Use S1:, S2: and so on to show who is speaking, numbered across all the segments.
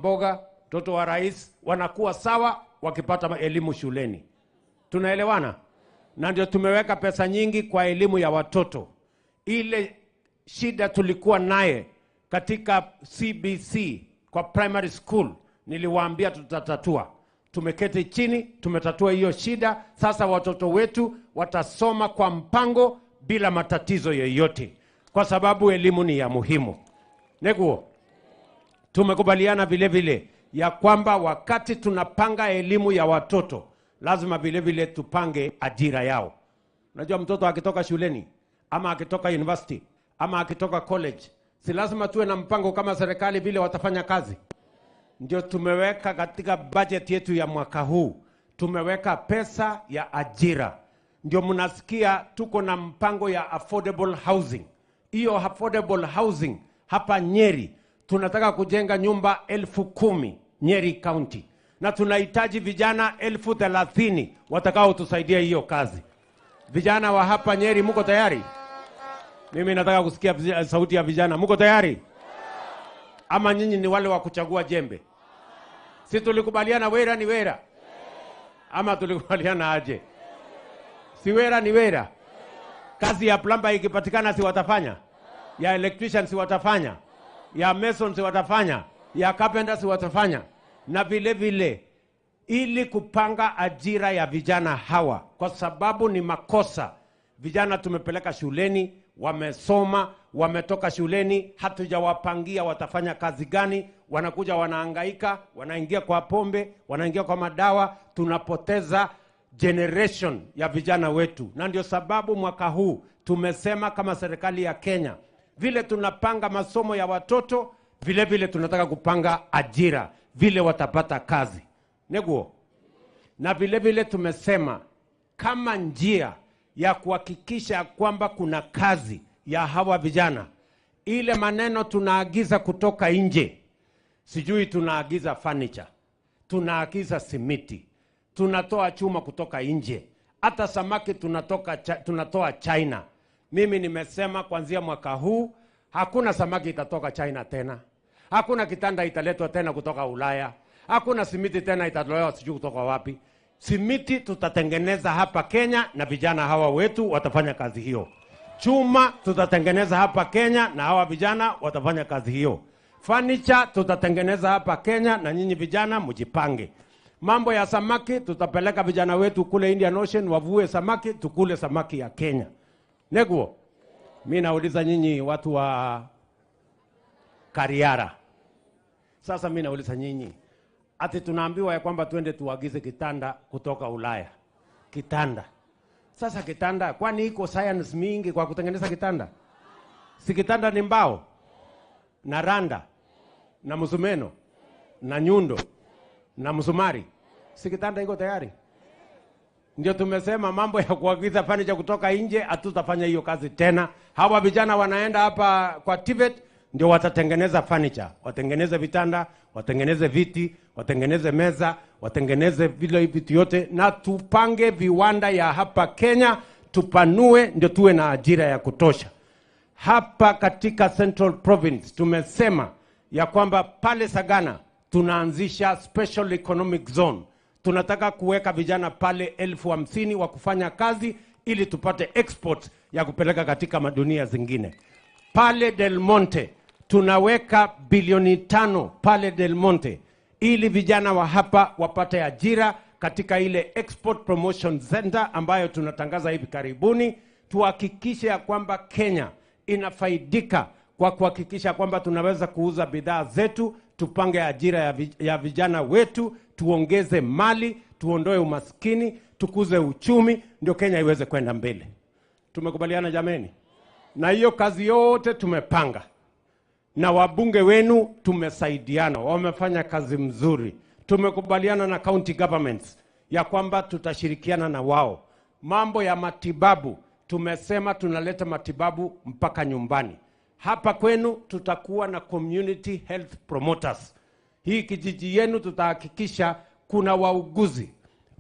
S1: mboga, mtoto wa rais wanakuwa sawa wakipata elimu shuleni. Tunaelewana? Na ndio tumeweka pesa nyingi kwa elimu ya watoto. Ile shida tulikuwa naye katika CBC kwa primary school, niliwaambia tutatatua. Tumeketi chini, tumetatua hiyo shida. Sasa watoto wetu watasoma kwa mpango bila matatizo yoyote, kwa sababu elimu ni ya muhimu. Neguo, tumekubaliana vile vile ya kwamba wakati tunapanga elimu ya watoto lazima vile vile tupange ajira yao. Unajua mtoto akitoka shuleni ama akitoka university ama akitoka college, si lazima tuwe na mpango kama serikali vile watafanya kazi. Ndio tumeweka katika budget yetu ya mwaka huu, tumeweka pesa ya ajira. Ndio mnasikia tuko na mpango ya affordable housing. Hiyo affordable housing hapa Nyeri tunataka kujenga nyumba 10,000 Nyeri County, na tunahitaji vijana 30,000 watakao tusaidia hiyo kazi. Vijana wa hapa Nyeri, mko tayari? Mimi nataka kusikia sauti ya vijana. Mko tayari? Ama nyinyi ni wale wa kuchagua jembe? Si tulikubaliana wera ni wera? Ama tulikubaliana aje? Si wera ni wera? Kazi ya plumber ikipatikana si watafanya? Ya electrician si watafanya? Ya mason si watafanya? Ya carpenter si watafanya? Na vile vile ili kupanga ajira ya vijana hawa, kwa sababu ni makosa. Vijana tumepeleka shuleni, wamesoma, wametoka shuleni, hatujawapangia watafanya kazi gani. Wanakuja wanahangaika, wanaingia kwa pombe, wanaingia kwa madawa. Tunapoteza generation ya vijana wetu. Na ndio sababu mwaka huu tumesema kama serikali ya Kenya, vile tunapanga masomo ya watoto, vile vile tunataka kupanga ajira, vile watapata kazi. Neguo. Na vile vile tumesema kama njia ya kuhakikisha kwamba kuna kazi ya hawa vijana, ile maneno tunaagiza kutoka nje, sijui tunaagiza furniture, tunaagiza simiti, tunatoa chuma kutoka nje, hata samaki tunatoa China. Mimi nimesema kuanzia mwaka huu hakuna samaki itatoka China tena, hakuna kitanda italetwa tena kutoka Ulaya, hakuna simiti tena itatolewa sijui kutoka wapi. Simiti tutatengeneza hapa Kenya na vijana hawa wetu watafanya kazi hiyo. Chuma tutatengeneza hapa Kenya na hawa vijana watafanya kazi hiyo. Furniture tutatengeneza hapa Kenya na nyinyi vijana mjipange. Mambo ya samaki tutapeleka vijana wetu kule Indian Ocean wavue samaki, tukule samaki ya Kenya. Neguo, mimi nauliza nyinyi watu wa Kariara. Sasa mimi nauliza nyinyi, ati tunaambiwa ya kwamba tuende tuagize kitanda kutoka Ulaya. Kitanda. Sasa kitanda, kwani iko science mingi kwa kutengeneza kitanda? Si kitanda ni mbao na randa na msumeno na nyundo na msumari. Si kitanda iko tayari? Ndio tumesema mambo ya kuagiza furniture kutoka nje hatutafanya hiyo kazi tena. Hawa vijana wanaenda hapa kwa TVET ndio watatengeneza furniture, watengeneze vitanda, watengeneze viti, watengeneze meza, watengeneze vile vitu yote, na tupange viwanda ya hapa Kenya, tupanue ndio tuwe na ajira ya kutosha. Hapa katika Central Province tumesema ya kwamba pale Sagana tunaanzisha Special Economic Zone. Tunataka kuweka vijana pale 50,000 wa kufanya kazi ili tupate export ya kupeleka katika madunia zingine. Pale Del Monte tunaweka bilioni 5 pale Del Monte ili vijana wa hapa wapate ajira katika ile Export Promotion Center ambayo tunatangaza hivi karibuni. Tuhakikishe ya kwamba Kenya inafaidika kwa kuhakikisha kwamba tunaweza kuuza bidhaa zetu, tupange ajira ya vijana wetu, tuongeze mali, tuondoe umaskini, tukuze uchumi, ndio Kenya iweze kwenda mbele. Tumekubaliana jameni? Na hiyo kazi yote tumepanga. Na wabunge wenu tumesaidiana, wamefanya kazi mzuri. Tumekubaliana na county governments ya kwamba tutashirikiana na wao. Mambo ya matibabu, tumesema tunaleta matibabu mpaka nyumbani. Hapa kwenu tutakuwa na community health promoters. Hii kijiji yenu tutahakikisha kuna wauguzi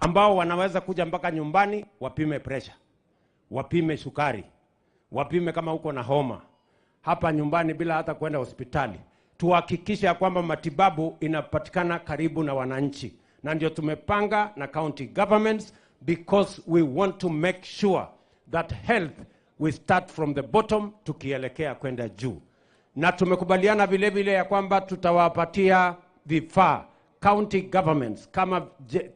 S1: ambao wanaweza kuja mpaka nyumbani, wapime pressure, wapime sukari, wapime kama uko na homa hapa nyumbani bila hata kwenda hospitali. Tuhakikishe ya kwamba matibabu inapatikana karibu na wananchi. Na ndio tumepanga na county governments, because we want to make sure that health we start from the bottom tukielekea kwenda juu. Na tumekubaliana vile vile ya kwamba tutawapatia vifaa county governments. Kama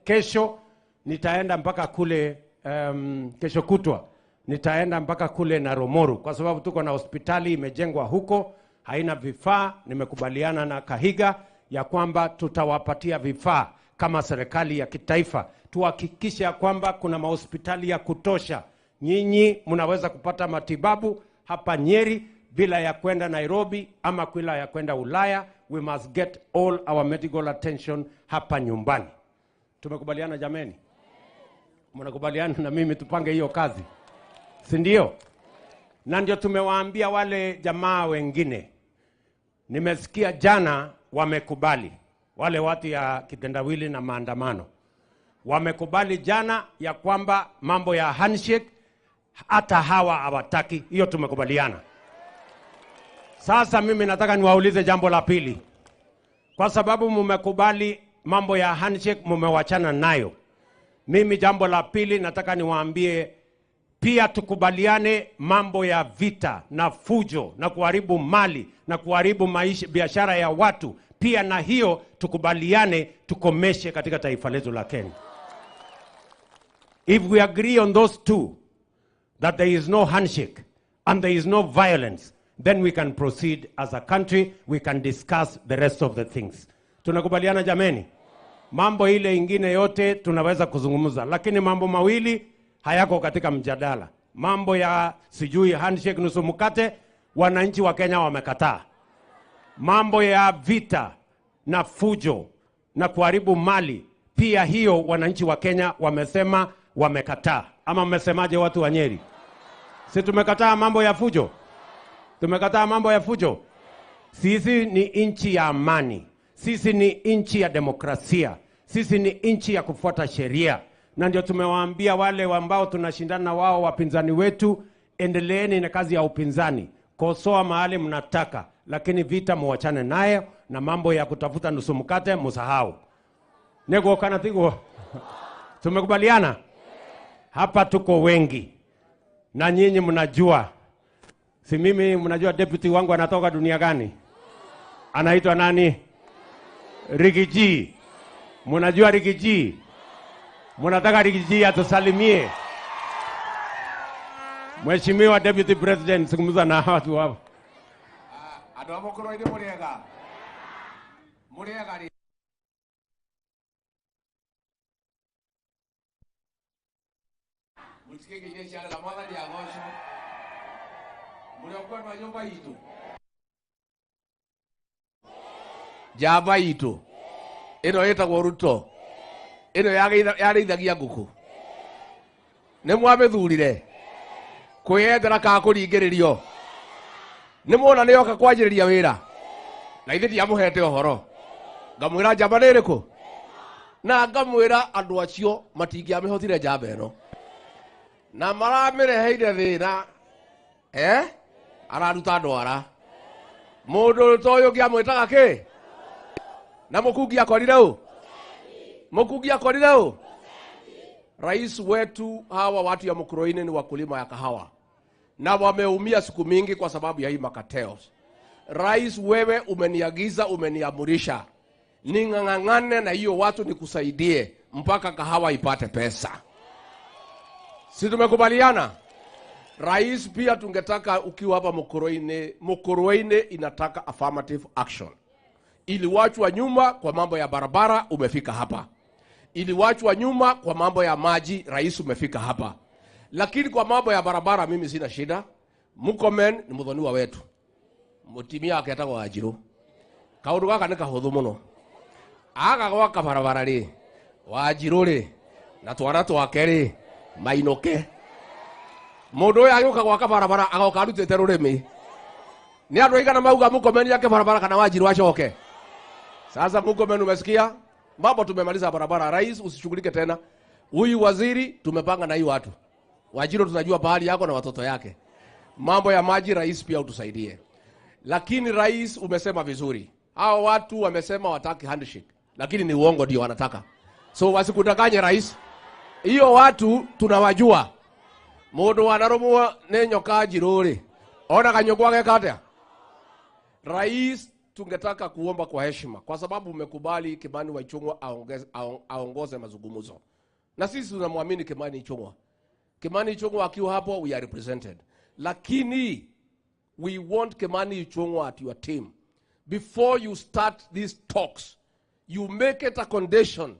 S1: kesho nitaenda mpaka kule, kesho kutwa nitaenda mpaka kule Naromoru, kwa sababu tuko na hospitali imejengwa huko haina vifaa. Nimekubaliana na Kahiga ya kwamba tutawapatia vifaa kama serikali ya kitaifa, tuhakikishe ya kwamba kuna mahospitali ya kutosha. Nyinyi mnaweza kupata matibabu hapa Nyeri bila ya kwenda Nairobi ama bila ya kwenda Ulaya. We must get all our medical attention hapa nyumbani. Tumekubaliana jameni? Mnakubaliana na mimi tupange hiyo kazi? Si ndio? Na ndio tumewaambia wale jamaa wengine. Nimesikia jana wamekubali, wale watu ya kitendawili na maandamano. Wamekubali jana ya kwamba mambo ya handshake hata hawa hawataki. Hiyo tumekubaliana. Sasa mimi nataka niwaulize jambo la pili. Kwa sababu mmekubali mambo ya handshake, mmewachana nayo. Mimi jambo la pili nataka niwaambie pia tukubaliane mambo ya vita na fujo na kuharibu mali na kuharibu maisha, biashara ya watu. Pia na hiyo tukubaliane tukomeshe katika taifa letu la Kenya. If we agree on those two, that there is no handshake and there is no violence, then we can proceed as a country, we can discuss the rest of the things. Tunakubaliana jameni? Mambo ile ingine yote tunaweza kuzungumza, lakini mambo mawili hayako katika mjadala. Mambo ya sijui handshake nusu mkate, wananchi wa Kenya wamekataa. Mambo ya vita na fujo na kuharibu mali, pia hiyo wananchi wa Kenya wamesema wamekataa. Ama mmesemaje watu wa Nyeri? Si tumekataa mambo ya fujo? Tumekataa mambo ya fujo? Sisi ni nchi ya amani. Sisi ni nchi ya demokrasia. Sisi ni nchi ya kufuata sheria. Na ndio tumewaambia wale ambao tunashindana wao wapinzani wetu, endeleeni na kazi ya upinzani. Kosoa mahali mnataka, lakini vita muachane nayo na mambo ya kutafuta nusu mkate msahau. Nego kana tigo. Tumekubaliana? Hapa tuko wengi. Na nyinyi mnajua. Si mimi mnajua deputy wangu anatoka dunia gani? Anaitwa nani? Rigiji. Mnajua Rigiji? Mnataka Rigiji atusalimie? Mheshimiwa Deputy President, zungumza na watu hapo.
S2: Andu a Mukurwe-ini muriega. Muriega ri. Mutikĩgeithie ciana na Mwathani agocwo. Mũrĩ o kwendwa nyũmba itũ. Njamba itũ ĩno ĩtagwo Ruto, ĩno yarĩithagia ngũkũ. Nĩ mwamĩthurire kwĩyendera kana kũringĩrĩrio? Nĩ mwona nĩ yoka kwanjĩrĩria wĩra? Na ithe ndiamũhete ũhoro. Ngamwĩra njamba nĩ ĩrĩkũ? Na ngamwĩra andũ acio matingĩamĩhotire njamba ĩno. Na maramĩreheire thĩna. Araruta ndwara. Mũndũ ta ũyũ ngĩamwĩtaga kĩ? Na mũkungi akorire ũ? Mũkungi akorire ũ? Rais wetu, hawa watu ya Mukurwe-ini ni wakulima ya kahawa. Na wameumia siku mingi kwa sababu ya hii makatels. Rais, wewe umeniagiza, umeniamurisha ning'ang'ane na hiyo watu nikusaidie mpaka kahawa ipate pesa. Si tumekubaliana? Rais, pia tungetaka ukiwa hapa Mukurwe-ini, Mukurwe-ini inataka affirmative action. Iliwachwa nyuma kwa mambo ya barabara, umefika hapa. Iliwachwa nyuma kwa mambo ya maji, rais umefika hapa. Lakini kwa mambo ya barabara mimi sina shida. Murkomen ni muthoniwa wetu. Mutimia aketagwo Wanjiru. Kaundu gaka ni kahuthu muno. Aga gwaka barabara ri, Wanjiru ri, na twana twake ri, mainuke. Mundu uyu agiuka gwaka barabara agoka arutite rurimi. Ni andu aigana mauga Murkomen yake barabara kana Wanjiru acoke? Sasa Murkomen umesikia? Mambo tumemaliza barabara, rais usishughulike tena. Huyu waziri tumepanga na hii watu. Wanjiru tunajua pahali yako na watoto yake. Mambo ya maji rais pia utusaidie. Lakini rais umesema vizuri. Hao watu wamesema wataki handshake, lakini ni uongo ndio wanataka. So wasikudanganye rais. Hiyo watu tunawajua. Mundu wanarumwo ni nyoka njiru ri, onaga nyũkwa ageka atia? Rais, tungetaka kuomba kwa heshima, kwa sababu umekubali Kimani wa Ichung'wah aongoze mazungumzo, na sisi tunamwamini Kimani Ichung'wah. Kimani Ichung'wah akiwa hapo, we are represented, lakini we want Kimani Ichung'wah at your team. Before you start these talks, you make it a condition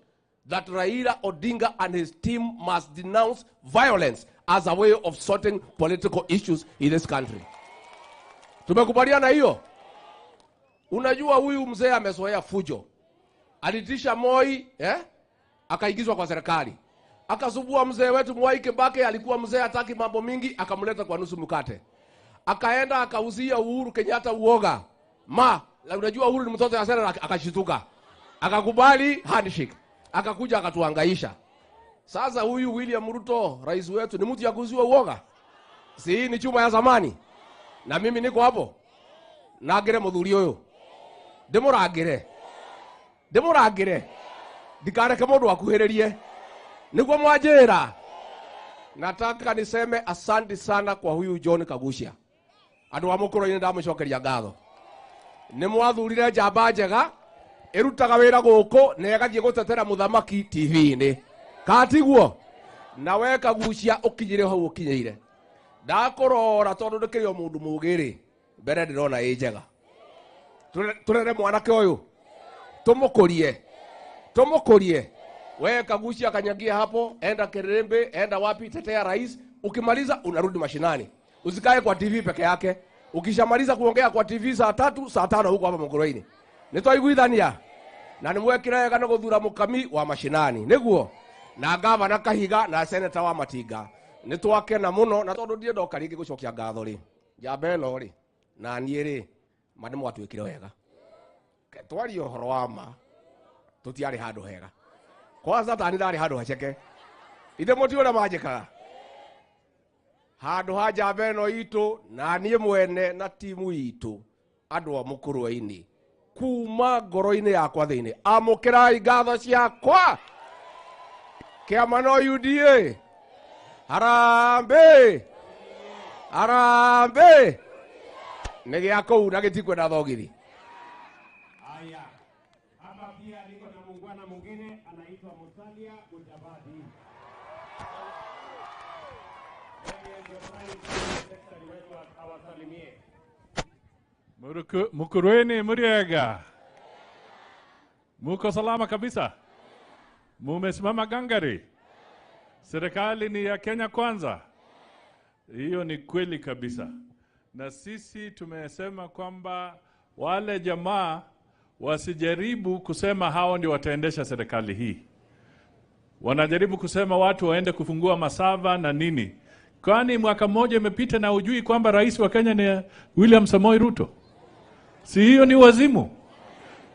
S2: that Raila Odinga and his team must denounce violence as a way of sorting political issues in this country. Tumekubaliana hiyo? Unajua huyu mzee amezoea fujo. Alitisha Moi, akaingizwa kwa serikali. Akasubua mzee wetu Mwai Kibaki, alikuwa mzee hataki mambo mingi, akamleta kwa nusu mkate. Akaenda akauzia Uhuru Kenyatta uoga. Ma, unajua Uhuru ni mtoto ya sera, akashituka. Akakubali handshake. Akakuja akatuhangaisha. Sasa huyu William Ruto, rais wetu, ni mtu ya kuuziwa uoga. Si hii ni chuma ya zamani. Na mimi niko hapo. Nagere muthuri uyu. Ndimurangire. Ndimurangire. Ndikareke mundu akuhiririe. Niguo mwanjira. Nataka niseme asante sana kwa huyu John Kaguchia. Andu a Mukuruini ndamucokeria ngatho. Ni mwathurire njamba njega irutaga wira guku na ĩgathiĩ gũtetera mũthamaki TV-inĩ. Katiguo? Na we Kaguchia ũkinyire hau ũkinyĩire. Ndakũrora tondũ ndĩkĩrĩ o mũndũ mũũgĩ-rĩ, mbere ndĩrona ĩ njega. Tũrere mwanake ũyũ, tũmũkũrie, tũmũkũrie. We Kaguchia kanyagia hapo, enda Kirembe, enda wapi, tetea rais. Ukimaliza unarudi mashinani. Usikae kwa TV peke yake. Ukishamaliza kuongea kwa TV saa 3, saa 5 huko hapa Mukuruini. Nitwaiguithania. Na nimwekire wega nĩ gũthura mũkami wa mashinani. Nĩguo? Na gavana Kahiga na seneta wa Matinga. Nĩtwakena mũno, na tondũ ndirĩ ndoka rĩngĩ gũcokia ngatho rĩ, njamba ĩno rĩ, na niĩ rĩ, ma nĩmwatwĩkire wega. Twarie ũhoro wa ma, tũtiarĩ handũ hega. Kwanza tani ndarĩ handũ haceke. Ithe mũtiũĩ ũrĩa manjĩkaga. Handũ ha njamba ĩno itũ, na niĩ mwene na timu itũ, andũ a Mukuruini, kuma ngoro-inĩ yakwa thĩinĩ, amũkĩrai ngatho ciakwa. Kĩama no UDA. Harambee! Harambee! Nĩ gĩa kũu na gĩtikwenda thogithi.
S1: Haya. Hapa pia niko na muungwana mwingine anaitwa Musalia Mudavadi. Yeye ndio prime secretary wetu, awasalimie.
S3: Mukuruini muriega. Muko salama kabisa. Mumesimama gangari. Serikali ni ya Kenya Kwanza. Hiyo ni kweli kabisa. Na sisi tumesema kwamba wale jamaa wasijaribu kusema hao ndio wataendesha serikali hii. Wanajaribu kusema watu waende kufungua masava na nini. Kwani mwaka mmoja imepita na hujui kwamba rais wa Kenya ni William Samoei Ruto? Si hiyo ni wazimu?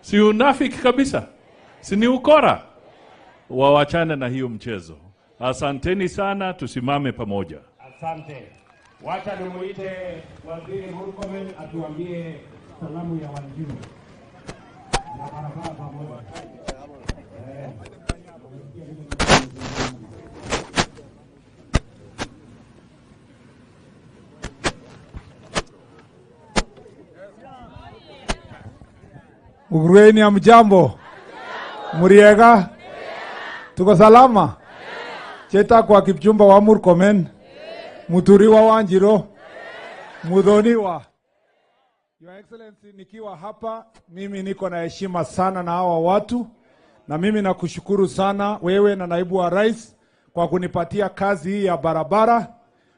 S3: Si unafiki kabisa? Si ni ukora? Wawachane na hiyo mchezo. Asanteni sana, tusimame pamoja.
S1: Asante. Wacha nimuite Waziri Murkomen atuambie salamu ya Wanjiru. Na barabara pamoja.
S4: Mukurueni hamjambo? Muriega? Tuko salama? Cheta kwa Kipchumba wa Murkomen, Muturiwa Wanjiru, Muthoniwa. Your Excellency, nikiwa hapa mimi niko na heshima sana na hawa watu, na mimi nakushukuru sana wewe na naibu wa rais kwa kunipatia kazi hii ya barabara.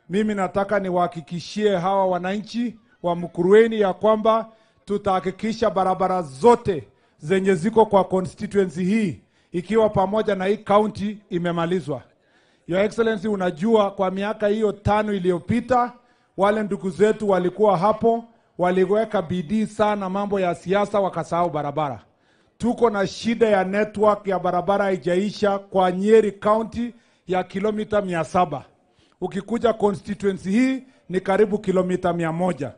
S4: Mimi nataka niwahakikishie hawa wananchi wa Mukurueni ya kwamba tutahakikisha barabara zote zenye ziko kwa constituency hii ikiwa pamoja na hii county imemalizwa. Your Excellency, unajua kwa miaka hiyo 5 iliyopita wale ndugu zetu walikuwa hapo, waliweka bidii sana mambo ya siasa wakasahau barabara. Tuko na shida ya network ya barabara haijaisha kwa Nyeri County ya kilomita 700. Ukikuja constituency hii ni karibu kilomita 100.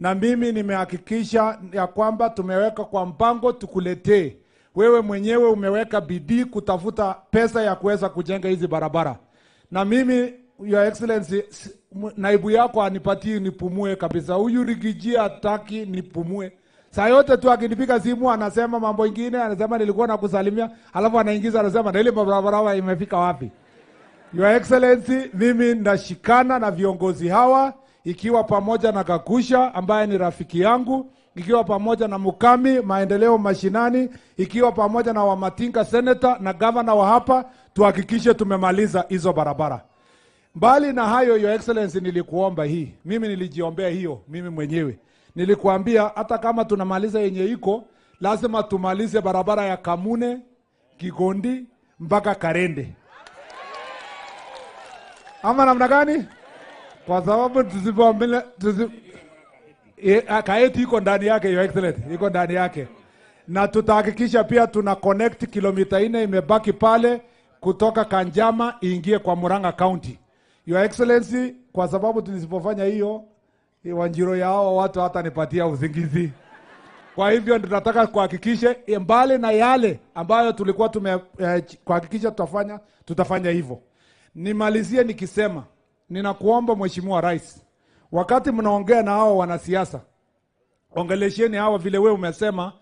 S4: Na mimi nimehakikisha ya kwamba tumeweka kwa mpango tukuletee. Wewe mwenyewe umeweka bidii kutafuta pesa ya kuweza kujenga hizi barabara. Na mimi, Your Excellency, naibu yako anipatie nipumue kabisa. Huyu Rigiji hataki nipumue. Saa yote tu akinipiga simu anasema mambo ingine, anasema nilikuwa nakusalimia, alafu anaingiza anasema na ile barabara imefika wapi? Your Excellency, mimi nashikana na viongozi hawa, ikiwa pamoja na Kakusha ambaye ni rafiki yangu, ikiwa pamoja na Mukami maendeleo mashinani, ikiwa pamoja na Wamatinga senator na governor wa hapa, tuhakikishe tumemaliza hizo barabara. Mbali na hayo, Your Excellency, nilikuomba hii. Mimi nilijiombea hiyo mimi mwenyewe. Nilikuambia hata kama tunamaliza yenye iko, lazima tumalize barabara ya Kamune, Kigondi mpaka Karende. Ama namna gani? Kwa sababu Kaeti iko ndani yake, Your Excellency, iko ndani yake. Na tutahakikisha pia tuna connect kilomita 4 imebaki pale kutoka Kanjama iingie kwa Murang'a County. Your Excellency, kwa sababu tunisipofanya hiyo, Wanjiro yao watu hata nipatia usingizi. Kwa hivyo tunataka kuhakikisha mbali na yale ambayo tulikuwa tume kuhakikisha tutafanya hivyo. Nimalizie nikisema, ninakuomba Mheshimiwa Rais, wakati mnaongea na hao wanasiasa, ongelesheni hawa vile wewe umesema,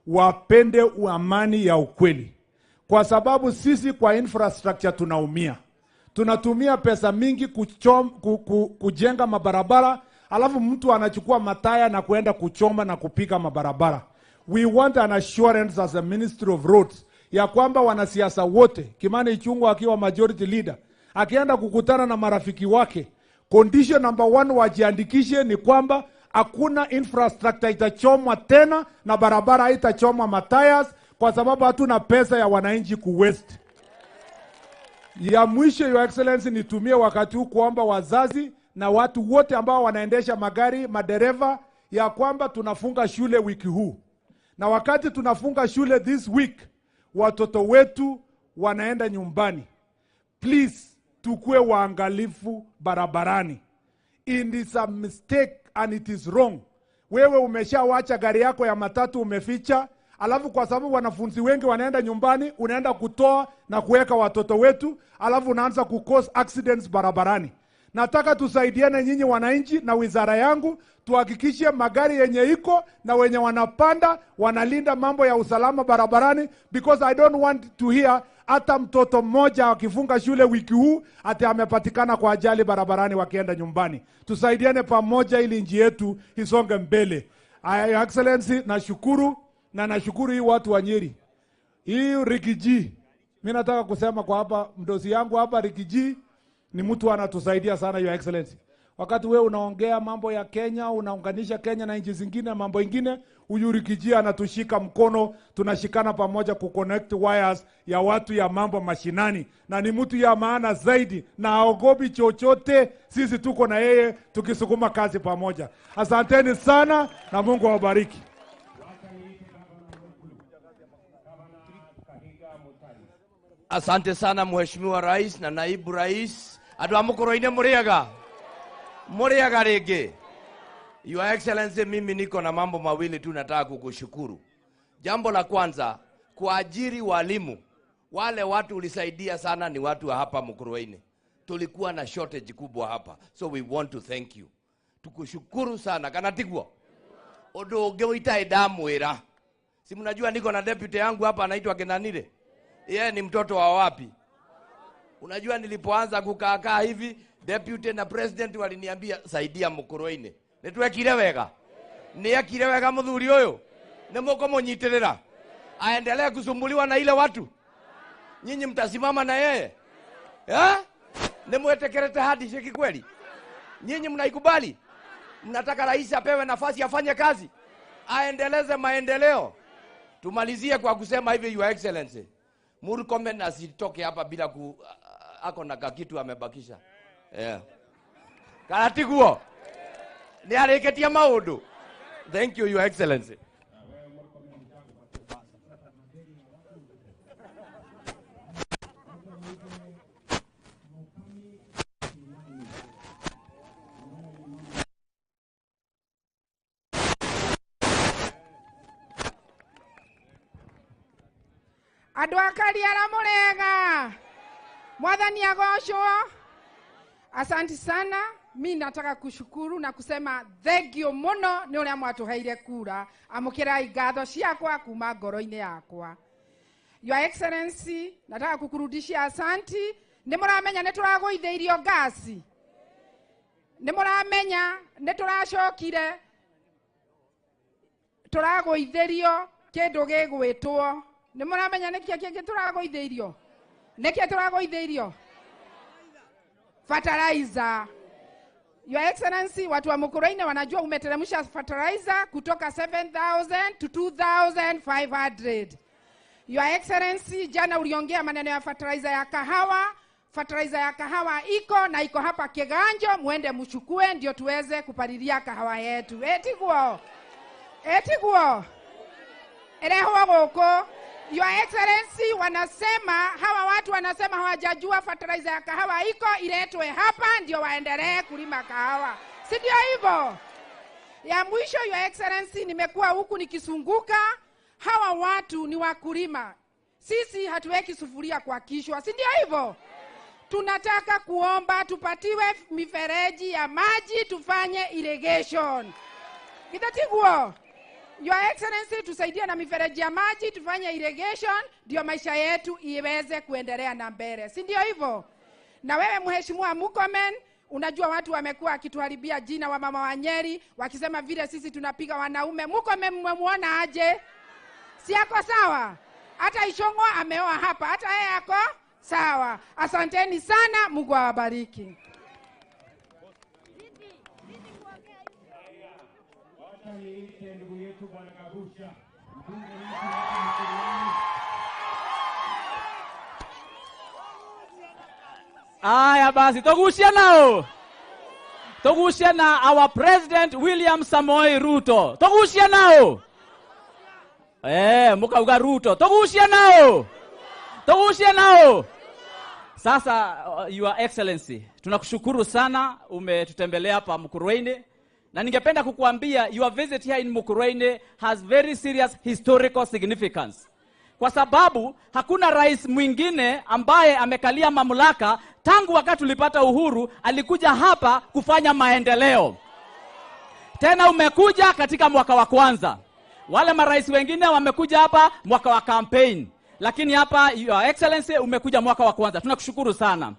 S4: wapende amani ya ukweli. Kwa sababu sisi kwa infrastructure tunaumia. Tunatumia pesa mingi kujenga mabarabara, alafu mtu anachukua mataya na kuenda kuchoma na kupika mabarabara. We want an assurance as a Ministry of Roads ya kwamba wanasiasa wote, Kimani Ichung'wah akiwa majority leader, akienda kukutana na marafiki wake, condition number 1 wajiandikishe ni kwamba hakuna infrastructure itachomwa tena na barabara haitachomwa matayas, kwa sababu hatuna pesa ya wananchi ku waste. Ya mwisho, Your Excellency, nitumie wakati huu kuomba wazazi na watu wote ambao wanaendesha magari, madereva, ya kwamba tunafunga shule wiki huu. Na wakati tunafunga shule this week, watoto wetu wanaenda nyumbani. Please, tukue waangalifu barabarani. It is a mistake and it is wrong. Wewe umeshawacha gari yako ya matatu umeficha, alafu kwa sababu wanafunzi wengi wanaenda nyumbani, unaenda kutoa na kuweka watoto wetu, alafu unaanza ku cause accidents barabarani. Nataka tusaidiane nyinyi wananchi na wizara yangu, tuhakikishe magari yenye iko na wenye wanapanda wanalinda mambo ya usalama barabarani, because I don't want to hear hata mtoto mmoja akifunga shule wiki huu ati amepatikana kwa ajali barabarani wakienda nyumbani. Tusaidiane pamoja ili nchi yetu isonge mbele. Your Excellency, nashukuru, na nashukuru hii watu wa Nyeri. Hii Rigiji, mimi nataka kusema kwa hapa mdosi yangu hapa Rigiji ni mtu anatusaidia sana, Your Excellency. Wakati wewe unaongea mambo ya Kenya, unaunganisha Kenya na nchi zingine, mambo ingine, huyu Rigiji anatushika mkono, tunashikana pamoja ku connect wires ya watu ya mambo mashinani. Na ni mtu ya maana zaidi na haogopi chochote, sisi tuko na yeye tukisukuma kazi pamoja. Asanteni sana na Mungu awabariki.
S2: Asante sana Mheshimiwa Rais na Naibu Rais. Andu a Mukuruini muriaga. Muriaga ringi. Your Excellency, mimi niko na mambo mawili tu nataka kukushukuru. Jambo la kwanza, kuajiri walimu. Wale watu ulisaidia sana ni watu wa hapa Mukuruini. Tulikuwa na shortage kubwa hapa. So we want to thank you. Tukushukuru sana. Kana tiguo? Undu ungi witae ndamwira. Si mnajua niko na deputy yangu hapa anaitwa Kenanire. Yeye ni mtoto wa wapi? Unajua nilipoanza kukaa hivi, deputy na president waliniambia saidia Mukuruini. Nitwekire wega. Niekire wega muthuri uyu. Ni mukumunyitirira. Aendelee kusumbuliwa na ile watu. Nyinyi mtasimama na yeye. Eh? Ni mwetekerete hadi shiki kweli? Nyinyi mnaikubali? Mnataka rais apewe nafasi afanye kazi, aendeleze maendeleo. Tumalizie kwa kusema hivi, Your Excellency, Murkomen asitoke hapa bila ako na kakitu amebakisha. Yeah. Karatiguo. Ni areketia maundu. Thank you, Your Excellency.
S5: Andũ a Kariara mũrega. Mwathani agocwo. Asante sana. Mi nataka kushukuru na kusema thank you muno nĩ ũrĩa mwatũheire kura. Amũkĩrai ngatho ciakwa kuma ngoro-inĩ yakwa. Your Excellency, nataka kukurudishia asanti. Nĩ mũramenya nĩ tũragũithĩirio ngasi. Nĩ mũramenya nĩ tũracokire tũragũithĩrio kĩndũ gĩgwĩtwo. Nĩ mũramenya nĩkĩ kĩngĩ tũragũithĩirio? Nĩkĩ tũragũithĩirio? Fertilizer. Your Excellency, watu wa Mukurweini wanajua umeteremsha fertilizer kutoka 7,000 to 2,500. Your Excellency, jana uliongea maneno ya fertilizer ya kahawa. Fertilizer ya kahawa iko na iko hapa Kiganjo, muende mchukue ndio tuweze kupalilia kahawa yetu. Eti guo. Eti guo. Erehwo goko. Your Excellency, wanasema hawa watu wanasema hawajajua fertilizer ya kahawa iko, iletwe hapa ndio waendelee kulima kahawa. Si ndio hivyo? Ya mwisho, Your Excellency, nimekuwa huku nikisunguka, hawa watu ni wakulima. Sisi hatuweki sufuria kwa kichwa, si ndio hivyo? Tunataka kuomba tupatiwe mifereji ya maji tufanye irrigation. Kitatiguo. Your Excellency, tusaidie na mifereji ya maji tufanye irrigation ndio maisha yetu iweze kuendelea na mbele. Si ndio hivyo? Na wewe Mheshimiwa Murkomen, unajua watu wamekuwa wakituharibia jina wa mama wa Nyeri wakisema vile sisi tunapiga wanaume. Murkomen mmemuona aje? Si yako sawa? Hata Ishong'o ameoa hapa, hata yeye yako sawa. Asanteni sana, Mungu awabariki.
S6: Aya basi, togushia nao. Togushia na our President William Samoei Ruto. Togushia nao. Mukauga Ruto. Togushia nao. Togushia nao. Sasa, Your Excellency, tunakushukuru sana umetutembelea hapa Mukurweini. Na ningependa kukuambia your visit here in Mukurweini has very serious historical significance. Kwa sababu hakuna rais mwingine ambaye amekalia mamlaka tangu wakati tulipata uhuru alikuja hapa kufanya maendeleo. Tena umekuja katika mwaka wa kwanza. Wale marais wengine wamekuja hapa mwaka wa campaign. Lakini hapa Your Excellency umekuja mwaka wa kwanza. Tunakushukuru sana.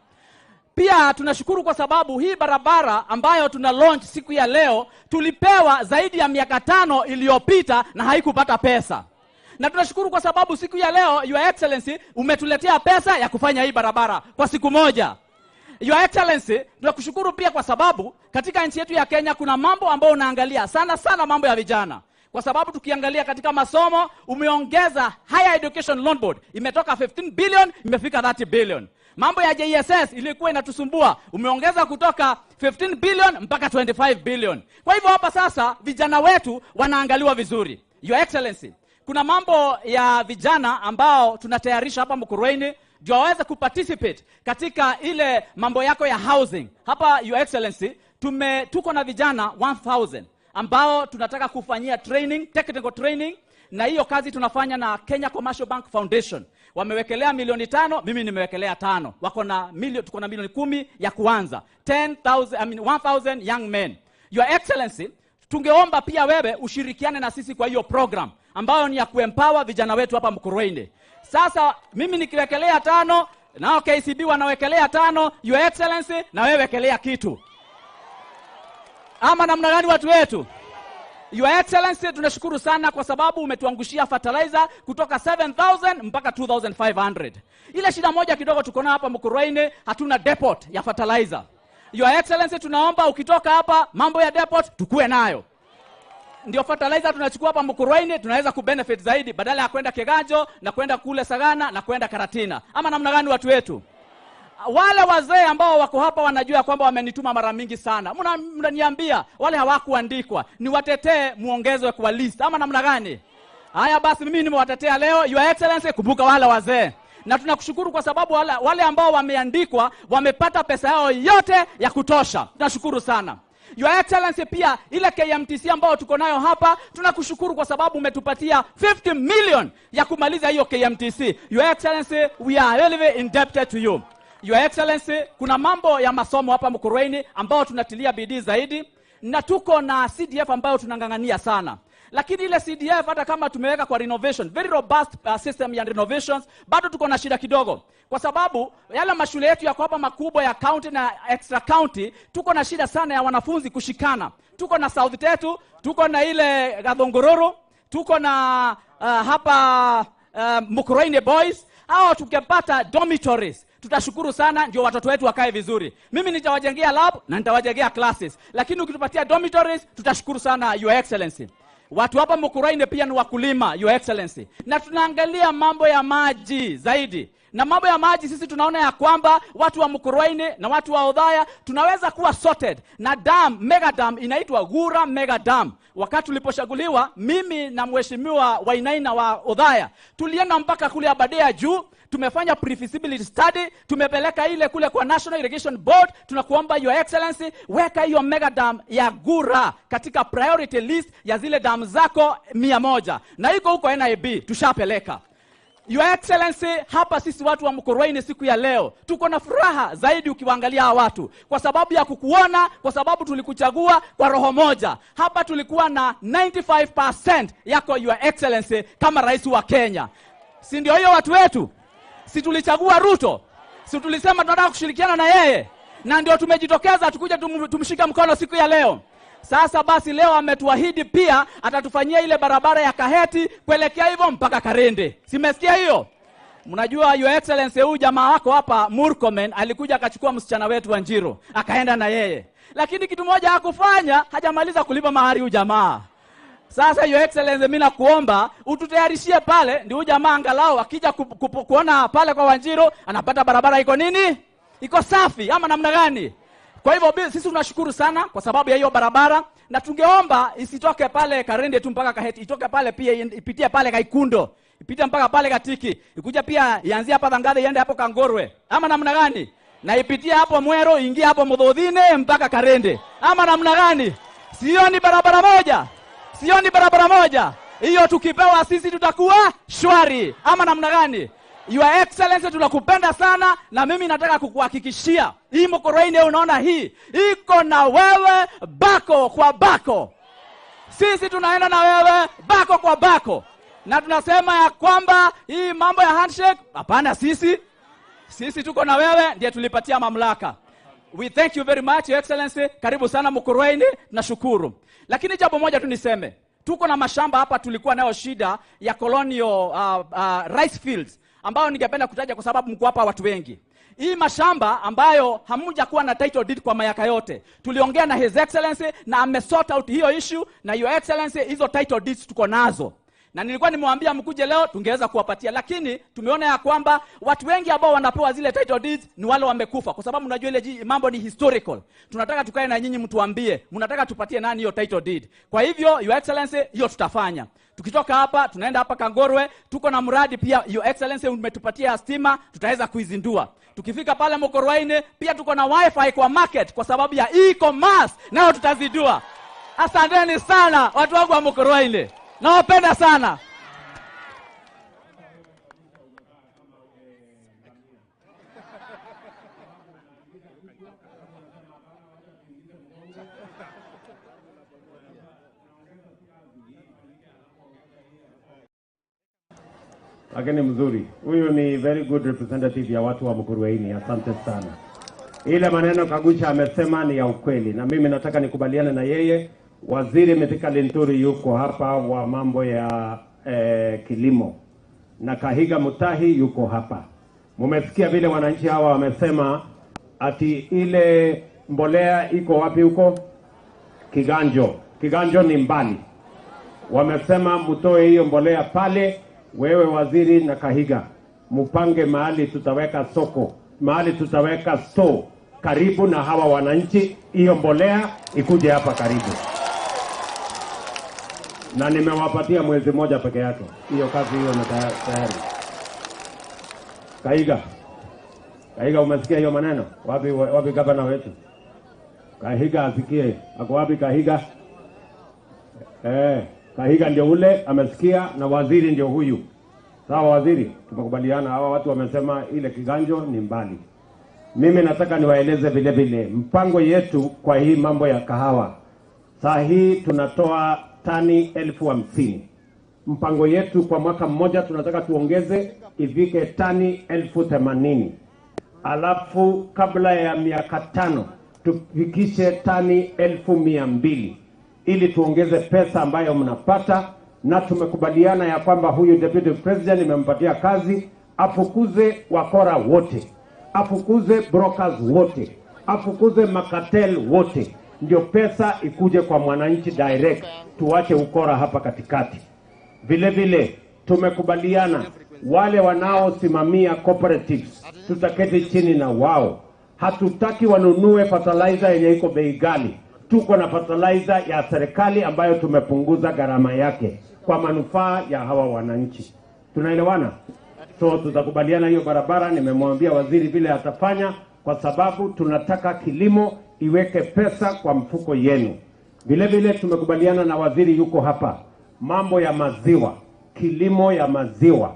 S6: Pia tunashukuru kwa sababu hii barabara ambayo tuna launch siku ya leo tulipewa zaidi ya miaka 5 iliyopita na haikupata pesa. Na tunashukuru kwa sababu siku ya leo Your Excellency umetuletea pesa ya kufanya hii barabara kwa siku moja. Your Excellency, tunakushukuru pia kwa sababu katika nchi yetu ya Kenya kuna mambo ambayo unaangalia sana sana, mambo ya vijana. Kwa sababu tukiangalia katika masomo umeongeza Higher Education Loan Board, imetoka 15 billion imefika 30 billion. Mambo ya JSS ilikuwa inatusumbua, umeongeza kutoka 15 billion mpaka 25 billion. Kwa hivyo hapa sasa vijana wetu wanaangaliwa vizuri. Your Excellency, kuna mambo ya vijana ambao tunatayarisha hapa Mukurweini ndio waweze kuparticipate katika ile mambo yako ya housing. Hapa Your Excellency, tuko na vijana 1000 ambao tunataka kufanyia training, technical training, na hiyo kazi tunafanya na Kenya Commercial Bank Foundation. Wamewekelea milioni 5, mimi nimewekelea 5. Wako na milioni, tuko na milioni 10 ya kuanza. 10,000 young men. Your Excellency, tungeomba pia wewe ushirikiane na sisi kwa hiyo program ambayo ni ya kuempower vijana wetu hapa Mukurweini. Sasa mimi nikiwekelea 5, nao KCB wanawekelea 5, Your Excellency na wewe wekelea kitu. Ama namna gani watu wetu? Your Excellency, tunashukuru sana kwa sababu umetuangushia fertilizer kutoka 7,000 mpaka 2,500. Ile shida moja kidogo tuko nayo hapa Mukurweini, hatuna depot ya fertilizer. Your Excellency, tunaomba ukitoka hapa mambo ya depot tukue nayo. Ndio fertilizer tunachukua hapa Mukurweini, tunaweza kubenefit zaidi badala ya kwenda Kiganjo na kwenda kule Sagana na kwenda Karatina. Ama namna gani watu wetu? Wale wazee ambao wako hapa wanajua kwamba wamenituma mara mingi sana. Mnaniambia wale hawakuandikwa, niwatetee muongezwe kwa list ama namna gani? Haya basi, mimi nimewatetea leo. Your Excellency, kumbuka wale wazee. Na tunakushukuru kwa sababu wale ambao wameandikwa wamepata pesa yao yote ya kutosha. Tunashukuru sana. Your Excellency, pia ile KMTC ambayo tuko nayo hapa, tunakushukuru kwa sababu umetupatia 50 million ya kumaliza hiyo KMTC. Your Excellency, we are really indebted to you. Your Excellency, kuna mambo ya masomo hapa Mukurweini ambao tunatilia bidii zaidi, na tuko na CDF ambayo tunang'ang'ania sana. Lakini ile CDF hata kama tumeweka kwa renovation, very robust system ya renovations, bado tuko na shida kidogo. Kwa sababu yale mashule yetu yako hapa makubwa ya county na extra county, tuko na shida sana ya wanafunzi kushikana. Tuko na South Tetu, tuko na ile Gathongororo, tuko na hapa Mukurweini Boys. Hao tukipata dormitories tutashukuru sana, ndio watoto wetu wakae vizuri. Mimi nitawajengea lab na nitawajengea classes, lakini ukitupatia dormitories tutashukuru sana, Your Excellency. Watu hapa Mukurweini pia ni wakulima, Your Excellency, na tunaangalia mambo ya maji zaidi. Na mambo ya maji sisi tunaona ya kwamba watu wa Mukurweini na watu wa Othaya tunaweza kuwa sorted na dam, mega dam inaitwa Gura Mega Dam. Wakati tuliposhaguliwa mimi na mheshimiwa Wainaina wa Othaya tulienda mpaka kule Aberdare juu, tumefanya pre-feasibility study, tumepeleka ile kule kwa National Irrigation Board. Tunakuomba Your Excellency, weka hiyo mega dam ya Gura katika priority list ya zile dam zako 100, na iko huko NIB tushapeleka. Your Excellency, hapa sisi watu wa Mukurweini siku ya leo tuko na furaha zaidi ukiwaangalia hawa watu, kwa sababu ya kukuona, kwa sababu tulikuchagua kwa roho moja. Hapa tulikuwa na 95% yako Your Excellency kama rais wa Kenya. Si ndio hiyo watu wetu? Si tulichagua Ruto? Si tulisema tunataka kushirikiana na yeye? Na ndio tumejitokeza tukuja tumshika mkono siku ya leo. Sasa basi leo ametuahidi pia atatufanyia ile barabara ya Kaheti kuelekea hivyo mpaka Karende. Simesikia hiyo? Mnajua Your Excellency, huyu jamaa wako hapa Murkomen alikuja akachukua msichana wetu wa Njiro, akaenda na yeye. Lakini kitu moja hakufanya, hajamaliza kulipa mahari huyu jamaa. Sasa Your Excellency, mimi nakuomba ututayarishie pale, ndio huyu jamaa angalau akija kuona pale kwa Wanjiro anapata barabara iko nini? Iko safi ama namna gani? Kwa hivyo sisi tunashukuru sana kwa sababu ya hiyo barabara, na tungeomba isitoke pale Karende tu mpaka Kaheti, itoke pale pia ipitie pale Kaikundo, ipitie mpaka pale Katiki, ikuja pia ianzie hapa Thangathe iende hapo Kangorwe ama namna gani? Na ipitie hapo Mwero, ingie hapo Mudhothine mpaka Karende ama namna gani? Sio ni barabara moja? Sio ni barabara moja? Hiyo tukipewa sisi tutakuwa shwari ama namna gani? Your Excellency, tunakupenda sana, na mimi nataka kukuhakikishia hii Mukurweini unaona hii iko na wewe bako kwa bako. Sisi tunaenda na wewe bako kwa bako, na tunasema ya kwamba hii mambo ya handshake hapana, sisi tuko na wewe, ndiye tulipatia mamlaka. We thank you very much, Your Excellency. Karibu sana Mukurweini, nashukuru. Lakini jambo moja tu niseme, tuko na mashamba hapa, tulikuwa nayo shida ya colonial rice fields ambayo ningependa kutaja kwa sababu mko hapa watu wengi. Hii mashamba ambayo hamjakuwa na title deed kwa miaka yote, tuliongea na His Excellency na amesort out hiyo issue, na Your Excellency hizo title deeds tuko nazo. Na nilikuwa nimewambia mkuje leo tungeweza kuwapatia, lakini tumeona ya kwamba watu wengi ambao wanapewa zile title deeds ni wale wamekufa, kwa sababu unajua ile mambo ni historical. Tunataka tukae na nyinyi mtuambie mnataka tupatie nani hiyo title deed. Kwa hivyo Your Excellency, hiyo tutafanya. Tukitoka hapa tunaenda hapa Kangorwe, tuko na mradi pia Your Excellency umetupatia stima, tutaweza kuizindua. Tukifika pale Mukurweini pia tuko na wifi kwa market kwa sababu ya e-commerce, nao tutazindua. Asanteni sana watu wangu wa Mukurweini. Nawapenda sana.
S1: Lakini mzuri. Huyu ni very good representative ya watu wa Mukurweini. Asante sana. Ile maneno Kagucha amesema ni ya ukweli, na mimi nataka nikubaliane na yeye. Waziri Mithika Linturi yuko hapa wa mambo ya kilimo, na Kahiga Mutahi yuko hapa. Mumesikia vile wananchi hawa wamesema ati ile mbolea iko wapi huko? Kiganjo. Kiganjo ni mbali. Wamesema mtoe hiyo mbolea pale. Wewe waziri na Kahiga mupange mahali tutaweka soko, mahali tutaweka store karibu na hawa wananchi, hiyo mbolea ikuje hapa karibu. Na nimewapatia mwezi mmoja peke yake, hiyo kazi hiyo ni tayari. Kahiga, Kahiga, umesikia hiyo maneno? Wapi gavana wetu? Kahiga asikie. Ako wapi Kahiga? Kahiga ndio ule amesikia, na waziri ndio huyu. Sawa waziri, tumekubaliana. Hawa watu wamesema ile Kiganjo ni mbali. Mimi nataka niwaeleze vile vile mpango yetu kwa hii mambo ya kahawa. Saa hii tunatoa tani 50,000. Mpango yetu kwa mwaka mmoja tunataka tuongeze ifike tani 80,000. Alafu kabla ya miaka 5 tufikishe tani 200,000 ili tuongeze pesa ambayo mnapata. Na tumekubaliana ya kwamba huyu Deputy President nimempatia kazi afukuze wakora wote, afukuze brokers wote, afukuze makatel wote, ndio pesa ikuje kwa mwananchi direct, tuache ukora hapa katikati. Vile vile tumekubaliana wale wanaosimamia cooperatives tutaketi chini na wao. Hatutaki wanunue fertilizer yenye iko bei ghali. Tuko na fertilizer ya serikali ambayo tumepunguza gharama yake kwa manufaa ya hawa wananchi. Tunaelewana? So tutakubaliana hiyo barabara. Nimemwambia waziri vile atafanya, kwa sababu tunataka kilimo iweke pesa kwa mfuko yenu. Vile vile tumekubaliana na waziri yuko hapa, mambo ya maziwa, kilimo ya maziwa.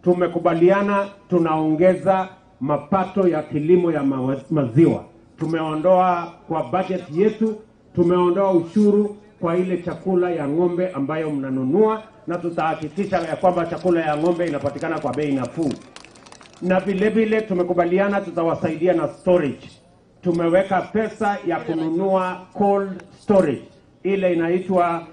S1: Tumekubaliana tunaongeza mapato ya kilimo ya maziwa. Tumeondoa kwa budget yetu, tumeondoa ushuru kwa ile chakula ya ng'ombe ambayo mnanunua, na tutahakikisha ya kwamba chakula ya ng'ombe inapatikana kwa bei nafuu. Na vile vile tumekubaliana tutawasaidia na storage. Tumeweka pesa ya kununua cold storage, ile inaitwa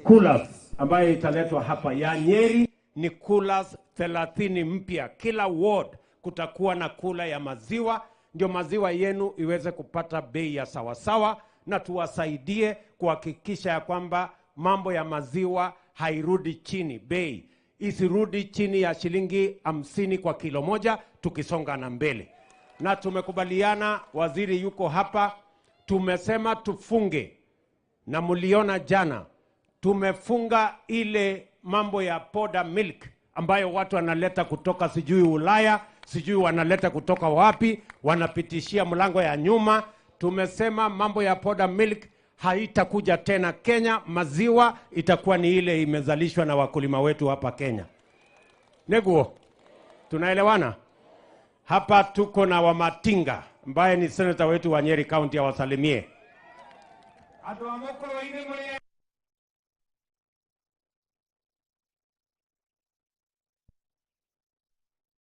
S1: coolers, ambayo italetwa hapa ya Nyeri. Ni coolers 30 mpya. Kila ward kutakuwa na kula ya maziwa, ndio maziwa yenu iweze kupata bei ya sawasawa, na tuwasaidie kuhakikisha ya kwamba mambo ya maziwa hairudi chini, bei isirudi chini ya shilingi 50 kwa kilo moja, tukisonga na mbele. Na tumekubaliana, waziri yuko hapa, tumesema tufunge, na mliona jana tumefunga ile mambo ya powder milk ambayo watu wanaleta kutoka sijui Ulaya, sijui wanaleta kutoka wapi, wanapitishia mlango ya nyuma. Tumesema mambo ya powder milk haitakuja tena Kenya. Maziwa itakuwa ni ile imezalishwa na wakulima wetu hapa Kenya. Neguo, tunaelewana? Hapa tuko na Wamatinga ambaye ni senator wetu wa Nyeri County, awasalimie.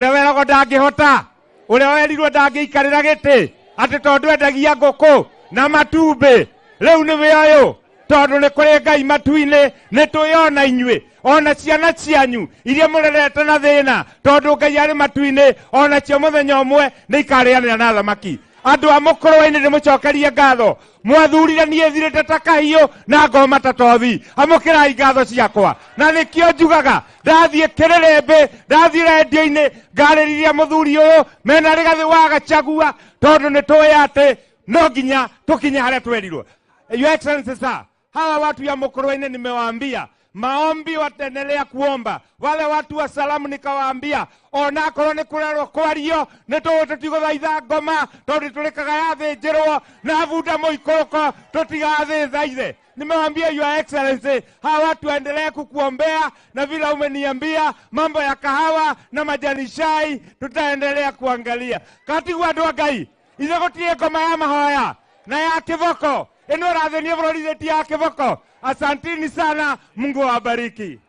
S7: Ũrĩa ndangĩhota, ũrĩa werirwo ndangĩikarĩra gĩtĩ atĩ tondũ endagia ngũkũ na matumbĩ, rĩu nĩwe ũyũ, tondũ nĩ kũrĩ Ngai matu-inĩ, nĩ twĩona inyuĩ ona ciana cianyu iria mũrerete na thĩna, tondũ Ngai arĩ matu-inĩ, ona cio mũthenya ũmwe nĩ ikarĩanĩra na thamaki. Andũ a Mũkũrwe-inĩ ndĩmũcokerie ngatho, mwathurire niĩ thirĩte ta kahiũ na ngoma ta tothi, amũkĩrai ngatho ciakwa. Na nĩkĩo njugaga ndathiĩ kĩrĩrĩmbĩ, ndathiĩ rendio-inĩ ngarĩrĩria mũthuri ũyũ mena Rigathĩ wa Gachagua, tondũ nĩ tũĩ atĩ no nginya tũkinye harĩa twerirwo. Your Excellency sir, hawa watu ya Mũkũrwe-inĩ nimewaambia maombi wataendelea kuomba. Wale watu wa salamu nikawaambia ona korwo nĩ kũrerwo kwario nĩ tũũ tũtigũthaitha ngoma, tondũ tũrĩkaga yathĩnjĩrwo na bunda mũikũrũko tũtigathĩthaithe. Nimewaambia Your Excellency, hawa watu waendelee kukuombea, na vile umeniambia mambo ya kahawa na majani chai tutaendelea kuangalia. Kati wa andũ a Ngai, ithe gũtirĩ ngoma ya mahoya na ya kĩboko ĩno ĩrathĩnia bũrũri ti ya kĩboko. Asanteni sana, Mungu awabariki.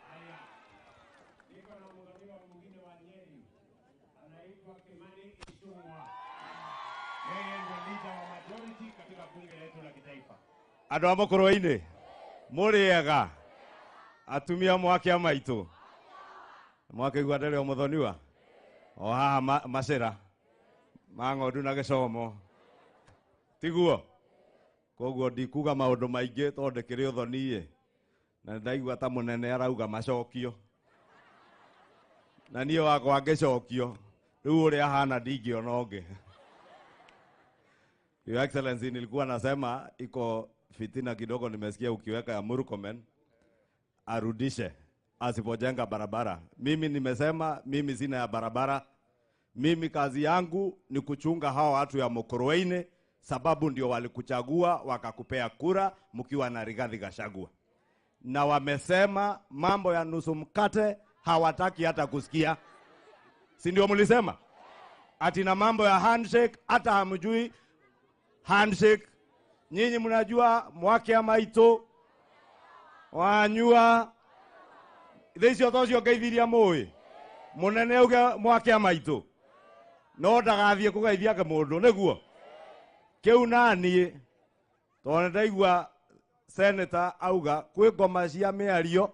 S8: Andũ a Mũkũrwe-inĩ mũrĩega, atumia mwake a maitũ mwakĩigua ndĩrĩ o mũthoniwa o haha macĩra ma ng'ondu na gĩcomo, tiguo? Koguo ndikuga maũndũ maingĩ tondũ ndĩkĩrĩ ũthoni-ĩ, na nĩndaigua ta mũnene arauga macokio, na niĩ wakwa ngĩcokio rĩu ũrĩa ahana ndingĩona ũngĩ. Your Excellency, nilikuwa nasema iko fitina kidogo nimesikia ukiweka ya Murkomen arudishe asipojenga barabara. Mimi nimesema mimi sina ya barabara. Mimi kazi yangu ni kuchunga hawa watu ya Mukurweini sababu ndio walikuchagua wakakupea kura mkiwa na Rigathi Gachagua, na wamesema mambo ya nusu mkate hawataki hata kusikia, si ndio mlisema? Ati na mambo ya handshake hata hamjui handshake. Nyinyi mnajua mwake amaito wanyua ithe icio tocio ngeithiria mũĩ mũnene auge mwake amaitũ no ndagathiĩ kũgeithia kĩmũndũ nĩguo kĩu naniĩ tondũ nĩndaigua senator auga kwĩ ngoma cia mĩario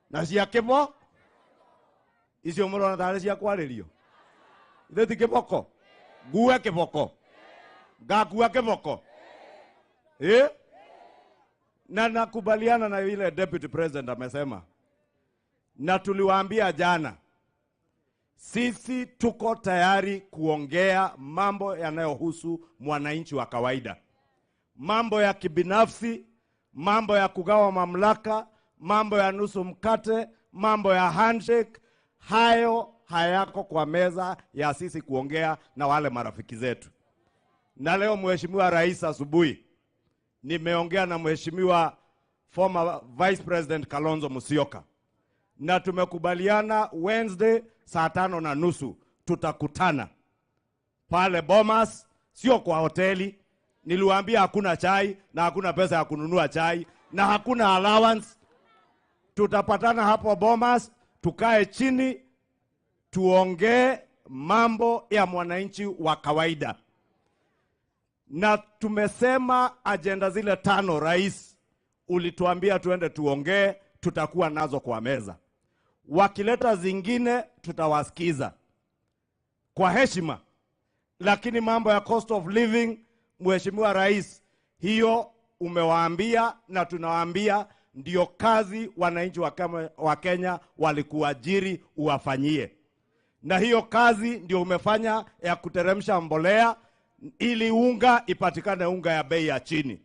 S8: na cia kĩbo icio mũrona tarĩ cia kwarĩrio ithe ti kĩboko ngue kĩboko ngakua kĩboko eh? Na nakubaliana na ile deputy president amesema, na tuliwaambia jana, sisi tuko tayari kuongea mambo yanayohusu mwananchi wa kawaida, mambo ya kibinafsi, mambo ya kugawa mamlaka, mambo ya nusu mkate, mambo ya handshake. Hayo hayako kwa meza ya sisi kuongea na wale marafiki zetu. Na leo Mheshimiwa Rais asubuhi nimeongea na Mheshimiwa former Vice President Kalonzo Musyoka, na tumekubaliana Wednesday saa 5:30 tutakutana pale Bomas, sio kwa hoteli. Niliwaambia hakuna chai na hakuna pesa ya kununua chai na hakuna allowance. Tutapatana hapo Bomas, tukae chini tuongee mambo ya mwananchi wa kawaida. Na tumesema agenda zile 5 rais ulituambia tuende tuongee, tutakuwa nazo kwa meza. Wakileta zingine tutawasikiza kwa heshima. Lakini mambo ya cost of living, Mheshimiwa Rais, hiyo umewaambia na tunawaambia ndio kazi wananchi wa Kenya walikuajiri uwafanyie. Na hiyo kazi ndio umefanya ya kuteremsha mbolea ili unga ipatikane, unga ya bei ya chini.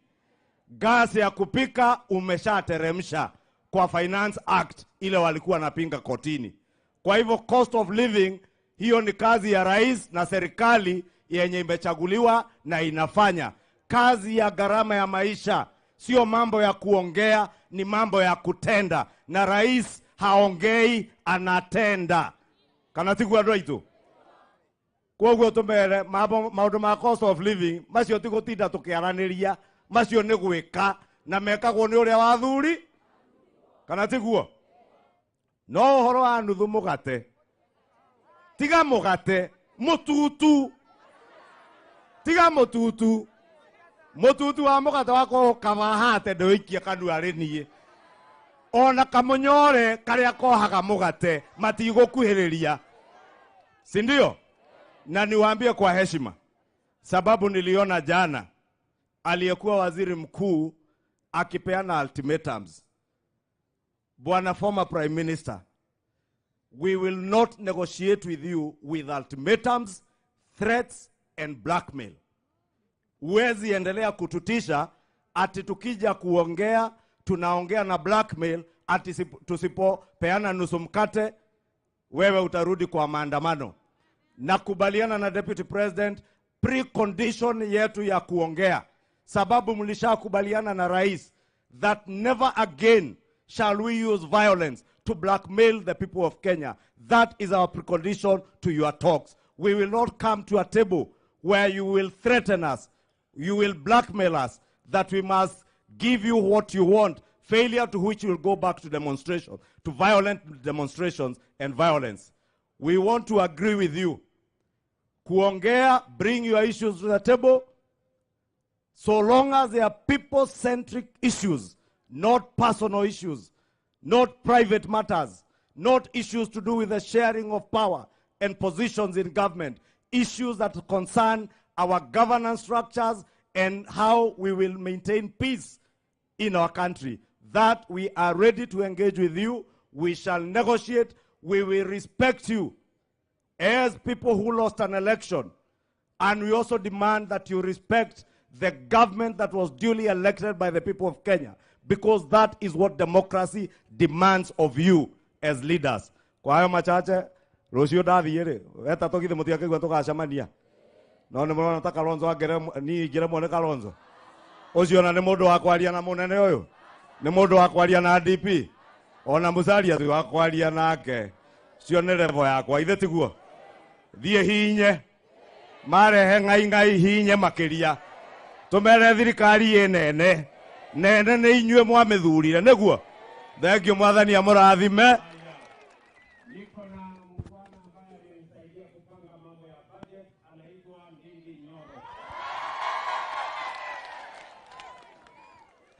S8: Gasi ya kupika umeshateremsha kwa Finance Act ile walikuwa napinga kotini. Kwa hivyo cost of living hiyo ni kazi ya rais na serikali yenye imechaguliwa na inafanya. Kazi ya gharama ya maisha sio mambo ya kuongea, ni mambo ya kutenda. Na rais haongei, anatenda. Kana tigu andũ aitũ? Koguo tumere maũndũ ma cost of living macio ti gũtinda tũkĩaranĩria, macio nĩ gwĩka na mekagwo nĩ ũrĩa wa thuri, kana tiguo? No ũhoro wa nuthu mũgate, tiga mũgate mũtutu, tiga mũtutu, mũtutu wa mũgate wakwa ũkamahate ndũikie kanua rĩ niĩ ona kamũnyore karĩa kohaga mũgate matigũkuhĩrĩria, si ndio? Na niwaambie kwa heshima, sababu niliona jana aliyekuwa waziri mkuu akipeana ultimatums. Bwana former prime minister, we will not negotiate with you with ultimatums, threats and blackmail. Huwezi endelea kututisha ati tukija kuongea tunaongea na blackmail, ati tusipopeana nusu mkate wewe utarudi kwa maandamano. Nakubaliana na deputy president, precondition yetu ya kuongea, sababu mlishakubaliana na rais that never again shall we use violence to blackmail the people of Kenya. That is our precondition to your talks. We will not come to a table where you will threaten us, you will blackmail us, that we must give you what you want, failure to which you will go back to demonstration, to violent demonstrations and violence. We want to agree with you. Kuongea, bring your issues to the table, so long as they are people-centric issues, not personal issues, not private matters, not issues to do with the sharing of power and positions in government, issues that concern our governance structures and how we will maintain peace in our country. That we are ready to engage with you. We shall negotiate. We will respect you as people who lost an election. And we also demand that you respect the government that was duly elected by the people of Kenya, because that is what democracy demands of you as leaders. Kwa hayo machache, rũciũ ndathiĩ rĩ, weta tũgithĩ mũtiakĩigua tũgacemania. No nĩ mũrona ta Kalonzo niĩ ingĩremwo nĩ Kalonzo. Ũcio ona nĩ mũndũ wa kwaria na mũnene ũyũ. Nĩ mũndũ wa kwaria na DP. Ona Musalia ti wa kwaria nake. Cio nĩ level yakwa, ithe tiguo. Thiĩ hinye. Marehe ngai ngai hinye makĩria. Tũmere thirikari ĩ nene. Nene nĩ inyuĩ mwamĩthurire, nĩguo. Thank you, Mwathani amũrathime.
S1: Niko na mkwana ambaye alinisaidia kupanga mambo ya budget, anaitwa Ndindi Nyoro.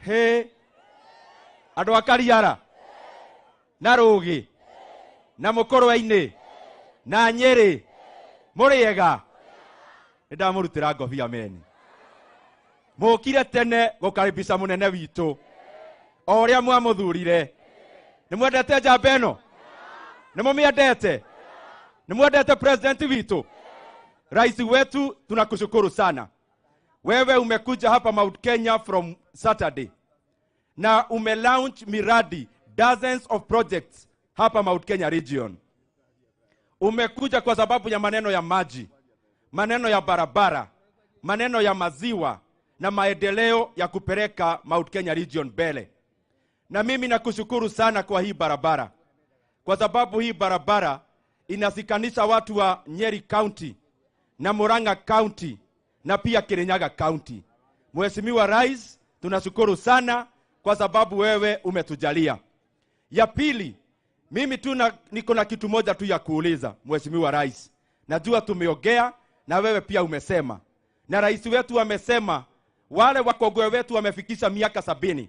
S7: He andå a Kariara na Rũgĩ na Mũkũrwe-inĩ na Nyĩrĩ mũrĩega, nĩ ndamũrutĩra ngobia meni. Mũkire tene gũkaribisha mũnene witũ o ũrĩa mwamũthurire. Nĩ mwendete njamba ĩno? Nĩ mũmĩendete? Nĩ mwendete president witũ? Rais wetu, tunakushukuru sana. Wewe umekuja hapa Mount Kenya from Saturday na umelaunch miradi, dozens of projects hapa Mount Kenya region. Umekuja kwa sababu ya maneno ya maji, maneno ya barabara, maneno ya maziwa na maendeleo ya kupeleka Mount Kenya region mbele. Na mimi nakushukuru sana kwa hii barabara, kwa sababu hii barabara inasikanisha watu wa Nyeri County na Murang'a County na pia Kirinyaga County. Mheshimiwa Rais, tunashukuru sana kwa sababu wewe umetujalia. Ya pili, mimi tu niko na kitu moja tu ya kuuliza Mheshimiwa Rais. Najua tumeongea na wewe pia umesema. Na rais wetu amesema wale wakongwe wetu wamefikisha miaka 70.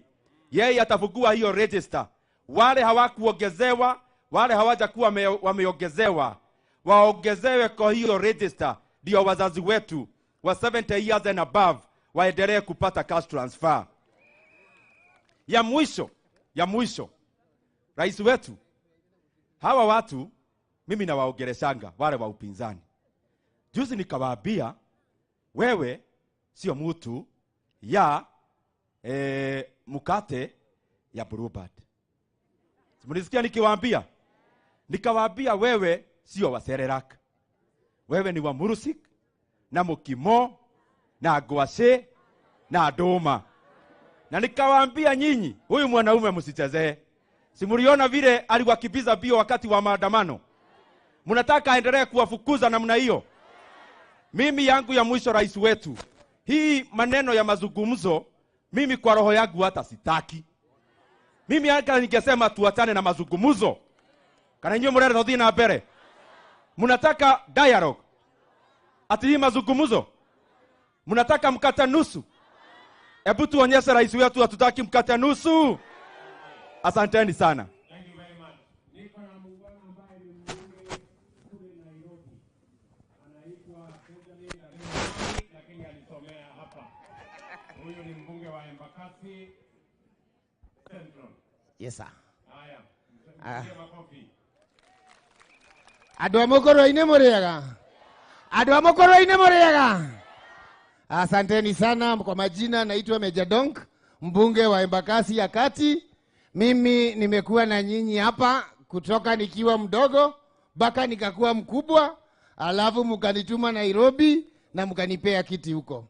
S7: Yeye atafungua hiyo register. Wale hawakuongezewa, wale hawajakuwa wameongezewa, waongezewe kwa hiyo register, ndio wazazi wetu wa 70 years and above waendelee kupata cash transfer. Ya mwisho, rais wetu, hawa watu mimi nawaongeleshanga wale wa upinzani. Juzi nikawaambia wewe sio mtu ya mkate ya Bluebird. Mlisikia nikiwaambia? Nikawaambia wewe sio wa Cerelac. Wewe ni wa Murusik na Mukimo na Gwashe na Doma. Na nikawaambia nyinyi, huyu mwanaume msichezee. Si mliona vile aliwakimbiza bio wakati wa maandamano? Mnataka aendelee kuwafukuza namna hiyo? Mimi yangu ya mwisho, rais wetu, hii maneno ya mazungumzo mimi kwa roho yangu hata sitaki. Mimi hata ningesema tuachane na mazungumzo. Kana nyinyi mrere thothi na mbere. Mnataka dialogue. Ati hii mazungumzo. Mnataka mkate nusu. Hebu tuonyeshe rais wetu hatutaki mkate nusu. Asanteni sana.
S1: Thank you very much. Niko na muungwana ambaye ni mbunge kule Nairobi. Anaitwa Benjamin Arengani, lakini alisomea hapa. Huyu ni mbunge wa Embakasi Central.
S9: Yes sir.
S1: Haya. Mpigie makofi.
S9: Andũ a Mũkũrwe-inĩ mũrĩega. Andũ a Mũkũrwe-inĩ mũrĩega. Asanteni sana. Kwa majina naitwa Meja Donk, mbunge wa Embakasi ya Kati. Mimi nimekuwa na nyinyi hapa kutoka nikiwa mdogo mpaka nikakuwa mkubwa, alafu mkanituma Nairobi na mkanipea kiti huko.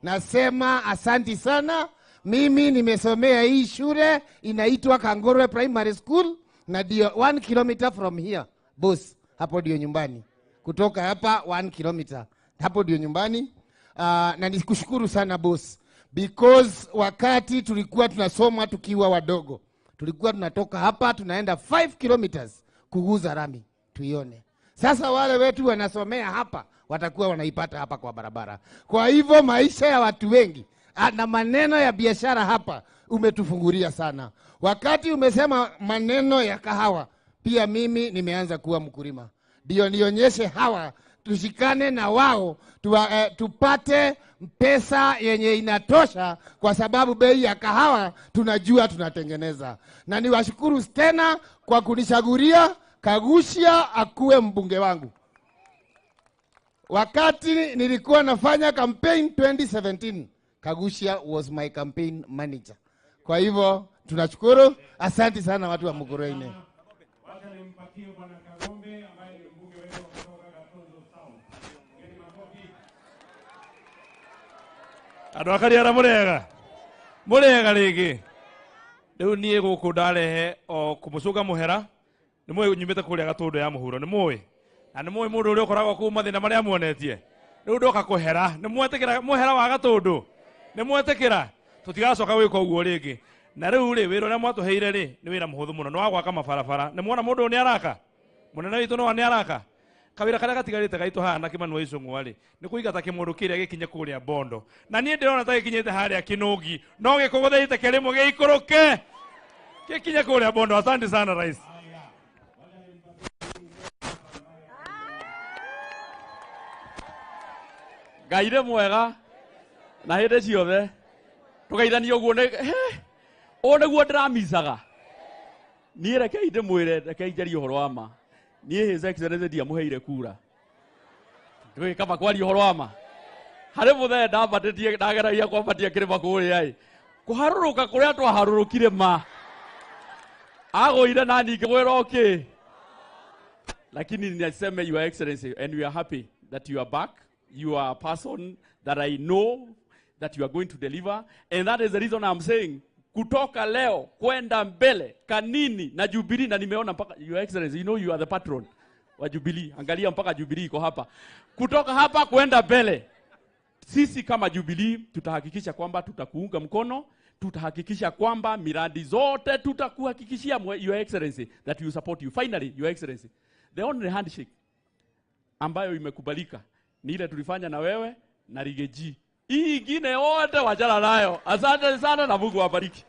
S9: Nasema asanti sana. Mimi nimesomea hii shule inaitwa Kangorwe Primary School, na ndio 1 kilometer from here boss, hapo ndio nyumbani. Kutoka hapa 1 kilometer, hapo ndio nyumbani. Na nikushukuru sana boss, because wakati tulikuwa tunasoma tukiwa wadogo, tulikuwa tunatoka hapa tunaenda 5 kilometers kuguza rami tuione. Sasa wale wetu wanasomea hapa watakuwa wanaipata hapa kwa barabara. Kwa hivyo maisha ya watu wengi na maneno ya biashara hapa umetufungulia sana. Wakati umesema maneno ya kahawa, pia mimi nimeanza kuwa mkulima. Ndio nionyeshe hawa, tushikane na wao, tupate pesa yenye inatosha, kwa sababu bei ya kahawa tunajua tunatengeneza. Na niwashukuru tena kwa kunishaguria Kaguchia akuwe mbunge wangu. Wakati nilikuwa nafanya campaign 2017, Kaguchia was my campaign manager. Kwa hivyo tunashukuru, asante sana watu wa Mukurweini.
S1: Wacha nimpatie Bwana Kagombe ambaye ni mbunge wetu kutoka Gatundu South. Pigeni makofi.
S10: Andå a Kariara må rega rĩngĩ. Rĩu niĩ gũkũ ndarehe o kũmũcũnga mũhera. Nĩ mũĩ nyumĩte kũrĩa Gatũndũ ya mũhuro, nĩ mũĩ. Na nĩ mũĩ mũndũ ũrĩa ũkoragwo kũu mathĩna marĩa muonetie. Rĩu ndoka kũhera, nĩ mwetĩkĩra mũhera wa Gatũndũ. Nĩ mwetĩkĩra tũtigacoka gwĩka ũguo rĩngĩ. Na rĩu rĩ wĩra ũrĩa mwatũheire rĩ nĩ wĩra mũhũthũ mũno, nĩ wa gwaka mabarabara. Nĩ muona mũndũ ũyũ nĩ araka? Mũnene witũ no nĩ araka? Kawĩra karĩa gatigarĩte gaitũ haha na Kĩmani wa Icũng'wa rĩ nĩ kũigata kĩmũndũ kĩrĩa gĩkinye kũrĩa Bondo. Na niĩ ndĩrona ta gĩkinyĩte harĩa Kĩnũngi, no gĩkũgũthĩte kĩrĩmũ gĩikũrũke gĩkinye kũrĩa Bondo. Asante sana Rais.
S6: Ngai nĩ mwega na hĩndĩ ciothe tũgeithanie ũguo nĩ ũũ nĩguo ndĩramicaga niĩ. Rekei ndĩmwĩre, rekei njarie ũhoro wa ma. Niĩ His Excellency ndiamũheire kura, ndũĩ kaba kwaria ũhoro wa ma. Harĩ mũthenya ndambatĩtie, ndageragia kwambatia kĩrĩma kũrĩa ĩ kũharũrũka kũrĩa twaharũrũkire ma agũire na niĩ ngĩmwĩra okay, lakini niseme Your Excellency, and we are happy that you are back. You are a person that I know that you are going to deliver, and that is the reason I'm saying kutoka leo kwenda mbele Kanini na Jubilee, na nimeona mpaka Your Excellency, you know you are the patron wa Jubilee, angalia mpaka Jubilee iko hapa. Kutoka hapa kwenda mbele, sisi kama Jubilee tutahakikisha kwamba tutakuunga mkono, tutahakikisha kwamba miradi zote tutakuhakikishia Your Excellency that we support you. Finally, Your Excellency, the only handshake ambayo imekubalika ni ile tulifanya na wewe na Rigeji. Hii ingine yote wachana nayo. Asante sana na Mungu awabariki.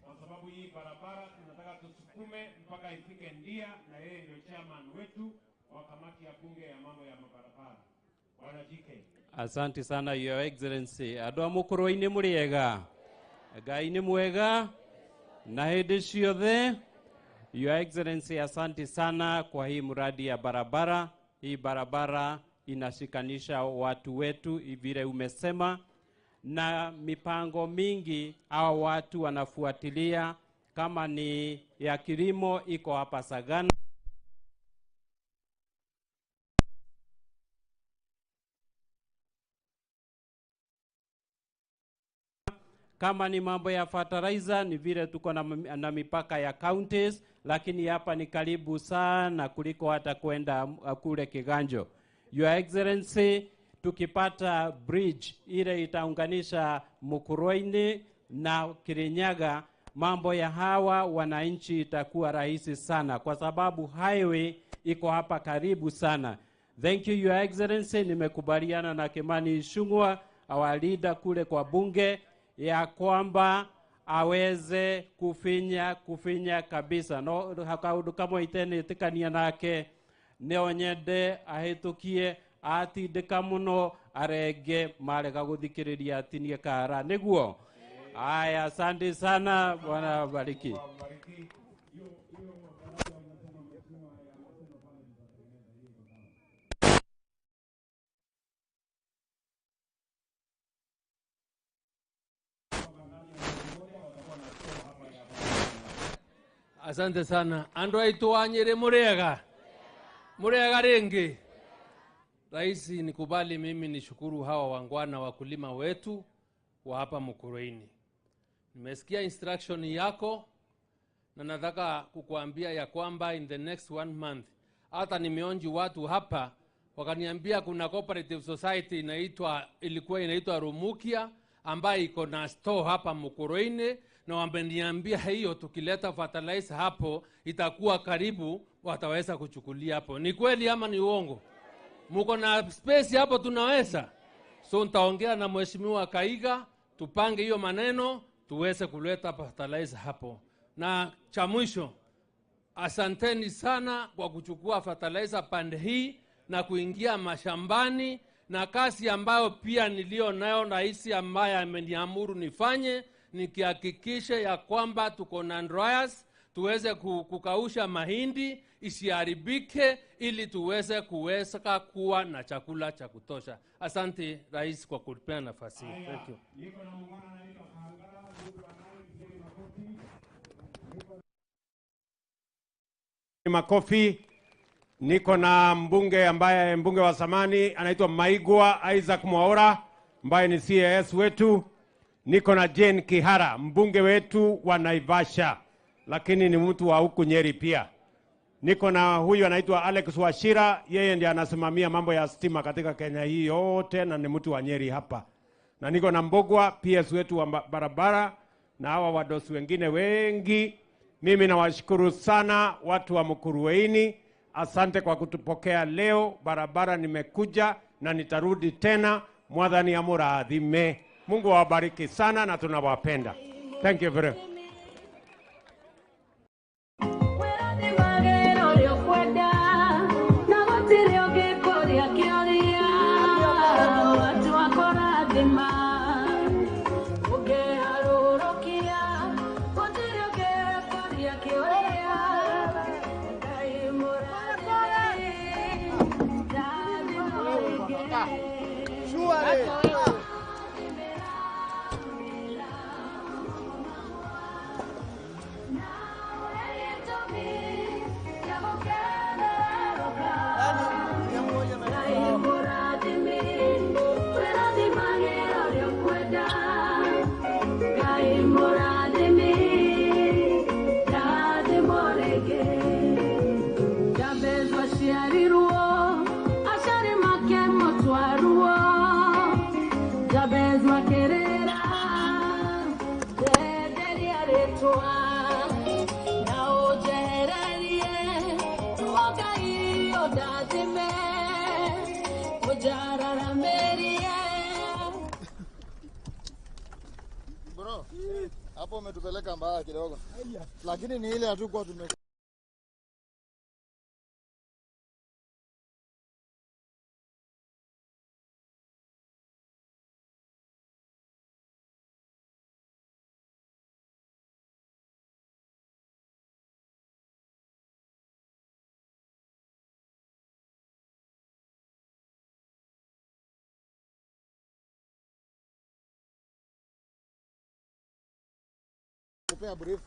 S1: Kwa sababu hii barabara tunataka tusukume mpaka ifike Ndia, na yeye ndio chairman wetu wa kamati ya bunge ya mambo ya mabarabara. Bwana GK.
S11: Asante sana Your Excellency. Andũ a Mũkũrwe-inĩ mũrĩega? Ngai nĩ mwega na hĩndĩ ciothe. Your Excellency, asante sana kwa hii mradi ya barabara. Hii barabara inashikanisha watu wetu vile umesema, na mipango mingi hao watu wanafuatilia, kama ni ya kilimo iko hapa Sagana. Kama ni mambo ya fertilizer ni vile tuko na mipaka ya counties, lakini hapa ni karibu sana kuliko hata kwenda kule Kiganjo. Your Excellency, tukipata bridge ile itaunganisha Mukurweini na Kirinyaga, mambo ya hawa wananchi itakuwa rahisi sana kwa sababu highway iko hapa karibu sana. Thank you Your Excellency, nimekubaliana na Kimani Ichung'wah, our leader kule kwa bunge, ya kwamba aweze kufinya kabisa. No hakaundu kamwe itenĩtĩkania nake, no nyende ahĩtũkie atindĩka mũno arenge marega gũthikĩrĩria atinie kara nĩguo. Aya, asante sana, Bwana awabariki.
S12: Asante sana. Andũ aitũ wa Nyĩrĩ mũrĩega? Mũrĩega rĩngĩ? Rais, nikubali mimi nishukuru hawa wangwana wakulima wetu wa hapa Mukurweini. Nimesikia instruction yako na nataka kukuambia ya kwamba in the next 1 month, hata nimeonji watu hapa wakaniambia kuna cooperative society ilikuwa inaitwa Rumukia ambayo iko na store hapa Mukurweini, na wameniambia hiyo tukileta fertilizer hapo itakuwa karibu, wataweza kuchukulia hapo. Ni kweli ama ni uongo? Muko na space hapo, tunaweza. So nitaongea na Mheshimiwa Kaiga tupange hiyo maneno tuweze kuleta fertilizer hapo. Na cha mwisho, asanteni sana kwa kuchukua fertilizer pande hii na kuingia mashambani, na kazi ambayo pia nilio nayo rais ambaye ameniamuru nifanye nikihakikisha ya kwamba tuko na dryers tuweze kukausha mahindi isiharibike ili tuweze kuweza kuwa na chakula cha kutosha. Asante Rais kwa kutupea nafasi. Thank you.
S1: Makofi. Niko na mbunge ambaye mbunge wa zamani anaitwa Maigwa Isaac Mwaura ambaye ni CAS wetu. Niko na Jane Kihara, mbunge wetu wa Naivasha, lakini ni mtu wa huku Nyeri pia. Niko na huyu anaitwa Alex Wachira, yeye ndiye anasimamia mambo ya stima katika Kenya hii yote na ni mtu wa Nyeri hapa. Na niko na Mbogwa, PS wetu wa barabara, na hawa wadosi wengine wengi. Mimi nawashukuru sana watu wa Mukurweini. Asante kwa kutupokea leo. Barabara nimekuja na nitarudi tena. Mwathani amurathime. Mungu awabariki sana na tunawapenda. Thank you very much.
S9: Bro, hapo umetupeleka mbaya kidogo. Lakini ni ile hatukuwa tume kupea brief.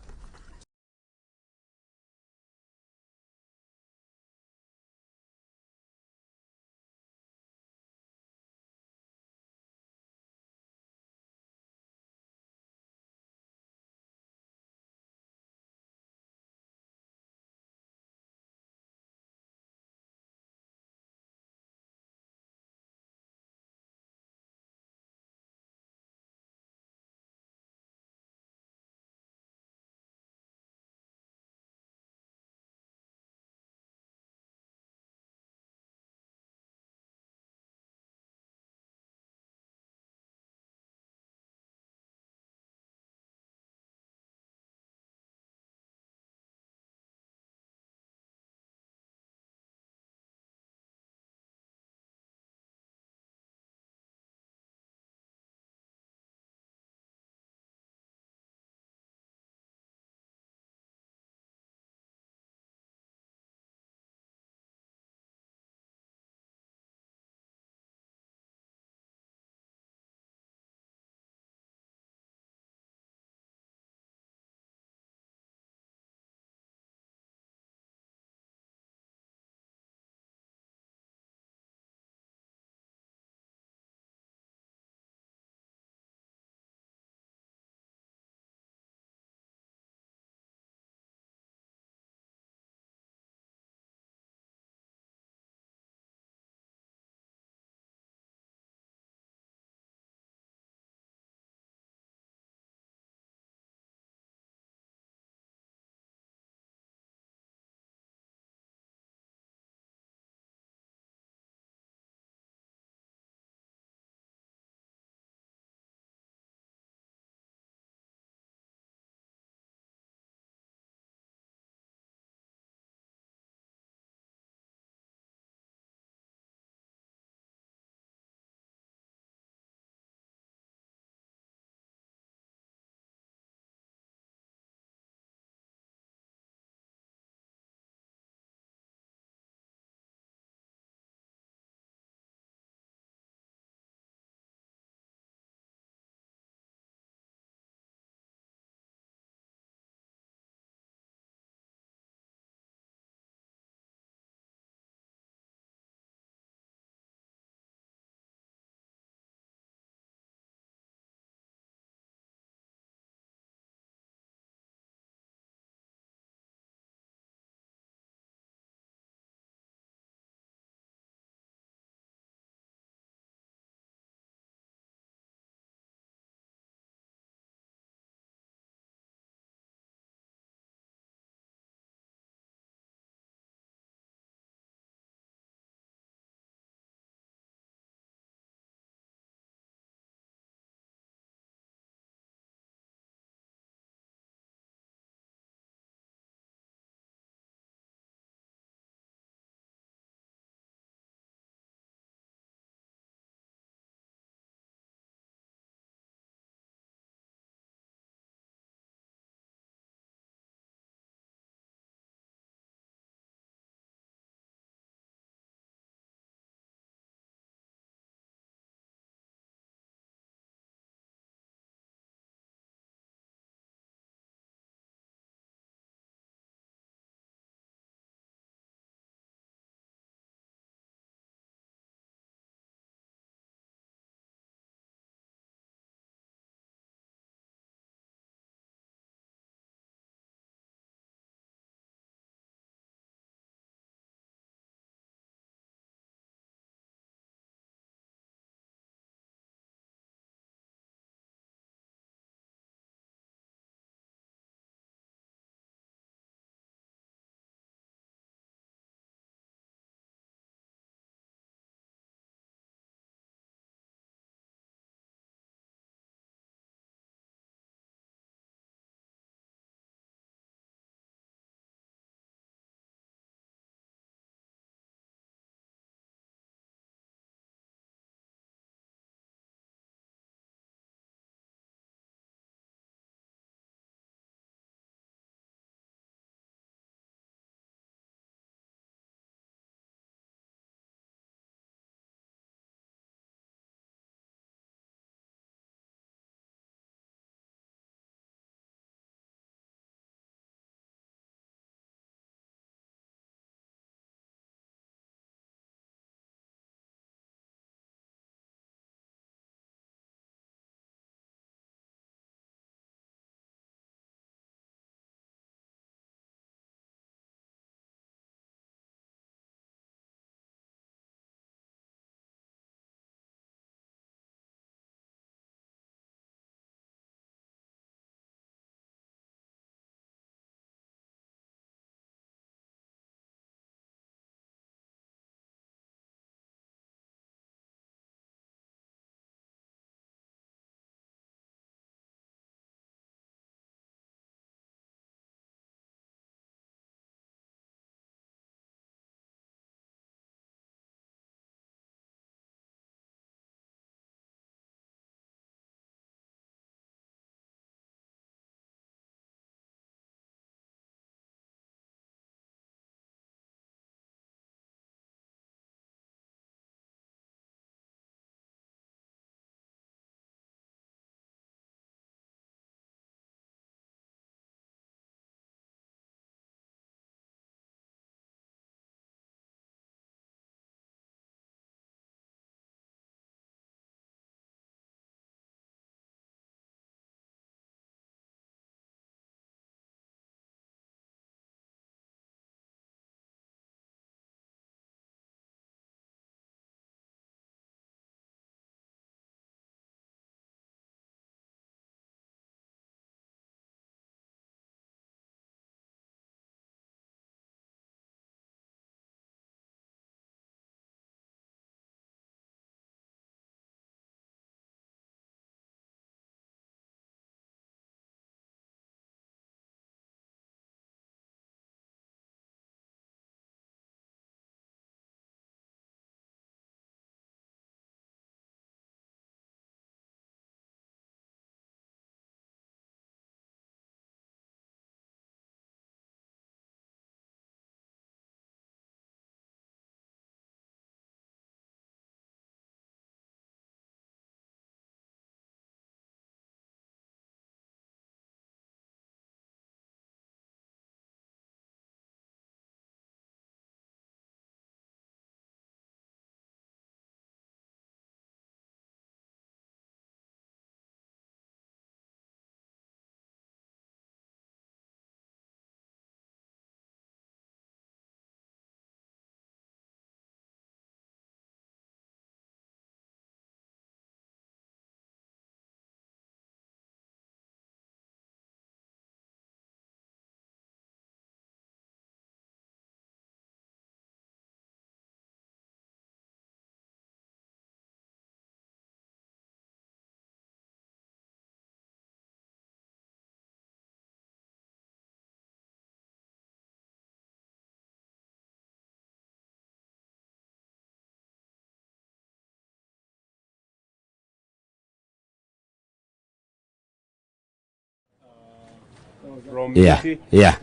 S1: From
S8: Yeah,
S1: Kisii?
S8: yeah.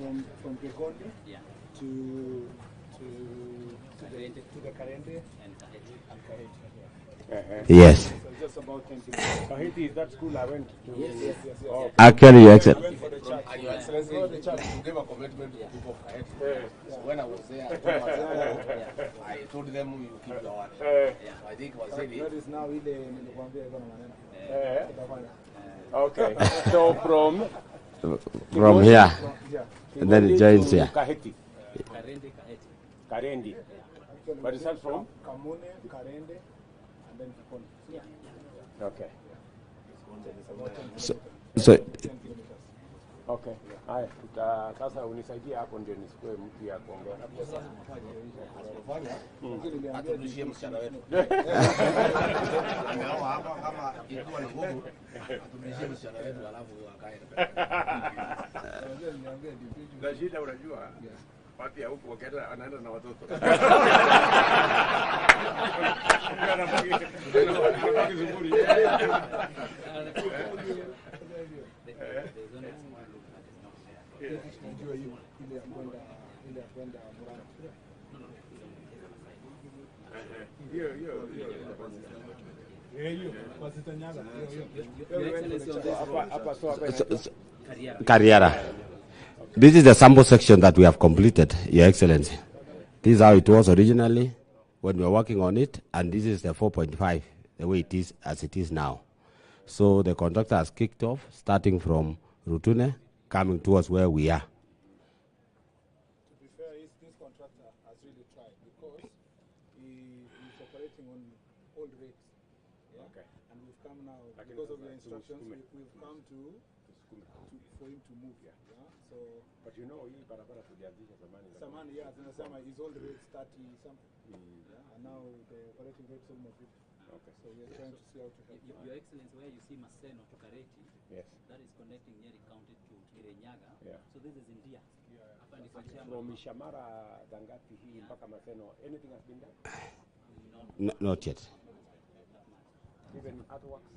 S4: From Kigondi to the Karende and Kaheti.
S8: Yes.
S4: So just about 10 kilometers.
S1: Kahiti is that school I went to.
S4: Yes.
S1: Okay.
S8: Actually, Your Excellency.
S4: Went for the church.
S2: And Your Excellency, you gave a commitment to the people of Kaheti. So when I was there, I told them you keep your word. So I think Waziri.
S4: That is now ile nilikwambia iko na maneno. Itafanya.
S1: Okay. So from
S8: From here,
S4: Yeah.
S8: and then it joins
S1: to
S8: here.
S1: Kaheti. Karendi. But it starts from?
S4: Kamune, Karende, and then Kikondi. Yeah.
S1: Okay.
S8: So
S1: Okay. Haya, sasa unisaidie hapo ndio nisikue mtu ya kuongea.
S2: Aturudishie msichana wetu. Ameoa hapa kama ikiwa ni ngumu, aturudishie msichana wetu alafu akae.
S1: Na shida unajua wapi ya huku wakienda anaenda na watoto. Anabaki sufuri.
S4: Unajua hiyo ile ya kwenda Murang'a.
S1: Hiyo hiyo hiyo.
S4: Hiyo kwa Sitanyaga. Hiyo.
S1: Hapa hapa so hapa
S8: so Kariara. This is the sample section that we have completed, Your Excellency. This is how it was originally when we were working on it, and this is the 4.5, the way it is as it is now. So the contractor has kicked off, starting from Rutune, coming towards where we are.
S4: To be fair, this contractor has really tried because he is operating on old rates. Yeah?
S1: Okay.
S4: And we've come now,
S1: Lakini
S4: because of
S1: sasa
S4: your instructions,
S1: tusukume.
S4: we've come to for him to move. Yeah. So
S1: But you know hii barabara tulianzisha zamani.
S4: Samani, yeah, zinasema his old rates 30 something. Yeah, and now the operating rate is almost 50.
S1: Okay.
S4: So we're trying to see how to help.
S6: Your Excellency, where you see Maseno to Kareti,
S1: Yes.
S6: that is connecting Nyeri County to Kirinyaga.
S1: Yeah.
S6: So this is India. Hapa ni kwa chairman.
S1: From Ishamara Dangati hii mpaka Maseno, anything has been done?
S8: No, not yet.
S1: Even earthworks?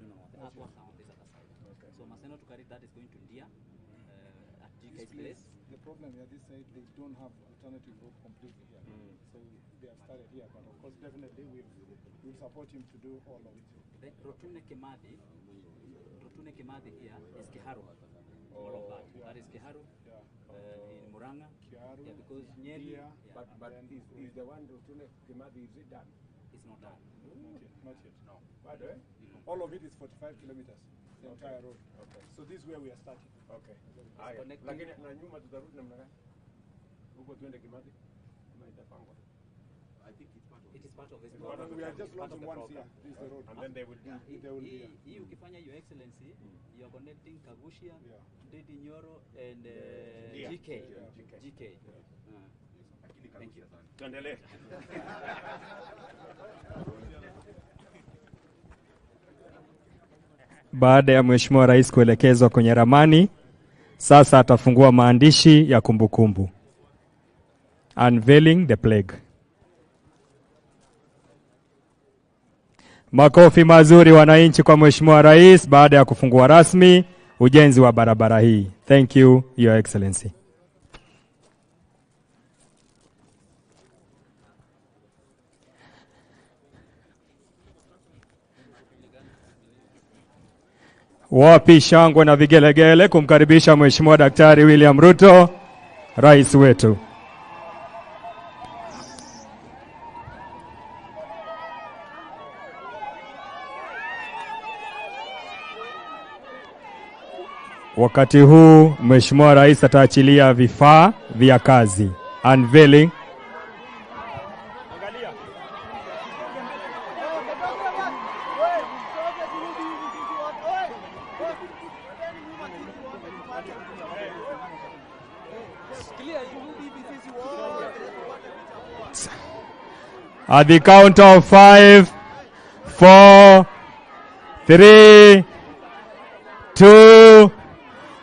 S6: No, the earthworks are on this other side. Okay. So Maseno to Kareti, that is going to India at GK
S4: This
S6: place.
S4: place, the problem here, this side, they don't have alternative road completely here. So they have started here, but of course, definitely we'll support him to do all of it.
S6: Then Rotune Kimathi, Rotune Kimathi here is Kiharu. All of that.
S4: Yeah.
S6: That is Kiharu
S4: Yeah.
S6: in Murang'a.
S4: Kiharu,
S6: Yeah, because Nyeri
S4: Ndia,
S6: yeah,
S1: But is the one Rutune Kimathi, is it done?
S6: it's not done.
S4: Not yet. Not yet.
S1: No. Bado eh?
S4: All of it is 45 kilometers, the entire road.
S1: Okay.
S4: So this is where we are starting.
S1: Okay. Haya.
S6: connecting-
S1: Lakini na nyuma tutarudi namna gani? Huko tuende Kimathi? Ama itapangwa?
S6: It is part of this
S1: It's part
S6: program.
S1: of
S4: We are
S6: It's
S4: just
S6: part of
S4: launching
S6: the
S4: once
S6: program.
S4: here. This is the road.
S1: And then they will do.
S6: Yeah,
S4: They will be
S6: hii hii ukifanya Your Excellency, you are connecting Kagushia,
S4: Yeah.
S6: Ndindi Nyoro and
S1: Yeah.
S6: GK.
S1: Yeah, GK.
S6: GK. Thank you.
S1: Tuendelee.
S13: Baada ya Mheshimiwa Rais kuelekezwa kwenye ramani, sasa atafungua maandishi ya kumbukumbu. Unveiling the plaque. Makofi mazuri wananchi kwa Mheshimiwa Rais baada ya kufungua rasmi ujenzi wa barabara hii. Thank you, Your Excellency. Wapi shangwe na vigelegele kumkaribisha Mheshimiwa Daktari William Ruto, rais wetu. Wakati huu Mheshimiwa Rais ataachilia vifaa vya kazi. Unveiling. At the count of 5, 4, 3, 2,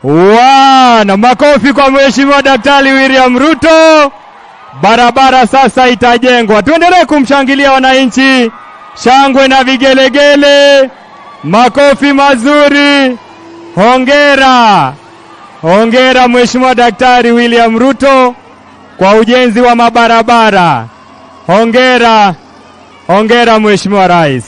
S13: 1. Makofi kwa Mheshimiwa Daktari William Ruto. Barabara sasa itajengwa. Tuendelee kumshangilia wananchi. Shangwe na vigelegele. Makofi mazuri. Hongera. Hongera Mheshimiwa Daktari William Ruto kwa ujenzi wa mabarabara. Hongera, hongera Mheshimiwa Rais.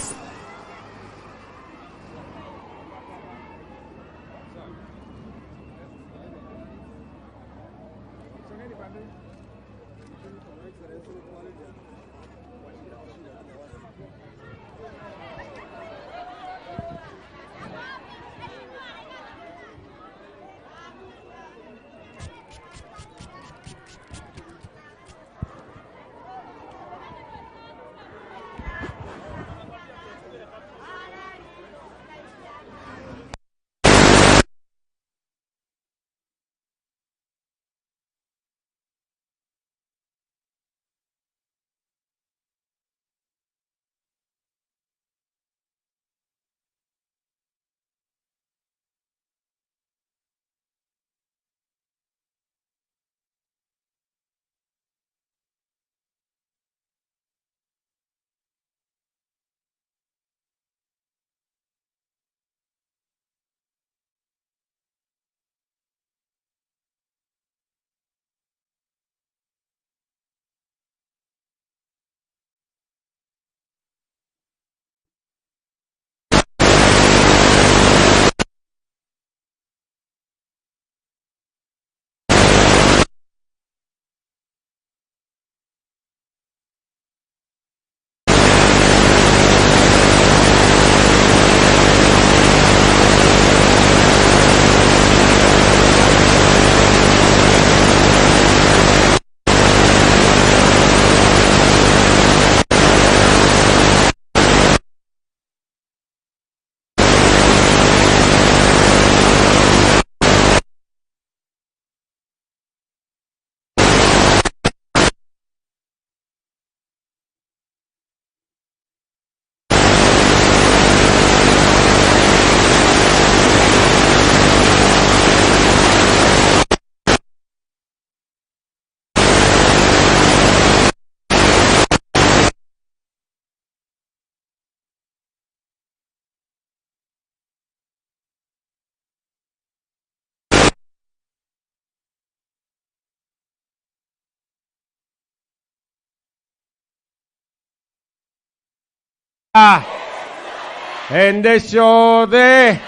S1: Endeshode.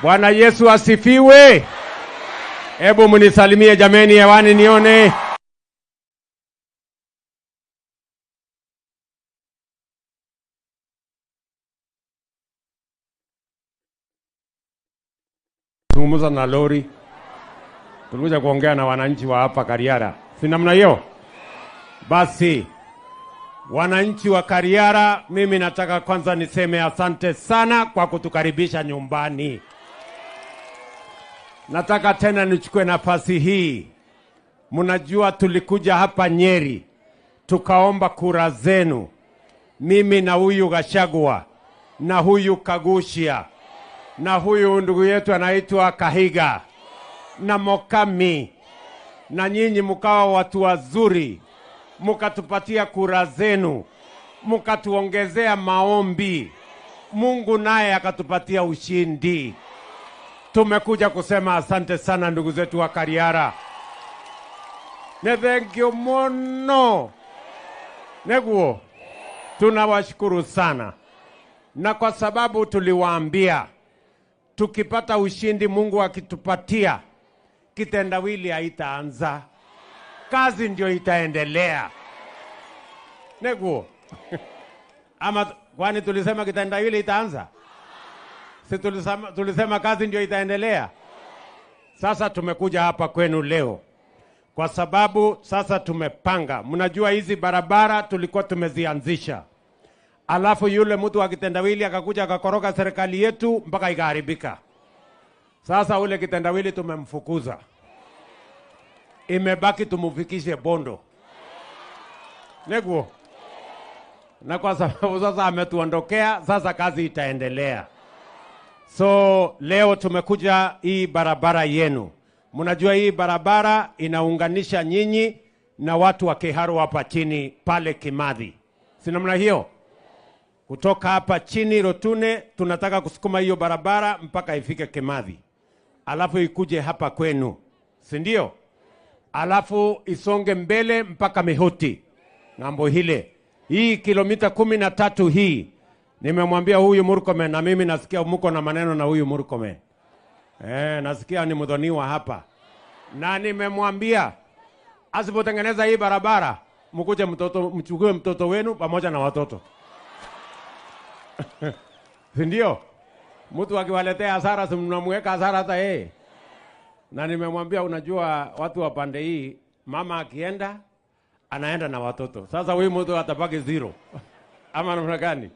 S1: Bwana Yesu asifiwe. Hebu mnisalimie jameni hewani nione. Zungumza na lori. Tulikuja kuongea na wananchi wa hapa Kariara. Si namna hiyo? Basi wananchi wa Kariara, mimi nataka kwanza niseme asante sana kwa kutukaribisha nyumbani. Nataka tena nichukue nafasi hii. Mnajua tulikuja hapa Nyeri, tukaomba kura zenu. Mimi na huyu Gachagua, na huyu Kaguchia, na huyu ndugu yetu anaitwa Kahiga, na Mokami, na nyinyi mkawa watu wazuri, mukatupatia kura zenu, mukatuongezea maombi, Mungu naye akatupatia ushindi. Tumekuja kusema asante sana ndugu zetu wa Kariara. Ne thank you mono. Neguo, tunawashukuru sana. Na kwa sababu tuliwaambia tukipata ushindi, Mungu akitupatia, kitendawili haitaanza, kazi ndio itaendelea. Neguo. Ama kwani tulisema kitendawili itaanza? Si tulisema kazi ndio itaendelea? Sasa tumekuja hapa kwenu leo kwa sababu sasa tumepanga. Mnajua hizi barabara tulikuwa tumezianzisha, alafu yule mtu wa kitendawili akakuja akakoroga serikali yetu mpaka ikaharibika. Sasa ule kitendawili tumemfukuza, imebaki tumufikishe Bondo. Neguo. Na kwa sababu sasa ametuondokea, sasa kazi itaendelea. So leo tumekuja hii barabara yenu. Mnajua hii barabara inaunganisha nyinyi na watu wa Kiharu hapa chini pale Kimathi. Si namna hiyo? Kutoka hapa chini Rotune tunataka kusukuma hiyo barabara mpaka ifike Kimathi. alafu ikuje hapa kwenu, si ndio? Alafu isonge mbele mpaka Mihuti ng'ambo hile. Hii kilomita 13 hii nimemwambia huyu Murkomen, na mimi nasikia mko na maneno na huyu Murkomen. Nasikia ni mdhoniwa hapa. Na nimemwambia asipotengeneza hii barabara mkuje mtoto, mchukue mtoto wenu pamoja na watoto. Si ndio? Mtu akiwaletea hasara si mnamweka hasara hata yeye. Na nimemwambia unajua watu wa pande hii mama akienda anaenda na watoto. Sasa huyu mtu atabaki zero. Ama namna gani?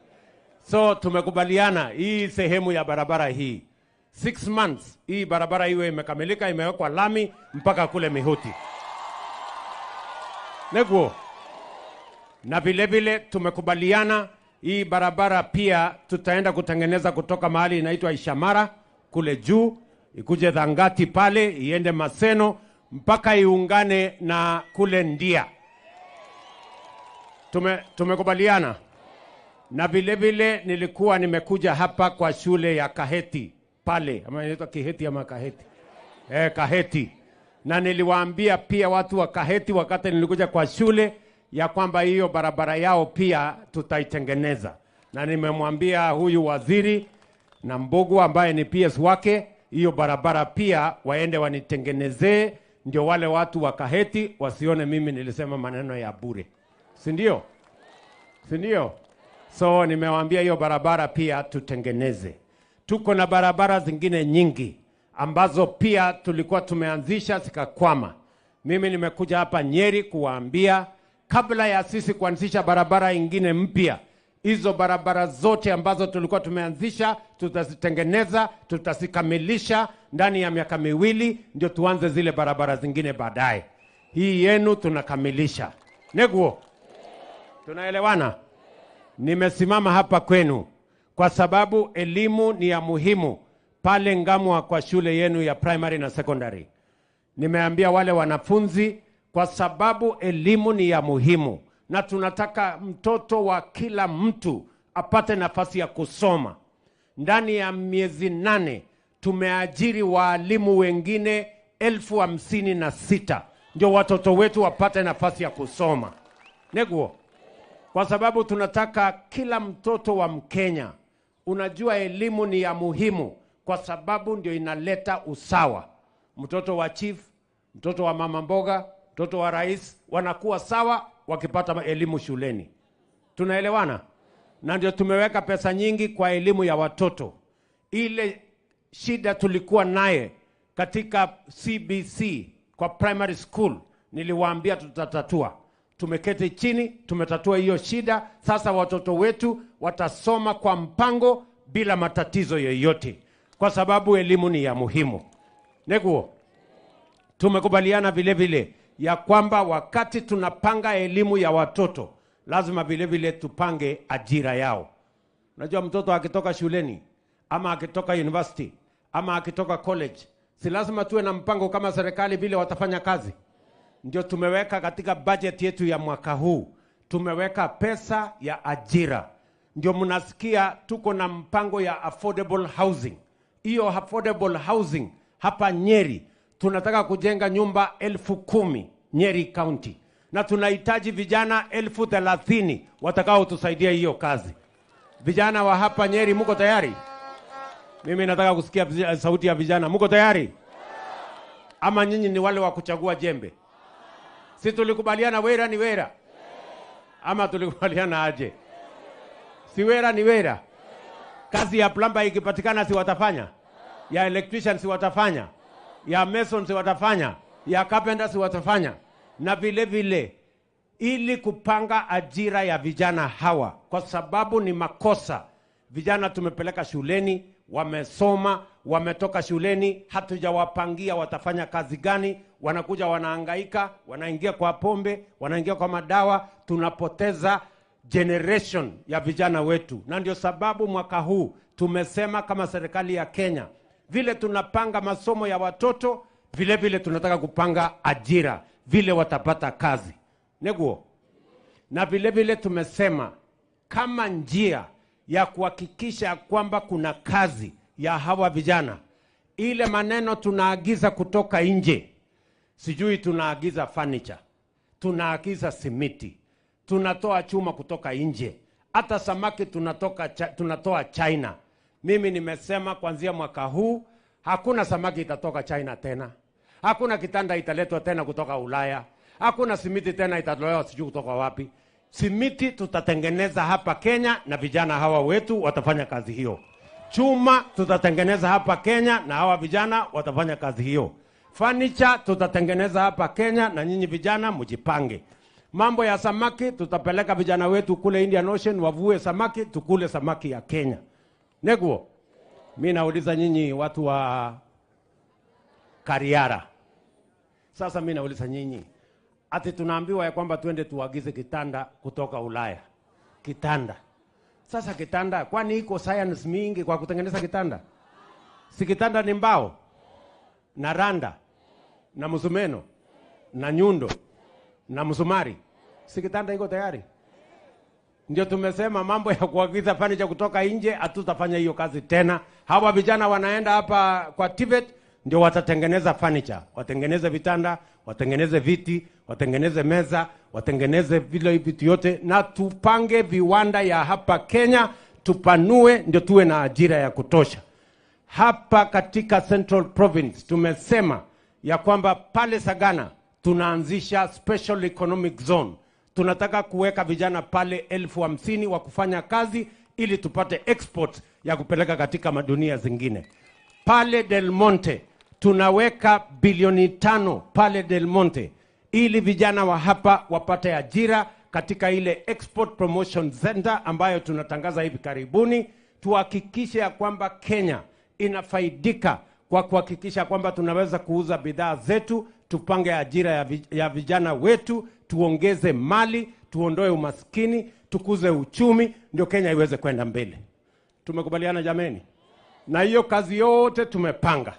S1: So tumekubaliana hii sehemu ya barabara hii 6 months hii barabara iwe imekamilika, imewekwa lami mpaka kule Mihuti. Neguo. Na vile vile tumekubaliana hii barabara pia tutaenda kutengeneza kutoka mahali inaitwa Ishamara kule juu, ikuje Dhangati pale, iende Maseno mpaka iungane na kule Ndia. Tumekubaliana. Na vile vile nilikuwa nimekuja hapa kwa shule ya Kaheti pale, ama inaitwa Kiheti ama Kaheti? Kaheti. Na niliwaambia pia watu wa Kaheti wakati nilikuja kwa shule ya kwamba hiyo barabara yao pia tutaitengeneza. Na nimemwambia huyu waziri na Mbogo ambaye ni PS wake, hiyo barabara pia waende wanitengenezee, ndio wale watu wa Kaheti wasione mimi nilisema maneno ya bure. Si ndio? Si ndio? So nimewaambia hiyo barabara pia tutengeneze. Tuko na barabara zingine nyingi ambazo pia tulikuwa tumeanzisha zikakwama. Mimi nimekuja hapa Nyeri kuwaambia kabla ya sisi kuanzisha barabara ingine mpya, hizo barabara zote ambazo tulikuwa tumeanzisha tutazitengeneza, tutazikamilisha ndani ya miaka 2, ndio tuanze zile barabara zingine baadaye. Hii yenu tunakamilisha. Neguo. Tunaelewana? Nimesimama hapa kwenu kwa sababu elimu ni ya muhimu pale Ngamwa kwa shule yenu ya primary na secondary. Nimeambia wale wanafunzi kwa sababu elimu ni ya muhimu na tunataka mtoto wa kila mtu apate nafasi ya kusoma. Ndani ya miezi 8 tumeajiri walimu wengine 56,000 ndio watoto wetu wapate nafasi ya kusoma. Neguo. Kwa sababu tunataka kila mtoto wa Mkenya. Unajua elimu ni ya muhimu kwa sababu ndio inaleta usawa. Mtoto wa chief, mtoto wa mama mboga, mtoto wa rais wanakuwa sawa wakipata elimu shuleni. Tunaelewana? Na ndio tumeweka pesa nyingi kwa elimu ya watoto. Ile shida tulikuwa naye katika CBC kwa primary school niliwaambia tutatatua. Tumeketi chini, tumetatua hiyo shida. Sasa watoto wetu watasoma kwa mpango bila matatizo yoyote, kwa sababu elimu ni ya muhimu. Neguo. Tumekubaliana vile vile ya kwamba wakati tunapanga elimu ya watoto lazima vile vile tupange ajira yao. Unajua mtoto akitoka shuleni ama akitoka university ama akitoka college, si lazima tuwe na mpango kama serikali vile watafanya kazi. Ndio tumeweka katika budget yetu ya mwaka huu, tumeweka pesa ya ajira. Ndio mnasikia tuko na mpango ya affordable housing. Hiyo affordable housing hapa Nyeri tunataka kujenga nyumba 10,000 Nyeri County, na tunahitaji vijana 30,000 watakao tusaidia hiyo kazi. Vijana wa hapa Nyeri mko tayari? Mimi nataka kusikia sauti ya vijana. Mko tayari? Ama nyinyi ni wale wa kuchagua jembe? Si tulikubaliana wera ni wera? Ama tulikubaliana aje? Si wera ni wera? Kazi ya plumber ikipatikana si watafanya? Ya electrician si watafanya? Ya mason si watafanya? Ya carpenter si watafanya? Na vile vile ili kupanga ajira ya vijana hawa, kwa sababu ni makosa. Vijana tumepeleka shuleni, wamesoma, wametoka shuleni, hatujawapangia watafanya kazi gani, wanakuja wanahangaika, wanaingia kwa pombe, wanaingia kwa madawa, tunapoteza generation ya vijana wetu. Na ndio sababu mwaka huu tumesema kama serikali ya Kenya, vile tunapanga masomo ya watoto, vile vile tunataka kupanga ajira, vile watapata kazi. Neguo. Na vile vile tumesema kama njia ya kuhakikisha kwamba kuna kazi ya hawa vijana, Ile maneno tunaagiza kutoka nje, sijui tunaagiza furniture, tunaagiza simiti, tunatoa chuma kutoka nje, hata samaki tunatoa China. Mimi nimesema kuanzia mwaka huu hakuna samaki itatoka China tena, hakuna kitanda italetwa tena kutoka Ulaya, hakuna simiti tena itatolewa sijui kutoka wapi. Simiti tutatengeneza hapa Kenya na vijana hawa wetu watafanya kazi hiyo. Chuma tutatengeneza hapa Kenya na hawa vijana watafanya kazi hiyo. Furniture tutatengeneza hapa Kenya na nyinyi vijana mjipange. Mambo ya samaki tutapeleka vijana wetu kule Indian Ocean wavue samaki, tukule samaki ya Kenya. Neguo, mimi nauliza nyinyi watu wa Kariara. Sasa mimi nauliza nyinyi, ati tunaambiwa ya kwamba tuende tuagize kitanda kutoka Ulaya. Kitanda. Sasa kitanda, kwani iko science mingi kwa kutengeneza kitanda? Si kitanda ni mbao na randa na msumeno na nyundo na msumari. Si kitanda iko tayari? Ndio tumesema mambo ya kuagiza furniture kutoka nje hatutafanya hiyo kazi tena. Hawa vijana wanaenda hapa kwa Tibet ndio watatengeneza furniture, watengeneze vitanda, watengeneze viti, watengeneze meza, watengeneze vile vitu yote, na tupange viwanda ya hapa Kenya, tupanue ndio tuwe na ajira ya kutosha. Hapa katika Central Province tumesema ya kwamba pale Sagana tunaanzisha Special Economic Zone. Tunataka kuweka vijana pale 50,000 wa kufanya kazi ili tupate export ya kupeleka katika madunia zingine. Pale Del Monte tunaweka bilioni 5 pale Del Monte ili vijana wa hapa wapate ajira katika ile Export Promotion Center ambayo tunatangaza hivi karibuni. Tuhakikishe ya kwamba Kenya inafaidika kwa kuhakikisha kwamba tunaweza kuuza bidhaa zetu, tupange ajira ya vijana wetu, tuongeze mali, tuondoe umaskini, tukuze uchumi, ndio Kenya iweze kwenda mbele. Tumekubaliana jameni? Na hiyo kazi yote tumepanga.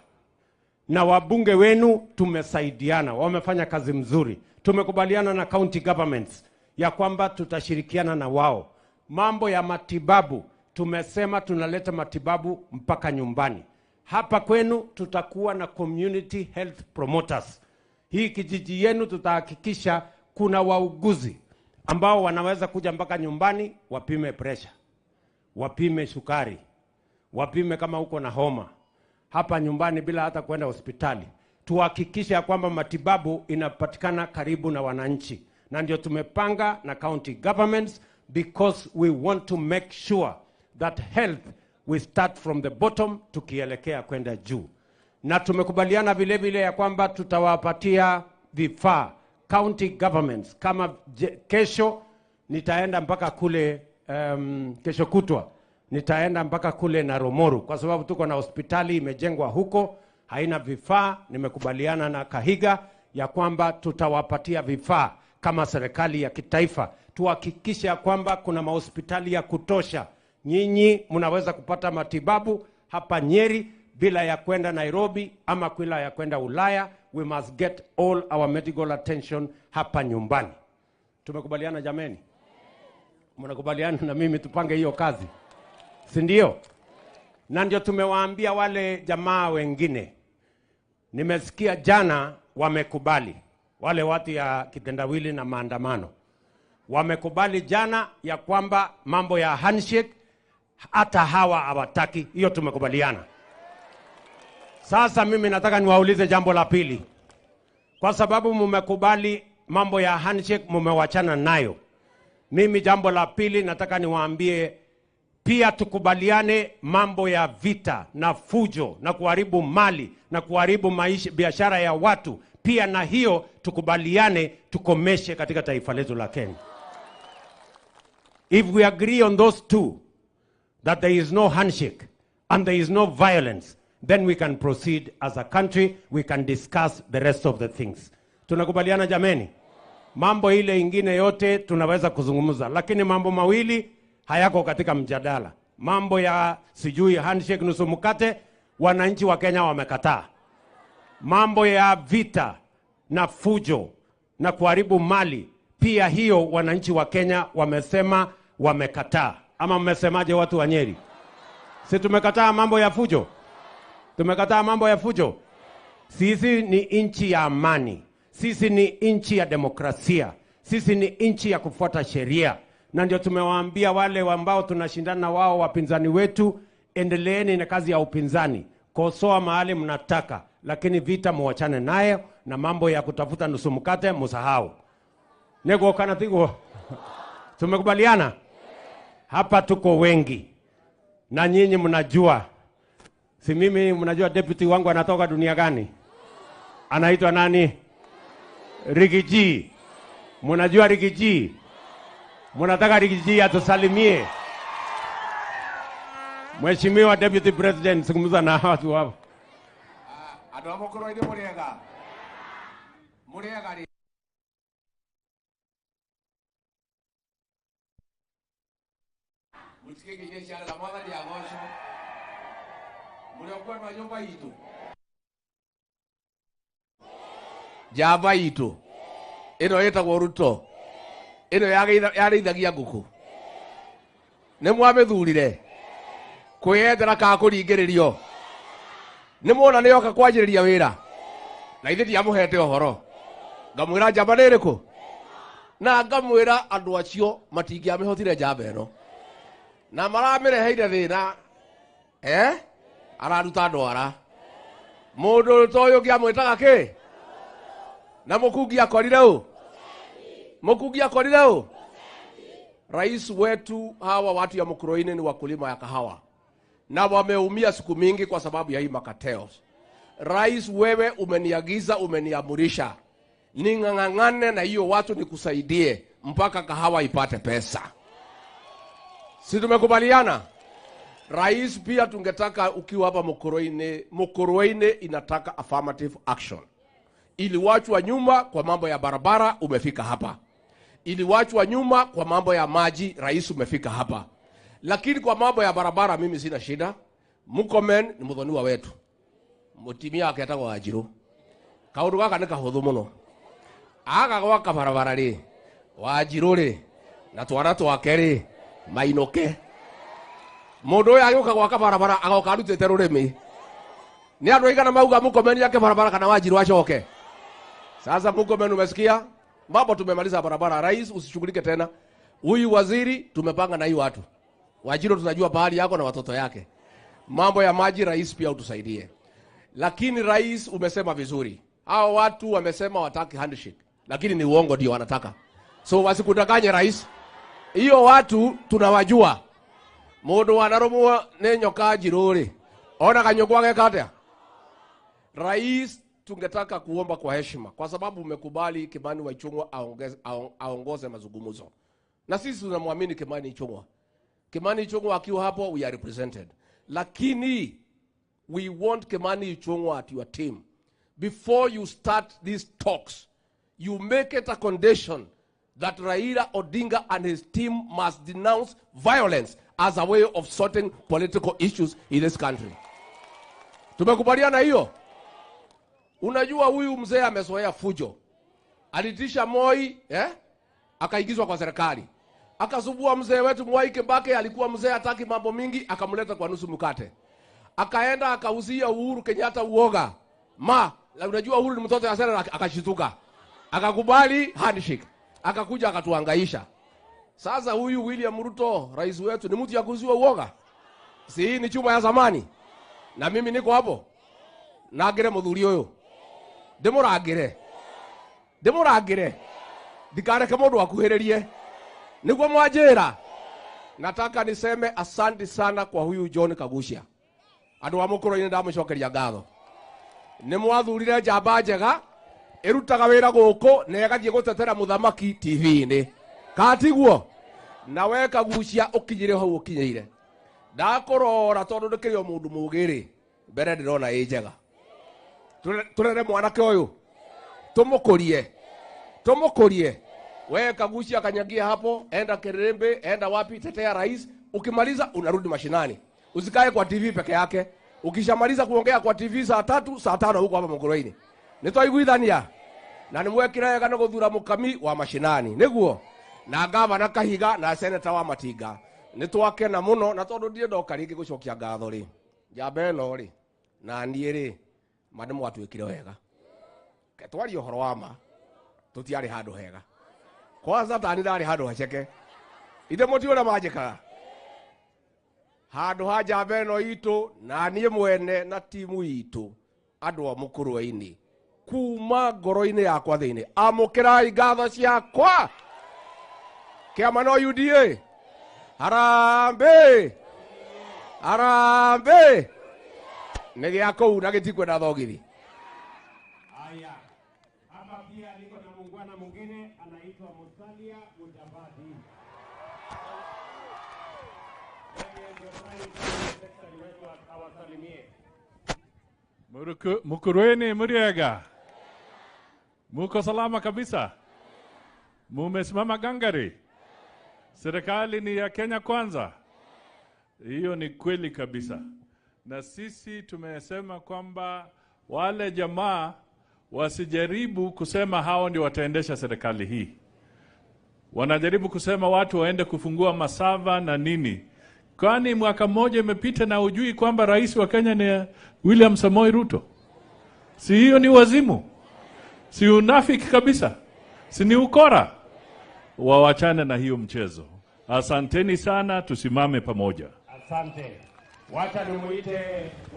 S1: Na wabunge wenu tumesaidiana, wamefanya kazi mzuri. Tumekubaliana na county governments ya kwamba tutashirikiana na wao. Mambo ya matibabu, tumesema tunaleta matibabu mpaka nyumbani. Hapa kwenu tutakuwa na community health promoters. Hii kijiji yenu tutahakikisha kuna wauguzi ambao wanaweza kuja mpaka nyumbani, wapime pressure, wapime sukari, wapime kama uko na homa hapa nyumbani bila hata kwenda hospitali. Tuhakikishe kwamba matibabu inapatikana karibu na wananchi. Na ndio tumepanga na county governments because we want to make sure that health we start from the bottom tukielekea kwenda juu. Na tumekubaliana vile vile ya kwamba tutawapatia vifaa county governments. Kama kesho nitaenda mpaka kule, kesho kutwa nitaenda mpaka kule Naromoru kwa sababu tuko na hospitali imejengwa huko haina vifaa. Nimekubaliana na Kahiga ya kwamba tutawapatia vifaa kama serikali ya kitaifa. Tuhakikishe ya kwamba kuna mahospitali ya kutosha. Nyinyi mnaweza kupata matibabu hapa Nyeri bila ya kwenda Nairobi ama bila ya kwenda Ulaya. We must get all our medical attention hapa nyumbani. Tumekubaliana jameni? Mnakubaliana na mimi tupange hiyo kazi? Si ndio? Na ndio tumewaambia wale jamaa wengine. Nimesikia jana wamekubali, wale watu ya kitendawili na maandamano. Wamekubali jana ya kwamba mambo ya handshake hata hawa hawataki. Hiyo tumekubaliana. Sasa mimi nataka niwaulize jambo la pili. Kwa sababu mmekubali mambo ya handshake, mmewachana nayo. Mimi jambo la pili nataka niwaambie pia tukubaliane mambo ya vita na fujo na kuharibu mali na kuharibu maisha, biashara ya watu. Pia na hiyo tukubaliane tukomeshe katika taifa letu la Kenya. If we agree on those two, that there is no handshake and there is no violence, then we can proceed as a country, we can discuss the rest of the things. Tunakubaliana jameni? Mambo ile ingine yote tunaweza kuzungumza, lakini mambo mawili hayako katika mjadala. Mambo ya sijui handshake nusu mkate, wananchi wa Kenya wamekataa. Mambo ya vita na fujo na kuharibu mali, pia hiyo wananchi wa Kenya wamesema wamekataa. Ama mmesemaje watu wa Nyeri? Si tumekataa mambo ya fujo? Tumekataa mambo ya fujo. Sisi ni nchi ya amani. Sisi ni nchi ya demokrasia. Sisi ni nchi ya kufuata sheria. Na ndio tumewaambia wale ambao tunashindana wao wapinzani wetu, endeleeni na kazi ya upinzani. Kosoa mahali mnataka, lakini vita muachane nayo na mambo ya kutafuta nusu mkate musahau. Nego kana tigo. Tumekubaliana? Hapa tuko wengi. Na nyinyi mnajua. Si mimi mnajua deputy wangu anatoka dunia gani? Anaitwa nani? Rigiji. Mnajua Rigiji? Mnataka Rigiji atusalimie? Mheshimiwa Deputy President, zungumza na watu hapo.
S2: Andu a Mukurwe-ini muriega. Muriega ri. Mutikigirie ciana na Mwathani agocwo. Muri o kwenu a nyumba itu. Njamba itu. Ino ĩtagwo Ruto. Ino yarĩithagia ngũkũ. Nĩ mwamĩthurire kwĩyendera kana kũringĩrĩrio. Nĩ mwona nĩ yoka kwanjĩrĩria wĩra. Na ithe ndiamũhete ũhoro. Ngamwĩra njamba nĩ ĩrĩkũ? Na ngamwĩra andũ acio matingĩamĩhotire njamba ĩno. Na maramĩreheire thĩna. Araruta ndwara. Mũndũ ta ũyũ ũngĩamwĩtaga kĩ? Na mũkungi akorire ũ? Mũkungi akorire ũ? Rais wetu, hawa watu ya Mukurwe-ini ni wakulima ya kahawa. Na wameumia siku mingi kwa sababu ya hii makatels. Rais, wewe umeniagiza, umeniamurisha ning'ang'ane na hiyo watu nikusaidie mpaka kahawa ipate pesa. Si tumekubaliana? Rais, pia tungetaka ukiwa hapa Mukurwe-ini, Mukurwe-ini inataka affirmative action. Iliwachwa nyuma kwa mambo ya barabara, umefika hapa. Iliwachwa nyuma kwa mambo ya maji, rais umefika hapa. Lakini kwa mambo ya barabara mimi sina shida. Murkomen ni muthoniwa wetu. Mutimia aketagwo Wanjiru. Kaundu gaka ni kahuthu muno. Aga gwaka barabara ri, Wanjiru ri, na twana twake ri, mainuke. Mundu uyu agiuka gwaka barabara agoka arutite rurimi. Ni andu aigana mauga Murkomen yake barabara kana Wanjiru acoke. Sasa Murkomen umesikia? Mambo tumemaliza barabara, rais usishughulike tena. Huyu waziri tumepanga na hii watu. Wanjiru tunajua pahali yako na watoto yake. Mambo ya maji rais pia utusaidie. Lakini rais umesema vizuri. Hao watu wamesema wataki handshake, lakini ni uongo ndio wanataka. So wasikudanganye rais. Hiyo watu tunawajua. Mundu wanarumwo ni nyoka njiru ri. Ona kanyũkwa geka atia? Rais, tungetaka kuomba kwa heshima kwa sababu umekubali Kimani wa Ichung'wa aongoze mazungumzo. Na sisi tunamwamini Kimani Ichung'wa. Kimani Ichung'wa akiwa hapo we are represented. Lakini we want Kimani Ichung'wa at your team. Before you start these talks, you make it a condition that Raila Odinga and his team must denounce violence as a way of sorting political issues in this country. Tumekubaliana hiyo? Unajua huyu mzee amezoea fujo. Alitisha Moi, akaingizwa kwa serikali. Akasubua mzee wetu Mwai Kibaki, alikuwa mzee hataki mambo mingi, akamleta kwa nusu mkate. Akaenda akauzia Uhuru Kenyatta uoga. Ma, unajua Uhuru ni mtoto ya sera, akashituka. Akakubali handshake. Akakuja akatuhangaisha. Sasa huyu William Ruto, rais wetu, ni mtu ya kuuziwa uoga. Si hii ni chuma ya zamani. Na mimi niko hapo. Nagire muthuri uyu. Ndimurangire. Ndimurangire. Ndikareke mundu akuhiririe. Niguo mwanjira. Nataka niseme asante sana kwa huyu John Kaguchia. Andu a Mukurwe-ini ndamucokeria ngatho. Ni mwathurire njamba njega irutaga wira guku na ĩgathiĩ gũtetera mũthamaki TV-inĩ. Katiguo? Na we Kaguchia ũkinyire hau ũkinyĩire. Ndakũrora tondũ ndĩkĩrĩ o mũndũ mũũgĩ-rĩ, mbere ndĩrona ĩ njega. Tũrere mwanake ũyũ. Tũmũkũrie. Tũmũkũrie. We Kaguchia kanyagia hapo, enda Kirembe, enda wapi, tetea rais. Ukimaliza unarudi mashinani. Usikae kwa TV peke yake. Ukishamaliza kuongea kwa TV saa 3, saa 5 huko hapa Mukurwe-ini. Nitwaiguithania. Na nimwekire wega nĩ gũthura mũkami wa mashinani. Nĩguo? Na gavana Kahiga na seneta wa Matinga. Nĩtwakena mũno na tondũ ndirĩ ndoka rĩngĩ gũcokia ngatho rĩ. Njamba ĩno rĩ, Na niĩ rĩ, ma nĩ mwatwĩkire wega. Ke twarie ũhoro wa ma, tũtiarĩ handũ hega. Kwanza tani ndarĩ handũ haceke. Ithe mũtiũĩ ũrĩa manjĩkaga. Handũ ha njamba ĩno itũ na niĩ mwene na timu itũ andũ a Mũkũrwe-inĩ kuma ngoro-inĩ yakwa thĩinĩ, amũkĩrai ngatho ciakwa. Kĩama no UDA. Harambee! Harambee! Nĩ gĩa kũu na gĩtikwenda thogithi.
S1: Haya. Hapa pia niko na muungwana mwingine anaitwa Musalia Mudavadi. Yeye ndio prime secretary wetu, awasalimie.
S3: Mukurweni muriega. Muko salama kabisa. Mumesimama gangari. Serikali ni ya Kenya Kwanza. Hiyo ni kweli kabisa. Na sisi tumesema kwamba wale jamaa wasijaribu kusema hao ndio wataendesha serikali hii. Wanajaribu kusema watu waende kufungua masava na nini. Kwani mwaka mmoja imepita na hujui kwamba rais wa Kenya ni William Samoei Ruto? Si hiyo ni wazimu? Si unafiki kabisa? Si ni ukora? Wawachane na hiyo mchezo. Asanteni sana, tusimame pamoja.
S1: Asante. Wacha nimuite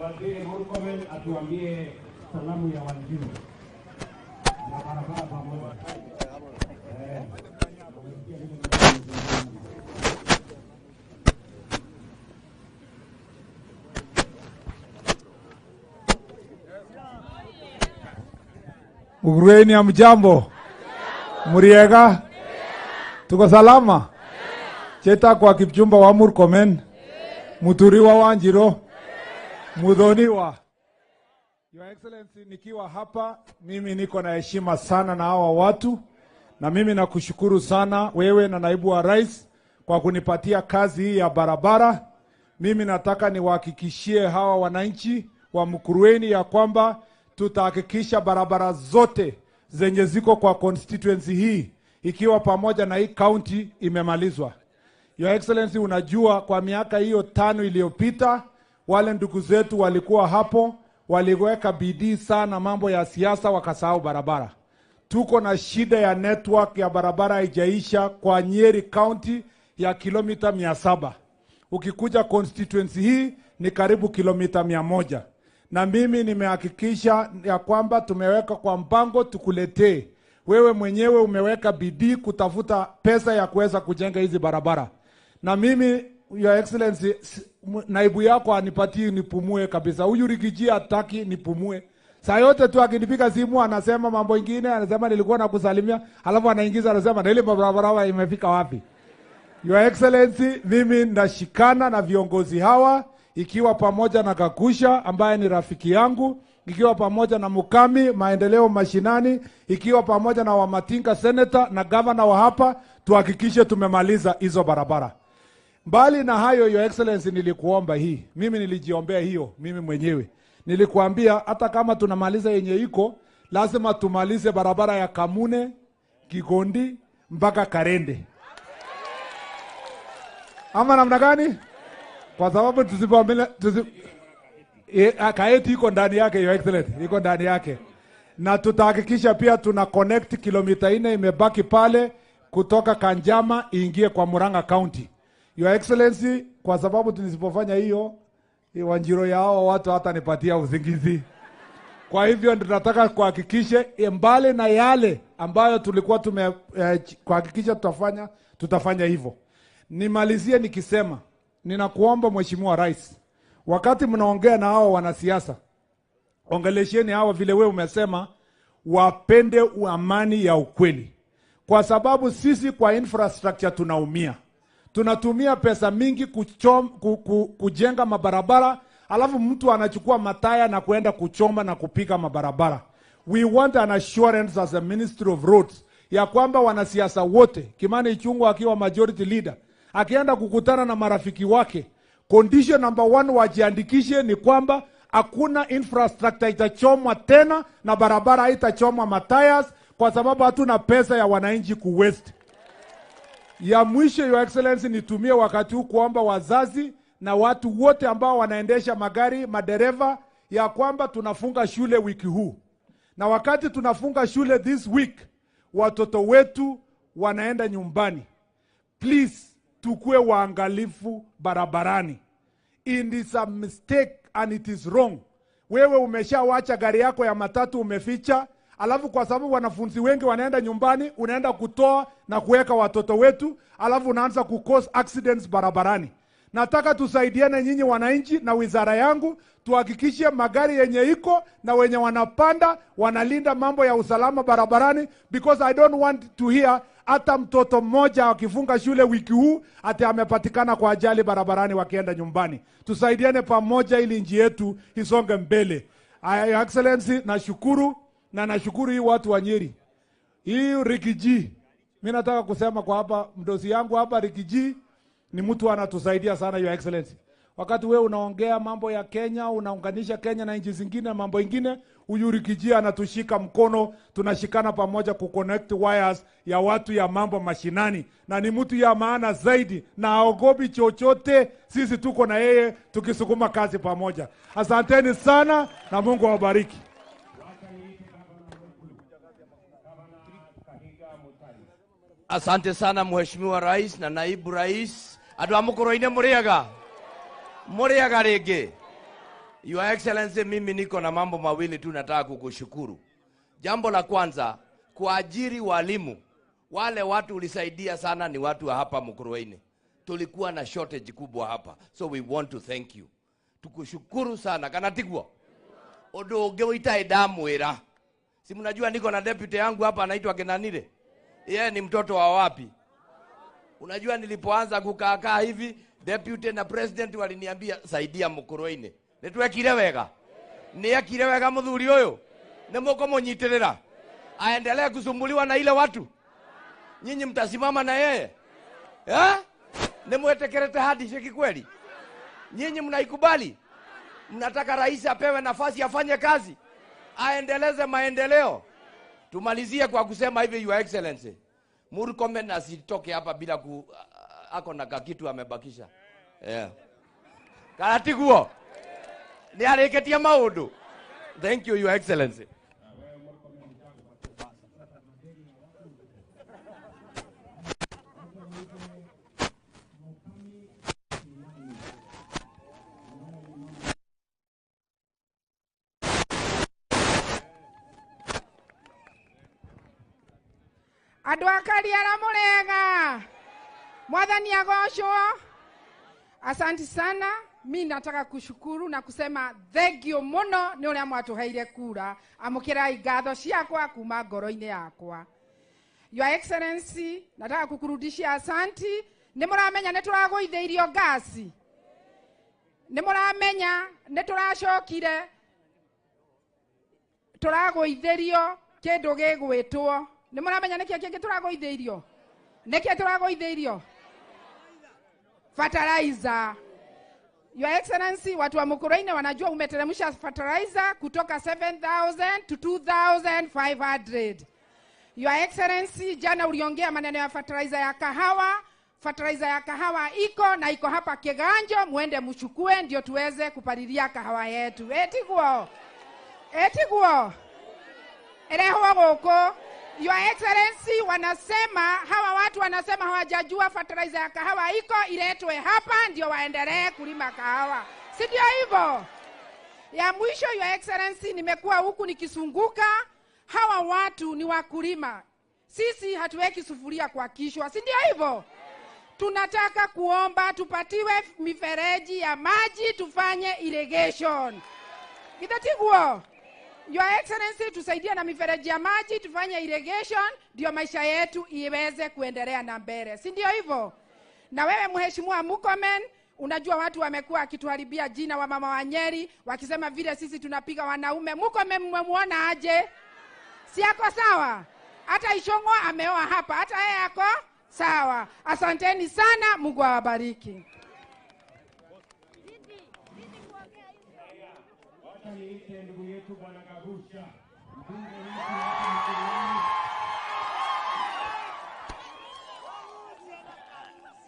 S1: Waziri Murkomen atuambie salamu ya Wanjiru na barabara pamoja.
S4: Mukurweini hamjambo? Muriega? Tuko salama? Cheta kwa Kipchumba wa Murkomen, Muturiwa Wanjiro, Muthoniwa. Your Excellency, nikiwa hapa mimi niko na heshima sana na hawa watu, na mimi nakushukuru sana wewe na naibu wa rais kwa kunipatia kazi hii ya barabara. Mimi nataka niwahakikishie hawa wananchi wa Mukurweini ya kwamba tutahakikisha barabara zote zenye ziko kwa constituency hii ikiwa pamoja na hii county imemalizwa. Your Excellency, unajua kwa miaka hiyo 5 iliyopita wale ndugu zetu walikuwa hapo, waliweka bidii sana mambo ya siasa wakasahau barabara. Tuko na shida ya network ya barabara haijaisha kwa Nyeri County ya kilomita 700. Ukikuja constituency hii ni karibu kilomita 100. Na mimi nimehakikisha ya kwamba tumeweka kwa mpango tukuletee. Wewe mwenyewe umeweka bidii kutafuta pesa ya kuweza kujenga hizi barabara. Na mimi, Your Excellency, naibu yako anipatie nipumue kabisa. Huyu Rigiji hataki nipumue. Saa yote tu akinipiga simu anasema mambo ingine, anasema nilikuwa nakusalimia, alafu anaingiza anasema na ile barabara imefika wapi? Your Excellency, mimi nashikana na viongozi hawa ikiwa pamoja na Kakusha ambaye ni rafiki yangu, ikiwa pamoja na Mukami maendeleo mashinani, ikiwa pamoja na Wamatinga senator na governor wa hapa, tuhakikishe tumemaliza hizo barabara. Mbali na hayo, Your Excellency, nilikuomba hii. Mimi nilijiombea hiyo mimi mwenyewe. Nilikuambia hata kama tunamaliza yenye iko, lazima tumalize barabara ya Kamune, Kigondi mpaka Karende. Ama namna gani? Kwa sababu Kaeti iko ndani yake, Your Excellency, iko ndani yake. Na tutahakikisha pia tuna connect kilomita 4 imebaki pale kutoka Kanjama iingie kwa Murang'a County. Your Excellency, kwa sababu tunisipofanya hiyo, Wanjiro yao watu hata nipatia usingizi. Kwa hivyo tunataka kuhakikisha mbali na yale ambayo tulikuwa tume kuhakikisha tutafanya hivyo. Nimalizie nikisema, ninakuomba Mheshimiwa Rais, wakati mnaongea na hao wanasiasa, ongelesheni hao vile wewe umesema, wapende amani ya ukweli. Kwa sababu sisi kwa infrastructure tunaumia. Tunatumia pesa mingi kujenga mabarabara, alafu mtu anachukua mataya na kuenda kuchoma na kupika mabarabara. We want an assurance as a Ministry of Roads ya kwamba wanasiasa wote, Kimani Ichung'wah akiwa majority leader, akienda kukutana na marafiki wake, condition number 1 wajiandikishe ni kwamba hakuna infrastructure itachomwa tena na barabara haitachomwa matayas, kwa sababu hatuna pesa ya wananchi ku waste. Ya mwisho, Your Excellency, nitumie wakati huu kuomba wazazi na watu wote ambao wanaendesha magari, madereva, ya kwamba tunafunga shule wiki huu. Na wakati tunafunga shule this week, watoto wetu wanaenda nyumbani. Please, tukue waangalifu barabarani. It is a mistake and it is wrong. Wewe umeshawacha gari yako ya matatu umeficha, alafu kwa sababu wanafunzi wengi wanaenda nyumbani, unaenda kutoa na kuweka watoto wetu, alafu unaanza ku cause accidents barabarani. Nataka tusaidiane nyinyi wananchi na wizara yangu, tuhakikishe magari yenye iko na wenye wanapanda wanalinda mambo ya usalama barabarani, because I don't want to hear hata mtoto mmoja akifunga shule wiki huu ati amepatikana kwa ajali barabarani wakienda nyumbani. Tusaidiane pamoja ili nchi yetu isonge mbele. Your Excellency, nashukuru na nashukuru hii watu wa Nyeri. Hii Rikiji, mimi nataka kusema kwa hapa mdosi yangu hapa Rikiji ni mtu anatusaidia sana, Your Excellency. Wakati wewe unaongea mambo ya Kenya, unaunganisha Kenya na nchi zingine, mambo ingine, huyu Rikiji anatushika mkono, tunashikana pamoja kuconnect wires ya watu ya mambo mashinani. Na ni mtu ya maana zaidi na haogopi chochote, sisi tuko na yeye tukisukuma kazi pamoja. Asanteni sana na Mungu awabariki.
S2: Asante sana Mheshimiwa Rais na Naibu Rais. Andu a Mukuruini muriaga? Muriaga ringi? Your Excellency, mimi niko na mambo mawili tu nataka kukushukuru. Jambo la kwanza, kuajiri walimu. Wale watu ulisaidia sana ni watu wa hapa Mukuruini. Tulikuwa na shortage kubwa hapa. So we want to thank you. Tukushukuru sana. Kana tiguo? Undu ungi witae ndamwira. Si mnajua niko na deputy yangu hapa anaitwa Kenanire. Yeye ni mtoto wa wapi? Unajua nilipoanza kukaa hivi, deputy na president waliniambia saidia Mukuruini. Nitwekire wega. Niekire wega muthuri uyu. Ni mukumunyitirira. Aendelee kusumbuliwa na ile watu. Nyinyi mtasimama na yeye. Eh? Ni mwetekerete hadi kweli? Nyinyi mnaikubali? Mnataka rais apewe nafasi afanye kazi, aendeleze maendeleo. Tumalizie kwa kusema hivi, Your Excellency, Murkomen asitoke hapa bila ako na kakitu amebakisha. Yeah. Karatiguo. Ni areketia maundu. Thank you, Your Excellency.
S5: Andũ a Kariara mũrega, Mwathani agocwo. Asante sana. Mi nataka kushukuru na kusema thank you muno ni uria mwatuheire kura. Amukirai ngatho ciakwa kuma ngoro-inĩ yakwa. Your Excellency, nataka kukurudishia asanti. Nĩ mũramenya nĩ tũragũithĩirio ngasi. Nĩ mũramenya nĩ tũracokire tũragũithĩrio kĩndũ gĩgwĩtwo. Nĩ mũramenya nĩkĩ kĩngĩ tũragũithĩirio? Nĩkĩ tũragũithĩirio? Fertilizer. Your Excellency, watu wa Mukuruini wanajua umeteremsha fertilizer kutoka 7,000 to 2,500. Your Excellency, jana uliongea maneno ya fertilizer ya kahawa. Fertilizer ya kahawa iko na iko hapa Kiganjo, muende mchukue ndio tuweze kupalilia kahawa yetu. Eti guo. Eti guo. Erehwo goko. Your Excellency, wanasema hawa watu wanasema hawajajua fertilizer ya kahawa iko, iletwe hapa ndio waendelee kulima kahawa. Si ndio hivyo? Ya mwisho, Your Excellency, nimekuwa huku nikisunguka, hawa watu ni wakulima. Sisi hatuweki sufuria kwa kichwa, si ndio hivyo? Tunataka kuomba tupatiwe mifereji ya maji tufanye irrigation. Githatiguo? Your Excellency, tusaidie na mifereji ya maji tufanye irrigation ndio maisha yetu iweze kuendelea na mbele. Si ndio hivyo? Na wewe Mheshimiwa Murkomen, unajua watu wamekuwa wakituharibia jina wa mama wa Nyeri wakisema vile sisi tunapiga wanaume. Murkomen mmemuona aje? Si yako sawa? Hata Ishongwa ameoa hapa, hata yeye yako sawa. Asanteni sana, Mungu awabariki.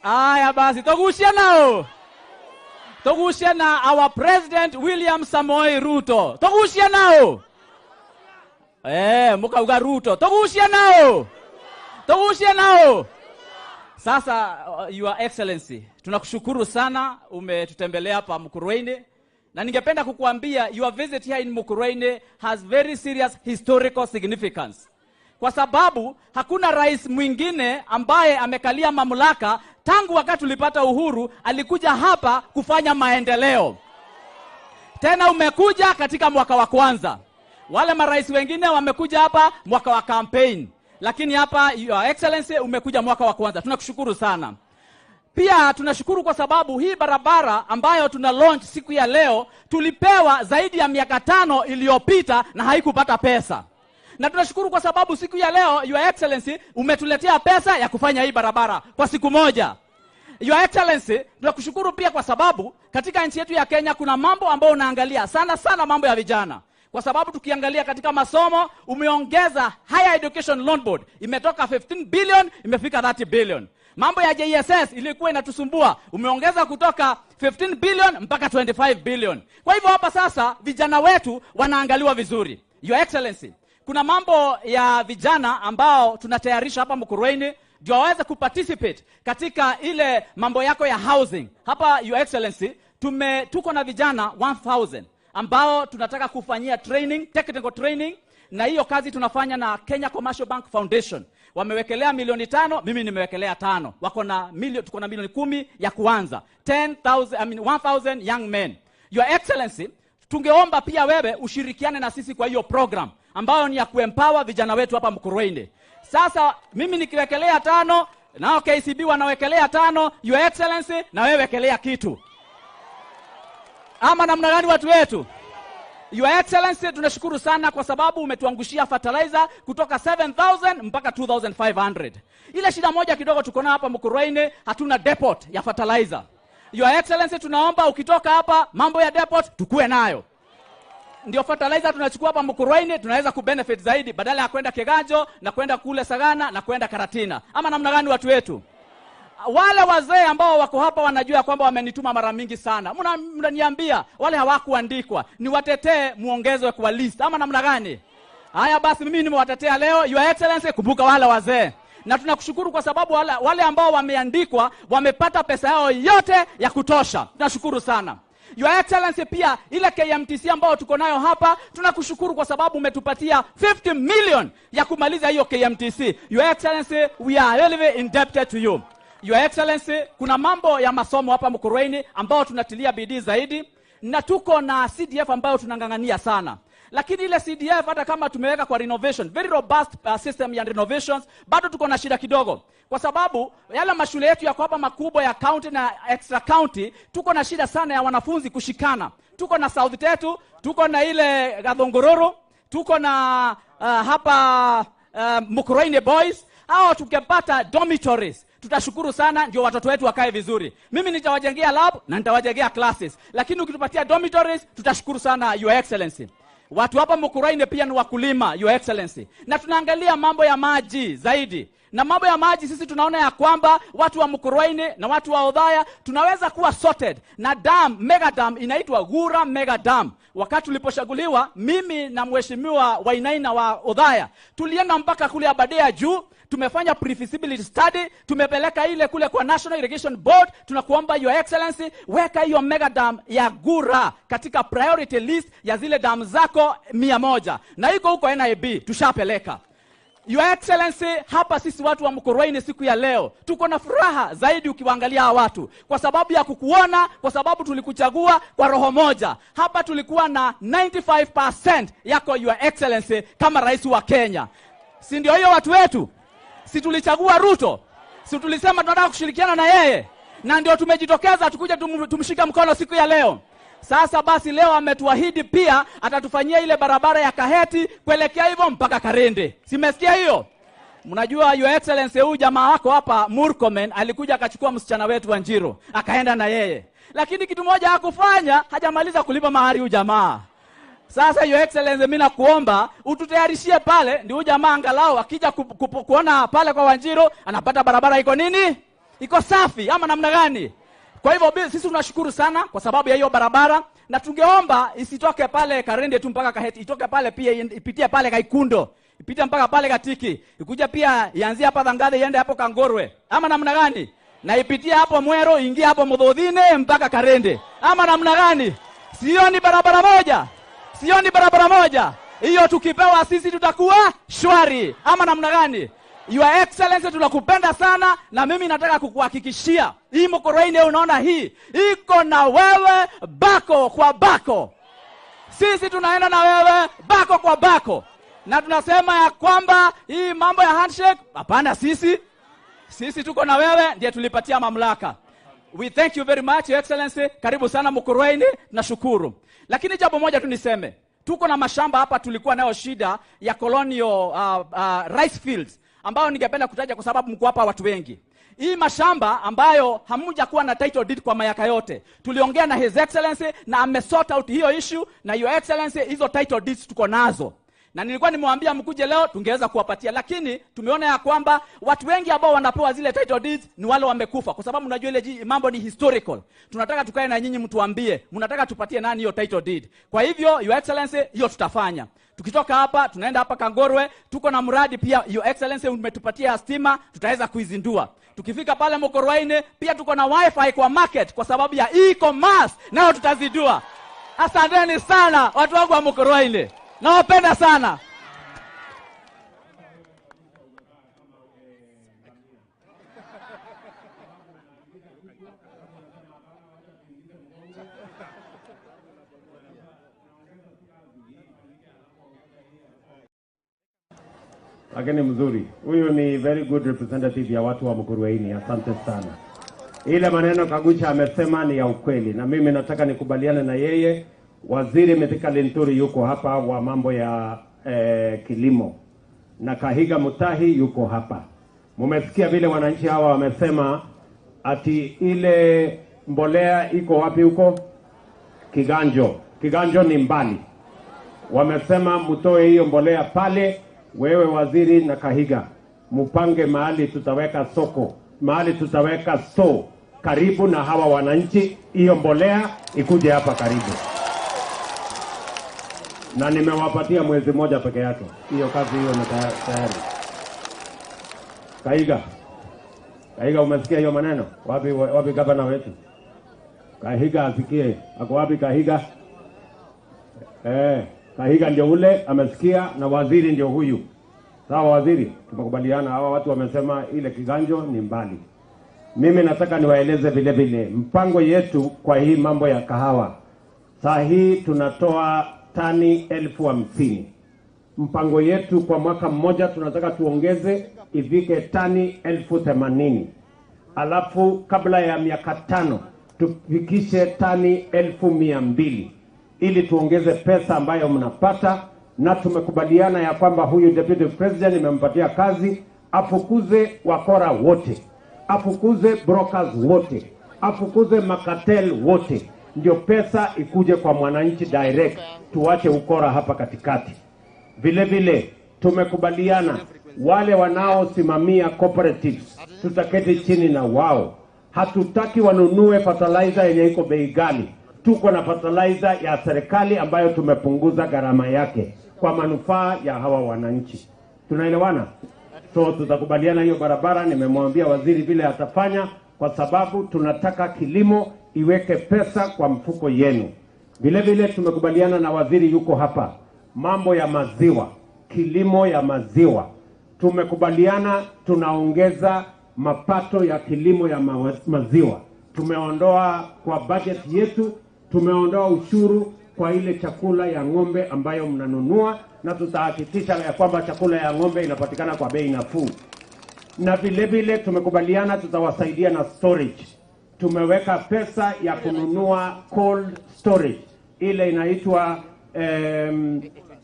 S6: Aya basi, togucia nao. Tugucie na our President William Samoei Ruto. Tugucie nao. Mukauga Ruto. Tugucie nao. Tugucie nao. Sasa Your Excellency, tunakushukuru sana umetutembelea hapa Mukurweini. Na ningependa kukuambia your visit here in Mukurweini has very serious historical significance. Kwa sababu hakuna rais mwingine ambaye amekalia mamlaka tangu wakati tulipata uhuru alikuja hapa kufanya maendeleo. Tena umekuja katika mwaka wa kwanza. Wale marais wengine wamekuja hapa mwaka wa campaign. Lakini hapa Your Excellency umekuja mwaka wa kwanza. Tunakushukuru sana. Pia tunashukuru kwa sababu hii barabara ambayo tuna launch siku ya leo tulipewa zaidi ya miaka 5 iliyopita na haikupata pesa. Na tunashukuru kwa sababu siku ya leo Your Excellency umetuletea pesa ya kufanya hii barabara kwa siku moja. Your Excellency, tunakushukuru pia kwa sababu katika nchi yetu ya Kenya kuna mambo ambayo unaangalia sana sana, mambo ya vijana. Kwa sababu tukiangalia katika masomo umeongeza Higher Education Loan Board, imetoka 15 billion imefika 30 billion. Mambo ya JSS ilikuwa inatusumbua, umeongeza kutoka 15 billion mpaka 25 billion. Kwa hivyo hapa sasa vijana wetu wanaangaliwa vizuri. Your Excellency, kuna mambo ya vijana ambao tunatayarisha hapa Mukurweini ndio waweze kuparticipate katika ile mambo yako ya housing. Hapa Your Excellency, tuko na vijana 1000 ambao tunataka kufanyia training, technical training, na hiyo kazi tunafanya na Kenya Commercial Bank Foundation. Wamewekelea milioni 5, mimi nimewekelea 5. Wako na milioni, tuko na milioni 10 ya kuanza. 10,000 young men. Your Excellency, tungeomba pia wewe ushirikiane na sisi kwa hiyo program ambayo ni ya kuempower vijana wetu hapa Mukurweini. Sasa mimi nikiwekelea 5, nao KCB wanawekelea 5, Your Excellency na wewe wekelea kitu. Ama namna gani watu wetu? Your Excellency, tunashukuru sana kwa sababu umetuangushia fertilizer kutoka 7,000 mpaka 2,500. Ile shida moja kidogo tuko nayo hapa Mukurweini, hatuna depot ya fertilizer. Your Excellency, tunaomba ukitoka hapa mambo ya depot tukue nayo. Ndio fertilizer tunachukua hapa Mukurweini, tunaweza kubenefit zaidi badala ya kwenda Kiganjo na kwenda kule Sagana na kwenda Karatina. Ama namna gani watu wetu? Wale wazee ambao wako hapa wanajua kwamba wamenituma mara mingi sana. Mnaniambia wale hawakuandikwa, niwatetee muongezwe kwa list ama namna gani? Haya basi mimi nimewatetea leo. Your Excellency, kumbuka wale wazee. Na tunakushukuru kwa sababu wale ambao wameandikwa wamepata pesa yao yote ya kutosha. Tunashukuru sana. Your Excellency, pia ile KMTC ambao tuko nayo hapa, tunakushukuru kwa sababu umetupatia 50 million ya kumaliza hiyo KMTC. Your Excellency, we are really indebted to you. Your Excellency, kuna mambo ya masomo hapa Mukurweini ambao tunatilia bidii zaidi, na tuko na CDF ambayo tunangangania sana. Lakini ile CDF hata kama tumeweka kwa renovation, very robust system ya renovations, bado tuko na shida kidogo. Kwa sababu yale mashule yetu yako hapa makubwa ya county na extra county, tuko na shida sana ya wanafunzi kushikana. Tuko na South Tetu, tuko na ile Gathongororo, tuko na hapa Mukurweini Boys. Hao tukipata dormitories tutashukuru sana, ndio watoto wetu wakae vizuri. Mimi nitawajengea lab na nitawajengea classes, lakini ukitupatia dormitories tutashukuru sana Your Excellency. Watu hapa Mukurweini pia ni wakulima, Your Excellency, na tunaangalia mambo ya maji zaidi. Na mambo ya maji sisi tunaona ya kwamba watu wa Mukurweini na watu wa Othaya tunaweza kuwa sorted na dam, mega dam inaitwa Gura Mega Dam. Wakati tuliposhaguliwa mimi na mheshimiwa Wainaina wa Othaya tulienda mpaka kule Aberdare juu, tumefanya pre-feasibility study, tumepeleka ile kule kwa National Irrigation Board. Tunakuomba Your Excellency, weka hiyo mega dam ya Gura katika priority list ya zile dam zako 100, na iko huko NIB tushapeleka. Your Excellency, hapa sisi watu wa Mukurweini siku ya leo tuko na furaha zaidi ukiwaangalia hawa watu, kwa sababu ya kukuona, kwa sababu tulikuchagua kwa roho moja. Hapa tulikuwa na 95% yako Your Excellency kama rais wa Kenya. Si ndio hiyo watu wetu? Si tulichagua Ruto? Si tulisema tunataka kushirikiana na yeye? Na ndio tumejitokeza tukuja tumshika mkono siku ya leo. Sasa basi leo ametuahidi pia atatufanyia ile barabara ya Kaheti kuelekea hivyo mpaka Karende. Simesikia hiyo? Mnajua Your Excellency, huyu jamaa wako hapa Murkomen alikuja akachukua msichana wetu wa Njiro, akaenda na yeye. Lakini kitu moja hakufanya, hajamaliza kulipa mahari huyu jamaa. Sasa Your Excellency, mimi nakuomba ututayarishie pale, ndio huyu jamaa angalau akija kuona pale kwa Wanjiro anapata barabara iko nini? Iko safi ama namna gani? Kwa hivyo sisi tunashukuru sana kwa sababu ya hiyo barabara, na tungeomba isitoke pale Karende tu mpaka Kaheti, itoke pale pia ipitie pale Kaikundo, ipite mpaka pale Katiki, ikuja pia ianzie hapa Dhangadhe iende hapo Kangorwe, ama namna gani? Na ipitie hapo Mwero, ingie hapo Mudhodhine mpaka Karende, ama namna gani? Sio ni barabara moja? Sio ni barabara moja? Hiyo tukipewa sisi tutakuwa shwari, ama namna gani? Your Excellency, tunakupenda sana, na mimi nataka kukuhakikishia hii Mukurweini unaona hii iko na wewe bako kwa bako. Sisi tunaenda na wewe bako kwa bako, na tunasema ya kwamba hii mambo ya handshake hapana, sisi tuko na wewe, ndiye tulipatia mamlaka. We thank you very much, Your Excellency. Karibu sana Mukurweini, tunashukuru. Lakini jambo moja tu niseme, tuko na mashamba hapa, tulikuwa nayo shida ya colonial rice fields ambayo ningependa kutaja kwa sababu mko hapa watu wengi. Hii mashamba ambayo hamjakuwa na title deed kwa miaka yote, tuliongea na His Excellency na amesort out hiyo issue, na Your Excellency hizo title deeds tuko nazo. Na nilikuwa nimewambia mkuje leo tungeweza kuwapatia, lakini tumeona ya kwamba watu wengi ambao wanapewa zile title deeds ni wale wamekufa, kwa sababu unajua ile mambo ni historical. Tunataka tukae na nyinyi mtuambie mnataka tupatie nani hiyo title deed. Kwa hivyo Your Excellency, hiyo tutafanya. Tukitoka hapa tunaenda hapa Kangorwe, tuko na mradi pia Your Excellency umetupatia stima, tutaweza kuizindua. Tukifika pale Mukurweini pia tuko na wifi kwa market kwa sababu ya e-commerce, nao tutazindua. Asanteni sana watu wangu wa Mukurweini. Nawapenda sana.
S1: Lakini mzuri. Huyu ni very good representative ya watu wa Mukurweini. Asante sana. Ile maneno Kagucha amesema ni ya ukweli, na mimi nataka nikubaliane na yeye. Waziri Mithika Linturi yuko hapa wa mambo ya kilimo, na Kahiga Mutahi yuko hapa. Mumesikia vile wananchi hawa wamesema ati ile mbolea iko wapi huko? Kiganjo. Kiganjo ni mbali. Wamesema mtoe hiyo mbolea pale. Wewe waziri na Kahiga mupange mahali tutaweka soko, mahali tutaweka store karibu na hawa wananchi, hiyo mbolea ikuje hapa karibu. Na nimewapatia mwezi mmoja peke yake. Hiyo kazi hiyo ni tayari. Kahiga. Kahiga, umesikia hiyo maneno? Wapi gavana wetu? Kahiga asikie. Ako wapi Kahiga? Kahiga ndio ule amesikia, na waziri ndio huyu. Sawa waziri, tumekubaliana hawa watu wamesema ile Kiganjo ni mbali. Mimi nataka niwaeleze vile vile mpango yetu kwa hii mambo ya kahawa. Saa hii tunatoa tani 50,000. Mpango yetu kwa mwaka mmoja tunataka tuongeze ifike tani 80,000. Alafu kabla ya miaka 5 tufikishe tani 200,000 ili tuongeze pesa ambayo mnapata. Na tumekubaliana ya kwamba huyu Deputy President nimempatia kazi afukuze wakora wote, afukuze brokers wote, afukuze makatel wote, ndio pesa ikuje kwa mwananchi direct, tuache ukora hapa katikati. Vile vile tumekubaliana wale wanaosimamia cooperatives tutaketi chini na wao. Hatutaki wanunue fertilizer yenye iko bei ghali. Tuko na fertilizer ya serikali ambayo tumepunguza gharama yake kwa manufaa ya hawa wananchi. Tunaelewana? So tutakubaliana hiyo barabara. Nimemwambia waziri vile atafanya, kwa sababu tunataka kilimo iweke pesa kwa mfuko yenu. Vile vile tumekubaliana na waziri yuko hapa, mambo ya maziwa, kilimo ya maziwa. Tumekubaliana tunaongeza mapato ya kilimo ya maziwa. Tumeondoa kwa budget yetu, tumeondoa ushuru kwa ile chakula ya ng'ombe ambayo mnanunua, na tutahakikisha ya kwamba chakula ya ng'ombe inapatikana kwa bei nafuu. Na vile vile tumekubaliana tutawasaidia na storage. Tumeweka pesa ya kununua cold storage, ile inaitwa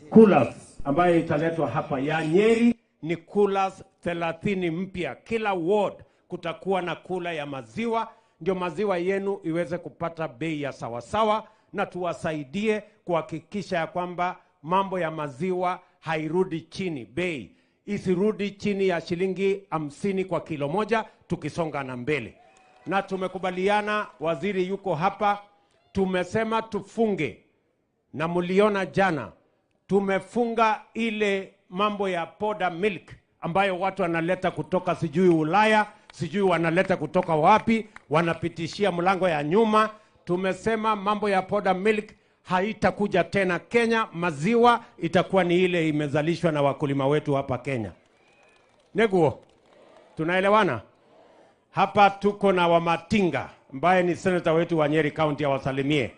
S1: coolers ambayo italetwa hapa ya Nyeri. Ni coolers 30 mpya. Kila ward kutakuwa na kula ya maziwa, ndio maziwa yenu iweze kupata bei ya sawasawa, na tuwasaidie kuhakikisha ya kwamba mambo ya maziwa hairudi chini, bei isirudi chini ya shilingi 50 kwa kilo moja, tukisonga na mbele. Na tumekubaliana, waziri yuko hapa, tumesema tufunge, na mliona jana tumefunga ile mambo ya powder milk ambayo watu wanaleta kutoka sijui Ulaya, sijui wanaleta kutoka wapi, wanapitishia mlango ya nyuma. Tumesema mambo ya powder milk haitakuja tena Kenya. Maziwa itakuwa ni ile imezalishwa na wakulima wetu hapa Kenya. Neguo, tunaelewana? Hapa tuko na Wamatinga ambaye ni senator wetu wa Nyeri County, awasalimie.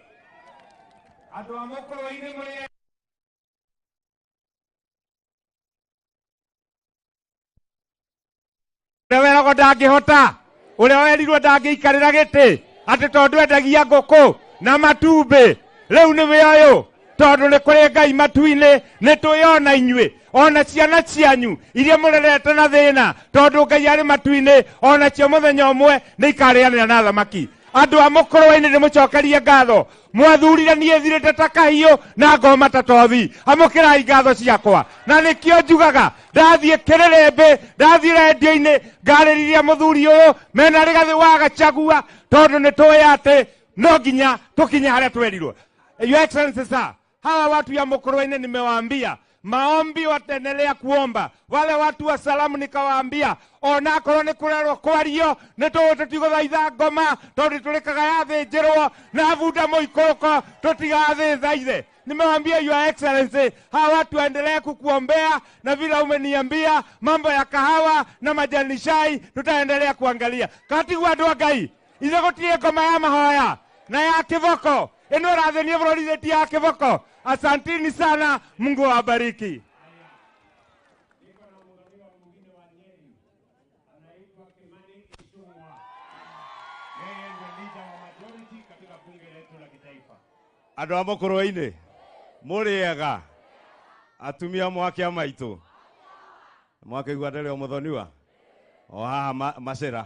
S7: Ũrĩa weragwo ndangĩhota, ũrĩa werirwo ndangĩikarĩra gĩtĩ, atĩ tondũ endagia ngũkũ na matumbĩ, rĩu nĩwe ũyũ, tondũ nĩ kũrĩ Ngai matu-inĩ, nĩ twĩona inyuĩ, ona ciana cianyu iria mũrerete na thĩna, tondũ Ngai arĩ matu-inĩ, ona cio mũthenya ũmwe nĩ ikarĩanĩra na thamaki. Andũ a Mũkũrwe-inĩ ndĩmũcokerie ngatho, mwathurire niĩ thirĩte ta kahiũ na ngoma ta tothi, amũkĩrai ngatho ciakwa. Na nĩkĩo njugaga ndathiĩ kĩrĩrĩmbĩ, ndathiĩ rendio-inĩ, ngarĩrĩria mũthuri ũyũ mena Rigathĩ wa Gachagua, tondũ nĩ tũĩ atĩ no nginya tũkinye harĩa twerirwo. Your Excellency sir, hawa watu ya Mũkũrwe-inĩ nimewaambia maombi wataendelea kuomba. Wale watu wa salamu nikawaambia onakorwo nĩ kũrerwo kwario nĩ tũũ tũtigũthaitha ngoma tondũ tũrĩkaga yathĩnjĩrwo na bunda mũikũrũko tũtigathĩthaithe. Nimewaambia Your Excellency, hawa watu waendelee kukuombea, na vile umeniambia mambo ya kahawa na majani chai tutaendelea kuangalia. Katigwa andũ a Ngai, ithe gũtirĩ ngoma ya mahoya na ya kĩboko ĩno ĩrathĩnia bũrũri ti ya kĩboko. Asanteni sana, Mungu awabariki.
S8: Andũ a Mũkũrwe-inĩ mũrĩega, atumia mwake a maitũ, mwakĩigua ndĩrĩ o mũthoniwa o haha macĩra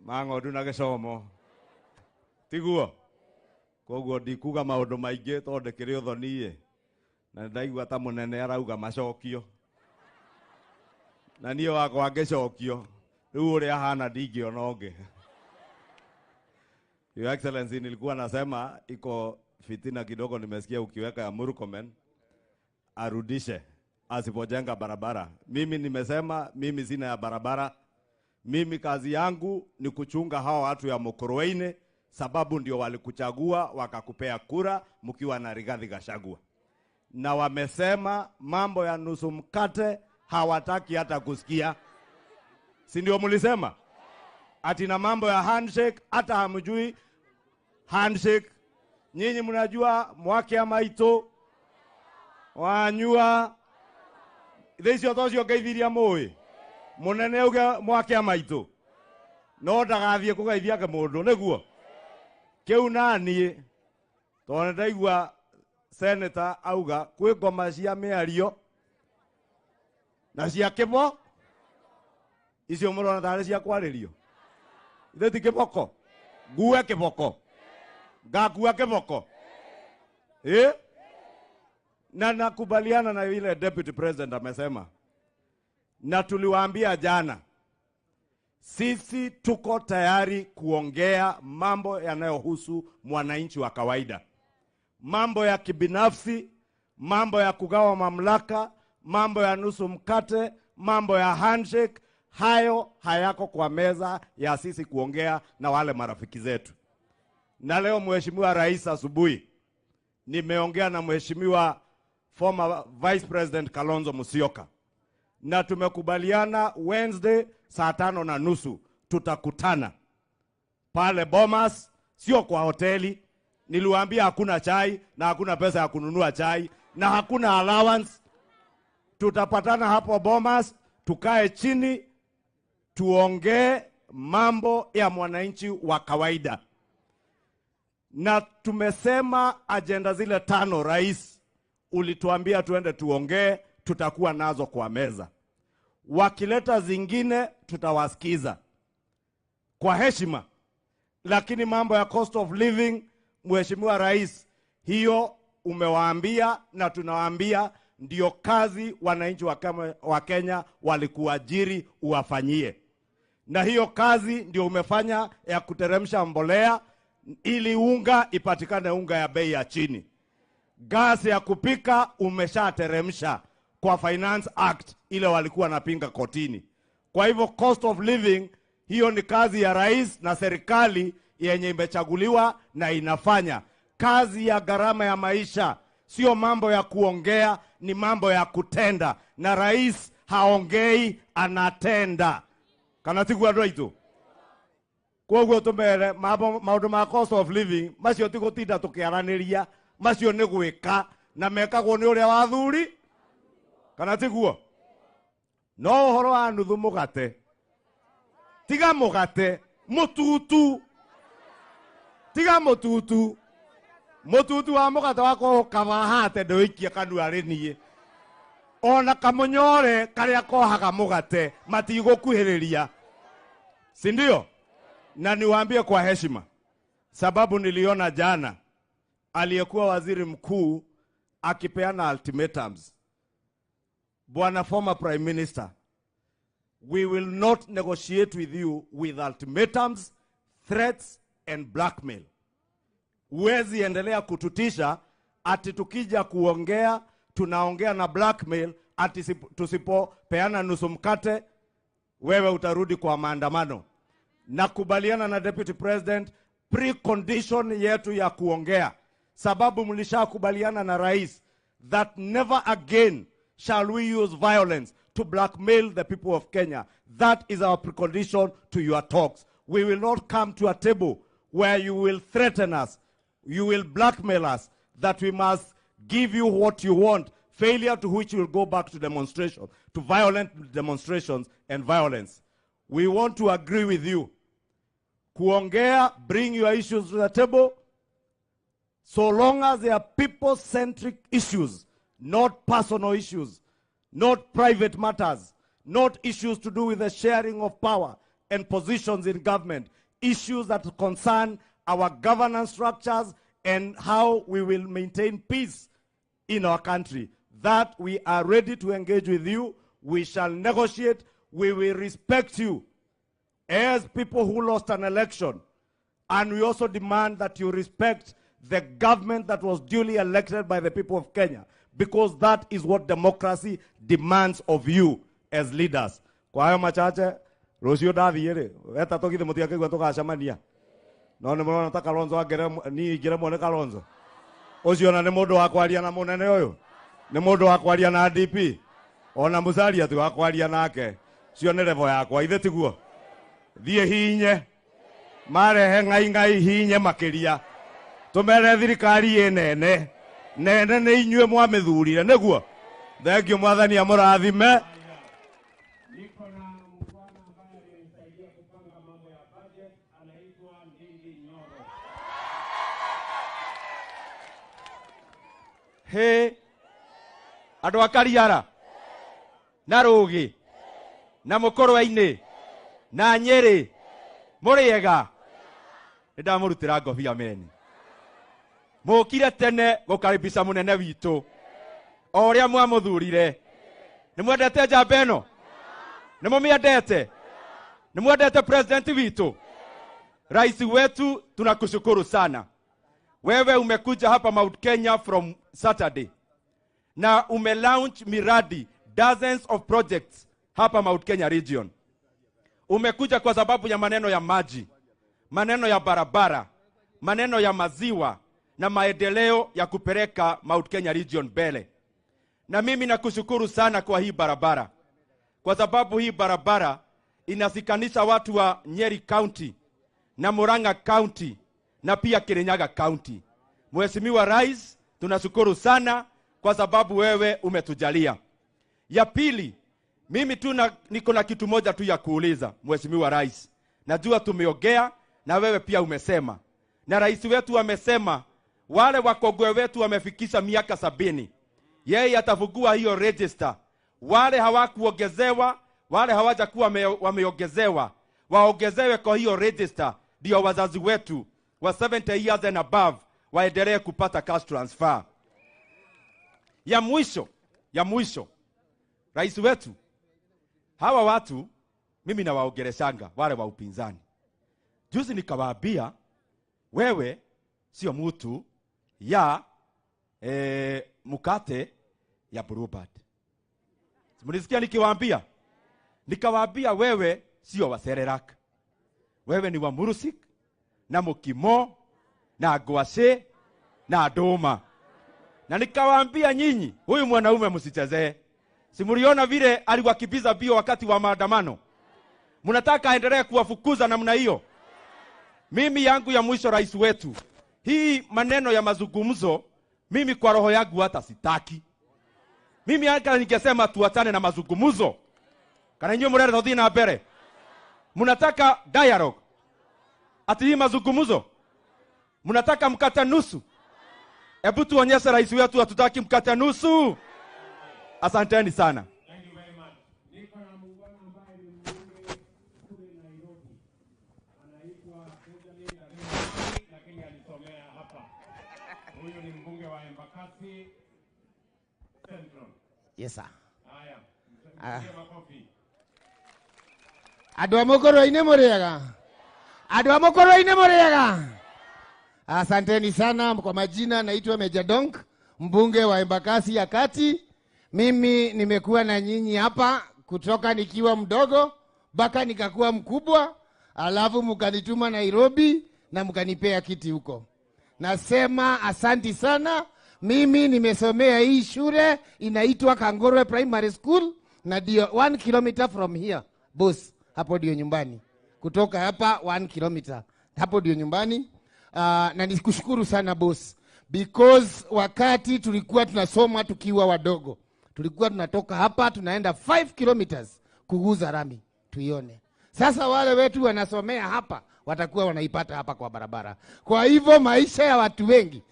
S8: ma ng'ondu na gĩcomo, tiguo? Koguo ndikuga maũndũ maingĩ tondũ ndĩkĩrĩ ũthoni-ĩ, na nĩndaigua ta mũnene arauga macokio, na niĩ wakwa ngĩcokio rĩu ũrĩa ahana ndingĩona ũngĩ. Your Excellency, nilikuwa nasema iko fitina kidogo nimesikia ukiweka ya Murkomen arudishe asipojenga barabara. Mimi nimesema mimi sina ya barabara. Mimi kazi yangu ni kuchunga hawa watu ya Mũkũrwe-inĩ, sababu ndio walikuchagua wakakupea kura mkiwa na Rigathi Gachagua. Na wamesema mambo ya nusu mkate hawataki hata kusikia. Si ndio mlisema? Ati na mambo ya handshake hata hamjui handshake. Nyinyi mnajua mwake maitũ wanyua ithe icio tocio ngeithiria mũĩ mũnene auge mwake maitũ no ndagathiĩ kũgeithia kĩmũndũ nĩguo kĩu naniĩ tondũ nĩndaigua senator auga kwĩ ngoma cia mĩario na cia kĩbo icio mũrona tarĩ cia kwarĩrio. Ithe ti kĩboko, ngue kĩboko, ngakua kĩboko. Na nakubaliana na yule deputy president amesema, na tuliwaambia jana, sisi tuko tayari kuongea mambo yanayohusu mwananchi wa kawaida, mambo ya kibinafsi, mambo ya kugawa mamlaka, mambo ya nusu mkate, mambo ya handshake. Hayo hayako kwa meza ya sisi kuongea na wale marafiki zetu. Na leo Mheshimiwa Rais asubuhi nimeongea na Mheshimiwa former Vice President Kalonzo Musyoka, na tumekubaliana Wednesday saa 5:30 tutakutana pale Bomas, sio kwa hoteli. Niliwaambia hakuna chai na hakuna pesa ya kununua chai na hakuna allowance. Tutapatana hapo Bomas, tukae chini tuongee mambo ya mwananchi wa kawaida. Na tumesema agenda zile 5 Rais ulituambia tuende tuongee, tutakuwa nazo kwa meza. Wakileta zingine tutawasikiza kwa heshima. Lakini mambo ya cost of living, Mheshimiwa Rais, hiyo umewaambia na tunawaambia ndio kazi wananchi wa Kenya walikuajiri uwafanyie. Na hiyo kazi ndio umefanya ya kuteremsha mbolea ili unga ipatikane, unga ya bei ya chini. Gasi ya kupika umeshateremsha kwa Finance Act ile walikuwa napinga kotini. Kwa hivyo cost of living hiyo ni kazi ya rais na serikali yenye imechaguliwa na inafanya. Kazi ya gharama ya maisha sio mambo ya kuongea, ni mambo ya kutenda. Na rais haongei, anatenda. Kana tiguo andũ aitũ? Koguo tumere maũndũ ma cost of living macio ti gũtinda tũkĩaranĩria, macio nĩ gwĩka na mekagwo nĩ ũrĩa wa thuri, kana tiguo? No ũhoro wa nuthu mũgate, tiga mũgate mũtutu, tiga mũtutu, mũtutu wa mũgate wakwa ũkabahate ndũikie kanua rĩ niĩ. Ona kamũnyore karĩa kohaga mũgate matigũkuhĩrĩria, si ndio? Na niwaambie kwa heshima, sababu niliona jana aliyekuwa waziri mkuu akipeana ultimatums. Bwana former prime minister, we will not negotiate with you with ultimatums, threats and blackmail. Huwezi endelea kututisha ati tukija kuongea tunaongea na blackmail, ati tusipopeana nusu mkate wewe utarudi kwa maandamano. Nakubaliana na deputy president, precondition yetu ya kuongea, sababu mlishakubaliana na rais that never again shall we use violence to blackmail the people of Kenya. That is our precondition to your talks. We will not come to a table where you will threaten us, you will blackmail us, that we must give you what you want, failure to which you will go back to demonstration, to violent demonstrations and violence. We want to agree with you. Kuongea, bring your issues to the table, so long as they are people-centric issues, not personal issues, not private matters, not issues to do with the sharing of power and positions in government, issues that concern our governance structures and how we will maintain peace in our country. That we are ready to engage with you. We shall negotiate. We will respect you as people who lost an election. And we also demand that you respect the government that was duly elected by the people of Kenya, because that is what democracy demands of you as leaders. Kwa hayo machache, rũciũ ndathiĩ rĩ, wetatũ githĩ mũtiakĩigua tũgacemania. No nĩ mũrona ta Kalonzo niĩ ingĩremwo nĩ Kalonzo. Ũcio ona nĩ mũndũ wa kwaria na mũnene ũyũ, nĩ mũndũ wa kwaria na DP, ona Musalia ti wa kwaria nake. Cio nĩ level yakwa, ithe tiguo. Thiĩ hinye, marehe ngai ngai hinye makĩria. Tũmere thirikari ĩ nene, nene nĩ inyuĩ mwamĩthurire, nĩguo. Thengiũ, Mwathani amũrathime.
S7: He, andũ a Kariara na Rũgĩ na Mũkũrwe-inĩ na Nyĩrĩ, mũrĩega? Nĩ ndamũrutĩra ngobia meni. Mũkire tene gũkaribisha mũnene witũ o ũrĩa mwamũthurire. Nĩ mwendete njamba ĩno? Nĩ mũmĩendete? Nĩ mwendete president witũ? Rais wetu, tunakushukuru sana. Wewe umekuja hapa Mount Kenya from Saturday na umelaunch miradi, dozens of projects hapa Mount Kenya region. Umekuja kwa sababu ya maneno ya maji, maneno ya barabara, maneno ya maziwa na maendeleo ya kupeleka Mount Kenya region mbele. Na mimi nakushukuru sana kwa hii barabara, kwa sababu hii barabara inasikanisha watu wa Nyeri County na Murang'a County na pia Kirinyaga County. Mheshimiwa Rais, tunashukuru sana kwa sababu wewe umetujalia. Ya pili, mimi tu niko na kitu moja tu ya kuuliza Mheshimiwa Rais. Najua tumeongea na wewe pia umesema, na rais wetu amesema wale wakongwe wetu wamefikisha miaka 70, yeye atafungua hiyo register. Wale hawakuongezewa, wale hawajakuwa wameongezewa, waongezewe kwa hiyo register, ndio wazazi wetu wa 70 years and above waendelee kupata cash transfer. Ya mwisho, rais wetu, hawa watu
S8: Mimi nawaongeleshanga wale wa upinzani. Juzi nikawaambia wewe sio mtu ya mkate ya Bluebird. Mlisikia nikiwaambia? Nikawaambia wewe sio wa Cerelac. Wewe ni wa Murusik na Mukimo na Ngwashe na Nduma. Na nikawaambia nyinyi, huyu mwanaume msichezee. Si mliona vile aliwakimbiza bio wakati wa maandamano? Mnataka aendelee kuwafukuza namna hiyo? Mimi yangu ya mwisho, rais wetu, hii maneno ya mazungumzo mimi kwa roho yangu hata sitaki. Mimi hata ningesema tuachane na mazungumzo. Kana nyinyi mrere tuthii na mbere. Mnataka dialogue. Ati hii mazungumzo. Mnataka mkate nusu. Hebu tuonyeshe rais wetu hatutaki mkate nusu. Asanteni sana.
S1: Thank you very much. Niko na muungwana ambaye ni mbunge kule Nairobi. Anaitwa Benjamin Arengani, lakini alisomea hapa. Huyu ni mbunge wa Embakasi Central.
S9: Yes sir.
S1: Haya,
S9: Ah.
S1: mpigie makofi.
S9: Andũ a Mũkũrwe-inĩ mũrĩega? Andũ a Mũkũrwe-inĩ mũrĩega? Asanteni sana. Kwa majina naitwa Meja Donk, mbunge wa Embakasi ya Kati. Mimi nimekuwa na nyinyi hapa kutoka nikiwa mdogo mpaka nikakuwa mkubwa, alafu mkanituma Nairobi na mkanipea kiti huko. Nasema asanti sana. Mimi nimesomea hii shule inaitwa Kangorwe Primary School na ndio 1 kilometer from here boss, hapo ndio nyumbani. Kutoka hapa 1 kilometer, hapo ndio nyumbani. Na nikushukuru sana boss, because wakati tulikuwa tunasoma tukiwa wadogo, tulikuwa tunatoka hapa tunaenda 5 kilometers kuguza rami tuione. Sasa wale wetu wanasomea hapa watakuwa wanaipata hapa kwa barabara. Kwa hivyo maisha ya watu wengi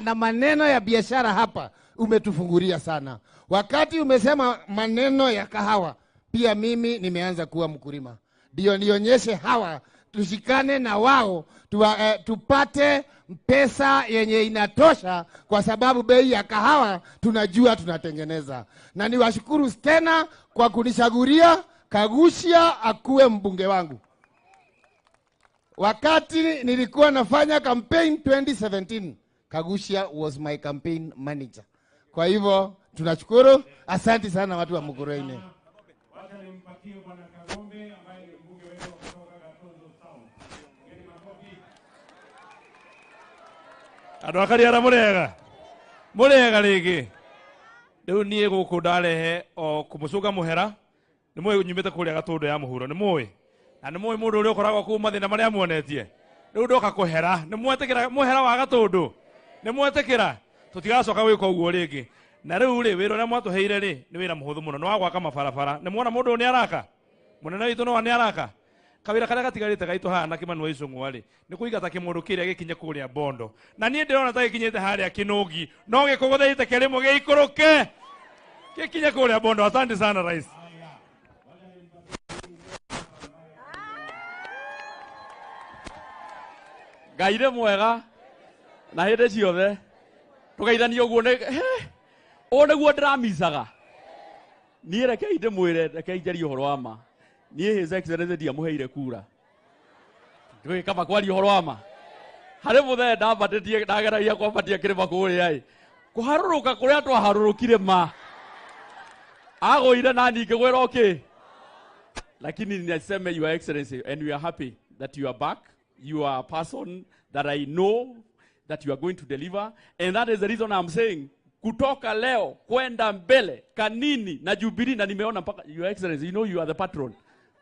S9: na maneno ya biashara hapa umetufungulia sana. Wakati umesema maneno ya kahawa, pia mimi nimeanza kuwa mkulima. Ndio nionyeshe hawa tushikane na wao tupate pesa yenye inatosha, kwa sababu bei ya kahawa tunajua tunatengeneza. Na niwashukuru tena kwa kunishaguria Kaguchia akuwe mbunge wangu. Wakati nilikuwa nafanya campaign 2017, Kaguchia was my campaign manager. Kwa hivyo tunashukuru, asante sana watu wa Mukurweini.
S1: Wacha nimpatie Bwana Kagombe ambaye ni mbunge wetu wa kutoka Gatundu South. Pigeni makofi.
S10: Andũ a Kariara mũrĩega? Mũrĩega rĩngĩ? Rĩu niĩ gũkũ ndarehe o kũmũcũnga mũhera. Nĩ mũĩ nyumĩte kũrĩa Gatũndũ ya mũhuro, nĩ mũĩ? Na nĩ mũĩ mũndũ ũrĩa ũkoragwo kũu mathĩna marĩa muonetie? Rĩu ndoka kũhera, nĩ mwetĩkĩra mũhera wa Gatũndũ? Nĩ mwetĩkĩra? Tũtigacoka gwĩka ũguo rĩngĩ. Na rĩu rĩ, wĩra ũrĩa mwatũheire rĩ, nĩ wĩra mũhũthũ mũno, nĩ wa gwaka mabarabara. Nĩ mwona mũndũ ũyũ nĩ araka? Mũnene witũ no nĩ araka? Kawĩra karĩa gatigarĩte gaitũ haha na Kĩmani wa Icũng'wa rĩ, nĩ kũigata kĩmũndũ kĩrĩa gĩkinye kũrĩa Bondo. Na niĩ ndĩrona ta gĩkinyĩte harĩa Kĩnũngi, no gĩkũgũthĩte kĩrĩmũ gĩikũrũke gĩkinye kũrĩa Bondo. Asante sana rais.
S6: Ngai nĩ mwega na hĩndĩ ciothe tũgeithanie ũguo nĩ ũũ nĩguo ndĩramicaga. Niĩ rekei ndĩmwĩre, rekei njarie ũhoro wa ma. Niĩ His Excellency ndiamũheire kura. Ndũĩ kaba kwaria ũhoro wa ma. Harĩ mũthee ndambatĩtie, ndageragia kwambatia kĩrĩma kũrĩa ĩ. Kũharũrũka kũrĩa twaharũrũkire ma. Agũire na niĩ ngĩgwĩra okay. Lakini niseme Your Excellency, and we are happy that you are back. You are a person that I know that you are going to deliver. And that is the reason I'm saying, kutoka leo kwenda mbele, Kanini na Jubilee, na nimeona mpaka, Your Excellency, you know you are the patron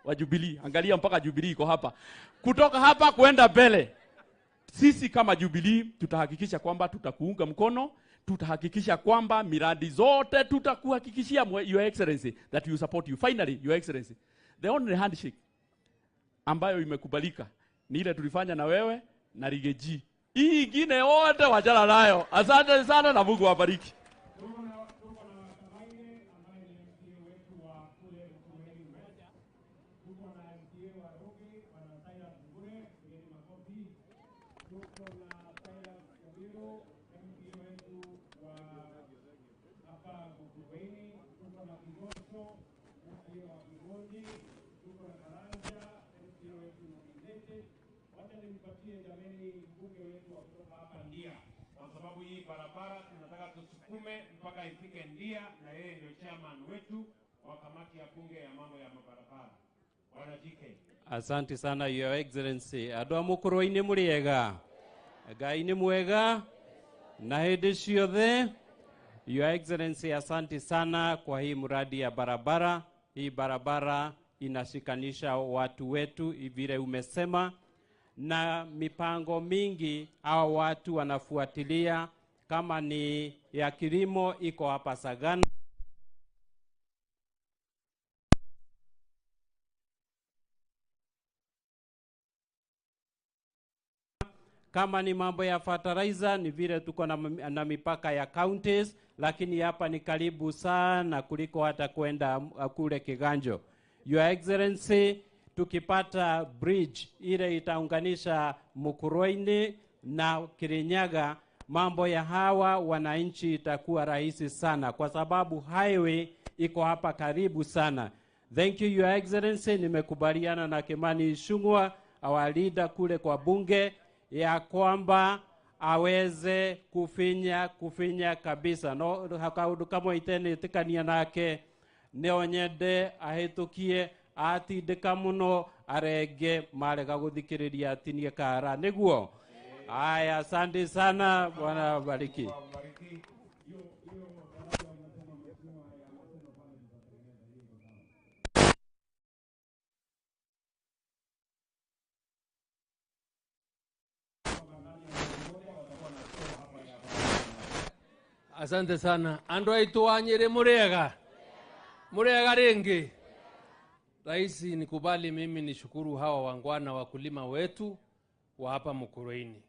S6: wa Jubilee. Angalia mpaka Jubilee iko hapa. Kutoka hapa kwenda mbele, sisi kama Jubilee tutahakikisha kwamba tutakuunga mkono, tutahakikisha kwamba miradi zote tutakuhakikishia, Your Excellency, that you support you. Finally, Your Excellency, the only handshake ambayo imekubalika ni ile tulifanya na wewe na Rigeji. Hii ingine yote wachana nayo. Asante sana na Mungu awabariki.
S7: Wacha nimpatie jameni mbunge wetu wa kutoka hapa Ndia, kwa sababu hii barabara tunataka tusukume mpaka ifike Ndia, na yeye ndio chairman wetu wa kamati ya bunge ya mambo ya mabarabara. Bwana GK.
S11: Asante sana Your Excellency. Andũ a Mũkũrwe-inĩ mũrĩega? Ngai nĩ mwega na hĩndĩ ciothe. Your Excellency, asante sana kwa hii mradi ya barabara. Hii barabara inashikanisha watu wetu vile umesema, na mipango mingi hao watu wanafuatilia, kama ni ya kilimo iko hapa Sagana. Kama ni mambo ya fertilizer ni vile tuko na mipaka ya counties, lakini hapa ni karibu sana kuliko hata kwenda kule Kiganjo. Your Excellency, tukipata bridge ile itaunganisha Mukurweini na Kirinyaga, mambo ya hawa wananchi itakuwa rahisi sana, kwa sababu highway iko hapa karibu sana. Thank you Your Excellency, nimekubaliana na Kimani Ichung'wah, our leader kule kwa bunge, ya kwamba aweze kufinya kabisa. No hakaundu kamwe itenĩtĩkania nake, no nyende ahĩtũkie atindĩka mũno arenge marega gũthikĩrĩria atinie kara nĩguo. Aya, asante sana, Bwana awabariki.
S12: Asante sana. Andũ aitũ wa Nyĩrĩ mũrĩega? Mũrĩega rĩngĩ? Raisi, nikubali mimi nishukuru hawa wangwana wakulima wetu wa hapa Mukurweini.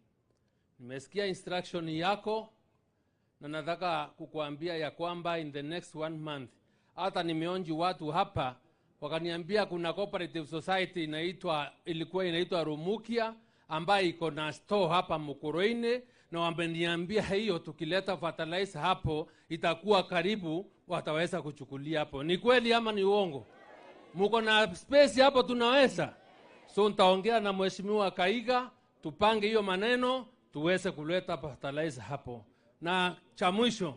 S12: Nimesikia instruction yako na nataka kukuambia ya kwamba in the next 1 month, hata nimeonji watu hapa wakaniambia kuna cooperative society ilikuwa inaitwa Rumukia ambayo iko na store hapa Mukurweini, na wameniambia hiyo tukileta fertilizer hapo itakuwa karibu, wataweza kuchukulia hapo. Ni kweli ama ni uongo? Muko na space hapo, tunaweza. So nitaongea na Mheshimiwa Kaiga tupange hiyo maneno tuweze kuleta fertilizer hapo. Na cha mwisho,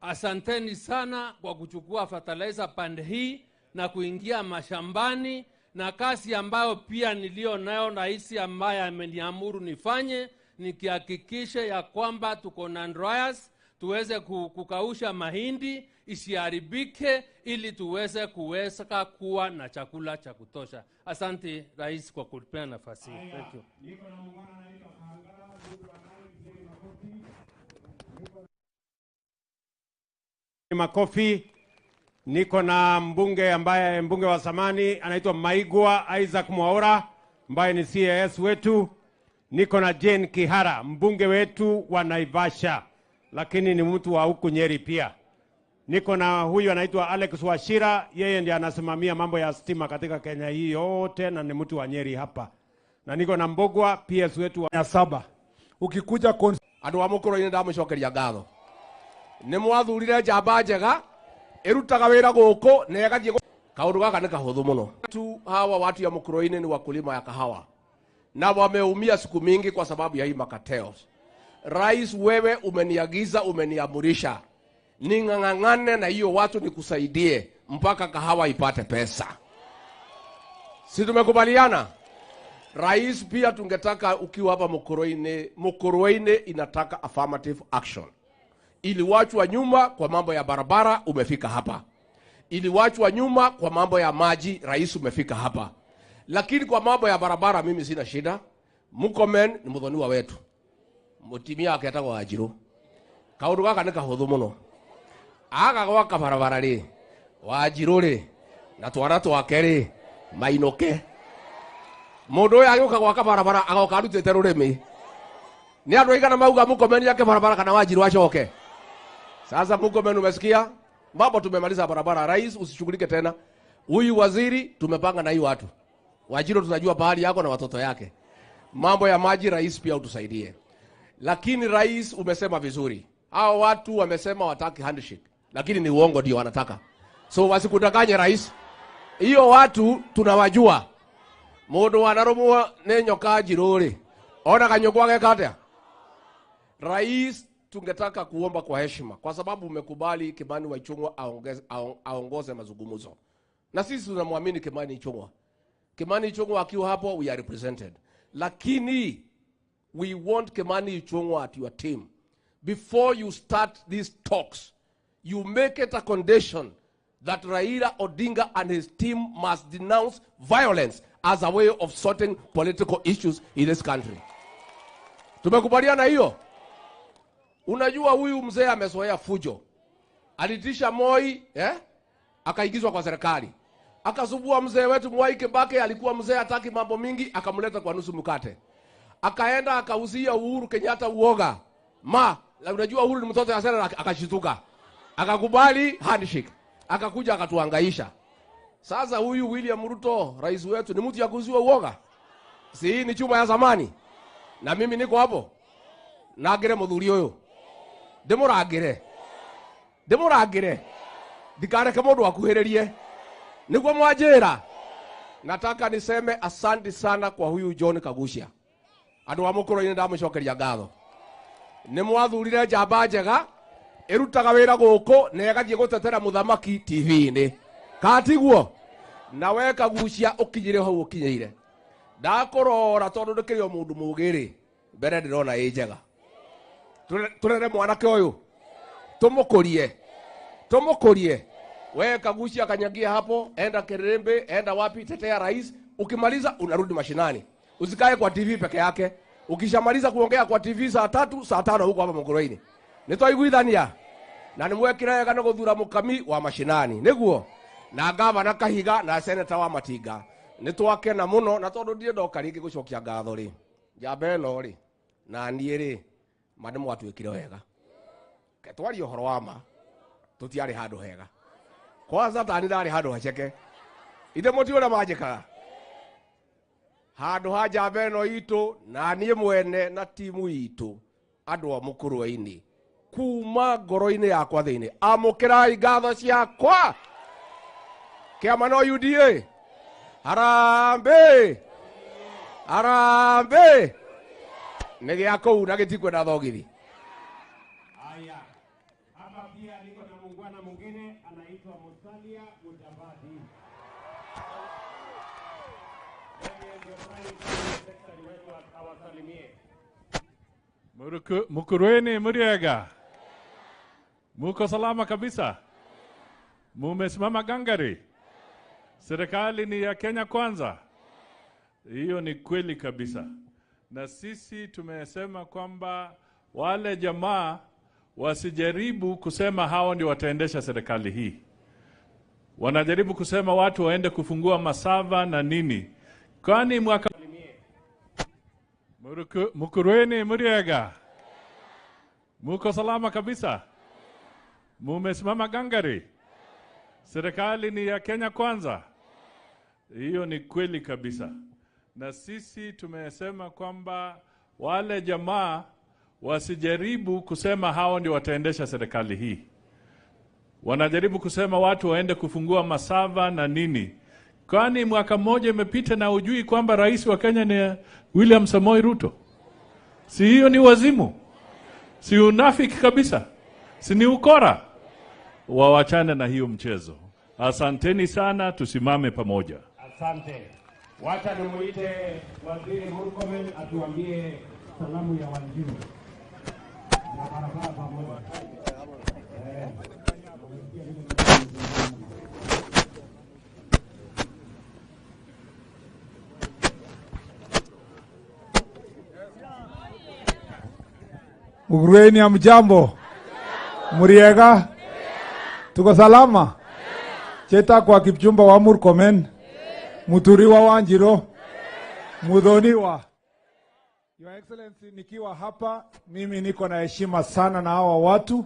S12: asanteni sana kwa kuchukua fertilizer pande hii na kuingia mashambani, na kasi ambayo pia nilio nayo rais ambaye ameniamuru nifanye, nikihakikisha ya kwamba tuko na dryers tuweze kukausha mahindi isiharibike, ili tuweze kuweza kuwa na chakula cha kutosha. Asante Rais kwa kunipea nafasi. Thank you.
S1: Makofi. Niko na mbunge ambaye mbunge wa zamani anaitwa Maigwa Isaac Mwaura ambaye ni CAS wetu. Niko na Jane Kihara, mbunge wetu wa Naivasha, lakini ni mtu wa huku Nyeri pia. Niko na huyu anaitwa Alex Wachira, yeye ndiye anasimamia mambo ya stima katika Kenya hii yote na ni mtu wa Nyeri hapa. Na niko na Mbogwa PS wetu wa
S4: 7. Ukikuja
S2: andu a Mukurweini ndamucokeria ngatho. Ni mwathurire njamba njega irutaga wira guku na ĩgathiĩ kaundu gaka nĩ kahũthũ mũno. Tu hawa watu ya Mukurweini ni wakulima ya kahawa na wameumia siku mingi kwa sababu ya hii makatels. Rais, wewe umeniagiza, umeniamurisha ning'ang'ane na hiyo watu nikusaidie mpaka kahawa ipate pesa. Si tumekubaliana? Rais, pia tungetaka ukiwa hapa Mukurweini, Mukurweini inataka affirmative action. Iliwachwa nyuma kwa mambo ya barabara, umefika hapa. Iliwachwa nyuma kwa mambo ya maji, rais umefika hapa. Lakini kwa mambo ya barabara mimi sina shida. Murkomen ni muthoniwa wetu. Mutimia aketagwo Wanjiru. Kaundu gaka nĩ kahũthũ mũno. Aga gwaka barabara rĩ, Wanjiru rĩ, na twana twake rĩ, mainũke. Mũndũ ũyũ agĩũka gwaka barabara agoka arutĩte rũrĩmĩ. Nĩ andũ aigana mauga Murkomen ake barabara kana Wanjiru acoke? Sasa Murkomen, umesikia? Mambo tumemaliza barabara. Rais, usishughulike tena. Huyu waziri tumepanga na hii watu. Wanjiru tunajua pahali yako na watoto yake. Mambo ya maji rais pia utusaidie. Lakini rais umesema vizuri. Hao watu wamesema wataki handshake, lakini ni uongo ndio wanataka. So wasikudanganye rais. Hiyo watu tunawajua. Mundu wanarumwo ni nyoka njiru ri onaga nyũkwa ageka atia? Rais, tungetaka kuomba kwa heshima, kwa sababu umekubali Kimani wa Ichung'wah aongoze mazungumzo, na sisi tunamwamini Kimani Ichung'wah. Kimani Ichung'wah akiwa hapo, we are represented, lakini we want Kimani Ichung'wah at your team. Before you start these talks, you make it a condition that Raila Odinga and his team must denounce violence as a way of sorting political issues in this country. Tumekubaliana hiyo? Unajua huyu mzee amezoea fujo. Alitisha Moi, akaingizwa kwa serikali. Akasubua mzee wetu Mwai Kibaki, alikuwa mzee hataki mambo mingi, akamleta kwa nusu mkate. Akaenda akauzia Uhuru Kenyatta uoga. Ma, unajua Uhuru ni mtoto ya sera, akashituka. Akakubali handshake. Akakuja akatuhangaisha. Sasa huyu William Ruto, rais wetu, ni mtu ya kuuziwa uoga. Si hii ni chuma ya zamani. Na mimi niko hapo. Nagere muthuri uyu. Ndimurangire. Ndimurangire. Ndikareke mundu akuhiririe. Niguo mwanjira. Nataka niseme asante sana kwa huyu John Kaguchia. Andu a Mukurwe-ini ndamucokeria ngatho. Ni mwathurire njamba njega irutaga wira guku na ĩgathiĩ gutetera muthamaki TV-inĩ. Katiguo? Na we Kaguchia ukinyire hau ukinyire. Ndakurora tondu ndikiri o mundu mugiri mbere ndirona ĩ njega. Turere mwanake uyu tumukurie, tumukurie. We Kaguchia kanyagia hapo, enda Kirembe, enda wapi, tetea rais. Ukimaliza unarudi mashinani. Usikae kwa TV peke yake. Ukishamaliza kuongea kwa TV saa 3, saa 5 huko hapa Mukurwe-ini. Nitwaiguithania. Na nimwekire wega nĩ gũthura mũkami wa mashinani. Nĩguo? Na gavana Kahiga na seneta wa Matinga. Nĩtwakena mũno na tondũ ndirĩ ndoka rĩngĩ gũcokia ngatho rĩ. Njamba ĩno rĩ, na niĩ rĩ, ma nĩmwatuĩkire wega. Ke twarie ũhoro wa ma, tũtiarĩ handũ hega. Kwanza tani ndarĩ handũ haceke. Ithe mũtiũĩ ũrĩa manjĩkaga. Handũ ha njamba ĩno itũ na niĩ mwene na timu itũ andũ a Mukurwe-ini kuma ngoro-inĩ yakwa thĩinĩ, amũkĩrai ngatho ciakwa. Kĩama no UDA. Harambee! Harambee! Nĩ gĩa kũu na gĩtikwenda thogithi.
S1: Haya. Hapa pia niko na muungwana mwingine anaitwa Musalia Mudavadi. Yeye ndio prime secretary wetu, awasalimie.
S3: Mukurwe-ini muriega. Muko salama kabisa. Mumesimama gangari. Serikali ni ya Kenya Kwanza. Hiyo ni kweli kabisa. Na sisi tumesema kwamba wale jamaa wasijaribu kusema hao ndio wataendesha serikali hii. Wanajaribu kusema watu waende kufungua masava na nini. Kwani mwaka Mukurwe-ini muriega. Muko salama kabisa. Mumesimama gangari. Serikali ni ya Kenya Kwanza. Hiyo ni kweli kabisa. Na sisi tumesema kwamba wale jamaa wasijaribu kusema hao ndio wataendesha serikali hii. Wanajaribu kusema watu waende kufungua masava na nini. Kwani mwaka mmoja imepita na hujui kwamba rais wa Kenya ni William Samoei Ruto? Si hiyo ni wazimu? Si unafiki kabisa? Si ni ukora? Wawachane na hiyo mchezo. Asanteni sana, tusimame pamoja.
S1: Asante. Wacha nimuite Waziri Murkomen atuambie salamu ya Wanjiru. Na barabara pamoja.
S4: Mukurwe-ini hamjambo? Muriega? Tuko salama? Cheta kwa Kipchumba wa Murkomen, Muturiwa Wanjiru, Muthoniwa. Your Excellency, nikiwa hapa mimi niko na heshima sana na hawa watu,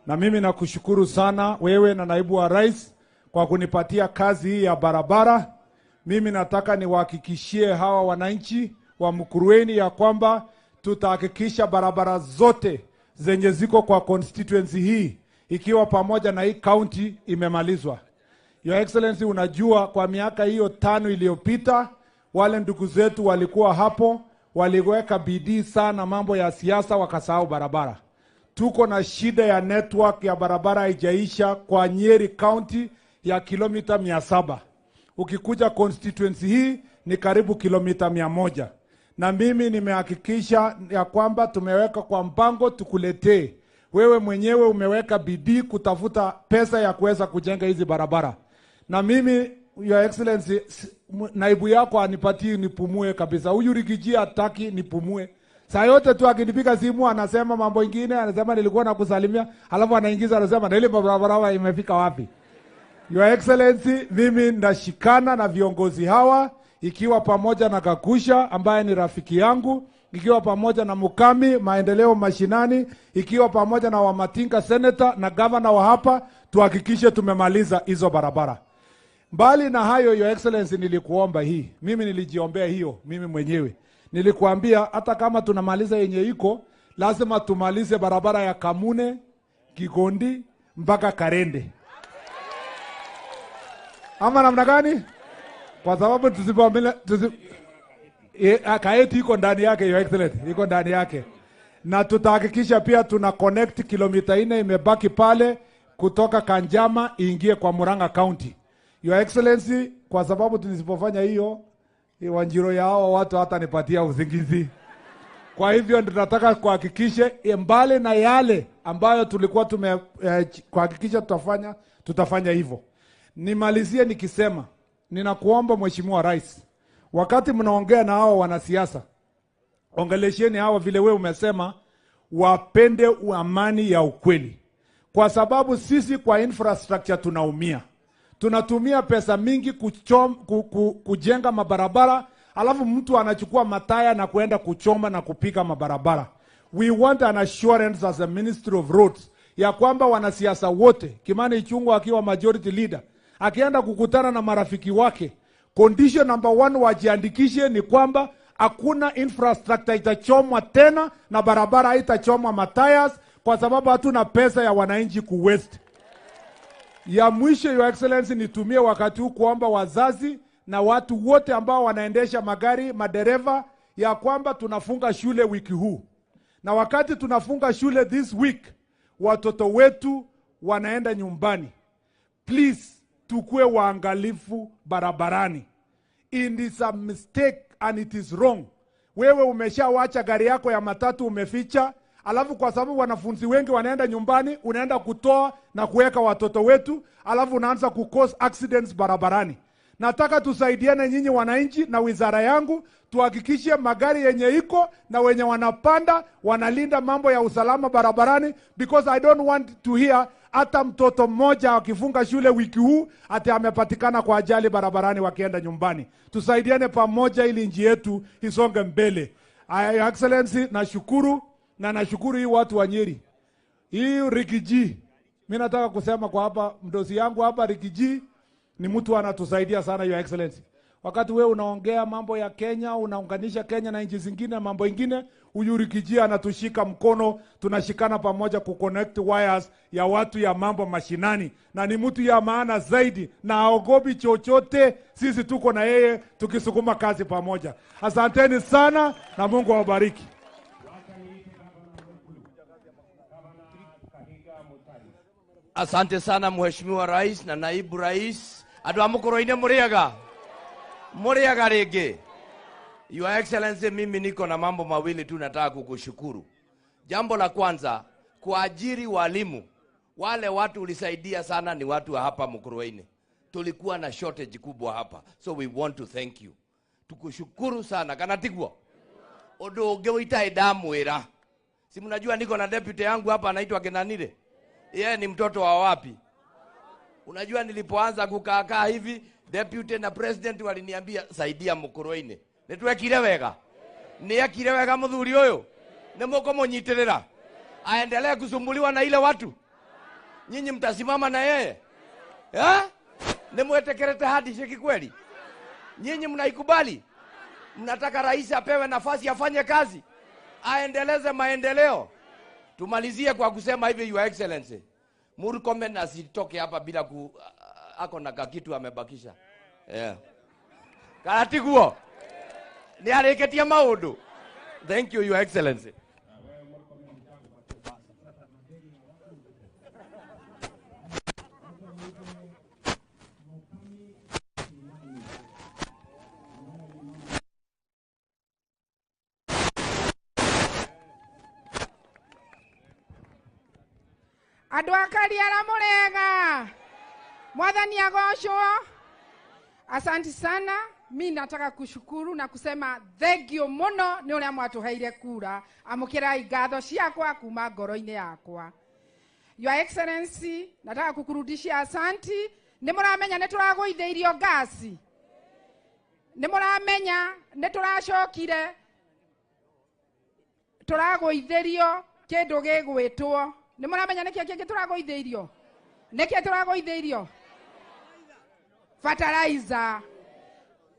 S4: na mimi nakushukuru sana wewe na naibu wa rais kwa kunipatia kazi hii ya barabara. Mimi nataka niwahakikishie hawa wananchi wa Mukurwe-ini ya kwamba tutahakikisha barabara zote zenye ziko kwa constituency hii ikiwa pamoja na hii county imemalizwa. Your Excellency, unajua kwa miaka hiyo 5 iliyopita Wale ndugu zetu walikuwa hapo, waliweka bidii sana mambo ya siasa, wakasahau barabara. Tuko na shida ya network ya barabara haijaisha kwa Nyeri County ya kilomita 700. Ukikuja constituency hii ni karibu kilomita 100. Na mimi nimehakikisha ya kwamba tumeweka kwa mpango tukuletee. Wewe mwenyewe umeweka bidii kutafuta pesa ya kuweza kujenga hizi barabara. Na mimi, Your Excellency, naibu yako anipatie nipumue kabisa. Huyu Rigiji hataki nipumue. Saa yote tu akinipiga simu anasema mambo ingine, anasema nilikuwa nakusalimia, alafu anaingiza anasema na ile barabara imefika wapi? Your Excellency, mimi ndashikana na viongozi hawa, ikiwa pamoja na Kakusha ambaye ni rafiki yangu, ikiwa pamoja na Mukami maendeleo mashinani, ikiwa pamoja na Wamatinga senator na governor wa hapa, tuhakikishe tumemaliza hizo barabara. Mbali na hayo, Your Excellency, nilikuomba hii. Mimi nilijiombea hiyo mimi mwenyewe. Nilikuambia hata kama tunamaliza yenye iko, lazima tumalize barabara ya Kamune, Kigondi mpaka Karende. Ama namna gani? Kwa sababu Kaeti iko ndani yake, Your Excellency, iko ndani yake. Na tutahakikisha pia tuna connect kilomita 4 imebaki pale kutoka Kanjama iingie kwa Murang'a County. Your Excellency, kwa sababu tunisipofanya hiyo, Wanjiro ya hao watu hata nipatia usingizi. Kwa hivyo tunataka kuhakikisha mbali na yale ambayo tulikuwa tume kuhakikisha tutafanya hivyo. Nimalizie nikisema, ninakuomba Mheshimiwa Rais, wakati mnaongea na hao wanasiasa, ongelesheni hao vile wewe umesema, wapende amani ya ukweli. Kwa sababu sisi kwa infrastructure tunaumia. Tunatumia pesa mingi kujenga mabarabara, alafu mtu anachukua mataya na kuenda kuchoma na kupika mabarabara. We want an assurance as a Ministry of Roads ya kwamba wanasiasa wote, Kimani Ichung'wah akiwa majority leader, akienda kukutana na marafiki wake, condition number 1 wajiandikishe ni kwamba hakuna infrastructure itachomwa tena na barabara haitachomwa matayas, kwa sababu hatuna pesa ya wananchi ku waste. Ya mwisho, Your Excellency, nitumie wakati huu kuomba wazazi na watu wote ambao wanaendesha magari, madereva, ya kwamba tunafunga shule wiki huu. Na wakati tunafunga shule this week, watoto wetu wanaenda nyumbani. Please, tukue waangalifu barabarani. It is a mistake and it is wrong. Wewe umeshawacha gari yako ya matatu umeficha, alafu kwa sababu wanafunzi wengi wanaenda nyumbani, unaenda kutoa na kuweka watoto wetu, alafu unaanza ku cause accidents barabarani. Nataka tusaidiane nyinyi wananchi na wizara yangu, tuhakikishe magari yenye iko na wenye wanapanda wanalinda mambo ya usalama barabarani, because I don't want to hear hata mtoto mmoja akifunga shule wiki huu ati amepatikana kwa ajali barabarani wakienda nyumbani. Tusaidiane pamoja ili nchi yetu isonge mbele. Your Excellency, nashukuru. Na nashukuru hii watu wa Nyeri. Hii Rigiji, mimi nataka kusema kwa hapa, mdosi yangu hapa Rigiji ni mtu anatusaidia sana, Your Excellency. Wakati wewe unaongea mambo ya Kenya, unaunganisha Kenya na nchi zingine, mambo ingine, huyu Rigiji anatushika mkono, tunashikana pamoja ku connect wires ya watu ya mambo mashinani. Na ni mtu ya maana zaidi na haogopi chochote, sisi tuko na yeye tukisukuma kazi pamoja. Asanteni sana na Mungu awabariki.
S2: Asante sana Mheshimiwa Rais na Naibu Rais. Andu a Mukuruini muriaga. Muriaga ringi. Your Excellency, mimi niko na mambo mawili tu nataka kukushukuru. Jambo la kwanza, kuajiri walimu. Wale watu ulisaidia sana ni watu wa hapa Mukuruini. Tulikuwa na shortage kubwa hapa. So we want to thank you. Tukushukuru sana. Kana tiguo? Undu ungi witae ndamwira. Si mnajua niko na deputy yangu hapa anaitwa Kenanire. Yeye ni mtoto wa wapi? Unajua nilipoanza kukaa hivi, deputy na president waliniambia saidia Mukuruini. Nitwekire wega. Niekire wega muthuri uyu. Ni mukumunyitirira. Aendelee kusumbuliwa na ile watu. Nyinyi mtasimama na yeye. Eh? Ni mwetekerete hadi shiki kweli? Nyinyi mnaikubali? Mnataka rais apewe nafasi afanye kazi, aendeleze maendeleo. Tumalizie kwa kusema hivi, Your Excellency, Murkomen asitoke hapa bila ako na kakitu amebakisha. Yeah. Karatiguo. Nĩ arĩkĩtie maũndũ. Thank you, Your Excellency.
S5: Andũ a Kariara mũrega, mwathani agocwo. Asanti sana. Mi nataka kushukuru na kusema thank you muno ni uria mwatuheire kura. Amukirai ngatho ciakwa kuma ngoro-inĩ yakwa. Your Excellency, nataka kukurudishia asanti. Nĩ mũramenya nĩ tũragũithĩirio ngasi, nĩ mũramenya nĩ tũracokire tũragũithĩrio kĩndũ gĩgwĩtwo, nĩ mũramenya nĩkĩo kĩngĩ tũragũithĩirio, nĩkĩo tũragũithĩirio fertilizer.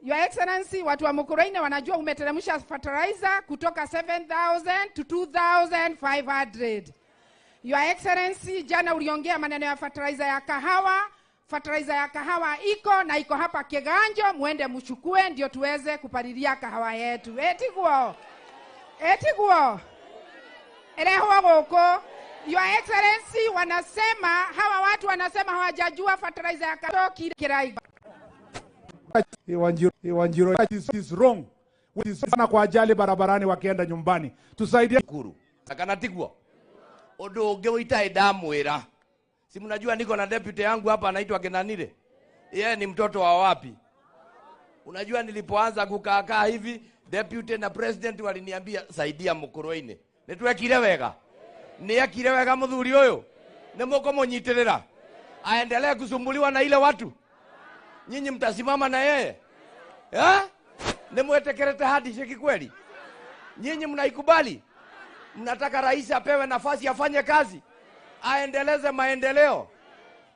S5: Your Excellency, watu wa Mukurweini wanajua umeteremsha fertilizer kutoka 7,000 to 2,500. Your Excellency, jana uliongea maneno ya fertilizer ya kahawa. Fertilizer ya kahawa iko na iko hapa Kiganjo, muende mchukue ndio tuweze kupalilia kahawa yetu. Etiguo. Etiguo. Erehwo goko. Your Excellency, wanasema hawa watu wanasema hawajajua fertilizer ya kahawa kirai.
S4: Wanjiru is wrong. Sana kwa ajali barabarani wakienda nyumbani. Tusaidie.
S2: Kuru. Kana tiguo. Undu ungi uitai ndamwira. Si mnajua niko na deputy yangu hapa anaitwa Kenanire. Yeye ni mtoto wa wapi? Unajua nilipoanza kukaa hivi, deputy na president waliniambia saidia Mukurweini. Nitwekire wega. Niekire wega muthuri uyu. Ni mukumunyitirira. Aendelee kusumbuliwa na ile watu. Nyinyi mtasimama na yeye? Eh? Ni mwetekerete handshake kweli? Nyinyi mnaikubali? Mnataka rais apewe nafasi afanye kazi, aendeleze maendeleo.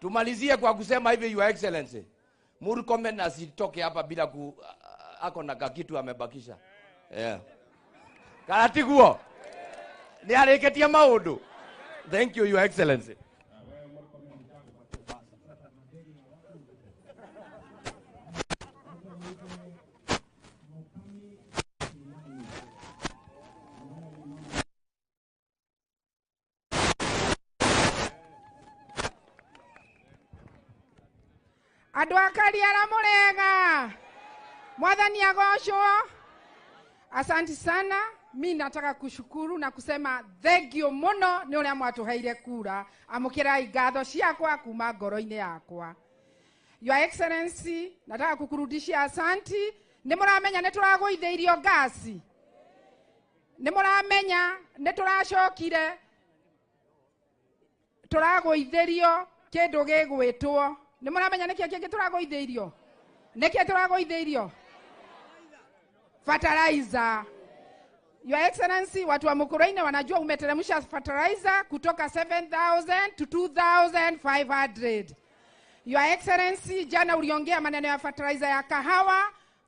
S2: Tumalizie kwa kusema hivi, Your Excellency, Murkomen asitoke hapa bila ako na kakitu amebakisha. Yeah. Karatiguo. Ni arĩkĩtie maũndũ. Thank you, Your Excellency.
S5: Andũ a Kariara mũrega, mwathani agocwo. Asanti sana. Mi nataka kushukuru na kusema thank you muno ni uria mwatuheire kura. Amukirai ngatho ciakwa kuma ngoro-inĩ yakwa. Your Excellency, nataka kukurudishia asanti. Nĩ mũramenya nĩ tũragũithĩirio ngasi, nĩ mũramenya nĩ tũracokire tũragũithĩrio kĩndũ gĩgwĩtwo, nĩ mũramenya nĩkĩo kĩngĩ tũragũithĩirio, nĩkĩo tũragũithĩirio fertilizer. Your Excellency, watu wa Mukurweini wanajua umeteremsha fertilizer kutoka 7,000 to 2,500. Your Excellency, jana uliongea maneno ya fertilizer ya kahawa.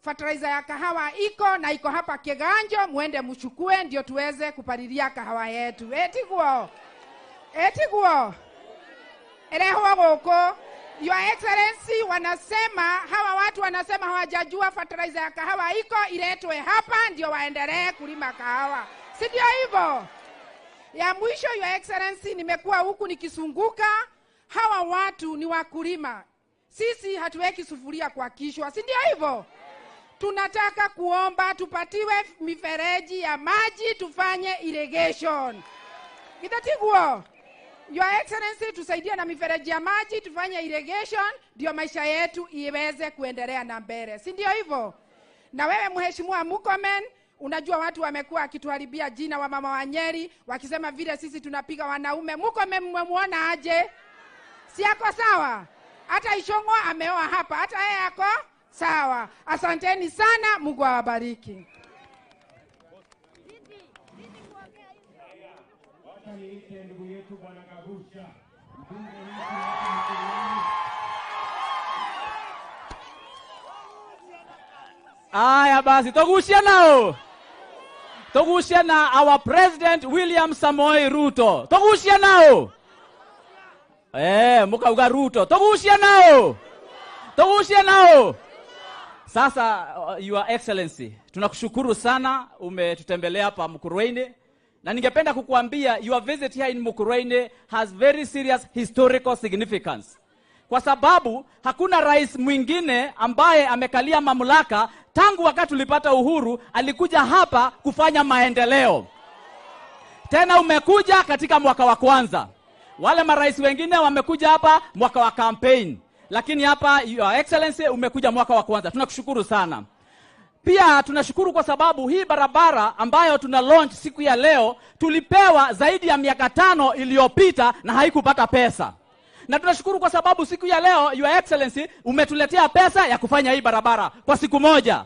S5: Fertilizer ya kahawa iko na iko hapa Kiganjo, muende mchukue ndio tuweze kupalilia kahawa yetu. Etiguo. Etiguo. Erehwo goko. Your Excellency, wanasema hawa watu wanasema hawajajua fertilizer ya kahawa iko, iletwe hapa ndio waendelee kulima kahawa. Si ndio hivyo? Ya mwisho, Your Excellency, nimekuwa huku nikisunguka, hawa watu ni wakulima. Sisi hatuweki sufuria kwa kichwa, si ndio hivyo? Tunataka kuomba tupatiwe mifereji ya maji tufanye irrigation. Kitatiguo. Your Excellency, tusaidie na mifereji ya maji tufanye irrigation ndio maisha yetu iweze kuendelea na mbele. Si ndio hivyo? Na wewe Mheshimiwa Murkomen, unajua watu wamekuwa akituharibia jina wa mama wa Nyeri wakisema vile sisi tunapiga wanaume. Murkomen mmemuona aje? Si ako sawa? Hata Ishong'o ameoa hapa, hata yeye ako sawa. Asanteni sana, Mungu awabariki.
S7: Ndugu yetu Bwana Kagusha, mbunge wetu wa Mukurweini.
S6: Aya basi, togushia nao. Togushia na our President William Samoei Ruto. Togushia nao. Mukauga Ruto. Togushia nao. Togushia nao. Sasa Your Excellency, tunakushukuru sana umetutembelea hapa Mukurweini, na ningependa kukuambia your visit here in Mukurweini has very serious historical significance. Kwa sababu hakuna rais mwingine ambaye amekalia mamlaka tangu wakati tulipata uhuru alikuja hapa kufanya maendeleo. Tena umekuja katika mwaka wa kwanza. Wale marais wengine wamekuja hapa mwaka wa campaign, lakini hapa Your Excellency umekuja mwaka wa kwanza. Tunakushukuru sana. Pia tunashukuru kwa sababu hii barabara ambayo tuna launch siku ya leo tulipewa zaidi ya miaka 5 iliyopita na haikupata pesa. Na tunashukuru kwa sababu siku ya leo Your Excellency umetuletea pesa ya kufanya hii barabara kwa siku moja.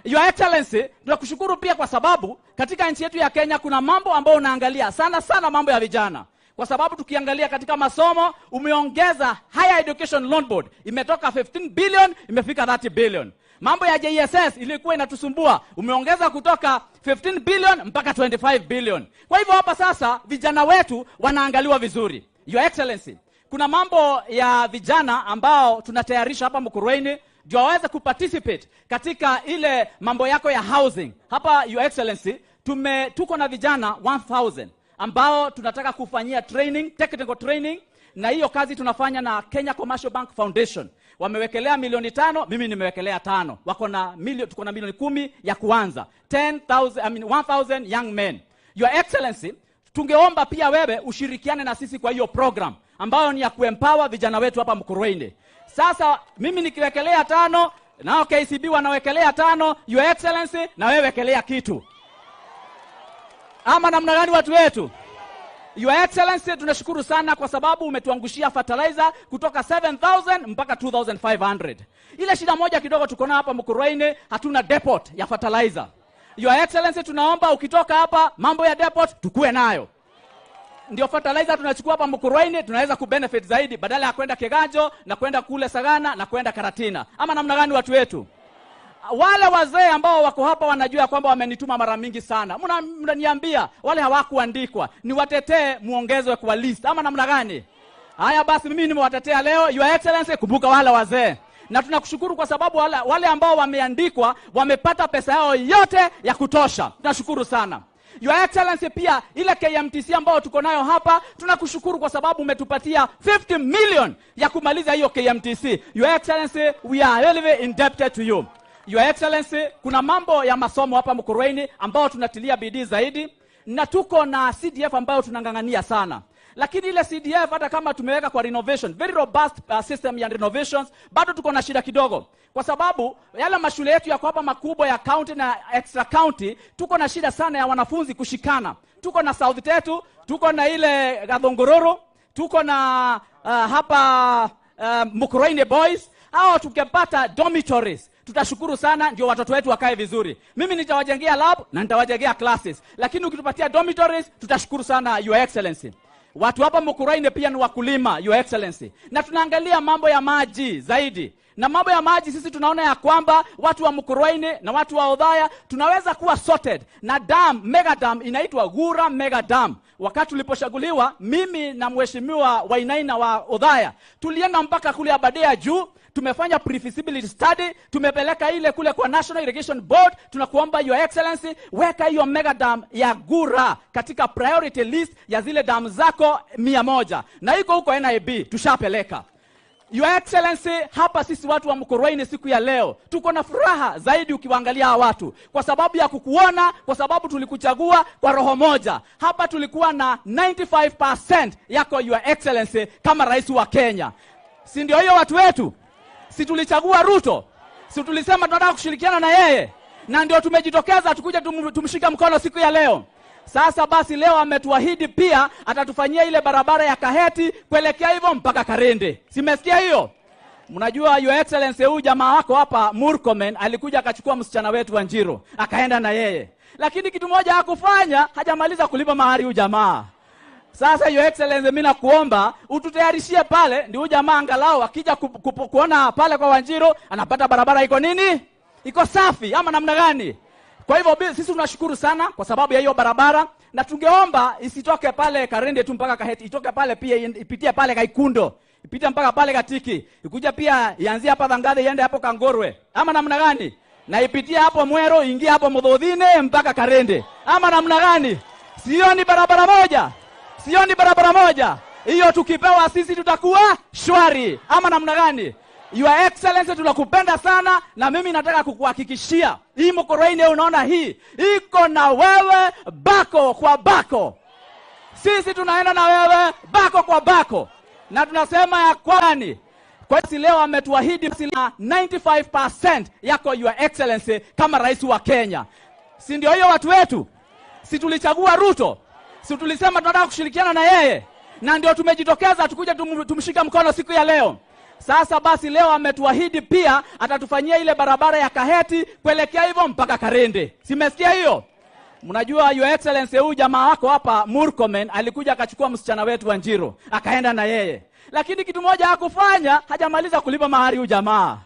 S6: Your Excellency, tunakushukuru pia kwa sababu katika nchi yetu ya Kenya kuna mambo ambayo unaangalia sana sana, mambo ya vijana. Kwa sababu tukiangalia katika masomo umeongeza Higher Education Loan Board, imetoka 15 billion imefika 30 billion. Mambo ya JSS ilikuwa inatusumbua, umeongeza kutoka 15 billion mpaka 25 billion. Kwa hivyo hapa sasa vijana wetu wanaangaliwa vizuri. Your Excellency, kuna mambo ya vijana ambao tunatayarisha hapa Mukurweini ndio waweze kuparticipate katika ile mambo yako ya housing. Hapa Your Excellency, tuko na vijana 1000 ambao tunataka kufanyia training, technical training, na hiyo kazi tunafanya na Kenya Commercial Bank Foundation. Wamewekelea milioni 5, mimi nimewekelea 5. Wako na tuko na milioni 10 ya kuanza. 1000 young men. Your Excellency, tungeomba pia wewe ushirikiane na sisi kwa hiyo program ambayo ni ya kuempower vijana wetu hapa Mukurweini. Sasa mimi nikiwekelea 5, nao KCB wanawekelea 5, Your Excellency na wewe wekelea kitu. Ama namna gani watu wetu? Your Excellency, tunashukuru sana kwa sababu umetuangushia fertilizer kutoka 7,000 mpaka 2,500. Ile shida moja kidogo tuko nayo hapa Mukurweini, hatuna depot ya fertilizer. Your Excellency, tunaomba ukitoka hapa mambo ya depot tukue nayo. Ndio fertilizer tunachukua hapa Mukurweini, tunaweza kubenefit zaidi badala ya kwenda Kiganjo na kwenda kule Sagana na kwenda Karatina. Ama namna gani watu wetu? Wale wazee ambao wako hapa wanajua kwamba wamenituma mara mingi sana. Mnaniambia wale hawakuandikwa, niwatetee muongezwe kwa list ama namna gani? Haya basi, mimi nimewatetea leo Your Excellency, kumbuka wale wazee. Na tunakushukuru kwa sababu wale ambao wameandikwa wamepata pesa yao yote ya kutosha. Tunashukuru sana. Your Excellency, pia ile KMTC ambao tuko nayo hapa, tunakushukuru kwa sababu umetupatia 50 million ya kumaliza hiyo KMTC. Your Excellency, we are really indebted to you. Your Excellency, kuna mambo ya masomo hapa Mukurweini ambao tunatilia bidii zaidi, na tuko na CDF ambayo tunangangania sana. Lakini ile CDF hata kama tumeweka kwa renovation, very robust system ya renovations, bado tuko na shida kidogo. Kwa sababu yale mashule yetu yako hapa makubwa ya county na extra county, tuko na shida sana ya wanafunzi kushikana. Tuko na South Tetu, tuko na ile Gathongororo, tuko na hapa Mukurweini Boys. Hao tukipata dormitories tutashukuru sana, ndio watoto wetu wakae vizuri. Mimi nitawajengea lab na nitawajengea classes, lakini ukitupatia dormitories tutashukuru sana Your Excellency. Watu hapa Mukurweini pia ni wakulima, Your Excellency, na tunaangalia mambo ya maji zaidi. Na mambo ya maji sisi tunaona ya kwamba watu wa Mukurweini na watu wa Othaya tunaweza kuwa sorted na dam, mega dam inaitwa Gura Mega Dam. Wakati tuliposhaguliwa mimi na mheshimiwa Wainaina wa Othaya tulienda mpaka kule Aberdare juu, tumefanya pre-feasibility study, tumepeleka ile kule kwa National Irrigation Board. Tunakuomba Your Excellency, weka hiyo mega dam ya Gura katika priority list ya zile dam zako 100, na iko huko NIB tushapeleka. Your Excellency, hapa sisi watu wa Mukurweini siku ya leo tuko na furaha zaidi ukiwaangalia hawa watu, kwa sababu ya kukuona, kwa sababu tulikuchagua kwa roho moja. Hapa tulikuwa na 95% yako Your Excellency kama rais wa Kenya. Si ndio hiyo watu wetu? Si tulichagua Ruto? Si tulisema tunataka kushirikiana na yeye? Na ndio tumejitokeza tukuja tumshika mkono siku ya leo. Sasa basi leo ametuahidi pia atatufanyia ile barabara ya Kaheti kuelekea hivyo mpaka Karende. Simesikia hiyo? Mnajua Your Excellency, huyu jamaa wako hapa Murkomen alikuja akachukua msichana wetu wa Njiro, akaenda na yeye. Lakini kitu moja hakufanya, hajamaliza kulipa mahari huyu jamaa. Sasa Your Excellency, mimi nakuomba ututayarishie pale, ndio huyu jamaa angalau akija kuona pale kwa Wanjiro anapata barabara iko nini? Iko safi ama namna gani? Kwa hivyo sisi tunashukuru sana kwa sababu ya hiyo barabara, na tungeomba isitoke pale Karende tu mpaka Kaheti, itoke pale pia ipitie pale Kaikundo, ipite mpaka pale Katiki, ikuja pia ianzie hapa Thangathe iende hapo Kangorwe, ama namna gani? Na ipitie hapo Mwero, ingie hapo Muthuthine mpaka Karende, ama namna gani? Sio ni barabara moja? Sio ni barabara moja? Hiyo tukipewa sisi tutakuwa shwari, ama namna gani? Your Excellency, tunakupenda sana, na mimi nataka kukuhakikishia hii Mukurweini unaona hii iko na wewe bako kwa bako. Sisi tunaenda na wewe bako kwa bako, na tunasema ya kwani kwa hiyo leo ametuahidi 95% yako Your Excellency kama rais wa Kenya. Si ndio hiyo watu wetu? Si tulichagua Ruto? Si tulisema tunataka kushirikiana na yeye? Na ndio tumejitokeza tukuja tumshika mkono siku ya leo. Sasa basi leo ametuahidi pia atatufanyia ile barabara ya Kaheti kuelekea hivyo mpaka Karende. Simesikia hiyo? Mnajua Your Excellency, huyu jamaa wako hapa Murkomen alikuja akachukua msichana wetu wa Njiro, akaenda na yeye. Lakini kitu moja hakufanya, hajamaliza kulipa mahari huyu jamaa.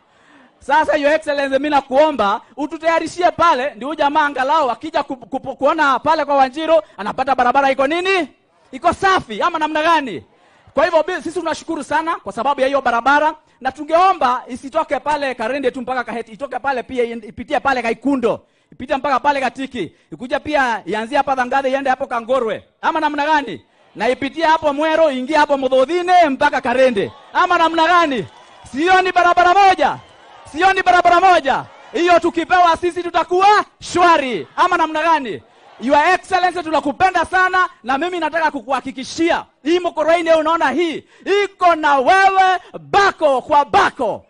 S6: Sasa Your Excellency, mimi nakuomba ututayarishie pale, ndio huyu jamaa angalau akija kuona pale kwa Wanjiro anapata barabara iko nini? Iko safi ama namna gani? Kwa hivyo sisi tunashukuru sana kwa sababu ya hiyo barabara, na tungeomba isitoke pale Karende tu mpaka Kaheti, itoke pale pia ipitie pale Kaikundo, ipite mpaka pale Katiki, ikuja pia ianzie hapa Thangathe iende hapo Kangorwe, ama namna gani? Na ipitie hapo Mwero, ingie hapo Muthuthine mpaka Karende, ama namna gani? Sio ni barabara moja? Sio ni barabara moja? Hiyo tukipewa sisi tutakuwa shwari, ama namna gani? Your Excellency, tunakupenda sana, na mimi nataka kukuhakikishia hii Mukurweini unaona hii iko na wewe bako kwa bako.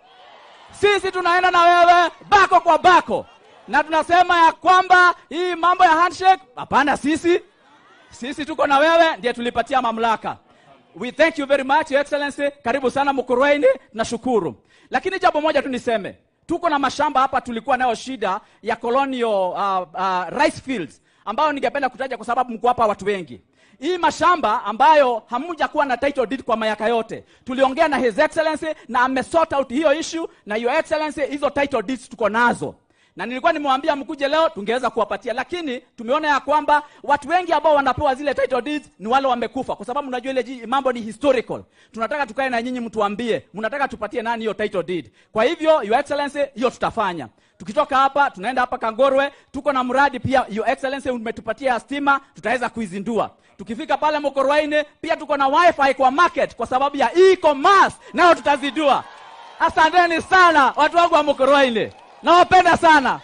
S6: Sisi tunaenda na wewe bako kwa bako, na tunasema ya kwamba hii mambo ya handshake hapana, sisi tuko na wewe, ndiye tulipatia mamlaka. We thank you very much Your Excellency. Karibu sana Mukurweini, nashukuru. Lakini jambo moja tu niseme, tuko na mashamba hapa tulikuwa nayo shida ya colonial rice fields, ambayo ningependa kutaja kwa sababu mko hapa watu wengi. Hii mashamba ambayo hamjakuwa na title deed kwa miaka yote, tuliongea na His Excellency na amesort out hiyo issue, na Your Excellency hizo title deeds tuko nazo. Na nilikuwa nimewambia mkuje leo tungeweza kuwapatia, lakini tumeona ya kwamba watu wengi ambao wanapewa zile title deeds ni wale wamekufa, kwa sababu unajua ile mambo ni historical. Tunataka tukae na nyinyi mtuambie mnataka tupatie nani hiyo title deed. Kwa hivyo Your Excellency, hiyo tutafanya. Tukitoka hapa tunaenda hapa Kangorwe, tuko na mradi pia Your Excellency umetupatia stima, tutaweza kuizindua. Tukifika pale Mukurweini pia tuko na wifi kwa market kwa sababu ya e-commerce, nao tutazindua. Asanteni sana watu wangu wa Mukurweini. Nawapenda sana.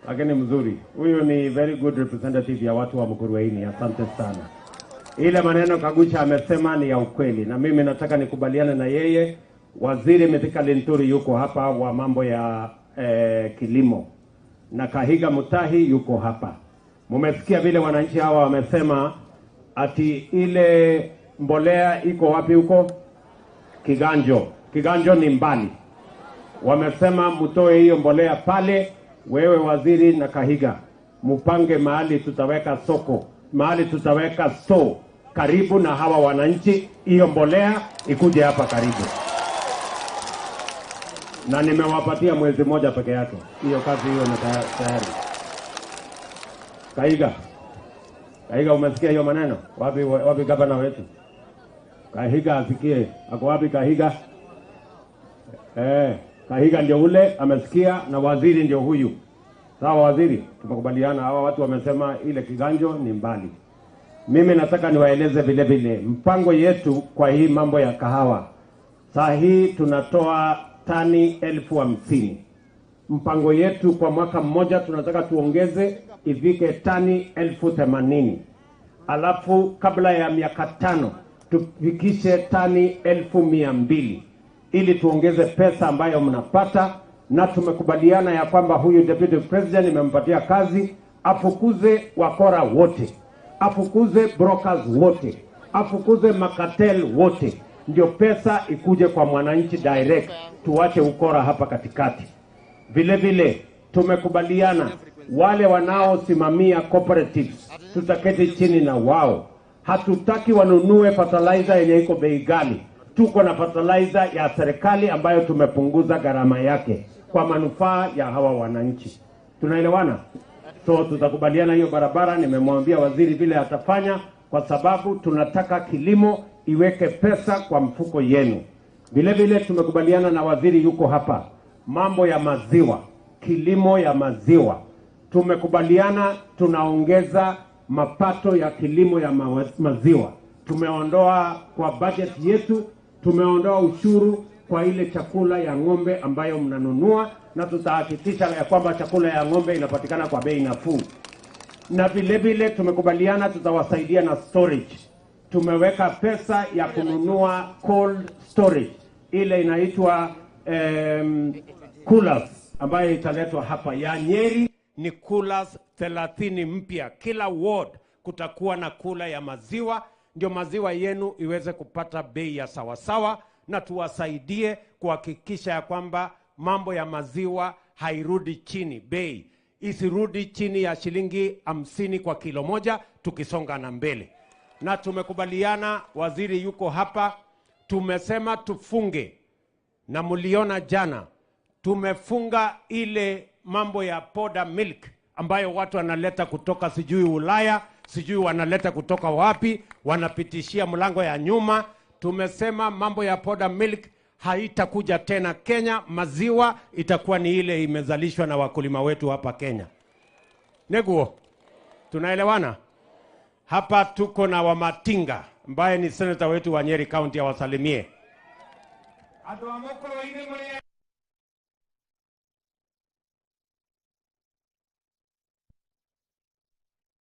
S1: Lakini mzuri. Huyu ni very good representative ya watu wa Mukurweini. Asante sana. Ile maneno Kagucha amesema ni ya ukweli, na mimi nataka nikubaliane na yeye. Waziri Mithika Linturi yuko hapa wa mambo ya kilimo, na Kahiga Mutahi yuko hapa. Mumesikia vile wananchi hawa wamesema ati ile mbolea iko wapi huko? Kiganjo. Kiganjo ni mbali. Wamesema mtoe hiyo mbolea pale. Wewe waziri na Kahiga mupange mahali tutaweka soko, mahali tutaweka store karibu na hawa wananchi, hiyo mbolea ikuje hapa karibu. Na nimewapatia mwezi mmoja peke yake. Hiyo kazi hiyo ni tayari. Kahiga. Kahiga, umesikia hiyo maneno? Wapi gavana wetu? Kahiga asikie. Ako wapi Kahiga? Kahiga ndio ule amesikia, na waziri ndio huyu. Sawa waziri, tumekubaliana hawa watu wamesema ile Kiganjo ni mbali. Mimi nataka niwaeleze vile vile mpango yetu kwa hii mambo ya kahawa. Saa hii tunatoa tani 50,000. Mpango yetu kwa mwaka mmoja tunataka tuongeze ifike tani 80,000. Alafu kabla ya miaka 5 tufikishe tani 200,000 ili tuongeze pesa ambayo mnapata. Na tumekubaliana ya kwamba huyu Deputy President nimempatia kazi afukuze wakora wote, afukuze brokers wote, afukuze makatel wote, ndio pesa ikuje kwa mwananchi direct, tuache ukora hapa katikati. Vile vile tumekubaliana wale wanaosimamia cooperatives tutaketi chini na wao. Hatutaki wanunue fertilizer yenye iko bei ghali. Tuko na fertilizer ya serikali ambayo tumepunguza gharama yake kwa manufaa ya hawa wananchi. Tunaelewana? So tutakubaliana hiyo barabara. Nimemwambia waziri vile atafanya, kwa sababu tunataka kilimo iweke pesa kwa mfuko yenu. Vile vile tumekubaliana na waziri yuko hapa, mambo ya maziwa, kilimo ya maziwa. Tumekubaliana tunaongeza mapato ya kilimo ya maziwa. Tumeondoa kwa budget yetu, tumeondoa ushuru kwa ile chakula ya ng'ombe ambayo mnanunua, na tutahakikisha ya kwamba chakula ya ng'ombe inapatikana kwa bei nafuu. Na vile vile tumekubaliana tutawasaidia na storage. Tumeweka pesa ya kununua cold storage, ile inaitwa coolers, ambayo italetwa hapa ya Nyeri. Ni coolers 30 mpya. Kila ward kutakuwa na kula ya maziwa, ndio maziwa yenu iweze kupata bei ya sawasawa, na tuwasaidie kuhakikisha ya kwamba mambo ya maziwa hairudi chini, bei isirudi chini ya shilingi 50 kwa kilo moja, tukisonga na mbele. Na tumekubaliana, waziri yuko hapa, tumesema tufunge, na mliona jana tumefunga ile mambo ya powder milk ambayo watu wanaleta kutoka sijui Ulaya, sijui wanaleta kutoka wapi, wanapitishia mlango ya nyuma. Tumesema mambo ya powder milk haitakuja tena Kenya. Maziwa itakuwa ni ile imezalishwa na wakulima wetu hapa Kenya. Neguo, tunaelewana? Hapa tuko na Wamatinga ambaye ni senator wetu wa Nyeri County, awasalimie.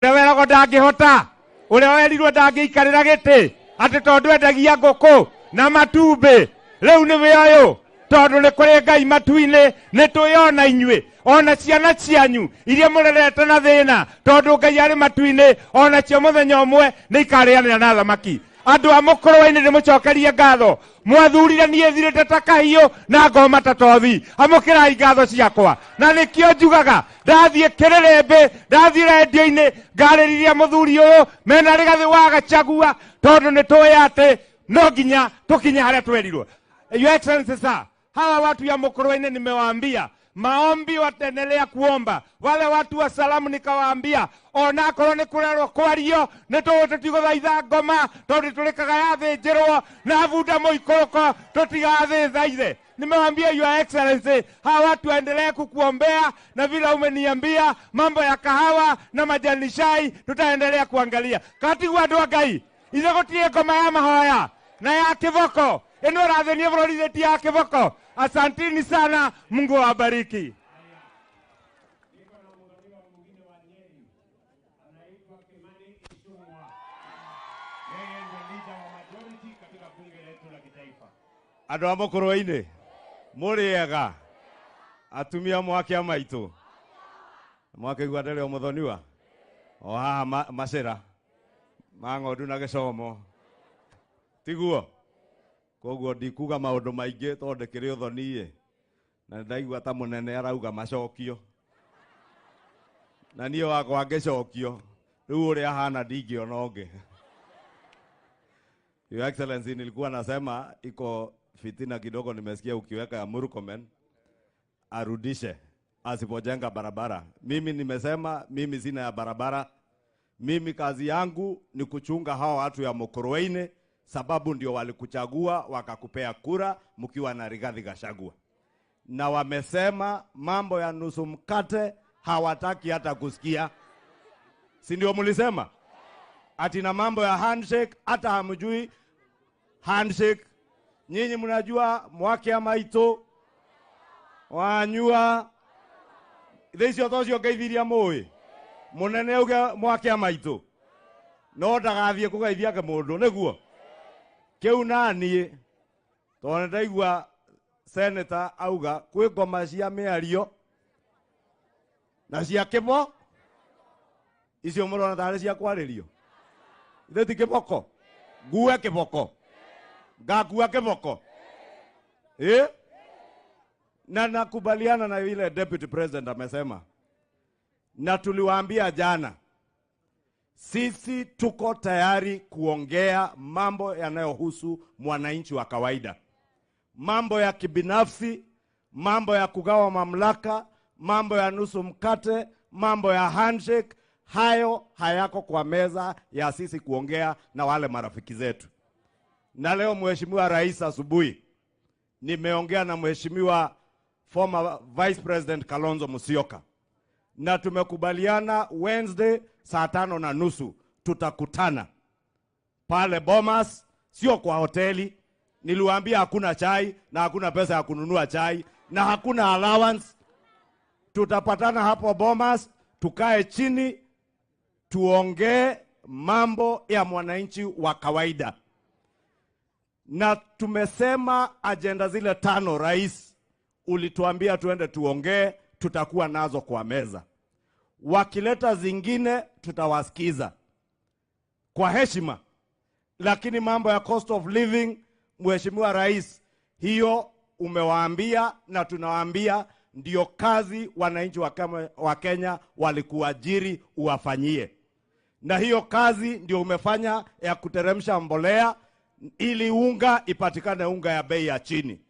S7: Ũrĩa weragwo ndangĩhota, ũrĩa werirwo ndangĩikarĩra gĩtĩ, atĩ tondũ endagia ngũkũ na matumbĩ, rĩu nĩwe ũyũ, tondũ nĩ kũrĩ Ngai matu-inĩ, nĩ twĩona inyuĩ, ona ciana cianyu iria mũrerete na thĩna, tondũ Ngai arĩ matu-inĩ, ona cio mũthenya ũmwe nĩ ikarĩanĩra na thamaki. Andũ a Mũkũrwe-inĩ ndĩmũcokerie ngatho, mwathurire niĩ thirĩte ta kahiũ na ngoma ta tothi, amũkĩrai ngatho ciakwa. Na nĩkĩo njugaga ndathiĩ kĩrĩrĩmbĩ, ndathiĩ rendio-inĩ ngarĩrĩria mũthuri ũyũ mena Rigathĩ wa Gachagua, tondũ nĩ tũĩ atĩ no nginya tũkinye harĩa twerirwo. Your Excellency sir, hawa watu ya Mũkũrwe-inĩ nimewaambia maombi wataendelea kuomba. Wale watu wa salamu nikawaambia onakorwo nĩ kũrerwo kwario nĩ tũũ tũtigũthaitha ngoma, tondũ tũrĩkaga yathĩnjĩrwo na bunda mũikũrũko tũtigathĩthaithe. Nimewaambia Your Excellency, hawa watu waendelee kukuombea, na vile umeniambia mambo ya kahawa na majani chai tutaendelea kuangalia. Katigwa andũ a Ngai, ithe gũtirĩ ngoma ya mahoya na ya kĩboko ĩno ĩrathĩnia bũrũri ti ya kĩboko. Asanteni sana, Mungu awabariki.
S8: Andũ a Mũkũrwe-inĩ mũrĩega, atumia mwake a maitũ, mwakĩigua ndĩrĩ o mũthoniwa o haha macĩra ma ng'ondu na gĩcomo, tiguo? Koguo ndikuga maũndũ maingĩ tondũ ndĩkĩrĩ ũthoni-ĩ, na nĩndaigua ta mũnene arauga macokio, na niĩ wakwa ngĩcokio rĩu ũrĩa ahana ndingĩona ũngĩ. Your Excellency, nilikuwa nasema iko fitina kidogo nimesikia ukiweka ya Murkomen arudishe asipojenga barabara. Mimi nimesema mimi sina ya barabara. Mimi kazi yangu ni kuchunga hawa watu ya Mũkũrwe-inĩ, sababu ndio walikuchagua wakakupea kura mkiwa na Rigathi Gachagua. Na wamesema mambo ya nusu mkate hawataki hata kusikia. Si ndio mlisema? Ati na mambo ya handshake hata hamjui handshake. Nyinyi mnajua mwake maitũ wanyua ithe icio tocio ngeithiria mũĩ mũnene auge mwake maitũ no ndagathiĩ kũgeithia kĩmũndũ nĩguo kĩu naniĩ tondũ nĩndaigua senator auga kwĩ ngoma cia mĩario na cia kĩbo icio mũrona tarĩ cia kwarĩrio ithe ti kĩboko ngue kĩboko ngakua kĩboko Na nakubaliana na yule deputy president amesema, na tuliwaambia jana, Sisi tuko tayari kuongea mambo yanayohusu mwananchi wa kawaida. Mambo ya kibinafsi, mambo ya kugawa mamlaka, mambo ya nusu mkate, mambo ya handshake, hayo hayako kwa meza ya sisi kuongea na wale marafiki zetu. Na leo Mheshimiwa Rais asubuhi nimeongea na Mheshimiwa former Vice President Kalonzo Musyoka, na tumekubaliana Wednesday saa 5:30 tutakutana pale Bomas, sio kwa hoteli. Niliwaambia hakuna chai na hakuna pesa ya kununua chai na hakuna allowance. Tutapatana hapo Bomas, tukae chini tuongee mambo ya mwananchi wa kawaida. Na tumesema agenda zile 5 Rais ulituambia tuende tuongee, tutakuwa nazo kwa meza. Wakileta zingine tutawasikiza kwa heshima. Lakini mambo ya cost of living, Mheshimiwa Rais, hiyo umewaambia na tunawaambia ndio kazi wananchi wa Kenya walikuajiri uwafanyie. Na hiyo kazi ndio umefanya ya kuteremsha mbolea ili unga ipatikane, unga ya bei ya chini.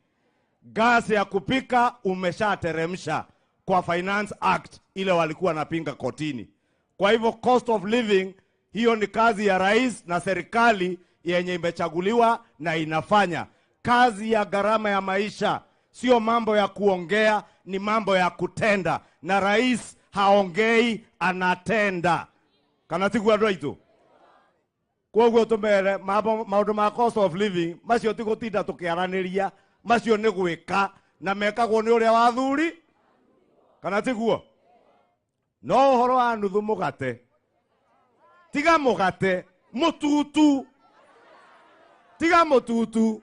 S8: Gasi ya kupika umeshateremsha kwa Finance Act ile walikuwa napinga kotini. Kwa hivyo cost of living hiyo ni kazi ya rais na serikali yenye imechaguliwa na inafanya. Kazi ya gharama ya maisha sio mambo ya kuongea, ni mambo ya kutenda. Na rais haongei, anatenda. Kana tigu andũ aitũ? Koguo tumere maũndũ ma cost of living macio ti gũtinda tũkĩaranĩria, macio nĩ gwĩka na mekagwo nĩ ũrĩa wa thuri, kana tiguo? No ũhoro wa nuthu mũgate, tiga mũgate mũtutu, tiga mũtutu,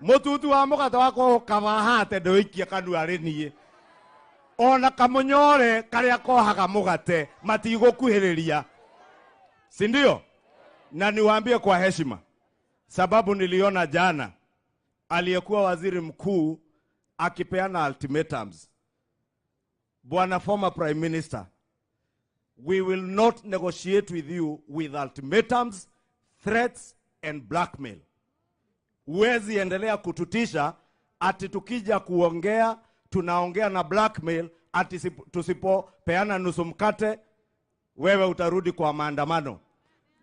S8: mũtutu wa mũgate wakwa ũkabahate ndũikie kanua rĩ niĩ. Ona kamũnyore karĩa kohaga mũgate matigũkuhĩrĩria, si ndio? Na niwaambie kwa heshima, sababu niliona jana aliyekuwa waziri mkuu akipeana ultimatums. Bwana former prime minister, we will not negotiate with you with ultimatums, threats and blackmail. Huwezi endelea kututisha ati tukija kuongea tunaongea na blackmail, ati tusipopeana nusu mkate wewe utarudi kwa maandamano.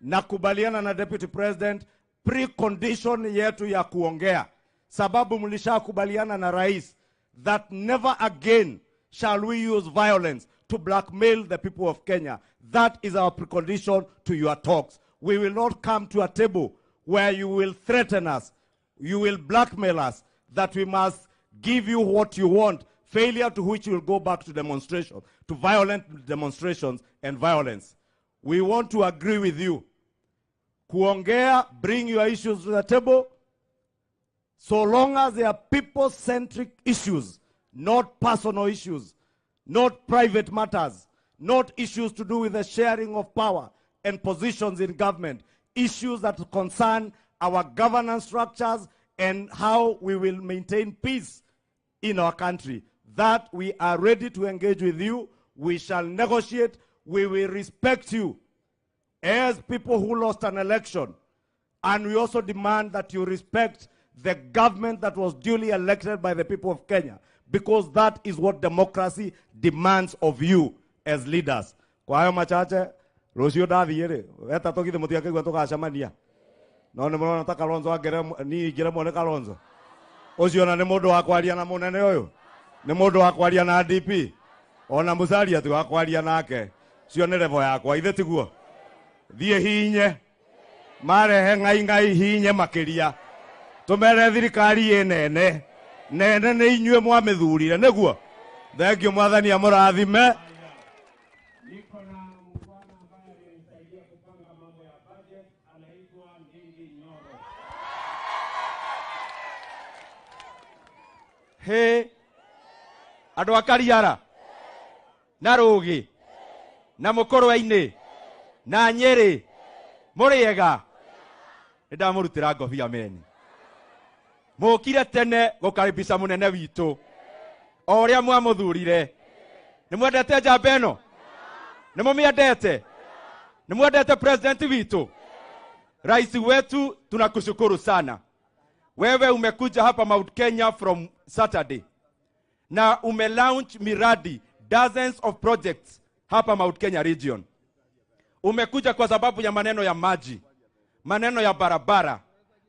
S8: Nakubaliana na Deputy President, precondition yetu ya kuongea, sababu mlishakubaliana na rais that never again shall we use violence to blackmail the people of Kenya. That is our precondition to your talks. We will not come to a table where you will threaten us, you will blackmail us, that we must give you what you want, failure to which you will go back to demonstration, to violent demonstrations and violence. We want to agree with you. Kuongea, bring your issues to the table, so long as they are people-centric issues, not personal issues, not private matters, not issues to do with the sharing of power and positions in government, issues that concern our governance structures and how we will maintain peace in our country. That we are ready to engage with you. We shall negotiate. We will respect you as people who lost an election. And we also demand that you respect the government that was duly elected by the people of Kenya, because that is what democracy demands of you as leaders. Kwa hayo machache, rũciũ ndathiĩ rĩ, wetatũ githĩ mũtiakĩigua tũgacemania. No nĩ mũrona ta Kalonzo niĩ ingĩremwo nĩ Kalonzo. Ũcio ona nĩ mũndũ wa kwaria na mũnene ũyũ, nĩ mũndũ wa kwaria na DP, ona Musalia ti wa kwaria nake. Cio nĩ level yakwa, ithe tiguo? Thiĩ hinye, marehe ngai ngai hinye makĩria, tũmere thirikari ĩ nene nene nĩ inyuĩ mwamĩthurire, nĩguo? Thengiũ, Mwathani amũrathime.
S7: He andũ a Kariara na Rũgĩ na Mũkũrwe-inĩ na Nyĩrĩ, mũrĩega? Nĩ ndamũrutĩra ngobia meni. Mũkire tene gũkaribisha mũnene witũ o ũrĩa mwamũthurire. Nĩ mwendete njamba ĩno? Nĩ mũmĩendete?
S8: Nĩ mwendete president witũ? Rais wetu tunakushukuru sana. Wewe umekuja hapa Mount Kenya from Saturday na umelaunch miradi, dozens of projects hapa Mount Kenya region. Umekuja kwa sababu ya maneno ya maji, maneno ya barabara,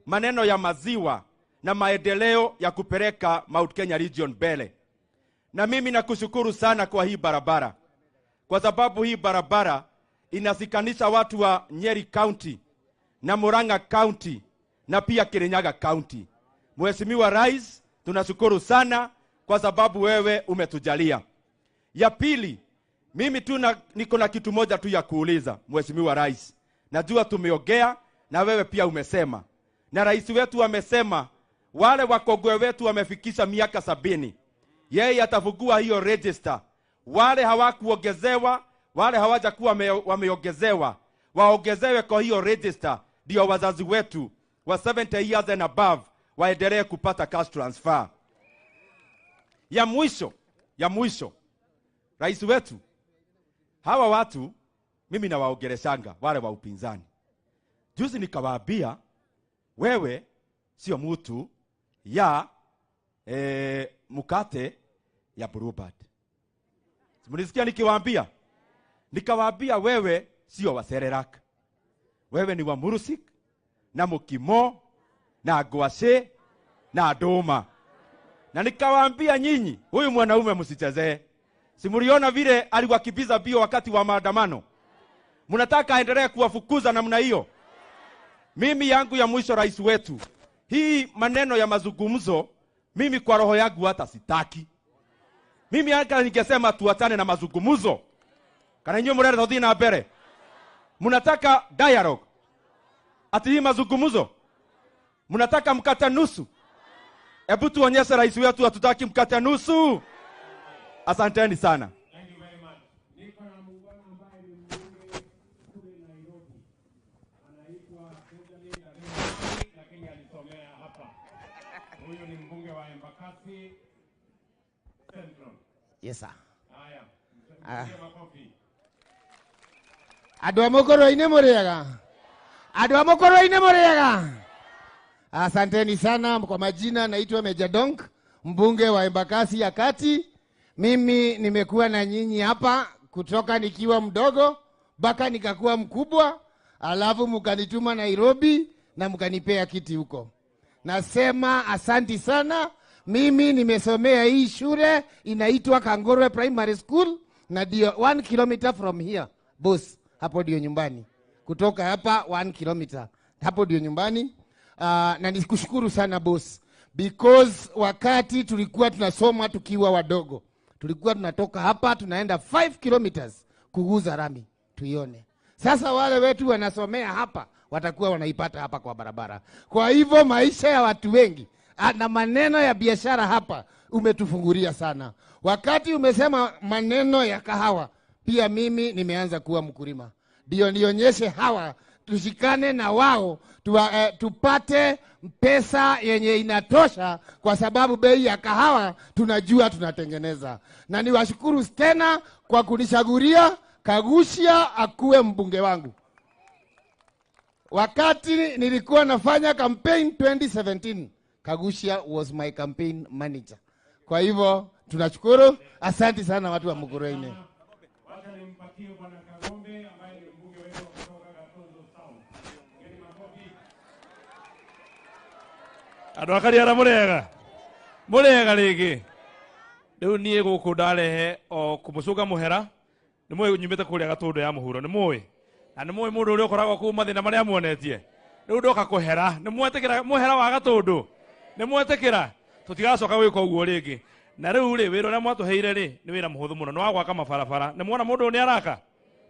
S8: maneno ya maziwa na maendeleo ya kupeleka Mount Kenya region mbele. Na mimi nakushukuru sana kwa hii barabara, kwa sababu hii barabara inasikanisha watu wa Nyeri County na Murang'a County na pia Kirinyaga County. Mheshimiwa Rais, tunashukuru sana kwa sababu wewe umetujalia. Ya pili, mimi tu niko na kitu moja tu ya kuuliza Mheshimiwa Rais. Najua tumeongea na wewe pia umesema, na rais wetu amesema wale wakongwe wetu wamefikisha miaka 70, yeye atafungua hiyo register. Wale hawakuongezewa, wale hawajakuwa wameongezewa, waongezewe kwa hiyo register, ndio wazazi wetu wa 70 years and above waendelee kupata cash transfer. Ya mwisho, rais wetu, hawa watu mimi nawaongeleshanga wale wa upinzani. Juzi nikawaambia wewe sio mtu ya mkate ya Bluebird. Mlisikia nikiwaambia? Nikawaambia wewe sio wa Serelak. Wewe ni wa Murusik na Mukimo na Gwashe na Doma. Na nikawaambia nyinyi, huyu mwanaume msichezee. Si mliona vile aliwakimbiza bio wakati wa maandamano? Mnataka aendelee kuwafukuza namna hiyo? Mimi yangu ya mwisho, rais wetu, hii maneno ya mazungumzo mimi kwa roho yangu hata sitaki. Mimi hata ningesema tuachane na mazungumzo. Kana nyinyi mrere thothi na mbere. Mnataka dialogue. Ati hii mazungumzo. Mnataka mkate nusu. Hebu tuonyeshe rais wetu hatutaki mkate nusu. Asanteni sana.
S1: Thank you very much. Niko na muungwana ambaye ni mbunge kule Nairobi. Anaitwa Benjamin Arengani, lakini alisomea hapa. Huyu ni mbunge wa Embakasi Central.
S9: Yes sir.
S1: Haya. Makofi.
S9: Andũ a Mũkũrwe-inĩ mũrĩega? Andũ a Mũkũrwe-inĩ mũrĩega? Asanteni sana. Kwa majina naitwa Meja Donk, mbunge wa Embakasi ya Kati. Mimi nimekuwa na nyinyi hapa kutoka nikiwa mdogo mpaka nikakuwa mkubwa, alafu mkanituma Nairobi na mkanipea kiti huko. Nasema asanti sana. Mimi nimesomea hii shule inaitwa Kangorwe Primary School, na ndio 1 kilometer from here boss, hapo ndio nyumbani. Kutoka hapa 1 kilometer, hapo ndio nyumbani. Na nikushukuru sana boss, because wakati tulikuwa tunasoma tukiwa wadogo, tulikuwa tunatoka hapa tunaenda 5 kilometers kuguza rami tuione. Sasa wale wetu wanasomea hapa watakuwa wanaipata hapa kwa barabara. Kwa hivyo maisha ya watu wengi na maneno ya biashara hapa umetufungulia sana. Wakati umesema maneno ya kahawa, pia mimi nimeanza kuwa mkulima. Ndio nionyeshe hawa tushikane na wao tupate pesa yenye inatosha, kwa sababu bei ya kahawa tunajua tunatengeneza. Na niwashukuru tena kwa kunishaguria Kaguchia akuwe mbunge wangu. Wakati nilikuwa nafanya campaign 2017, Kaguchia was my campaign manager. Kwa hivyo tunashukuru, asante sana watu wa Mukurweini.
S1: Wacha nimpatie Bwana Kagombe ambaye ni mbunge wetu kutoka Gatundu South. Ngeni makofi.
S10: Andũ a Kariara mũrĩega? Mũrĩega rĩngĩ? Rĩu niĩ gũkũ ndarehe o kũmũcũnga mũhera. Nĩ mũĩ nyumĩte kũrĩa Gatũndũ ya mũhuro, nĩ mũĩ? Na nĩ mũĩ mũndũ ũrĩa ũkoragwo kũu mathĩna marĩa muonetie. Rĩu ndoka kũhera, nĩ mwetĩkĩra mũhera wa Gatũndũ? Nĩ mwetĩkĩra? Tũtigacoka gwĩka ũguo rĩngĩ. Na rĩu rĩ, wĩra ũrĩa mwatũheire rĩ, nĩ wĩra mũhũthũ mũno, nĩ wa gwaka mabarabara. Nĩ mwona mũndũ ũyũ nĩ araka?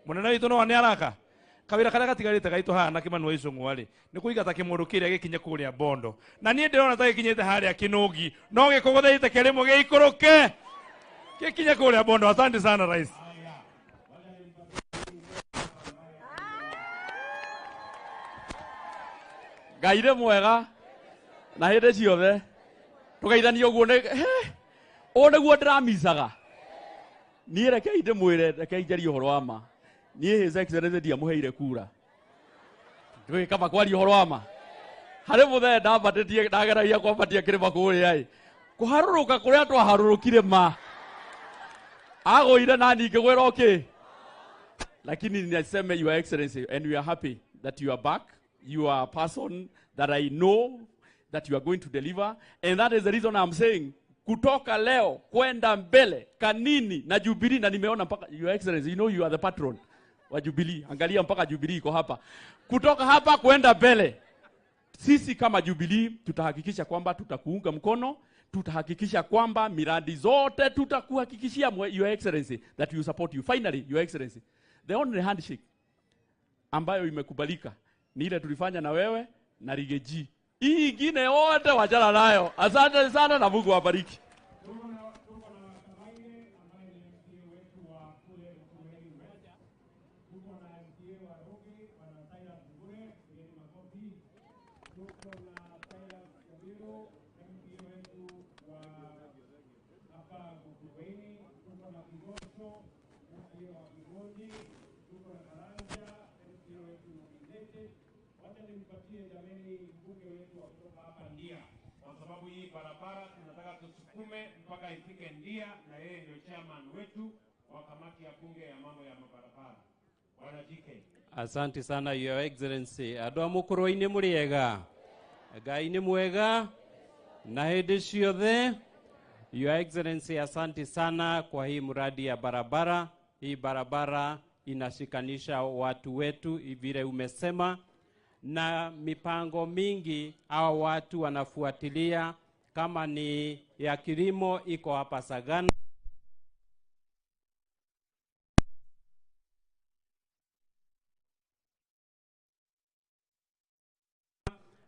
S10: Mũnene witũ no nĩ araka? Kawĩra karĩa gatigarĩte gaitũ haha na Kĩmani wa Icũng'wa rĩ, nĩ kũigata kĩmũndũ kĩrĩa gĩkinye kũrĩa Bondo. Na niĩ ndĩrona ta gĩkinyĩte harĩa Kĩnũngi, no gĩkũgũthĩte kĩrĩmũ gĩikũrũke gĩkinye kũrĩa Bondo. Asante sana Rais.
S6: Ngai nĩ mwega na hĩndĩ ciothe tũgeithanie ũguo nĩ ũũ nĩguo ndĩramicaga niĩ. Rekei ndĩmwĩre, rekei njarie ũhoro wa ma. Niĩ His Excellency ndiamũheire kura. Ndũĩ kaba kwaria ũhoro wa ma. Harĩ mũthee ndambatĩtie ndageragia kwambatia kĩrĩma kũrĩa ĩ. Kũharũrũka kũrĩa twaharũrũkire ma. Agũire na niĩ ngĩgwĩra okay. Lakini niseme Your Excellency, and we are happy that you are back. You are a person that I know that you are going to deliver. And that is the reason I'm saying, kutoka leo kwenda mbele, Kanini na Jubilee, na nimeona mpaka, Your Excellency, you know you are the patron wa Jubilee. Angalia mpaka Jubilee iko hapa. Kutoka hapa kwenda mbele, sisi kama Jubilee tutahakikisha kwamba tutakuunga mkono, tutahakikisha kwamba miradi zote tutakuhakikishia, Your Excellency, that we support you. Finally, Your Excellency, the only handshake ambayo imekubalika ni ile tulifanya na wewe na Rigeji. Hii ingine yote wachana nayo. Asante sana na Mungu awabariki.
S1: Kwa sababu hii barabara tunataka tusukume mpaka ifike Ndia, na yeye ndio chairman wetu wa kamati ya bunge ya mambo ya mabarabara. Bwana GK.
S11: Asante sana Your Excellency. Andũ a Mũkũrwe-inĩ mũrĩega? Ngai nĩ mwega na hĩndĩ ciothe. Your Excellency, asante sana kwa hii mradi ya barabara. Hii barabara inashikanisha watu wetu vile umesema, na mipango mingi hao watu wanafuatilia, kama ni ya kilimo iko hapa Sagana.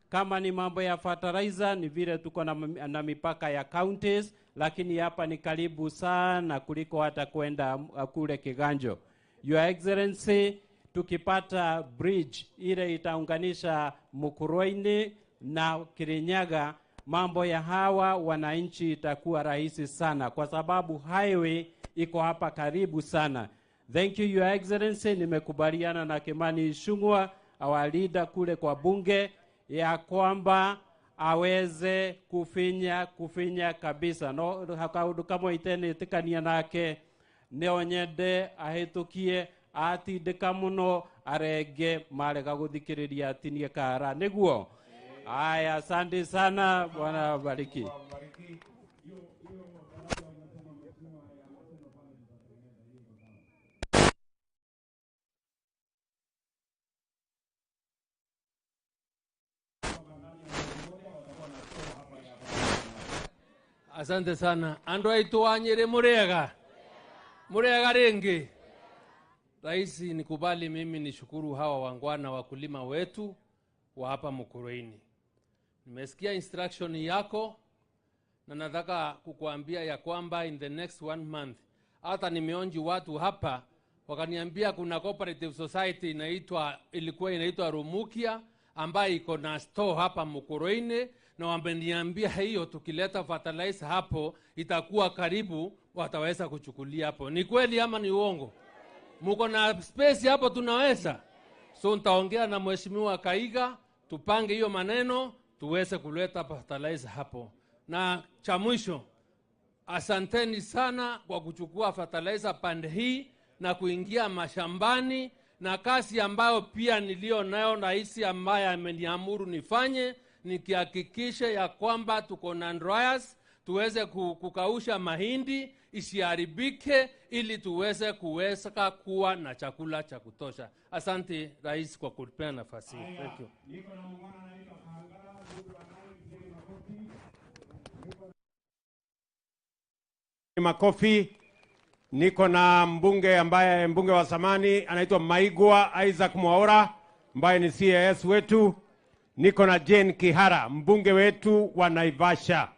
S11: Kama ni mambo ya fertilizer ni vile tuko na mipaka ya counties, lakini hapa ni karibu sana kuliko hata kwenda kule Kiganjo. Your Excellency, tukipata bridge ile itaunganisha Mukurweini na Kirinyaga, mambo ya hawa wananchi itakuwa rahisi sana kwa sababu highway iko hapa karibu sana. Thank you Your Excellency, nimekubaliana na Kimani Ichung'wah, our leader kule kwa bunge, ya kwamba aweze kufinya kabisa. No hakaundu kamwe itenĩtĩkania nake, no nyende ahĩtũkie atindĩka mũno arenge marega gũthikĩrĩria atinie kara nĩguo. Aya, asante sana, Bwana awabariki.
S12: Asante sana. Andũ aitũ wa Nyĩrĩ mũrĩega? Mũrĩega rĩngĩ? Raisi, nikubali mimi nishukuru hawa wangwana wakulima wetu wa hapa Mukurweini. Nimesikia instruction yako na nataka kukuambia ya kwamba in the next 1 month, hata nimeonji watu hapa wakaniambia kuna cooperative society ilikuwa inaitwa Rumukia ambayo iko na store hapa Mukurweini, na wameniambia hiyo tukileta fertilizer hapo itakuwa karibu, wataweza kuchukulia hapo. Ni kweli ama ni uongo? Muko na space hapo, tunaweza. So nitaongea na Mheshimiwa Kaiga tupange hiyo maneno tuweze kuleta fertilizer hapo. Na cha mwisho, asanteni sana kwa kuchukua fertilizer pande hii na kuingia mashambani, na kazi ambayo pia nilio nayo rais ambaye ameniamuru nifanye, nikihakikisha ya kwamba tuko na dryers tuweze kukausha mahindi isiharibike ili tuweze kuweza kuwa na chakula cha kutosha. Asante Rais kwa kunipea nafasi. Thank you.
S1: Makofi. Niko na mbunge ambaye mbunge wa zamani anaitwa Maigwa Isaac Mwaura ambaye ni CAS wetu. Niko na Jane Kihara, mbunge wetu wa Naivasha,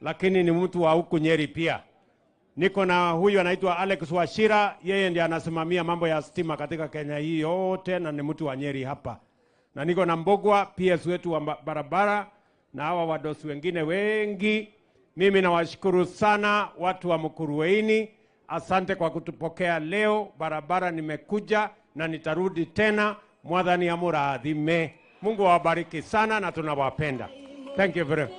S1: lakini ni mtu wa huku Nyeri pia. Niko na huyu anaitwa Alex Wachira, yeye ndiye anasimamia mambo ya stima katika Kenya hii yote na ni mtu wa Nyeri hapa. Na niko na Mbogwa, PS wetu wa barabara, na hawa wadosi wengine wengi. Mimi nawashukuru sana watu wa Mukurweini. Asante kwa kutupokea leo. Barabara nimekuja, na nitarudi tena. Mwathani amurathime. Mungu awabariki sana na tunawapenda. Thank you very much.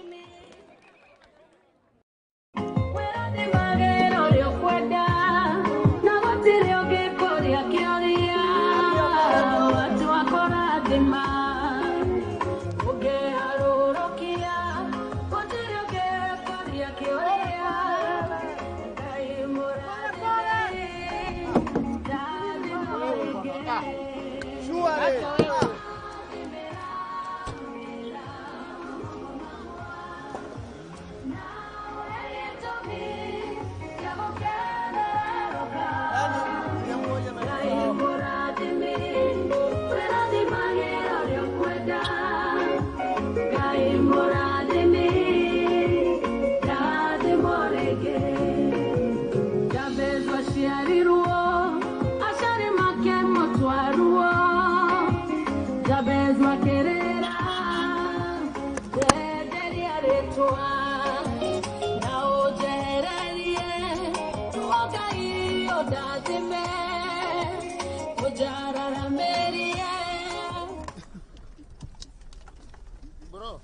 S9: Bro,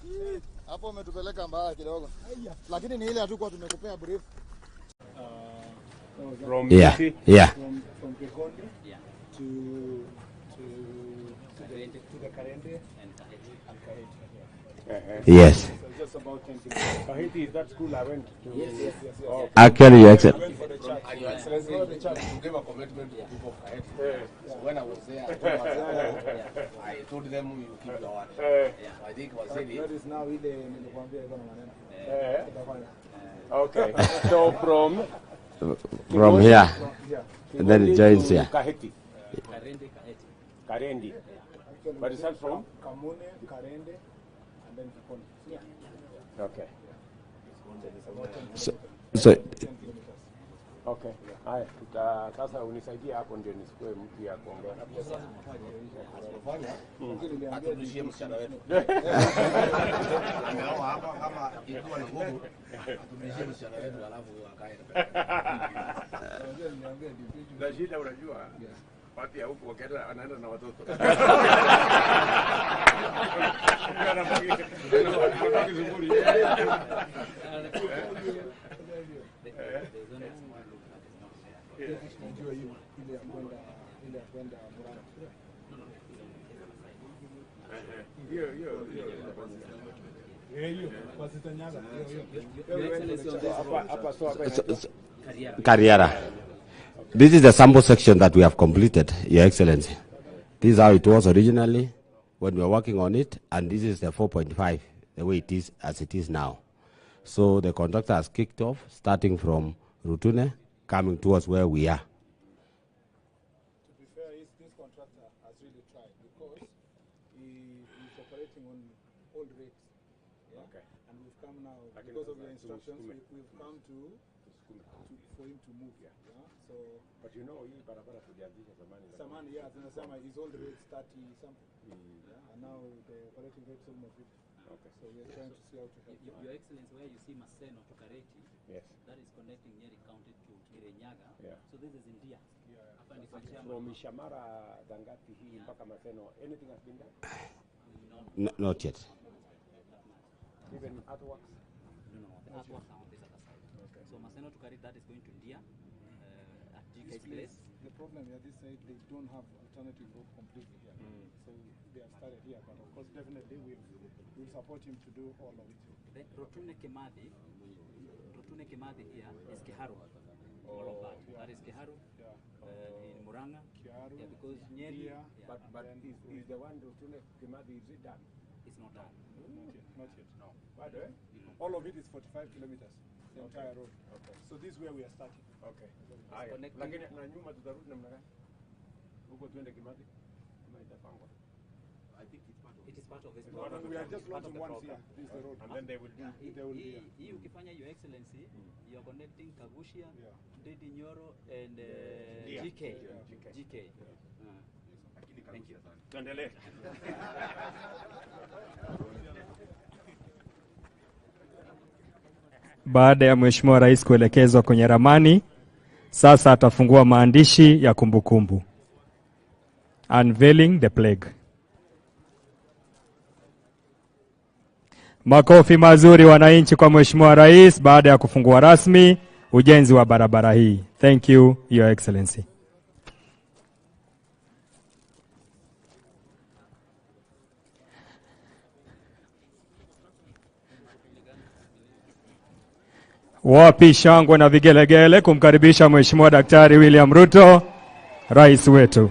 S9: hapo umetupeleka mbaya kidogo. Lakini ni ile hatukuwa tumekupea brief.
S1: From
S8: Yeah, yeah.
S4: From Kikonde to the Karende and Kaheti.
S8: Yes.
S4: So just about 10 kilometers.
S1: Kahiti is that school I went to.
S4: Yes.
S1: Oh.
S8: Actually, Your Excellency.
S4: I went for the church.
S2: And Your Excellency, you gave a commitment to the people of Kaheti. So when I was there, I told them you keep your word. So I think Waziri.
S4: That is now ile nilikwambia iko na maneno.
S1: Okay. So from
S8: here, and then it joins here.
S1: Kaheti. Karendi. But it's not from?
S4: Kamune, Karende, and then Kikonde. Yeah.
S1: Okay.
S8: So
S1: Okay. Haya, sasa unisaidie hapo ndio nisikue mtu ya kuongea.
S2: Aturudishie msichana wetu. Ameoa hapa, kama ikiwa ni ngumu, aturudishie msichana wetu alafu akae.
S1: Na shida unajua, watu ya huku wakienda anaenda na watoto.
S8: Kariara. This is the sample section that we have completed, Your Excellency. This is how it was originally when we were working on it, and this is the 4.5, the way it is as it is now. So the contractor has kicked off, starting from Rutune, coming towards where we are.
S4: To be fair, this contractor has really tried because he is operating on old rates. Yeah?
S1: Okay.
S4: And we've come now, because of your instructions, we've come to for him to move. Yeah. So,
S1: but you know, hii barabara tulianzisha zamani.
S4: Zamani, yeah, tunasema his old rate 30 something. Yeah, and now the operating rate is almost 50.
S1: Okay.
S4: So we are trying to see how to help.
S6: Your Excellency, where you see Maseno to Kareti,
S1: yes,
S6: that is connecting Nyeri County to Kirinyaga.
S1: Yeah.
S6: So this is India.
S4: Yeah.
S6: Hapa ni kwa chairman.
S1: From Ishamara Dangati hii mpaka Maseno, anything has been done?
S8: No, not yet.
S1: Even earthworks?
S6: No, the earthworks are on this other side.
S4: Okay.
S6: So Maseno to Kareti, that is going to India. At GK's place.
S4: The problem here, this side, they don't have alternative road completely here. So they have started here, but of course, definitely we'll support him to do all of it.
S6: Then Rotune Kimathi here is Kiharu. All of that.
S4: Yeah.
S6: That is Kiharu.
S4: Yeah.
S6: In Murang'a.
S4: Kiharu.
S6: Yeah, because Nyeri.
S4: Yeah.
S6: Yeah.
S1: But is the one Rotune Kimathi, is it done?
S6: It's not done.
S4: Not yet.
S1: No.
S4: But, all of it is 45 kilometers. The entire road.
S1: Okay.
S4: So this is where we are starting.
S1: Okay. Haya. Lakini na nyuma tutarudi namna gani? Huko tuende Kimathi? Kama itapangwa.
S2: I think it's part of
S6: It is part of this
S4: It's
S6: program.
S4: We are just
S6: It's part of
S4: launching
S6: the
S4: once
S6: program.
S4: here. This is the road.
S1: And then they will do.
S4: They will be.
S6: Hii ukifanya, Your Excellency, you are connecting Kagushia,
S4: Yeah.
S6: Ndindi Nyoro and
S1: Yeah.
S6: GK.
S1: Yeah.
S6: GK. Thank you.
S1: Tuendelee.
S13: Baada ya Mheshimiwa Rais kuelekezwa kwenye ramani, sasa atafungua maandishi ya kumbukumbu. Unveiling the plaque. Makofi mazuri wananchi kwa Mheshimiwa Rais baada ya kufungua rasmi ujenzi wa barabara hii. Thank you, Your Excellency. Wapi shangwe na vigelegele kumkaribisha Mheshimiwa Daktari William Ruto, rais wetu.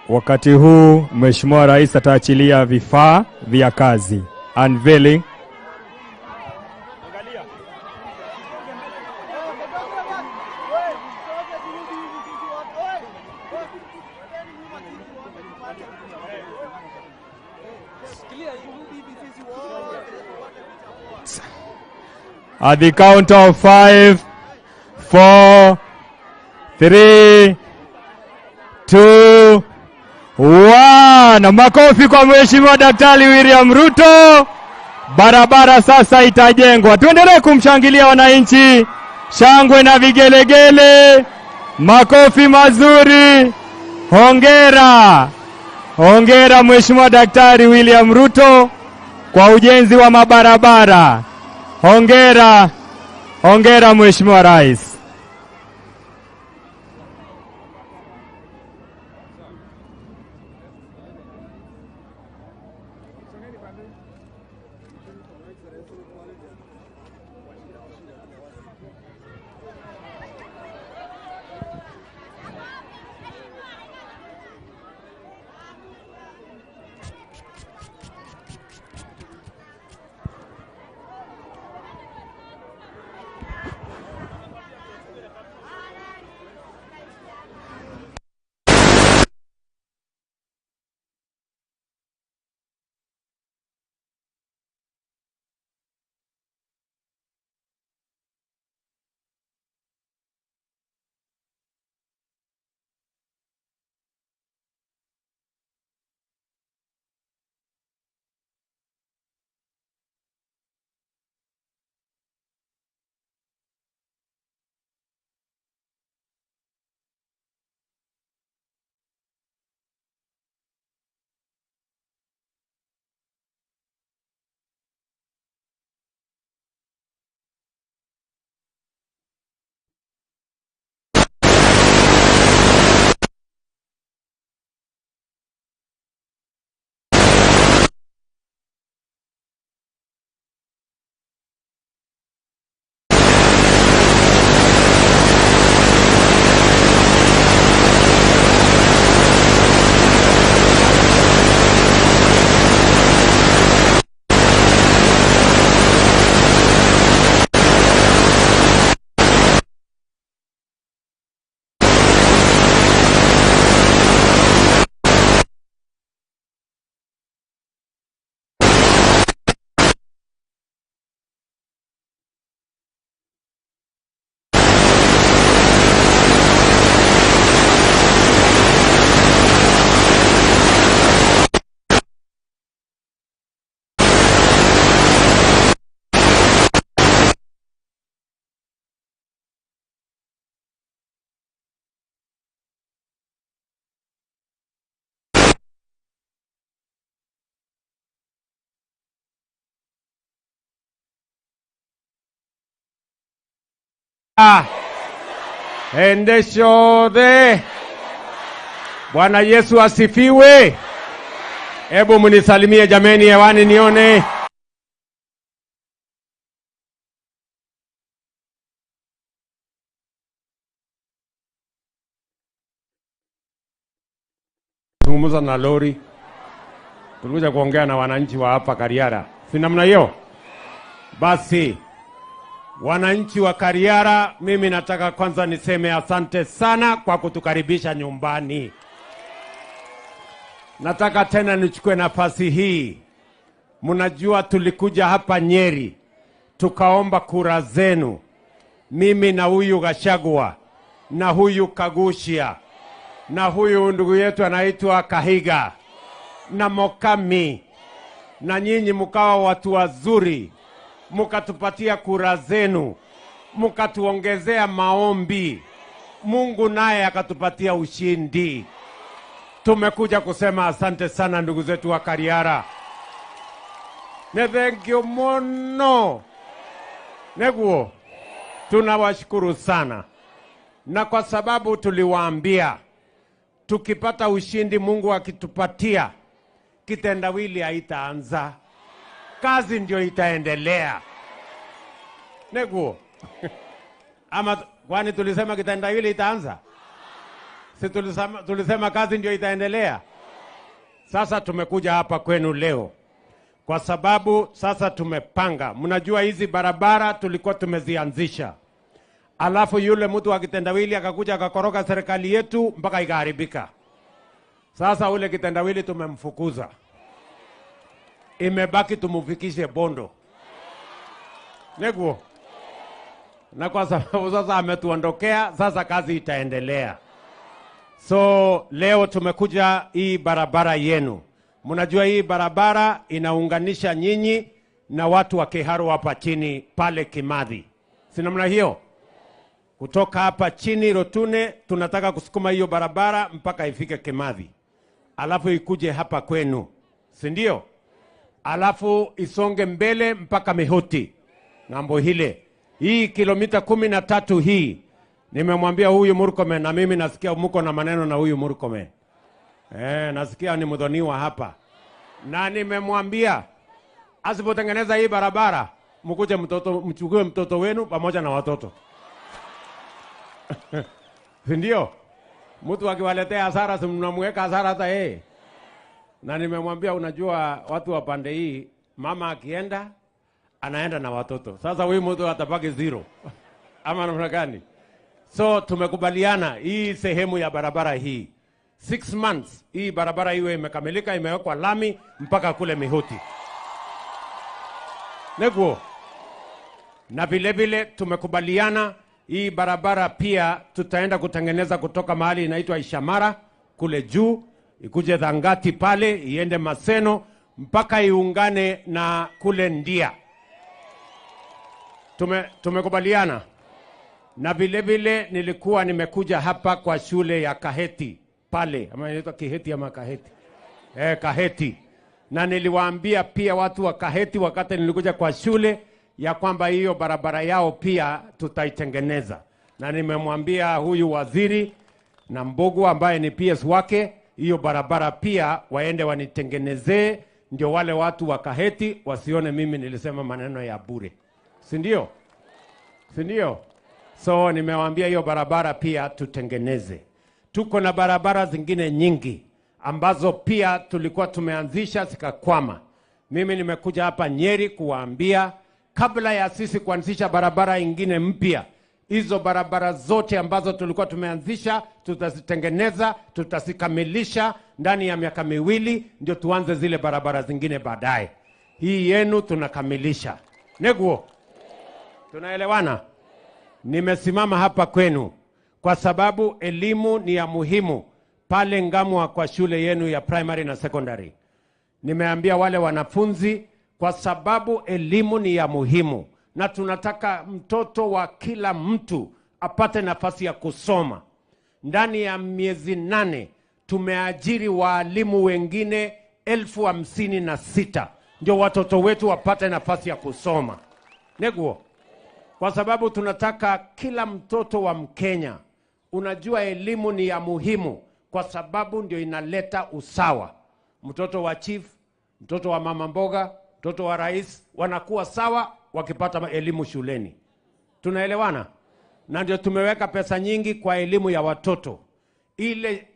S13: Wakati huu Mheshimiwa Rais ataachilia vifaa vya kazi. Unveiling. At the count of 5, 4, 3, 2, 1. Makofi kwa Mheshimiwa Daktari William Ruto. Barabara sasa itajengwa. Tuendelee kumshangilia wananchi. Shangwe na vigelegele. Makofi mazuri. Hongera. Hongera Mheshimiwa Daktari William Ruto kwa ujenzi wa mabarabara. Hongera. Hongera Mheshimiwa Rais.
S1: Endeshode. Bwana Yesu asifiwe. Hebu mnisalimie jameni hewani nione. Zungumza na lori. Tulikuja kuongea na wananchi wa hapa Kariara. Si namna hiyo? Basi wananchi wa Kariara, mimi nataka kwanza niseme asante sana kwa kutukaribisha nyumbani. Nataka tena nichukue nafasi hii. Mnajua tulikuja hapa Nyeri, tukaomba kura zenu. Mimi na huyu Gachagua, na huyu Kaguchia, na huyu ndugu yetu anaitwa Kahiga, na Mokami, Na nyinyi mkawa watu wazuri, mkatupatia kura zenu, mkatuongezea maombi, Mungu naye akatupatia ushindi. Tumekuja kusema asante sana ndugu zetu wa Kariara. Ne thank you muno. Neguo, tunawashukuru sana. Na kwa sababu tuliwaambia tukipata ushindi, Mungu akitupatia, kitendawili haitaanza, kazi ndio itaendelea. Neguo. Ama kwani tulisema kitendawili itaanza? Si tulisema kazi ndio itaendelea? Sasa tumekuja hapa kwenu leo kwa sababu sasa tumepanga. Mnajua hizi barabara tulikuwa tumezianzisha, alafu yule mtu wa kitendawili akakuja akakoroga serikali yetu mpaka ikaharibika. Sasa ule kitendawili tumemfukuza, imebaki tumufikishe Bondo. Neguo. Na kwa sababu sasa ametuondokea, sasa kazi itaendelea. So leo tumekuja hii barabara yenu. Mnajua hii barabara inaunganisha nyinyi na watu wa Kiharu hapa chini pale Kimathi. Si namna hiyo? Kutoka hapa chini Rotune tunataka kusukuma hiyo barabara mpaka ifike Kimathi. Alafu ikuje hapa kwenu. Si ndio? Alafu isonge mbele mpaka Mihoti. Ng'ambo hile. Hii kilomita 13 hii nimemwambia huyu Murkomen, na mimi nasikia mko na maneno na huyu Murkomen. Nasikia ni mdhoniwa hapa. Na nimemwambia asipotengeneza hii barabara mkuje mtoto, mchukue mtoto wenu pamoja na watoto. Si ndio? Mtu akiwaletea hasara si mnamweka hasara hata yeye. Na nimemwambia unajua watu wa pande hii mama akienda anaenda na watoto. Sasa huyu mtu atabaki zero. Ama namna gani? So tumekubaliana hii sehemu ya barabara hii 6 months hii barabara iwe imekamilika, imewekwa lami mpaka kule Mihoti. Neguo. Na vile vile tumekubaliana hii barabara pia tutaenda kutengeneza kutoka mahali inaitwa Ishamara kule juu, ikuje Dhangati pale, iende Maseno mpaka iungane na kule Ndia. Tumekubaliana. Na vile vile nilikuwa nimekuja hapa kwa shule ya Kaheti pale, ama inaitwa Kiheti ama Kaheti? Kaheti. Na niliwaambia pia watu wa Kaheti wakati nilikuja kwa shule ya kwamba hiyo barabara yao pia tutaitengeneza. Na nimemwambia huyu waziri na Mbogo ambaye ni PS wake, hiyo barabara pia waende wanitengenezee, ndio wale watu wa Kaheti wasione mimi nilisema maneno ya bure. Si ndio? Si ndio? So nimewaambia hiyo barabara pia tutengeneze. Tuko na barabara zingine nyingi ambazo pia tulikuwa tumeanzisha zikakwama. Mimi nimekuja hapa Nyeri kuwaambia kabla ya sisi kuanzisha barabara ingine mpya, hizo barabara zote ambazo tulikuwa tumeanzisha tutazitengeneza, tutazikamilisha ndani ya miaka 2, ndio tuanze zile barabara zingine baadaye. Hii yenu tunakamilisha. Neguo. Tunaelewana? Nimesimama hapa kwenu kwa sababu elimu ni ya muhimu pale Ngamwa kwa shule yenu ya primary na secondary. Nimeambia wale wanafunzi kwa sababu elimu ni ya muhimu na tunataka mtoto wa kila mtu apate nafasi ya kusoma. Ndani ya miezi 8 tumeajiri walimu wengine 56,000 ndio watoto wetu wapate nafasi ya kusoma. Neguo. Kwa sababu tunataka kila mtoto wa Mkenya. Unajua elimu ni ya muhimu kwa sababu ndio inaleta usawa. Mtoto wa chief, mtoto wa mama mboga, mtoto wa rais wanakuwa sawa wakipata elimu shuleni. Tunaelewana? Na ndio tumeweka pesa nyingi kwa elimu ya watoto. Ile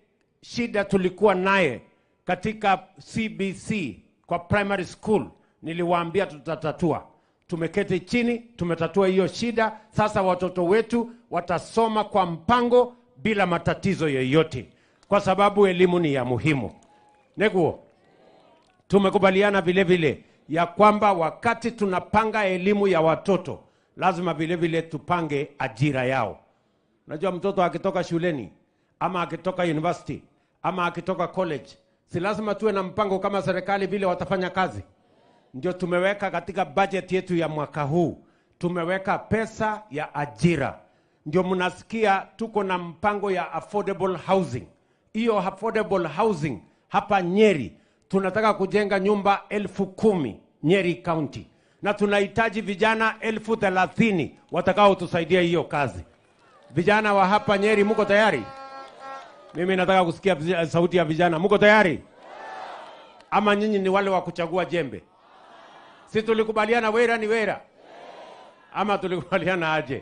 S1: shida tulikuwa naye katika CBC kwa primary school niliwaambia tutatatua. Tumeketi chini, tumetatua hiyo shida. Sasa watoto wetu watasoma kwa mpango bila matatizo yoyote, kwa sababu elimu ni ya muhimu. Neguo. Tumekubaliana vile vile ya kwamba wakati tunapanga elimu ya watoto lazima vile vile tupange ajira yao. Unajua mtoto akitoka shuleni ama akitoka university ama akitoka college, si lazima tuwe na mpango kama serikali vile watafanya kazi. Ndio tumeweka katika budget yetu ya mwaka huu, tumeweka pesa ya ajira. Ndio mnasikia tuko na mpango ya affordable housing. Hiyo affordable housing hapa Nyeri tunataka kujenga nyumba 10,000 Nyeri County, na tunahitaji vijana 30,000 watakaotusaidia hiyo kazi. Vijana wa hapa Nyeri, mko tayari? Mimi nataka kusikia sauti ya vijana. Mko tayari? Ama nyinyi ni wale wa kuchagua jembe? Si tulikubaliana wera ni wera? Ama tulikubaliana aje?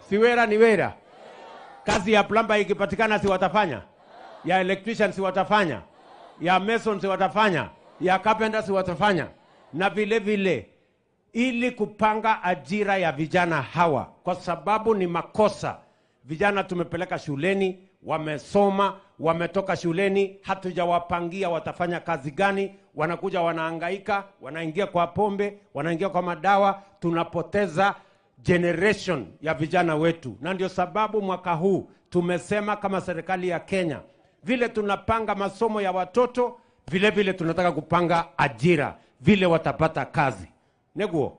S1: Si wera ni wera? Kazi ya plumber ikipatikana si watafanya? Ya electrician si watafanya? Ya mason si watafanya? Ya carpenter si watafanya? Na vile vile ili kupanga ajira ya vijana hawa, kwa sababu ni makosa. Vijana tumepeleka shuleni, wamesoma, wametoka shuleni, hatujawapangia watafanya kazi gani. Wanakuja wanahangaika, wanaingia kwa pombe, wanaingia kwa madawa. Tunapoteza generation ya vijana wetu. Na ndio sababu mwaka huu tumesema kama serikali ya Kenya, vile tunapanga masomo ya watoto, vile vile tunataka kupanga ajira, vile watapata kazi. Neguo.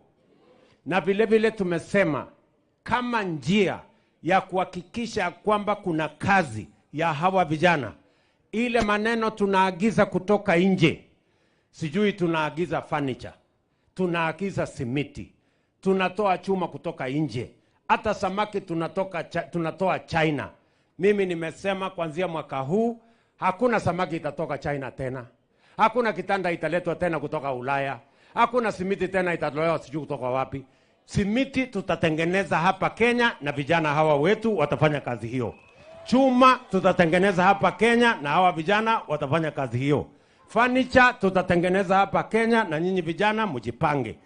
S1: Na vile vile tumesema kama njia ya kuhakikisha kwamba kuna kazi ya hawa vijana, ile maneno tunaagiza kutoka nje, sijui tunaagiza furniture, tunaagiza simiti, tunatoa chuma kutoka nje, hata samaki tunatoa China. Mimi nimesema kuanzia mwaka huu hakuna samaki itatoka China tena, hakuna kitanda italetwa tena kutoka Ulaya, hakuna simiti tena itatolewa sijui kutoka wapi. Simiti tutatengeneza hapa Kenya na vijana hawa wetu watafanya kazi hiyo. Chuma tutatengeneza hapa Kenya na hawa vijana watafanya kazi hiyo. Furniture tutatengeneza hapa Kenya na nyinyi vijana mjipange.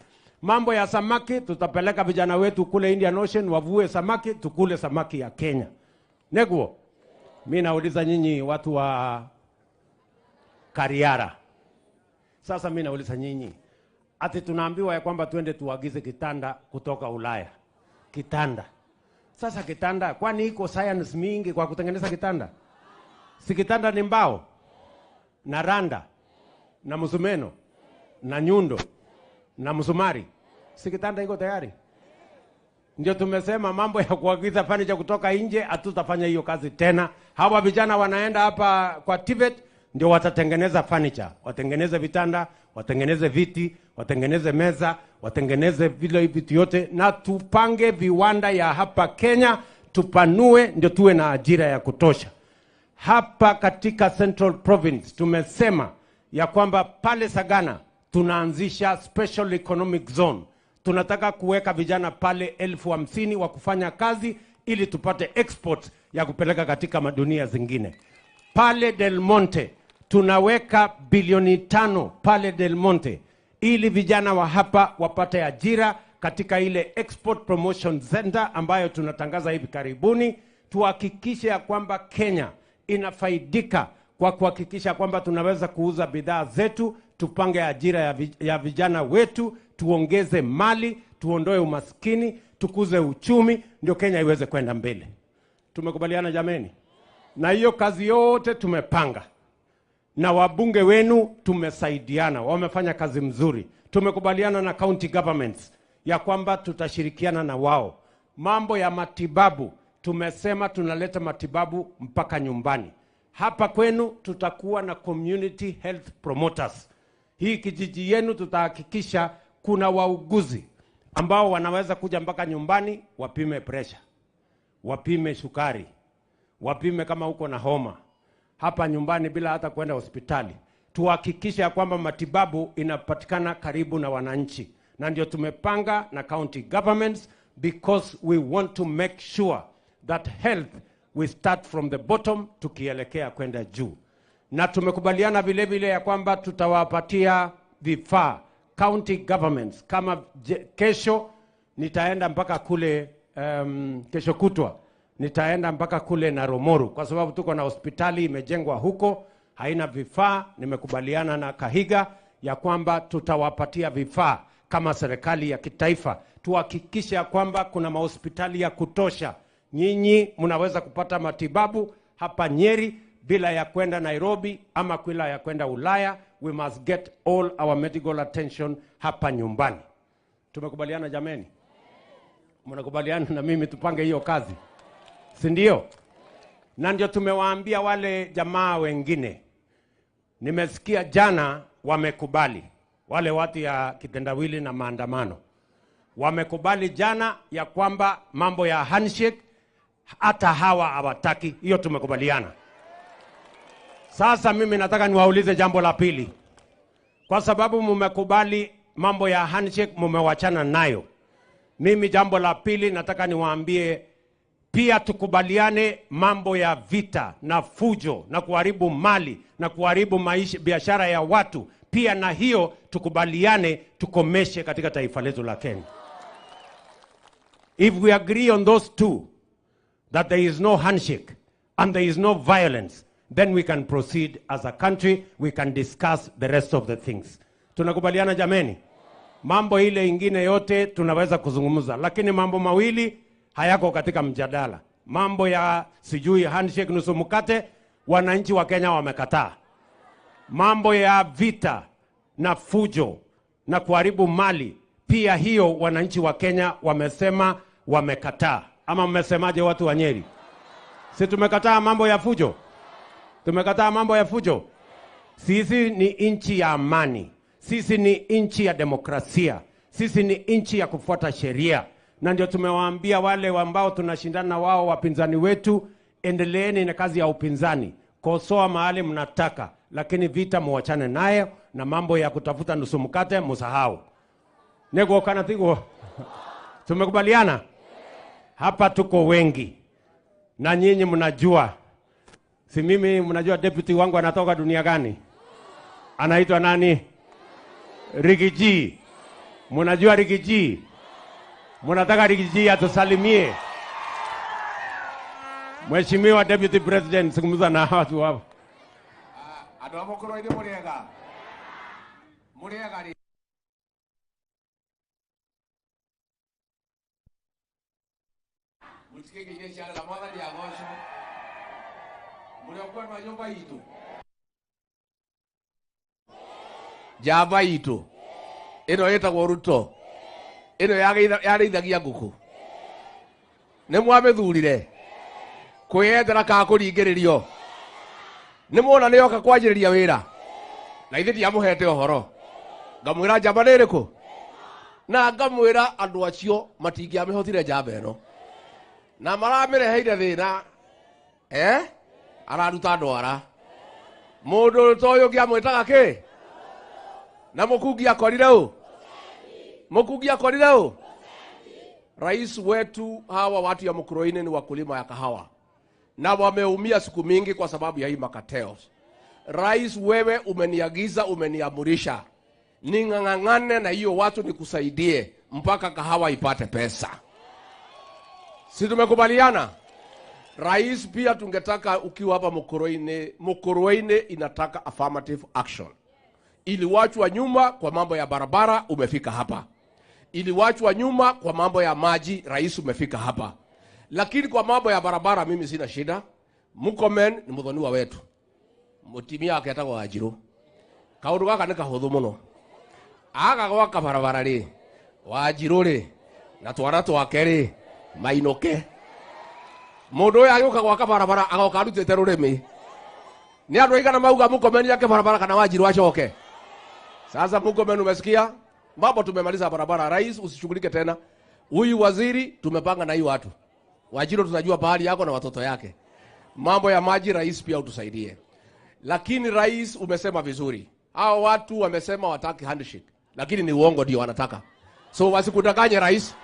S1: Mambo ya samaki tutapeleka vijana wetu kule Indian Ocean wavue samaki, tukule samaki ya Kenya. Neguo, mimi nauliza nyinyi watu wa Kariara. Sasa mimi nauliza nyinyi, ati tunaambiwa ya kwamba tuende tuagize kitanda kutoka Ulaya. Kitanda. Sasa kitanda, kwani iko science mingi kwa kutengeneza kitanda? Si kitanda ni mbao na randa na msumeno na nyundo na msumari. Si kitanda iko tayari? Ndio tumesema mambo ya kuagiza furniture kutoka nje hatutafanya hiyo kazi tena. Hawa vijana wanaenda hapa kwa Tibet ndio watatengeneza furniture, watengeneze vitanda, watengeneze viti, watengeneze meza, watengeneze vile vitu yote, na tupange viwanda ya hapa Kenya, tupanue ndio tuwe na ajira ya kutosha. Hapa katika Central Province tumesema ya kwamba pale Sagana tunaanzisha Special Economic Zone. Tunataka kuweka vijana pale 50,000 wa kufanya kazi ili tupate export ya kupeleka katika madunia zingine. Pale Del Monte tunaweka bilioni 5 pale Del Monte ili vijana wa hapa wapate ajira katika ile Export Promotion Center ambayo tunatangaza hivi karibuni. Tuhakikishe ya kwamba Kenya inafaidika kwa kuhakikisha kwamba tunaweza kuuza bidhaa zetu, tupange ajira ya vijana wetu, tuongeze mali, tuondoe umaskini, tukuze uchumi, ndio Kenya iweze kwenda mbele. Tumekubaliana jameni? Na hiyo kazi yote tumepanga. Na wabunge wenu tumesaidiana, wamefanya kazi mzuri. Tumekubaliana na county governments ya kwamba tutashirikiana na wao. Mambo ya matibabu, tumesema tunaleta matibabu mpaka nyumbani. Hapa kwenu tutakuwa na community health promoters. Hii kijiji yenu tutahakikisha kuna wauguzi ambao wanaweza kuja mpaka nyumbani, wapime pressure, wapime sukari, wapime kama uko na homa hapa nyumbani bila hata kwenda hospitali. Tuhakikishe ya kwamba matibabu inapatikana karibu na wananchi. Na ndio tumepanga na county governments, because we want to make sure that health we start from the bottom tukielekea kwenda juu. Na tumekubaliana vile vile ya kwamba tutawapatia vifaa county governments. Kama kesho nitaenda mpaka kule, kesho kutwa nitaenda mpaka kule Naromoru, kwa sababu tuko na hospitali imejengwa huko haina vifaa. Nimekubaliana na Kahiga ya kwamba tutawapatia vifaa kama serikali ya kitaifa, tuhakikishe ya kwamba kuna mahospitali ya kutosha. Nyinyi mnaweza kupata matibabu hapa Nyeri bila ya kwenda Nairobi ama bila ya kwenda Ulaya. We must get all our medical attention hapa nyumbani. Tumekubaliana jameni? Mnakubaliana na mimi tupange hiyo kazi, si ndio? Na ndio tumewaambia wale jamaa wengine. Nimesikia jana wamekubali, wale watu ya kitendawili na maandamano wamekubali jana ya kwamba mambo ya handshake hata hawa hawataki. Hiyo tumekubaliana. Sasa mimi nataka niwaulize jambo la pili. Kwa sababu mmekubali mambo ya handshake, mmewachana nayo. Mimi jambo la pili nataka niwaambie pia tukubaliane mambo ya vita na fujo na kuharibu mali na kuharibu maisha, biashara ya watu. Pia na hiyo tukubaliane tukomeshe katika taifa letu la Kenya. If we agree on those two, that there is no handshake and there is no violence, then we can proceed as a country, we can discuss the rest of the things. Tunakubaliana jameni? Mambo ile ingine yote tunaweza kuzungumza, lakini mambo mawili hayako katika mjadala. Mambo ya sijui handshake nusu mkate, wananchi wa Kenya wamekataa. Mambo ya vita na fujo na kuharibu mali, pia hiyo wananchi wa Kenya wamesema wamekataa. Ama mmesemaje watu wa Nyeri? Si tumekataa mambo ya fujo? Tumekataa mambo ya fujo? Sisi ni nchi ya amani. Sisi ni nchi ya demokrasia. Sisi ni nchi ya kufuata sheria. Na ndio tumewaambia wale ambao tunashindana wao wapinzani wetu, endeleeni na kazi ya upinzani. Kosoa mahali mnataka, lakini vita muachane nayo na mambo ya kutafuta nusu mkate musahau. Nego kana tigo. Tumekubaliana? Hapa tuko wengi. Na nyinyi mnajua. Si mimi mnajua deputy wangu anatoka dunia gani? Anaitwa nani? Rigiji. Mnajua Rigiji? Mnataka Rigiji atusalimie? Mheshimiwa Deputy President, zungumza na watu hapo.
S2: Andũ a Mũkũrwe-inĩ mũrĩega? Mũrĩega rĩ? Mũtikĩgeithie ciana na Mwathani agocwo. Mũrĩ o kwendwa nyũmba itũ? Njamba itũ ĩno ĩtagwo Ruto, ĩno yarĩithagia ngũkũ, nĩ mwamĩthurire kwĩyendera kana kũringĩrĩrio? Nĩ mwona nĩ yoka kwanjĩrĩria wĩra, na ithe ndiamũhete ũhoro, ngamwĩra njamba nĩ ĩrĩkũ, na ngamwĩra andũ acio matingĩamĩhotire njamba ĩno, na maramĩreheire thĩna. Araruta ndwara mũndũ ta ũyũ ngĩamwĩtaga kĩ? Na mũkungi akorire ũ? Mũkungi akorire ũ? Rais wetu, hawa watu ya Mukurweini ni wakulima ya kahawa na wameumia siku mingi kwa sababu ya hii makateo. Rais, wewe umeniagiza, umeniamurisha ning'ang'ane na hiyo watu nikusaidie mpaka kahawa ipate pesa. Si tumekubaliana? Rais, pia tungetaka ukiwa hapa Mukurweini, Mukurweini inataka affirmative action. Iliwachwa nyuma kwa mambo ya barabara, umefika hapa. Iliwachwa nyuma kwa mambo ya maji, rais umefika hapa. Lakini kwa mambo ya barabara mimi sina shida. Murkomen ni muthoniwa wetu. Mutimia aketagwo Wanjiru. Kaundu gaka ni kahuthu muno. Aga gwaka barabara ri, Wanjiru ri, na twana twake ri, mainuke. Mundu uyu agiuka gwaka barabara agoka arutite rurimi. Ni andu aigana mauga Murkomen yake barabara kana Wanjiru acoke? Sasa Murkomen umesikia? Mambo tumemaliza barabara, rais usishughulike tena. Huyu waziri tumepanga na hii watu. Wanjiru tunajua pahali yako na watoto yake. Mambo ya maji rais pia utusaidie. Lakini rais umesema vizuri. Hao watu wamesema wataki handshake, lakini ni uongo ndio wanataka. So wasikudanganye rais.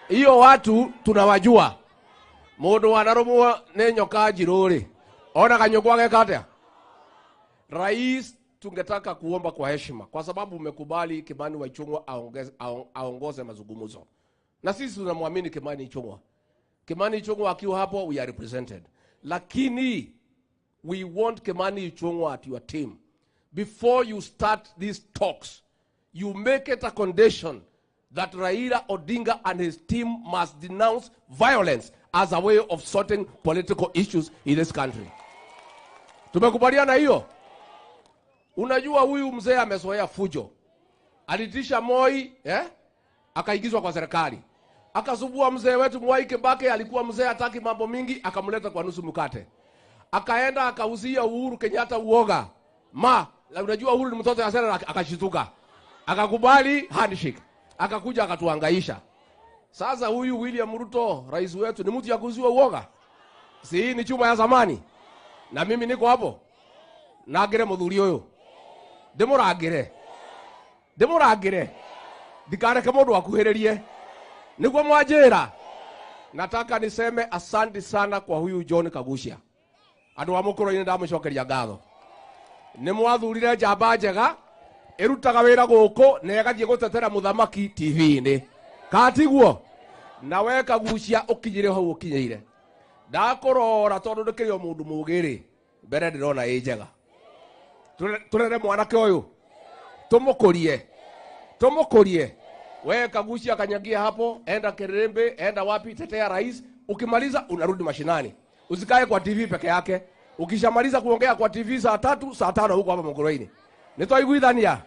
S2: Hiyo watu tunawajua. Mundu wanarumwo ni nyoka njiru ri, ona kanyũkwa geka atia? Rais, tungetaka kuomba kwa heshima, kwa sababu umekubali Kimani wa Ichung'wah aongoze mazungumzo. Na sisi tunamwamini Kimani Ichung'wah. Kimani Ichung'wah akiwa hapo we are represented. Lakini we want Kimani Ichung'wah at your team. Before you start these talks, you make it a condition that Raila Odinga and his team must denounce violence as a way of sorting political issues in this country. Tumekubaliana hiyo? Unajua huyu mzee amezoea fujo. Alitisha Moi, akaingizwa kwa serikali. Akasubua mzee wetu Mwai Kibaki, alikuwa mzee hataki mambo mingi, akamleta kwa nusu mkate. Akaenda akauzia Uhuru Kenyatta uoga. Ma, unajua Uhuru ni mtoto ya sera, akashituka. Akakubali handshake. Akakuja akatuhangaisha. Sasa huyu William Ruto, rais wetu, ni mtu ya kuuziwa uoga. Si hii ni chuma ya zamani. Na mimi niko hapo. Nagire muthuri uyu. Ndimurangire. Ndimurangire. Ndikareke mundu akuhiririe. Niguo mwanjira. Nataka niseme asante sana kwa huyu John Kaguchia. Andu a Mukurwe-ini ndamucokeria ngatho. Ni mwathurire njamba njega irutaga wira guku na ĩgathiĩ gũtetera mũthamaki TV-inĩ. Katiguo? Na we Kaguchia ũkinyire hau ũkinyĩire. Ndakũrora tondũ ndĩkĩrĩ o mũndũ mũũgĩ-rĩ, mbere ndĩrona ĩ njega. Tũrere mwanake ũyũ, tũmũkũrie, tũmũkũrie. We Kaguchia kanyagia hapo, enda Kerembe, enda wapi, tetea rais. Ukimaliza unarudi mashinani. Usikae kwa TV peke yake. Ukishamaliza kuongea kwa TV saa 3, saa 5 huko hapa Mukurwe-ini. Nitwaiguithania.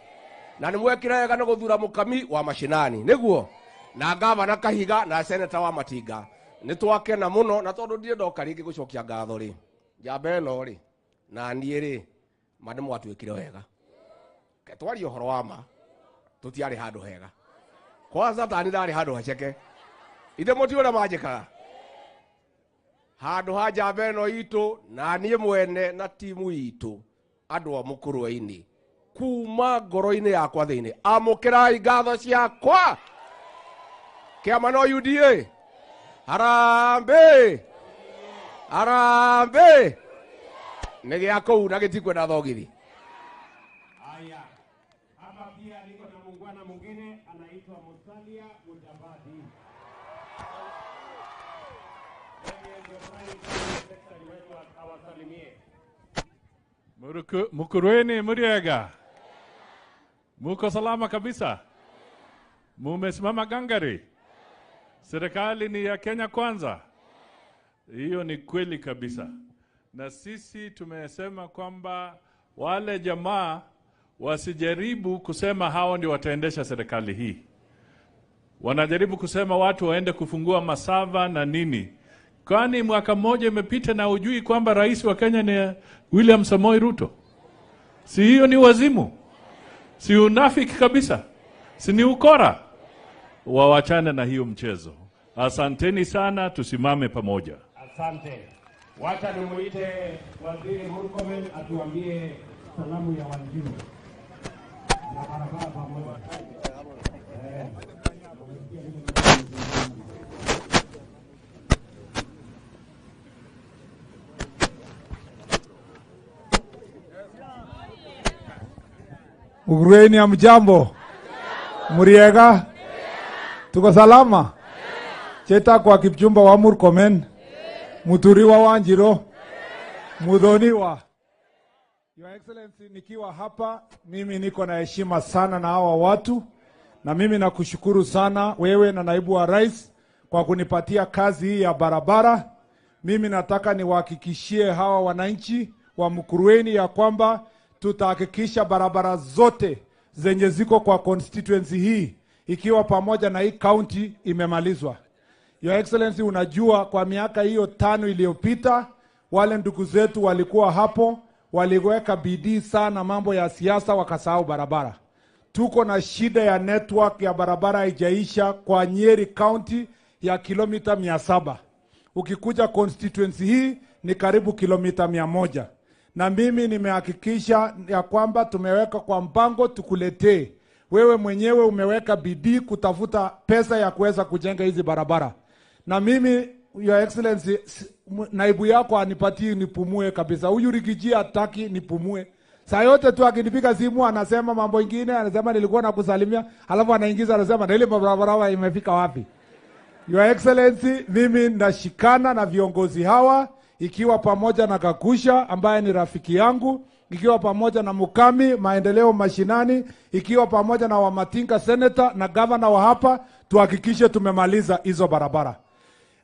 S2: Na nimwekire wega nĩ gũthura mũkami wa mashinani. Nĩguo? Na gavana Kahiga na seneta wa Matinga. Nĩtwakena mũno na tondũ ndirĩ ndoka rĩngĩ gũcokia ngatho rĩ. Njamba ĩno rĩ, na niĩ rĩ, ma nĩmwatuĩkire wega. Ke twarie ũhoro wa ma, tũtiarĩ handũ hega. Kwanza tani ndarĩ handũ haceke. Ithe mũtiũĩ ũrĩa manjĩkaga. Handũ ha njamba ĩno itũ na niĩ mwene na timu itũ andũ a Mukurwe-ini kuma ngoro-inĩ yakwa thĩinĩ, amũkĩrai ngatho ciakwa. Kĩama no UDA. Harambee! Harambee! Nĩ gĩa kũu na gĩtikwenda thogithi.
S1: Haya. Hapa pia niko na muungwana mwingine anaitwa Musalia Mudavadi. Yeye ndio prime secretary wetu, awasalimie.
S3: Mukurwe-ini muriega. Muko salama kabisa. Mumesimama gangari. Serikali ni ya Kenya Kwanza. Hiyo ni kweli kabisa. Na sisi tumesema kwamba wale jamaa wasijaribu kusema hao ndio wataendesha serikali hii. Wanajaribu kusema watu waende kufungua masava na nini. Kwani mwaka mmoja imepita na hujui kwamba rais wa Kenya ni William Samoei Ruto? Si hiyo ni wazimu? Si unafiki kabisa? Si ni ukora? Wawachane na hiyo mchezo. Asanteni sana, tusimame pamoja.
S1: Asante. Wacha nimuite Waziri Murkomen atuambie salamu ya Wanjiru. Na barabara pamoja.
S4: Mukurwe-ini hamjambo? Muriega? Tuko salama? Cheta kwa Kipchumba wa Murkomen, Muturiwa Wanjiru, Muthoniwa. Your Excellency, nikiwa hapa mimi niko na heshima sana na hawa watu, na mimi nakushukuru sana wewe na naibu wa rais kwa kunipatia kazi hii ya barabara. Mimi nataka niwahakikishie hawa wananchi wa Mukurwe-ini ya kwamba tutahakikisha barabara zote zenye ziko kwa constituency hii ikiwa pamoja na hii county imemalizwa. Your Excellency, unajua kwa miaka hiyo 5 iliyopita wale ndugu zetu walikuwa hapo, waliweka bidii sana mambo ya siasa wakasahau barabara. Tuko na shida ya network ya barabara haijaisha kwa Nyeri County ya kilomita 700. Ukikuja constituency hii ni karibu kilomita 100. Na mimi nimehakikisha ya kwamba tumeweka kwa mpango tukuletee. Wewe mwenyewe umeweka bidii kutafuta pesa ya kuweza kujenga hizi barabara. Na mimi, Your Excellency, naibu yako anipatie nipumue kabisa. Huyu Rigiji hataki nipumue. Saa yote tu akinipiga simu anasema mambo ingine, anasema nilikuwa nakusalimia, alafu anaingiza anasema na ile barabara imefika wapi? Your Excellency, mimi nashikana na viongozi hawa ikiwa pamoja na Kakusha ambaye ni rafiki yangu, ikiwa pamoja na Mukami maendeleo mashinani, ikiwa pamoja na Wamatinga senator na governor wa hapa, tuhakikishe tumemaliza hizo barabara.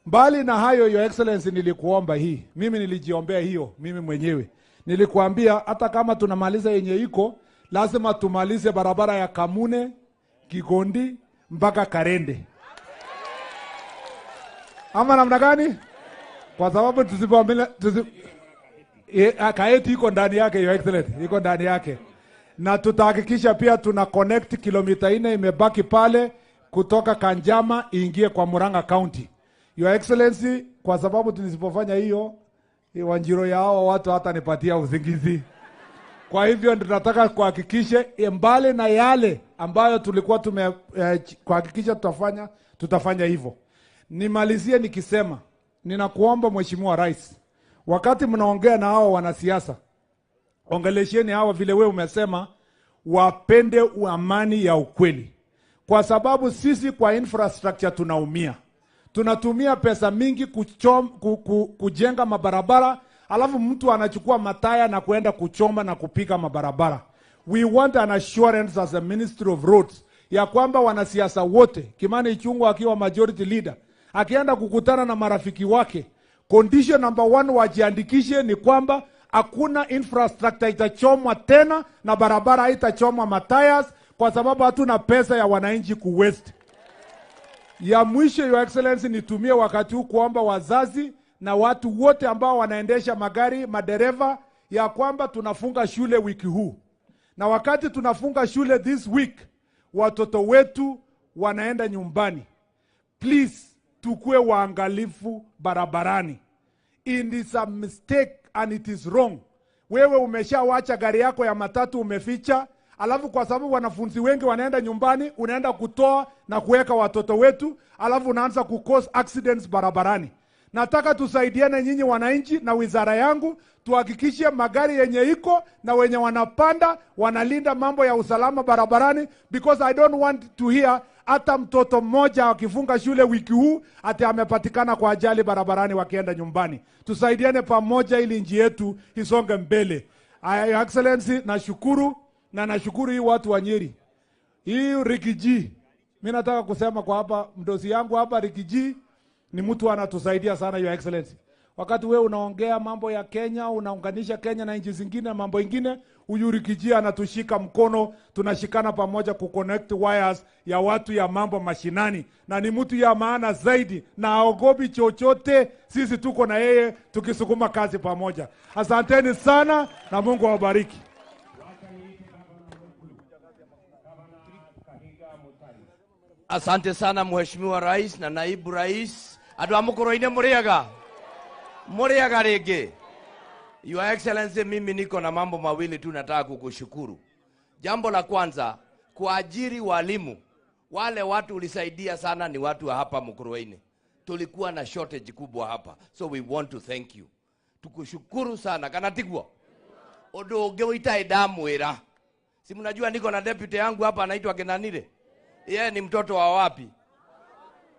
S4: Mbali na hayo, Your Excellency, nilikuomba hii. Mimi nilijiombea hiyo mimi mwenyewe. Nilikuambia hata kama tunamaliza yenye iko, lazima tumalize barabara ya Kamune, Kigondi mpaka Karende. Ama namna gani? Kwa sababu tusipoamini Kaeti iko ndani yake, Your Excellency, iko ndani yake. Na tutahakikisha pia tuna connect kilomita 4 imebaki pale kutoka Kanjama iingie kwa Murang'a County. Your Excellency, kwa sababu tunisipofanya hiyo, Wanjiro ya hao watu hata nipatia usingizi. Kwa hivyo tunataka kuhakikisha mbali na yale ambayo tulikuwa tume kuhakikisha tutafanya hivyo. Nimalizie nikisema, ninakuomba Mheshimiwa Rais, wakati mnaongea na hao wanasiasa, ongelesheni hawa vile wewe umesema, wapende amani ya ukweli. Kwa sababu sisi kwa infrastructure tunaumia. Tunatumia pesa mingi kujenga mabarabara, alafu mtu anachukua mataya na kuenda kuchoma na kupika mabarabara. We want an assurance as a Ministry of Roads ya kwamba wanasiasa wote, Kimani Ichung'wah akiwa majority leader, akienda kukutana na marafiki wake, condition number 1 wajiandikishe ni kwamba hakuna infrastructure itachomwa tena na barabara haitachomwa matayas, kwa sababu hatuna pesa ya wananchi ku waste. Ya mwisho, Your Excellency, nitumie wakati huu kuomba wazazi na watu wote ambao wanaendesha magari, madereva, ya kwamba tunafunga shule wiki huu. Na wakati tunafunga shule this week, watoto wetu wanaenda nyumbani. Please, tukue waangalifu barabarani. It is a mistake and it is wrong. Wewe umeshawacha gari yako ya matatu umeficha, alafu kwa sababu wanafunzi wengi wanaenda nyumbani, unaenda kutoa na kuweka watoto wetu, alafu unaanza ku cause accidents barabarani. Nataka tusaidiane nyinyi wananchi na wizara yangu, tuhakikishe magari yenye iko na wenye wanapanda wanalinda mambo ya usalama barabarani, because I don't want to hear hata mtoto mmoja akifunga shule wiki huu ati amepatikana kwa ajali barabarani wakienda nyumbani. Tusaidiane pamoja ili nchi yetu isonge mbele. Your Excellency, nashukuru na nashukuru hii watu wa Nyeri. Hii Rikiji, mimi nataka kusema kwa hapa mdosi yangu hapa Rikiji ni mtu anatusaidia sana, Your Excellency. Wakati wewe unaongea mambo ya Kenya, unaunganisha Kenya na nchi zingine na mambo ingine, huyu Rikiji anatushika mkono, tunashikana pamoja ku connect wires ya watu ya mambo mashinani, na ni mtu ya maana zaidi na haogopi chochote. Sisi tuko na yeye tukisukuma kazi pamoja. Asanteni sana na Mungu awabariki.
S2: Asante sana Mheshimiwa Rais na Naibu Rais. Andu a Mukuruini muriaga. Muriaga ringi. Your Excellency, mimi niko na mambo mawili tu nataka kukushukuru. Jambo la kwanza, kuajiri walimu. Wale watu ulisaidia sana ni watu wa hapa Mukuruini. Tulikuwa na shortage kubwa hapa. So we want to thank you. Tukushukuru sana. Kana tiguo? Undu ungi witae ndamwira. Si mnajua niko na deputy yangu hapa anaitwa Kenanire. Yeye ni mtoto wa wapi?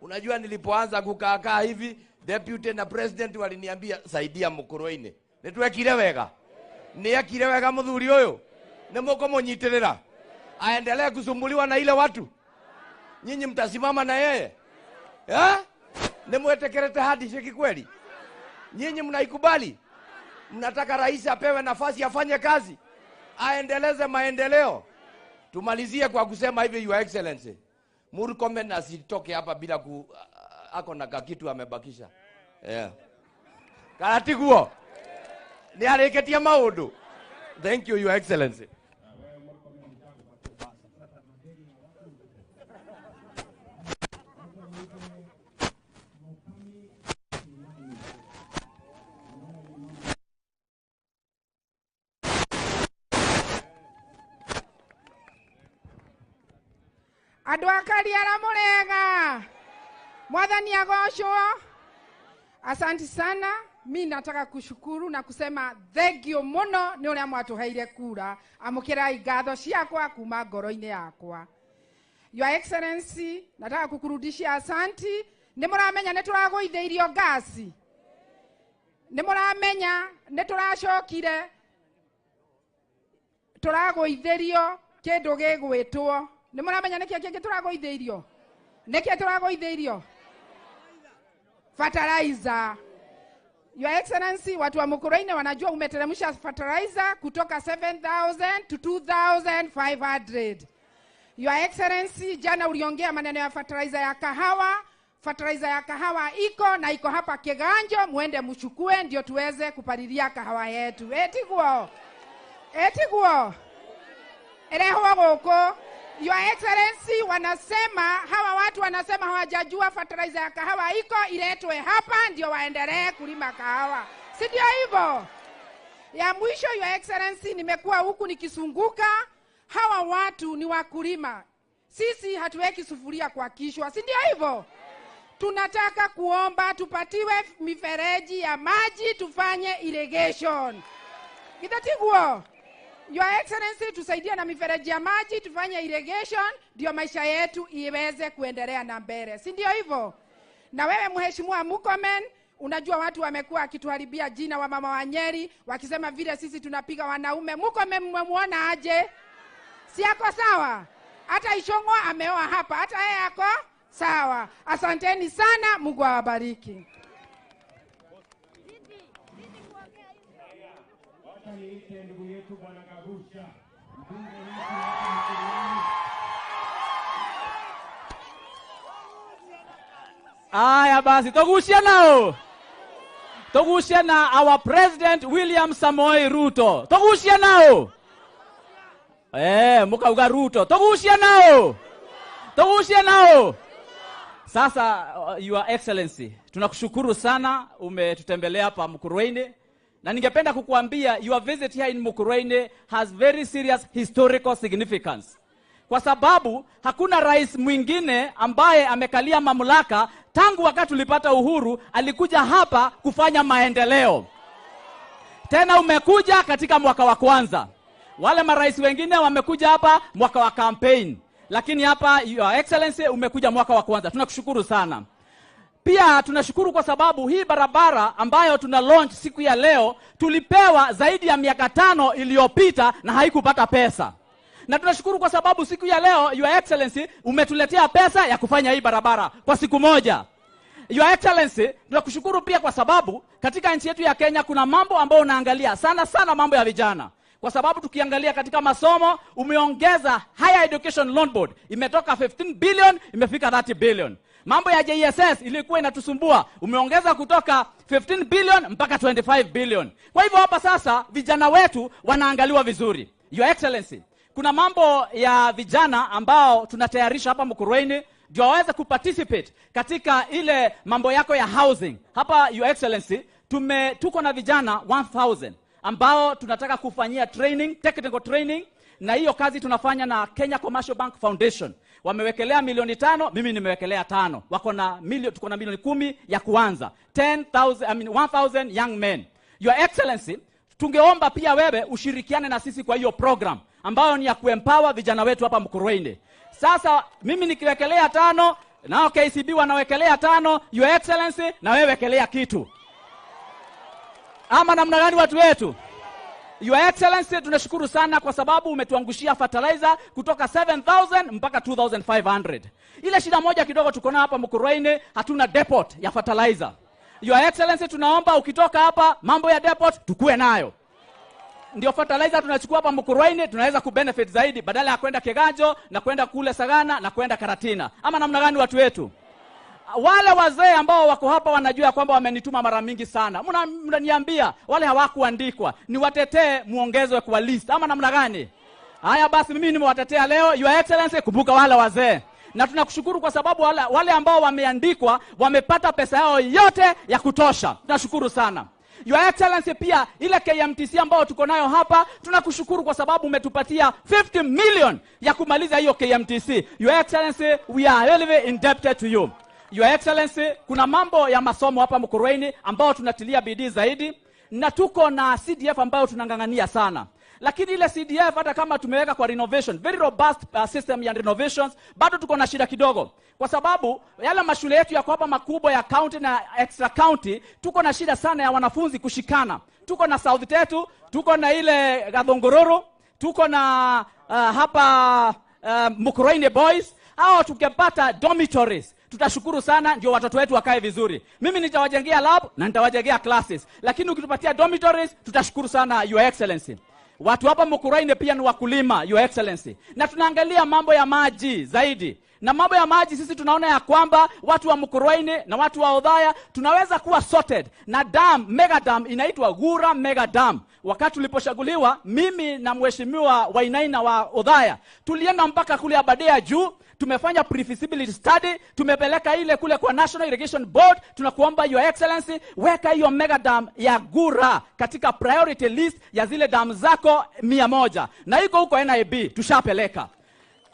S2: Unajua nilipoanza kukaa hivi, deputy na president waliniambia saidia Mukuruini. Nitwekire wega. Niekire wega muthuri uyu. Ni mukumunyitirira. Aendelee kusumbuliwa na ile watu. Nyinyi mtasimama na yeye. Eh? Ni mwetekerete handshake kweli? Nyinyi mnaikubali? Mnataka rais apewe nafasi afanye kazi, aendeleze maendeleo. Tumalizie kwa kusema hivi, Your Excellency, Murkomen asitoke hapa bila ako na kakitu amebakisha. Yeah. Karatiguo. Ni areketia maundu. Thank you, Your Excellency.
S5: Andũ a Kariara mũrega, Mwathani agocwo. Asante sana. Mi nataka kushukuru na kusema thank you muno ni uria mwatuheire kura. Amukirai ngatho ciakwa kuma ngoro-inĩ yakwa. Your Excellency, nataka kukurudishia asanti. Nĩ mũramenya nĩ tũragũithĩirio ngasi. Nĩ mũramenya nĩ tũracokire tũragũithĩrio kĩndũ gĩgwĩtwo. Nĩ mũramenya nĩkĩ kĩngĩ tũragũithĩirio? Nĩkĩ tũragũithĩirio? Fertilizer. Your Excellency, watu wa Mukurweini wanajua umeteremsha fertilizer kutoka 7,000 to 2,500. Your Excellency, jana uliongea maneno ya fertilizer ya kahawa. Fertilizer ya kahawa iko na iko hapa Kiganjo, muende mchukue ndio tuweze kupalilia kahawa yetu. Etiguo. Etiguo. Erehwa goko. Your Excellency, wanasema hawa watu wanasema hawajajua fertilizer ya kahawa iko, iletwe hapa ndio waendelee kulima kahawa. Si ndio hivyo? Ya mwisho, Your Excellency, nimekuwa huku nikisunguka, hawa watu ni wakulima. Sisi hatuweki sufuria kwa kichwa, si ndio hivyo? Tunataka kuomba tupatiwe mifereji ya maji tufanye irrigation. Kitatiguo. Your Excellency, tusaidie na mifereji ya maji tufanye irrigation ndio maisha yetu iweze kuendelea na mbele. Si ndio hivyo? Na wewe Mheshimiwa Murkomen, unajua watu wamekuwa wakituharibia jina wa mama wa Nyeri wakisema vile sisi tunapiga wanaume. Murkomen mmemuona aje? Si ako sawa? Hata Ishongwa ameoa hapa, hata yeye ako sawa. Asanteni sana, Mungu awabariki.
S6: Aya basi, togushia nao. Togushia na our President William Samoei Ruto. Togushia nao. Mukauga Ruto. Togushia nao. Togushia nao. Sasa, Your Excellency, tunakushukuru sana umetutembelea hapa Mukurweini. Na ningependa kukuambia your visit here in Mukurweini has very serious historical significance. Kwa sababu hakuna rais mwingine ambaye amekalia mamlaka tangu wakati tulipata uhuru alikuja hapa kufanya maendeleo. Tena umekuja katika mwaka wa kwanza. Wale marais wengine wamekuja hapa mwaka wa campaign. Lakini hapa Your Excellency umekuja mwaka wa kwanza. Tunakushukuru sana. Pia tunashukuru kwa sababu hii barabara ambayo tuna launch siku ya leo tulipewa zaidi ya miaka 5 iliyopita na haikupata pesa. Na tunashukuru kwa sababu siku ya leo Your Excellency umetuletea pesa ya kufanya hii barabara kwa siku moja. Your Excellency, tunakushukuru pia kwa sababu katika nchi yetu ya Kenya kuna mambo ambayo unaangalia sana sana, mambo ya vijana. Kwa sababu tukiangalia katika masomo umeongeza Higher Education Loan Board, imetoka 15 billion imefika 30 billion. Mambo ya JSS ilikuwa inatusumbua, umeongeza kutoka 15 billion mpaka 25 billion. Kwa hivyo hapa sasa vijana wetu wanaangaliwa vizuri. Your Excellency, kuna mambo ya vijana ambao tunatayarisha hapa Mukurweini ndio waweze kuparticipate katika ile mambo yako ya housing. Hapa Your Excellency, tuko na vijana 1000 ambao tunataka kufanyia training, technical training, na hiyo kazi tunafanya na Kenya Commercial Bank Foundation. Wamewekelea milioni 5, mimi nimewekelea 5. Wako na milioni, tuko na milioni 10 ya kuanza. 1,000 young men. Your Excellency, tungeomba pia wewe ushirikiane na sisi kwa hiyo program ambayo ni ya kuempower vijana wetu hapa Mukurweini. Sasa mimi nikiwekelea 5, nao KCB wanawekelea 5, Your Excellency na wewe wekelea kitu. Ama namna gani watu wetu? Your Excellency, tunashukuru sana kwa sababu umetuangushia fertilizer kutoka 7,000 mpaka 2,500. Ile shida moja kidogo tuko nayo hapa Mukurweini, hatuna depot ya fertilizer. Your Excellency, tunaomba ukitoka hapa mambo ya depot tukue nayo. Ndio fertilizer tunachukua hapa Mukurweini, tunaweza kubenefit zaidi badala ya kwenda Kiganjo na kwenda kule Sagana na kwenda Karatina. Ama namna gani watu wetu? Wale wazee ambao wako hapa wanajua kwamba wamenituma mara mingi sana. Mnaniambia wale hawakuandikwa, niwatetee muongezwe kwa list ama namna gani? Haya basi, mimi nimewatetea leo. Your Excellency, kumbuka wale wazee. Na tunakushukuru kwa sababu wale ambao wameandikwa wamepata pesa yao yote ya kutosha. Tunashukuru sana. Your Excellency, pia ile KMTC ambao tuko nayo hapa, tunakushukuru kwa sababu umetupatia 50 million ya kumaliza hiyo KMTC. Your Excellency, we are really indebted to you. Your Excellency, kuna mambo ya masomo hapa Mukurweini ambao tunatilia bidii zaidi, na tuko na CDF ambayo tunangangania sana. Lakini ile CDF hata kama tumeweka kwa renovation, very robust system ya renovations, bado tuko na shida kidogo. Kwa sababu yale mashule yetu yako hapa makubwa ya county na extra county, tuko na shida sana ya wanafunzi kushikana. Tuko na South Tetu, tuko na ile Gathongororo, tuko na hapa Mukurweini Boys. Hao tukipata dormitories, Tutashukuru sana, ndio watoto wetu wakae vizuri. Mimi nitawajengea lab na nitawajengea classes, lakini ukitupatia dormitories tutashukuru sana, Your Excellency. Watu hapa Mukurweini pia ni wakulima, Your Excellency, na tunaangalia mambo ya maji zaidi. Na mambo ya maji sisi tunaona ya kwamba watu wa Mukurweini na watu wa Othaya tunaweza kuwa sorted na dam, mega dam inaitwa Gura Mega Dam. Wakati tuliposhaguliwa mimi na mheshimiwa Wainaina wa Othaya tulienda mpaka kule Aberdare juu, tumefanya pre-feasibility study, tumepeleka ile kule kwa National Irrigation Board. Tunakuomba Your Excellency, weka hiyo mega dam ya Gura katika priority list ya zile dam zako 100, na iko huko NIB tushapeleka.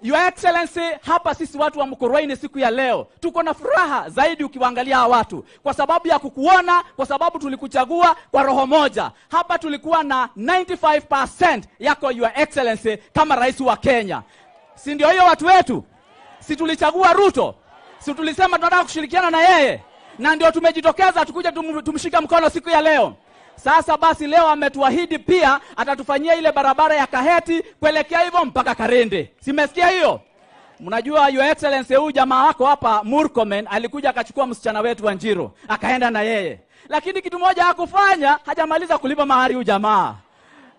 S6: Your Excellency, hapa sisi watu wa Mukurweini siku ya leo tuko na furaha zaidi ukiwaangalia hawa watu, kwa sababu ya kukuona, kwa sababu tulikuchagua kwa roho moja. Hapa tulikuwa na 95% yako Your Excellency kama rais wa Kenya. Si ndio hiyo watu wetu? Si tulichagua Ruto? Si tulisema tunataka kushirikiana na yeye? Na ndio tumejitokeza tukuja tumshika mkono siku ya leo. Sasa basi leo ametuahidi pia atatufanyia ile barabara ya Kaheti kuelekea hivyo mpaka Karende. Simesikia hiyo? Mnajua Your Excellency, huyu jamaa wako hapa Murkomen alikuja akachukua msichana wetu wa Njiro akaenda na yeye. Lakini kitu moja hakufanya, hajamaliza kulipa mahari huyu jamaa.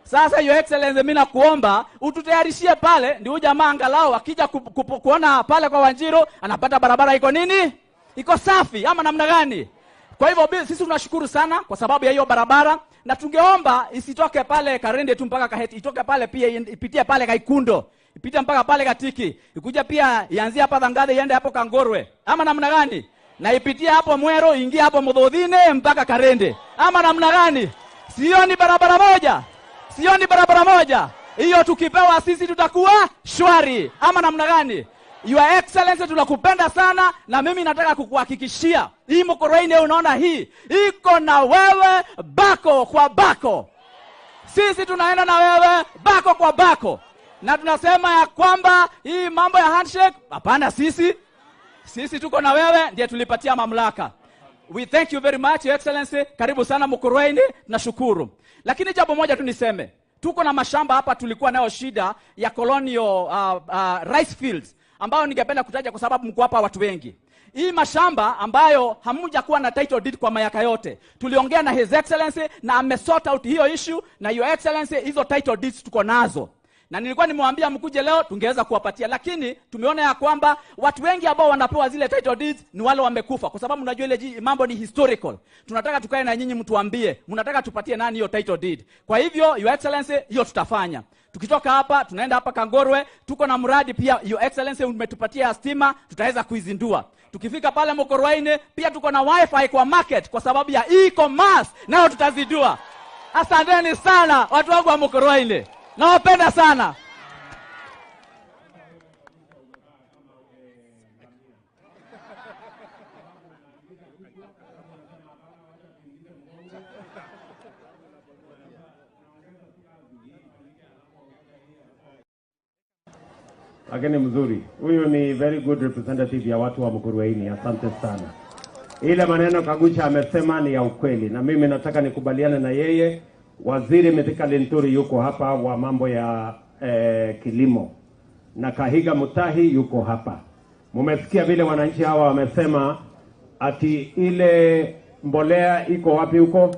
S6: Sasa Your Excellency, mimi nakuomba ututayarishie pale, ndio huyu jamaa angalau akija kuona pale kwa Wanjiro anapata barabara iko nini? Iko safi ama namna gani? Kwa hivyo sisi tunashukuru sana kwa sababu ya hiyo barabara, na tungeomba isitoke pale Karende tu mpaka Kaheti, itoke pale pia ipitie pale Kaikundo, ipitie mpaka pale Katiki, ikuja pia ianzie hapa Dhangadhe iende hapo Kangorwe ama namna gani? Na ipitie hapo Mwero, ingie hapo Mudhodhine mpaka Karende ama namna gani? Sio ni barabara moja? Sio ni barabara moja? Hiyo tukipewa sisi tutakuwa shwari ama namna gani? Your Excellency, tunakupenda sana, na mimi nataka kukuhakikishia hii Mukurweini unaona hii iko na wewe bako kwa bako. Sisi tunaenda na wewe bako kwa bako, na tunasema ya kwamba hii mambo ya handshake hapana, sisi tuko na wewe, ndiye tulipatia mamlaka. We thank you very much, Your Excellency. Karibu sana Mukurweini, nashukuru. Lakini jambo moja tu niseme, tuko na mashamba hapa tulikuwa nayo shida ya colonial rice fields ambayo ningependa kutaja kwa sababu mko hapa watu wengi. Hii mashamba ambayo hamjakuwa na title deed kwa miaka yote, tuliongea na His Excellency na amesort out hiyo issue, na Your Excellency hizo title deeds tuko nazo. Na nilikuwa nimewambia mkuje leo tungeweza kuwapatia, lakini tumeona ya kwamba watu wengi ambao wanapewa zile title deeds ni wale wamekufa, kwa sababu unajua ile mambo ni historical. Tunataka tukae na nyinyi mtuambie mnataka tupatie nani hiyo title deed. Kwa hivyo Your Excellency, hiyo tutafanya. Tukitoka hapa tunaenda hapa Kangorwe, tuko na mradi pia Your Excellency umetupatia stima, tutaweza kuizindua. Tukifika pale Mukurweini pia tuko na wifi kwa market kwa sababu ya e-commerce, nao tutazindua. Asanteni sana watu wangu wa Mukurweini. Nawapenda sana.
S1: Lakini mzuri. Huyu ni very good representative ya watu wa Mukurweini. Asante sana. Ile maneno Kagucha amesema ni ya ukweli, na mimi nataka nikubaliane na yeye. Waziri Mithika Linturi yuko hapa wa mambo ya kilimo, na Kahiga Mutahi yuko hapa. Mumesikia vile wananchi hawa wamesema ati ile mbolea iko wapi huko?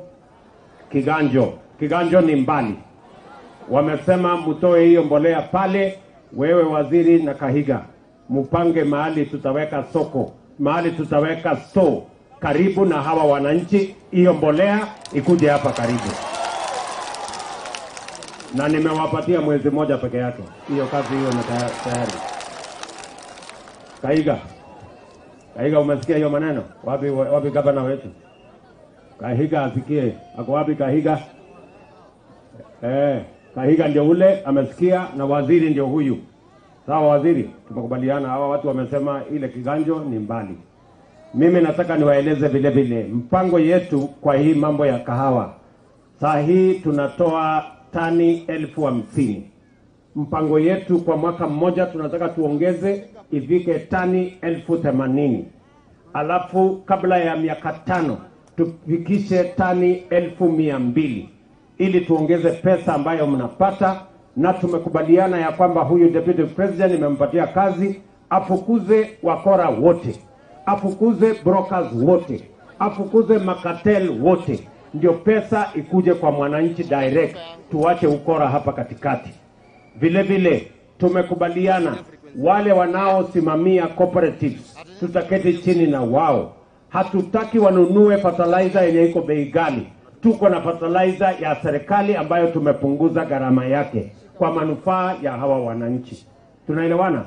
S1: Kiganjo. Kiganjo ni mbali. Wamesema mtoe hiyo mbolea pale. Wewe waziri na Kahiga mupange mahali tutaweka soko, mahali tutaweka store karibu na hawa wananchi, hiyo mbolea ikuje hapa karibu. Na nimewapatia mwezi mmoja peke yake. Hiyo kazi hiyo ni tayari. Kahiga. Kahiga, umesikia hiyo maneno? Wapi gavana wetu? Kahiga asikie. Ako wapi Kahiga? Kahiga ndio ule amesikia, na waziri ndio huyu. Sawa waziri, tumekubaliana hawa watu wamesema ile Kiganjo ni mbali. Mimi nataka niwaeleze vile vile mpango yetu kwa hii mambo ya kahawa. Saa hii tunatoa tani 50,000. Mpango yetu kwa mwaka mmoja tunataka tuongeze ifike tani 80,000. Alafu kabla ya miaka 5 tufikishe tani 200,000 ili tuongeze pesa ambayo mnapata. Na tumekubaliana ya kwamba huyu Deputy President nimempatia kazi afukuze wakora wote. Afukuze brokers wote, afukuze makatel wote, ndio pesa ikuje kwa mwananchi direct, tuache ukora hapa katikati. Vile vile tumekubaliana wale wanaosimamia cooperatives tutaketi chini na wao. Hatutaki wanunue fertilizer yenye iko bei ghali. Tuko na fertilizer ya serikali ambayo tumepunguza gharama yake kwa manufaa ya hawa wananchi. Tunaelewana?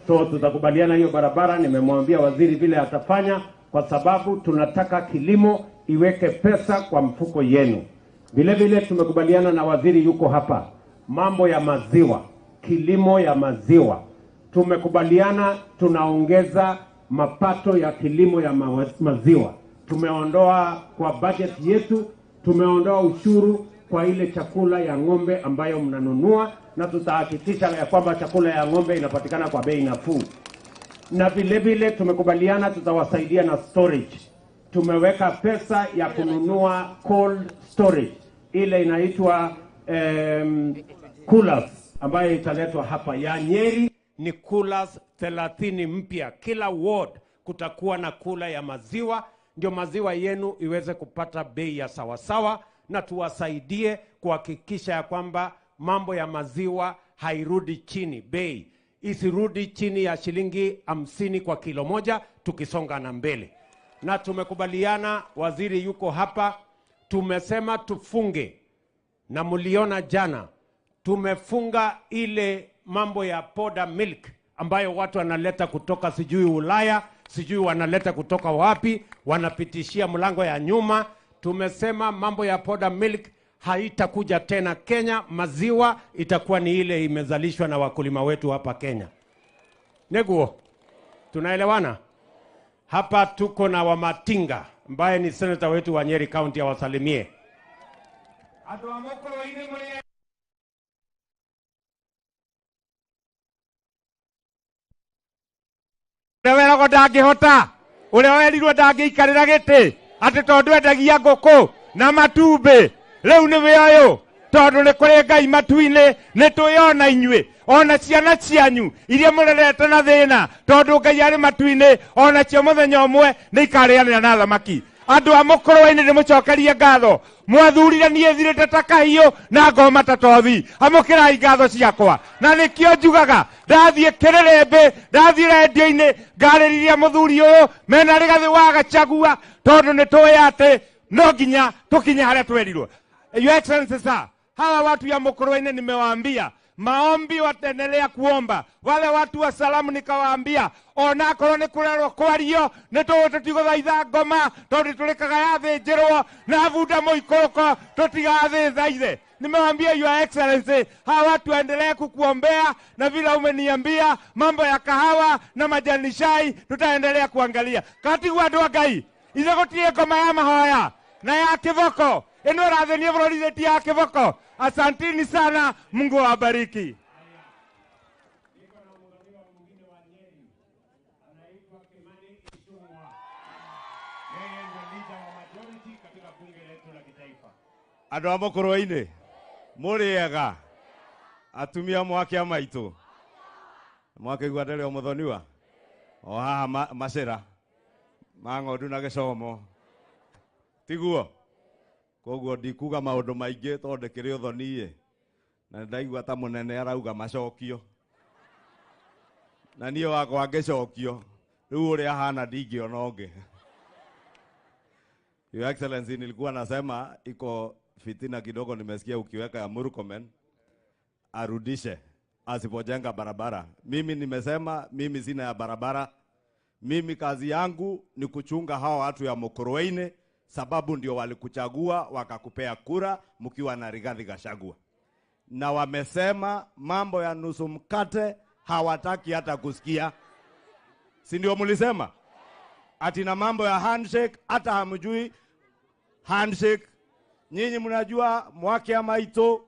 S1: So tutakubaliana hiyo barabara. Nimemwambia waziri vile atafanya, kwa sababu tunataka kilimo iweke pesa kwa mfuko yenu. Vile vile tumekubaliana na waziri yuko hapa, mambo ya maziwa, kilimo ya maziwa. Tumekubaliana tunaongeza mapato ya kilimo ya maziwa. Tumeondoa kwa budget yetu, tumeondoa ushuru kwa ile chakula ya ng'ombe ambayo mnanunua, na tutahakikisha ya kwamba chakula ya ng'ombe inapatikana kwa bei nafuu. Na vile vile tumekubaliana tutawasaidia na storage. Tumeweka pesa ya kununua cold storage, ile inaitwa coolers, ambayo italetwa hapa ya Nyeri. Ni coolers 30 mpya. Kila ward kutakuwa na kula ya maziwa, ndio maziwa yenu iweze kupata bei ya sawasawa, na tuwasaidie kuhakikisha ya kwamba mambo ya maziwa hairudi chini, bei isirudi chini ya shilingi 50 kwa kilo moja, tukisonga na mbele. Na tumekubaliana, waziri yuko hapa, tumesema tufunge, na mliona jana tumefunga ile mambo ya powder milk ambayo watu wanaleta kutoka sijui Ulaya, sijui wanaleta kutoka wapi, wanapitishia mlango ya nyuma. Tumesema mambo ya powder milk haitakuja tena Kenya. Maziwa itakuwa ni ile imezalishwa na wakulima wetu hapa Kenya. Neguo, tunaelewana? Hapa tuko na Wamatinga ambaye ni senator wetu wa Nyeri County, awasalimie.
S7: Ũrĩa weragwo ndangĩhota, ũrĩa werirwo ndangĩikarĩra gĩtĩ, atĩ tondũ endagia ngũkũ na matumbĩ, rĩu nĩwe ũyũ, tondũ nĩ kũrĩ Ngai matu-inĩ, nĩ twĩona inyuĩ, ona ciana cianyu iria mũrerete na thĩna, tondũ Ngai arĩ matu-inĩ, ona cio mũthenya ũmwe nĩ ikarĩanĩra na thamaki. Andũ a Mũkũrwe-inĩ ndĩmũcokerie ngatho, mwathurire niĩ thirĩte ta kahiũ na ngoma ta tothi, amũkĩrai ngatho ciakwa. Na nĩkĩo njugaga ndathiĩ kĩrĩrĩmbĩ, ndathiĩ rendio-inĩ ngarĩrĩria mũthuri ũyũ mena Rigathĩ wa Gachagua, tondũ nĩ tũĩ atĩ no nginya tũkinye harĩa twerirwo. Your Excellency sir, hawa watu ya Mũkũrwe-inĩ nimewaambia maombi wataendelea kuomba. Wale watu wa salamu nikawaambia onakorwo nĩ kũrerwo kwario nĩ tũũ tũtigũthaitha ngoma, tondũ tũrĩkaga yathĩnjĩrwo na bunda mũikũrũko tũtigathĩthaithe. Nimewaambia Your Excellency, hawa watu waendelee kukuombea, na vile umeniambia mambo ya kahawa na majani chai tutaendelea kuangalia. Kati wa andũ a Ngai, ithe gũtirĩ ngoma ya mahoya na ya kĩboko ĩno ĩrathĩnia bũrũri ti ya kĩboko. Asanteni sana, Mungu awabariki.
S8: Andũ a Mũkũrwe-inĩ mũrĩega, atumia mwake a maitũ, mwakĩigua ndĩrĩ o mũthoniwa o haha macĩra ma ng'ondu na gĩcomo, tiguo? Koguo ndikuga maũndũ maingĩ tondũ ndĩkĩrĩ ũthoni-ĩ, na nĩndaigua ta mũnene arauga macokio, na niĩ wakwa ngĩcokio rĩu ũrĩa ahana ndingĩona ũngĩ. Your Excellency, nilikuwa nasema iko fitina kidogo nimesikia ukiweka ya Murkomen arudishe asipojenga barabara. Mimi nimesema mimi sina ya barabara. Mimi kazi yangu ni kuchunga hawa watu ya Mukurweini, sababu ndio walikuchagua wakakupea kura mkiwa na Rigathi Gachagua. Na wamesema mambo ya nusu mkate hawataki hata kusikia. Si ndio mlisema? Ati na mambo ya handshake hata hamjui handshake. Nyinyi mnajua mwake ya maito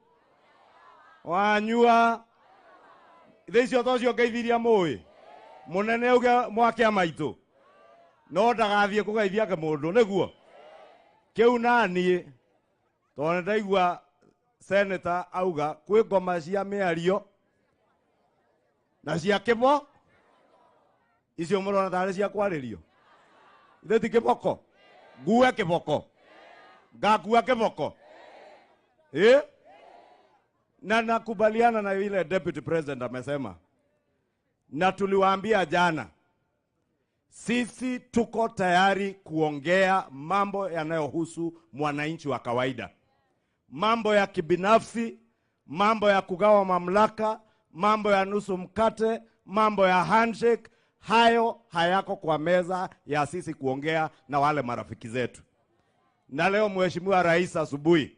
S8: wanyua ithe tocio ngeithiria mui munene uge mwake ya maito no ndagathie kugeithia ke mundu niguo kiu nanie tondu ndaigua senator auga kwi ngoma cia miario na cia kibo icio murona tari cia kwaririo. Ithe ti kiboko? Ngue kiboko. Ngakua kiboko. Eh? Na nakubaliana na ile Deputy President amesema. Na tuliwaambia jana, sisi tuko tayari kuongea mambo yanayohusu mwananchi wa kawaida. Mambo ya kibinafsi, mambo ya kugawa mamlaka, mambo ya nusu mkate, mambo ya handshake, hayo hayako kwa meza ya sisi kuongea na wale marafiki zetu. Na leo Mheshimiwa Rais asubuhi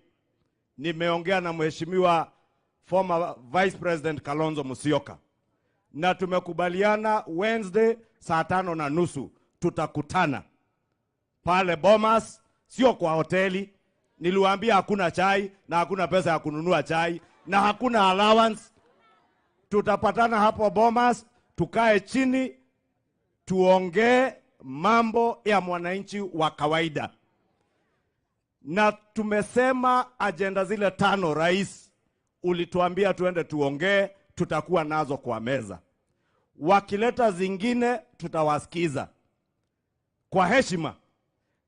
S8: nimeongea na Mheshimiwa former Vice President Kalonzo Musyoka, na tumekubaliana Wednesday saa 5:30 tutakutana pale Bomas, sio kwa hoteli. Niliwaambia hakuna chai na hakuna pesa ya kununua chai na hakuna allowance. Tutapatana hapo Bomas, tukae chini tuongee mambo ya mwananchi wa kawaida. Na tumesema agenda zile 5 Rais ulituambia tuende tuongee, tutakuwa nazo kwa meza. Wakileta zingine tutawasikiza kwa heshima.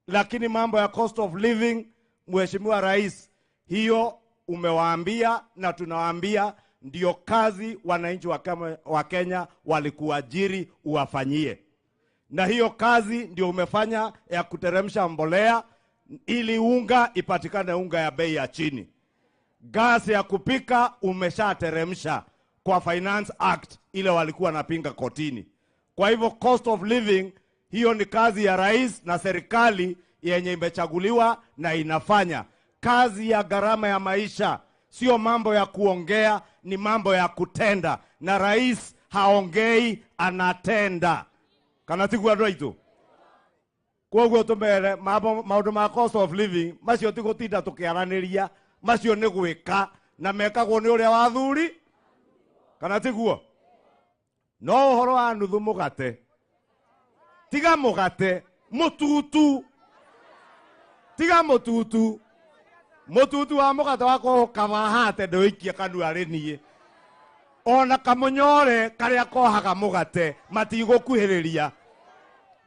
S8: Lakini mambo ya cost of living, Mheshimiwa Rais, hiyo umewaambia na tunawaambia ndio kazi wananchi wa Kenya walikuajiri uwafanyie. Na hiyo kazi ndio umefanya ya kuteremsha mbolea ili unga ipatikane, unga ya bei ya chini. Gasi ya kupika umeshateremsha kwa Finance Act ile walikuwa napinga kotini. Kwa hivyo cost of living hiyo ni kazi ya rais na serikali yenye imechaguliwa na inafanya. Kazi ya gharama ya maisha sio mambo ya kuongea, ni mambo ya kutenda. Na rais haongei, anatenda. Kana tigu andũ aitũ? Koguo tumere maũndũ ma cost of living macio ti gũtinda tũkĩaranĩria, macio nĩ gwĩka na mekagwo nĩ ũrĩa wa thuri, kana tiguo? No ũhoro wa nuthu mũgate, tiga mũgate mũtutu, tiga mũtutu, mũtutu wa mũgate wakwa ũkamahate ndũikie kanua rĩ niĩ. Ona kamũnyore karĩa kohaga mũgate matigũkuhĩrĩria,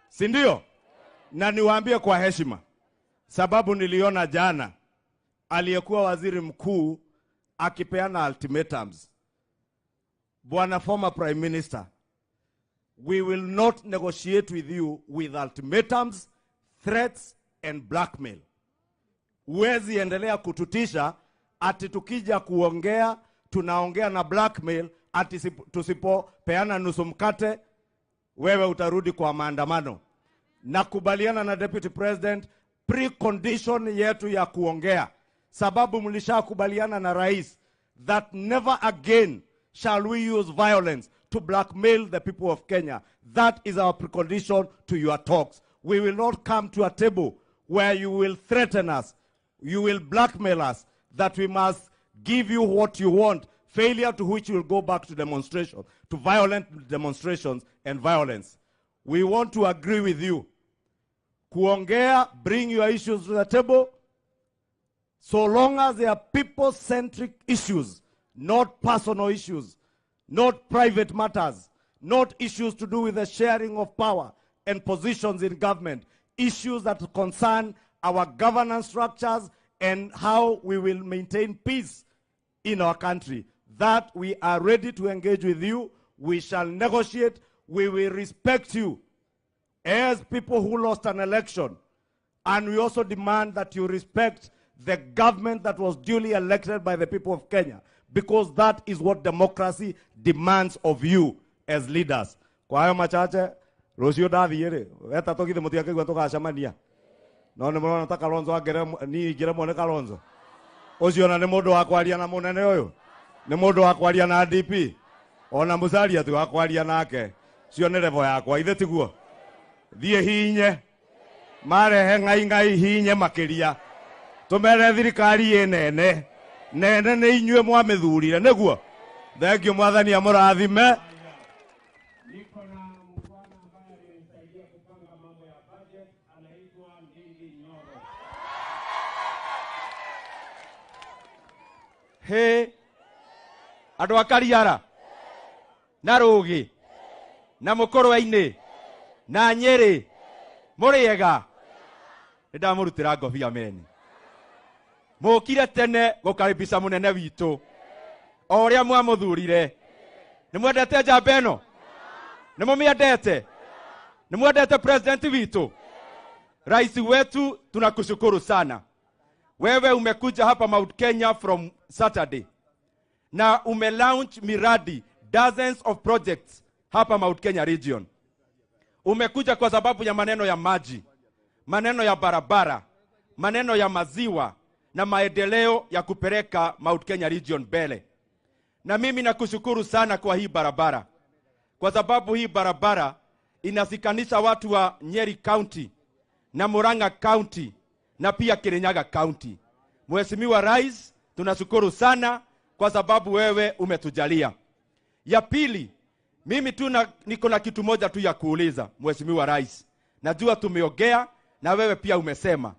S8: si ndio? Na niwaambie kwa heshima, sababu niliona jana aliyekuwa waziri mkuu akipeana ultimatums. Bwana former Prime Minister, we will not negotiate with you with ultimatums, threats and blackmail. Huwezi endelea kututisha ati tukija kuongea tunaongea na blackmail, ati tusipopeana nusu mkate wewe utarudi kwa maandamano. Nakubaliana na Deputy President, precondition yetu ya kuongea, sababu mlishakubaliana na rais that never again shall we use violence to blackmail the people of Kenya. That is our precondition to your talks. We will not come to a table where you will threaten us, you will blackmail us, that we must give you what you want, failure to which you will go back to demonstration, to violent demonstrations and violence. We want to agree with you. Kuongea, bring your issues to the table, so long as they are people-centric issues, not personal issues, not private matters, not issues to do with the sharing of power and positions in government, issues that concern our governance structures and how we will maintain peace in our country. That we are ready to engage with you. We shall negotiate. We will respect you as people who lost an election. And we also demand that you respect the government that was duly elected by the people of Kenya, because that is what democracy demands of you as leaders. Kwa hayo machache, rũciũ ndathiĩ rĩ, weta tũgithĩ mũtiakĩigua tũgacemania. No nĩ mũrona ta Kalonzo niĩ ingĩremwo nĩ Kalonzo. Ũcio ona nĩ mũndũ wa kwaria na mũnene ũyũ. Nĩ mũndũ wa kwaria na DP. Ona Musalia ti wa kwaria nake. Cio nĩ level yakwa, ithe tiguo. Thiĩ hinye. Marehe ngai ngai hinye makĩria. Tumere thirikari ĩ nene. Nene nĩ inyuĩ mwamĩthurire, nĩguo? Thank you, Mwathani amũrathime.
S1: Niko na mkwana ambaye alinisaidia kupanga mambo ya budget, anaitwa Ndindi Nyoro.
S7: He, andũ a Kariara na Rũgĩ na Mũkũrwe-inĩ na Nyĩrĩ
S8: Mũrĩega? Nĩ ndamũrutĩra ngobia meni. Mũkire tene gũkaribisha mũnene witũ o ũrĩa mwamũthurire. Nĩ mwendete njamba ĩno? Nĩ mũmĩendete? Nĩ mwendete president witũ? Rais wetu, tunakushukuru sana. Wewe umekuja hapa Mount Kenya from Saturday na umelaunch miradi, dozens of projects hapa Mount Kenya region. Umekuja kwa sababu ya maneno ya maji, maneno ya barabara, maneno ya maziwa na maendeleo ya kupeleka Mount Kenya region mbele. Na mimi nakushukuru sana kwa hii barabara, kwa sababu hii barabara inasikanisha watu wa Nyeri County na Murang'a County na pia Kirinyaga County. Mheshimiwa Rais, tunashukuru sana kwa sababu wewe umetujalia. Ya pili, mimi tu niko na kitu moja tu ya kuuliza Mheshimiwa Rais. Najua tumeongea na wewe pia umesema,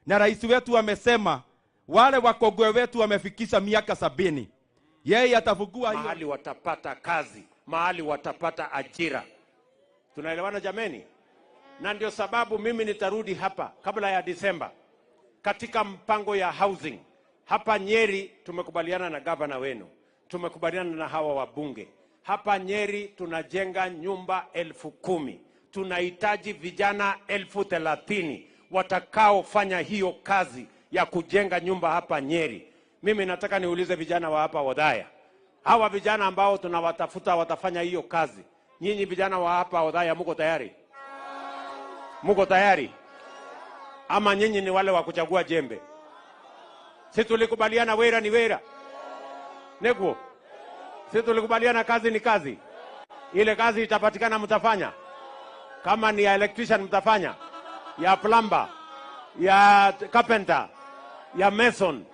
S8: na rais wetu amesema wale wakongwe wetu wamefikisha miaka 70. Yeye atafungua hiyo
S1: mahali watapata kazi, mahali watapata ajira. Tunaelewana jameni? Na ndio sababu mimi nitarudi hapa kabla ya Disemba katika mpango ya housing. Hapa Nyeri tumekubaliana na gavana wenu, tumekubaliana na hawa wabunge. Hapa Nyeri tunajenga nyumba 10,000. Tunahitaji vijana 30,000 watakaofanya hiyo kazi ya kujenga nyumba hapa Nyeri. Mimi nataka niulize vijana wa hapa Othaya, hawa vijana ambao tunawatafuta watafanya hiyo kazi, nyinyi vijana wa hapa Othaya muko tayari? Muko tayari? Ama nyinyi ni wale wa kuchagua jembe? Si tulikubaliana wera ni wera? Neguo? Si tulikubaliana kazi ni kazi? Ile kazi itapatikana mtafanya? Kama ni ya electrician mtafanya, ya plumber, ya carpenter, ya mason,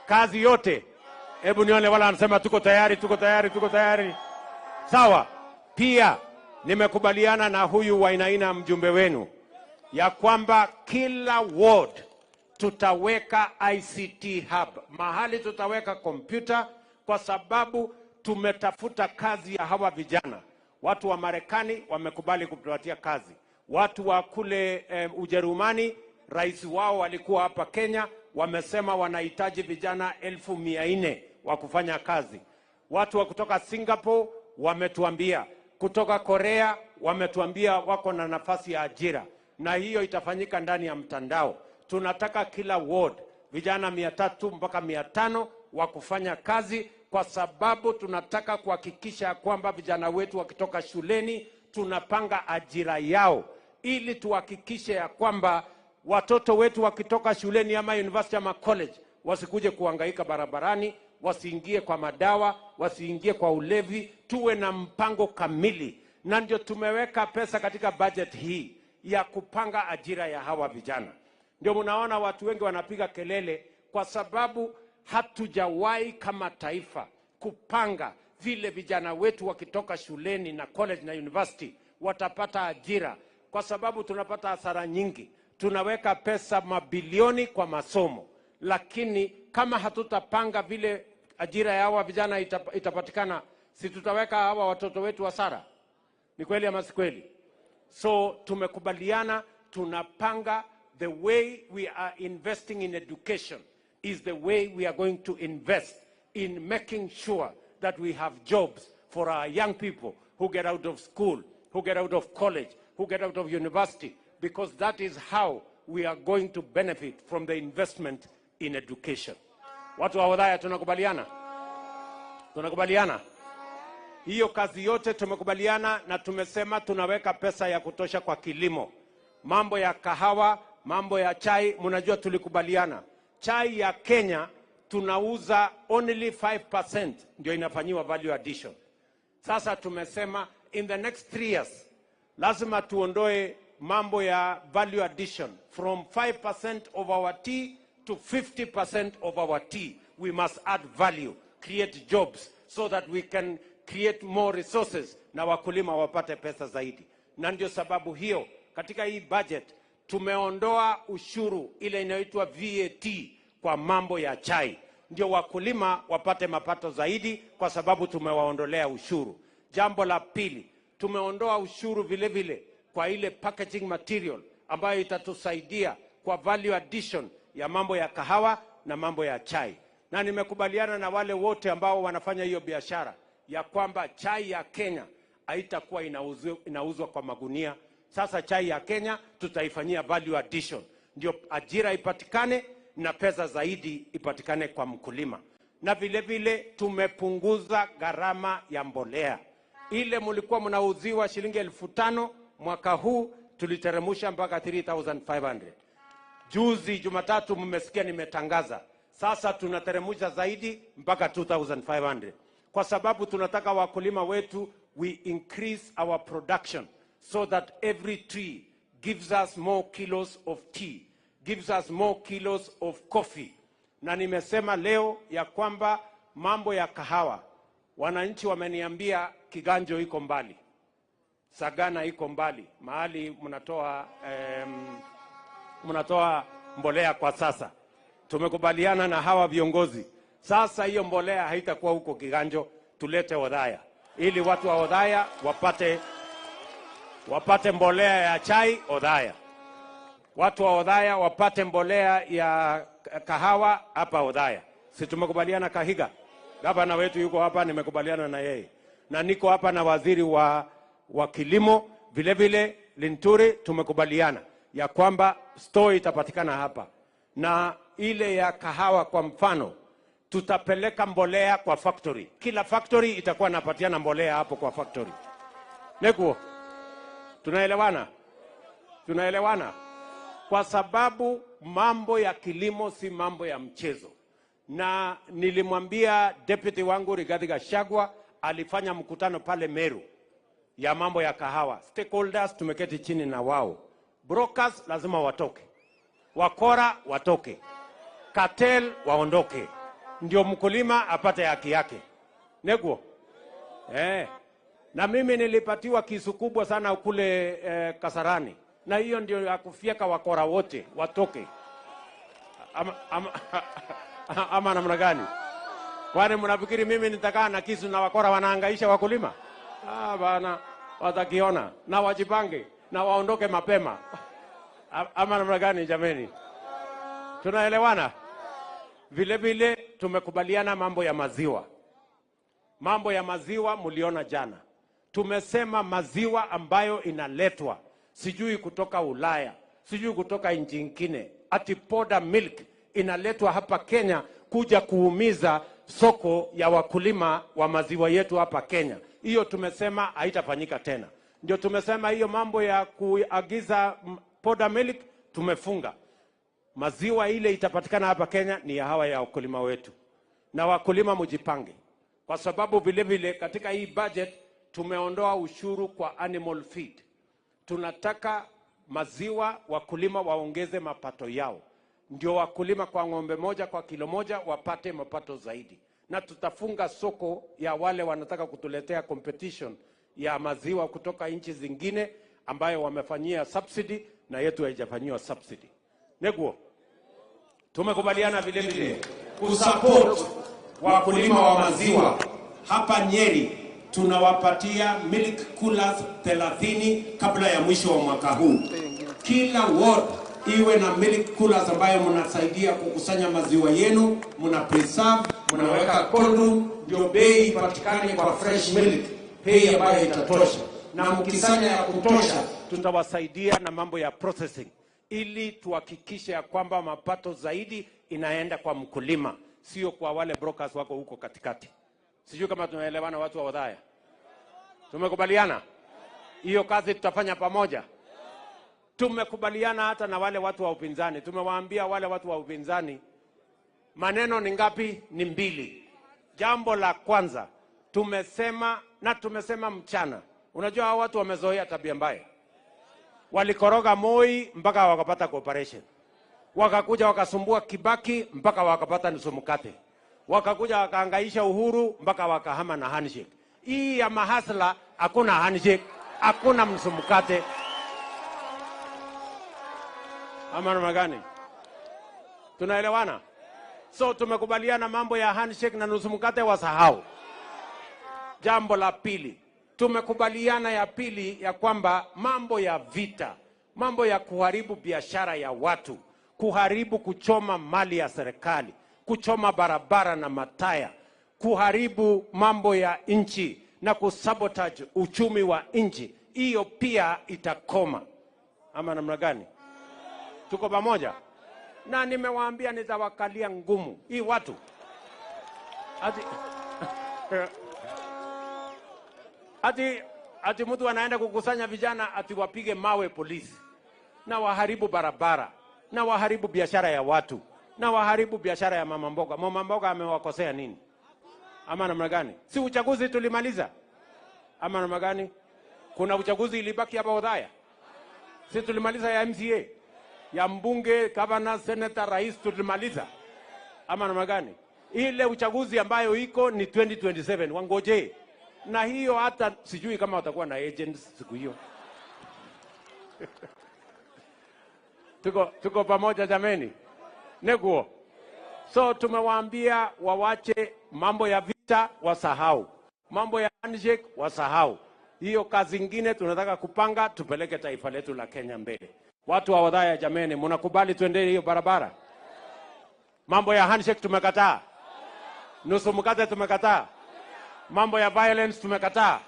S1: kazi yote. Hebu nione wala anasema tuko tayari, tuko tayari, tuko tayari. Sawa. Pia nimekubaliana na huyu Wainaina mjumbe wenu ya kwamba kila ward tutaweka ICT hub, mahali tutaweka kompyuta, kwa sababu tumetafuta kazi ya hawa vijana. Watu wa Marekani wamekubali kutupatia kazi. Watu wa kule Ujerumani, rais wao walikuwa hapa Kenya, wamesema wanahitaji vijana 400,000 wa kufanya kazi. Watu wa kutoka Singapore wametuambia, kutoka Korea wametuambia wako na nafasi ya ajira, na hiyo itafanyika ndani ya mtandao. Tunataka kila ward vijana 300 mpaka 500 wa kufanya kazi, kwa sababu tunataka kuhakikisha kwamba vijana wetu wakitoka shuleni tunapanga ajira yao, ili tuhakikishe ya kwamba watoto wetu wakitoka shuleni ama university ama college wasikuje kuhangaika barabarani, wasiingie kwa madawa, wasiingie kwa ulevi. Tuwe na mpango kamili, na ndio tumeweka pesa katika budget hii ya kupanga ajira ya hawa vijana. Ndio mnaona watu wengi wanapiga kelele, kwa sababu hatujawahi kama taifa kupanga vile vijana wetu wakitoka shuleni na college na university watapata ajira, kwa sababu tunapata hasara nyingi. Tunaweka pesa mabilioni kwa masomo, lakini kama hatutapanga vile ajira ya hawa vijana itapatikana, si tutaweka hawa watoto wetu hasara? Ni kweli ama si kweli? So tumekubaliana tunapanga the way we are investing in education is the way we are going to invest in making sure that we have jobs for our young people who get out of school, who get out of college, who get out of university, because that is how we are going to benefit from the investment in education. Watu wa Othaya tunakubaliana? Tunakubaliana? Hiyo kazi yote tumekubaliana na tumesema tunaweka pesa ya kutosha kwa kilimo. Mambo ya kahawa, mambo ya chai, mnajua tulikubaliana. Chai ya Kenya tunauza only 5% ndio inafanyiwa value addition. Sasa tumesema in the next 3 years lazima tuondoe mambo ya value addition from 5% of our tea to 50% of our tea. We must add value, create jobs so that we can create more resources na wakulima wapate pesa zaidi. Na ndio sababu hiyo katika hii budget tumeondoa ushuru ile inayoitwa VAT kwa mambo ya chai, ndio wakulima wapate mapato zaidi, kwa sababu tumewaondolea ushuru. Jambo la pili, tumeondoa ushuru vile vile kwa ile packaging material ambayo itatusaidia kwa value addition ya mambo ya kahawa na mambo ya chai. Na nimekubaliana na wale wote ambao wanafanya hiyo biashara ya kwamba chai ya Kenya haitakuwa inauzwa kwa magunia. Sasa chai ya Kenya tutaifanyia value addition, ndio ajira ipatikane na pesa zaidi ipatikane kwa mkulima. Na vile vile tumepunguza gharama ya mbolea. Ile mlikuwa mnauziwa shilingi 5,000, mwaka huu tuliteremusha mpaka 3,500. Juzi Jumatatu mmesikia nimetangaza. Sasa tunateremusha zaidi mpaka 2,500. Kwa sababu tunataka wakulima wetu, we increase our production so that every tree gives us more kilos of tea, gives us more kilos of coffee. Na nimesema leo ya kwamba mambo ya kahawa, wananchi wameniambia Kiganjo iko mbali, Sagana iko mbali, mahali mnatoa mbolea kwa sasa. Tumekubaliana na hawa viongozi. Sasa hiyo mbolea haitakuwa huko Kiganjo, tulete Othaya ili watu wa Othaya wapate mbolea ya chai Othaya. Watu wa Othaya wapate mbolea ya kahawa hapa Othaya. Si tumekubaliana Kahiga? Gavana wetu yuko hapa, nimekubaliana na yeye. Na niko hapa na waziri wa kilimo, vile vile Linturi, tumekubaliana ya kwamba store itapatikana hapa. Na ile ya kahawa kwa mfano, tutapeleka mbolea kwa factory. Kila factory itakuwa napatiana mbolea hapo kwa factory. Nekuo, tunaelewana? Tunaelewana? Kwa sababu mambo ya kilimo si mambo ya mchezo. Na nilimwambia deputy wangu Rigathi Gachagua, alifanya mkutano pale Meru ya mambo ya kahawa. Stakeholders tumeketi chini na wao. Brokers lazima watoke. Wakora watoke. Cartel waondoke. Ndio mkulima apate haki yake. Neguo? Na mimi nilipatiwa kisu kubwa sana kule Kasarani. Na hiyo ndio ya kufyeka wakora wote watoke. Ama namna gani? Kwani mnafikiri mimi nitakaa na kisu na wakora wanahangaisha wakulima? Ah bana, watakiona na wajipange na waondoke mapema. Ama namna gani jameni? Tunaelewana? Vile vile tumekubaliana mambo ya maziwa. Mambo ya maziwa mliona jana. Tumesema maziwa ambayo inaletwa sijui kutoka Ulaya, sijui kutoka nchi nyingine, ati powder milk inaletwa hapa Kenya kuja kuumiza soko ya wakulima wa maziwa yetu hapa Kenya. Hiyo tumesema haitafanyika tena. Ndio tumesema hiyo mambo ya kuagiza powder milk tumefunga. Maziwa ile itapatikana hapa Kenya ni ya hawa ya wakulima wetu. Na wakulima mjipange. Kwa sababu vile vile katika hii budget tumeondoa ushuru kwa animal feed. Tunataka maziwa wakulima waongeze mapato yao. Ndio wakulima kwa ng'ombe moja kwa kilo moja wapate mapato zaidi. Na tutafunga soko ya wale wanataka kutuletea competition ya maziwa kutoka nchi zingine ambayo wamefanyia subsidy na yetu haijafanyiwa subsidy. Neguo, tumekubaliana vile vile kusupport wakulima wa maziwa hapa Nyeri. Tunawapatia milk coolers 30 kabla ya mwisho wa mwaka huu. Kila ward iwe na milk coolers ambayo mnasaidia kukusanya maziwa yenu, mna preserve, mnaweka cold room, ndio bei ipatikane kwa fresh milk, bei ambayo itatosha. Na mkisanya ya kutosha, tutawasaidia na mambo ya processing ili tuhakikishe ya kwamba mapato zaidi inaenda kwa mkulima, sio kwa wale brokers wako huko katikati. Sijui kama tunaelewana watu wa Othaya. Tumekubaliana? Hiyo kazi tutafanya pamoja. Tumekubaliana hata na wale watu wa upinzani. Tumewaambia wale watu wa upinzani maneno ni ngapi? Ni mbili. Jambo la kwanza tumesema, na tumesema mchana. Unajua hao watu wamezoea tabia mbaya. Walikoroga Moi mpaka wakapata cooperation. Wakakuja wakasumbua Kibaki mpaka wakapata nusu mkate. Wakakuja wakahangaisha Uhuru mpaka wakahama na handshake. Hii ya mahasla hakuna handshake, hakuna nusu mkate. Ama namna gani? Tunaelewana? So tumekubaliana mambo ya handshake na nusu mkate wasahau. Jambo la pili, tumekubaliana ya pili ya kwamba mambo ya vita, Mambo ya kuharibu biashara ya watu, kuharibu, kuchoma mali ya serikali, kuchoma barabara na mataya, kuharibu mambo ya nchi na kusabotage uchumi wa nchi, hiyo pia itakoma. Ama namna gani? Tuko pamoja? Na nimewaambia nitawakalia ngumu hii watu ati, ati mtu anaenda kukusanya vijana ati wapige mawe polisi na waharibu barabara na waharibu biashara ya watu na waharibu biashara ya mama mboga. Mama mboga amewakosea nini? Ama namna gani? Si uchaguzi tulimaliza? Ama namna gani? Kuna uchaguzi ilibaki hapa Othaya? Si tulimaliza ya MCA, ya mbunge, governor, senator, rais tulimaliza? Ama namna gani? Ile uchaguzi ambayo iko ni 2027, wangoje. Na hiyo hata sijui kama watakuwa na agents siku hiyo. Tuko pamoja jameni? Neguo. So tumewaambia wawache mambo ya vita wasahau. Mambo ya handshake wasahau. Hiyo kazi ingine tunataka kupanga tupeleke taifa letu la Kenya mbele. Watu wa Othaya jameni, mnakubali tuende hiyo barabara? Mambo ya handshake tumekataa. Nusu mkate tumekataa. Mambo ya violence tumekataa.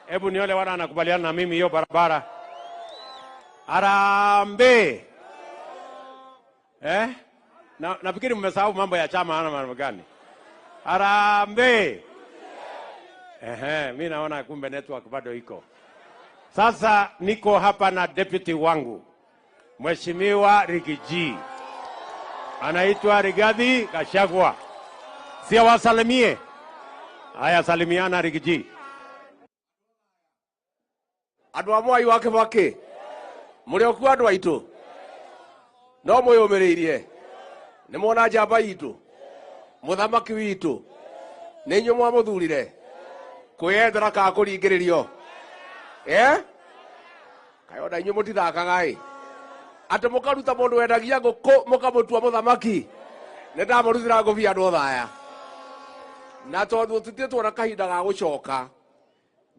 S1: Hebu nione wana anakubaliana na mimi hiyo barabara. Harambee. Eh? Na nafikiri mmesahau mambo ya chama ana mambo gani? Harambee. Ehe, mimi naona kumbe network bado iko. Sasa niko hapa na deputy wangu Mheshimiwa Rigiji. Anaitwa Rigathi Gachagua. Si awasalimie? Haya, salimiana Rigiji.
S2: Andũ a Mwai wa Kibaki, mũrĩ o kuo andũ aitũ? No mwĩyũmĩrĩirie? Nĩ mwona njamba itũ, mũthamaki witũ, nĩ inyuĩ mwamũthurire kwĩyendera kana kũringĩrĩrio? Eh? Kaĩ ona inyuĩ mũtithakaga ĩ? Atĩ mũkaruta mũndũ wendagia ngũkũ mũkamũtua mũthamaki? Nĩ ndamũrutĩra ngũbia andũ Othaya. Na tondũ tũtirĩ na kahinda ga gũcoka,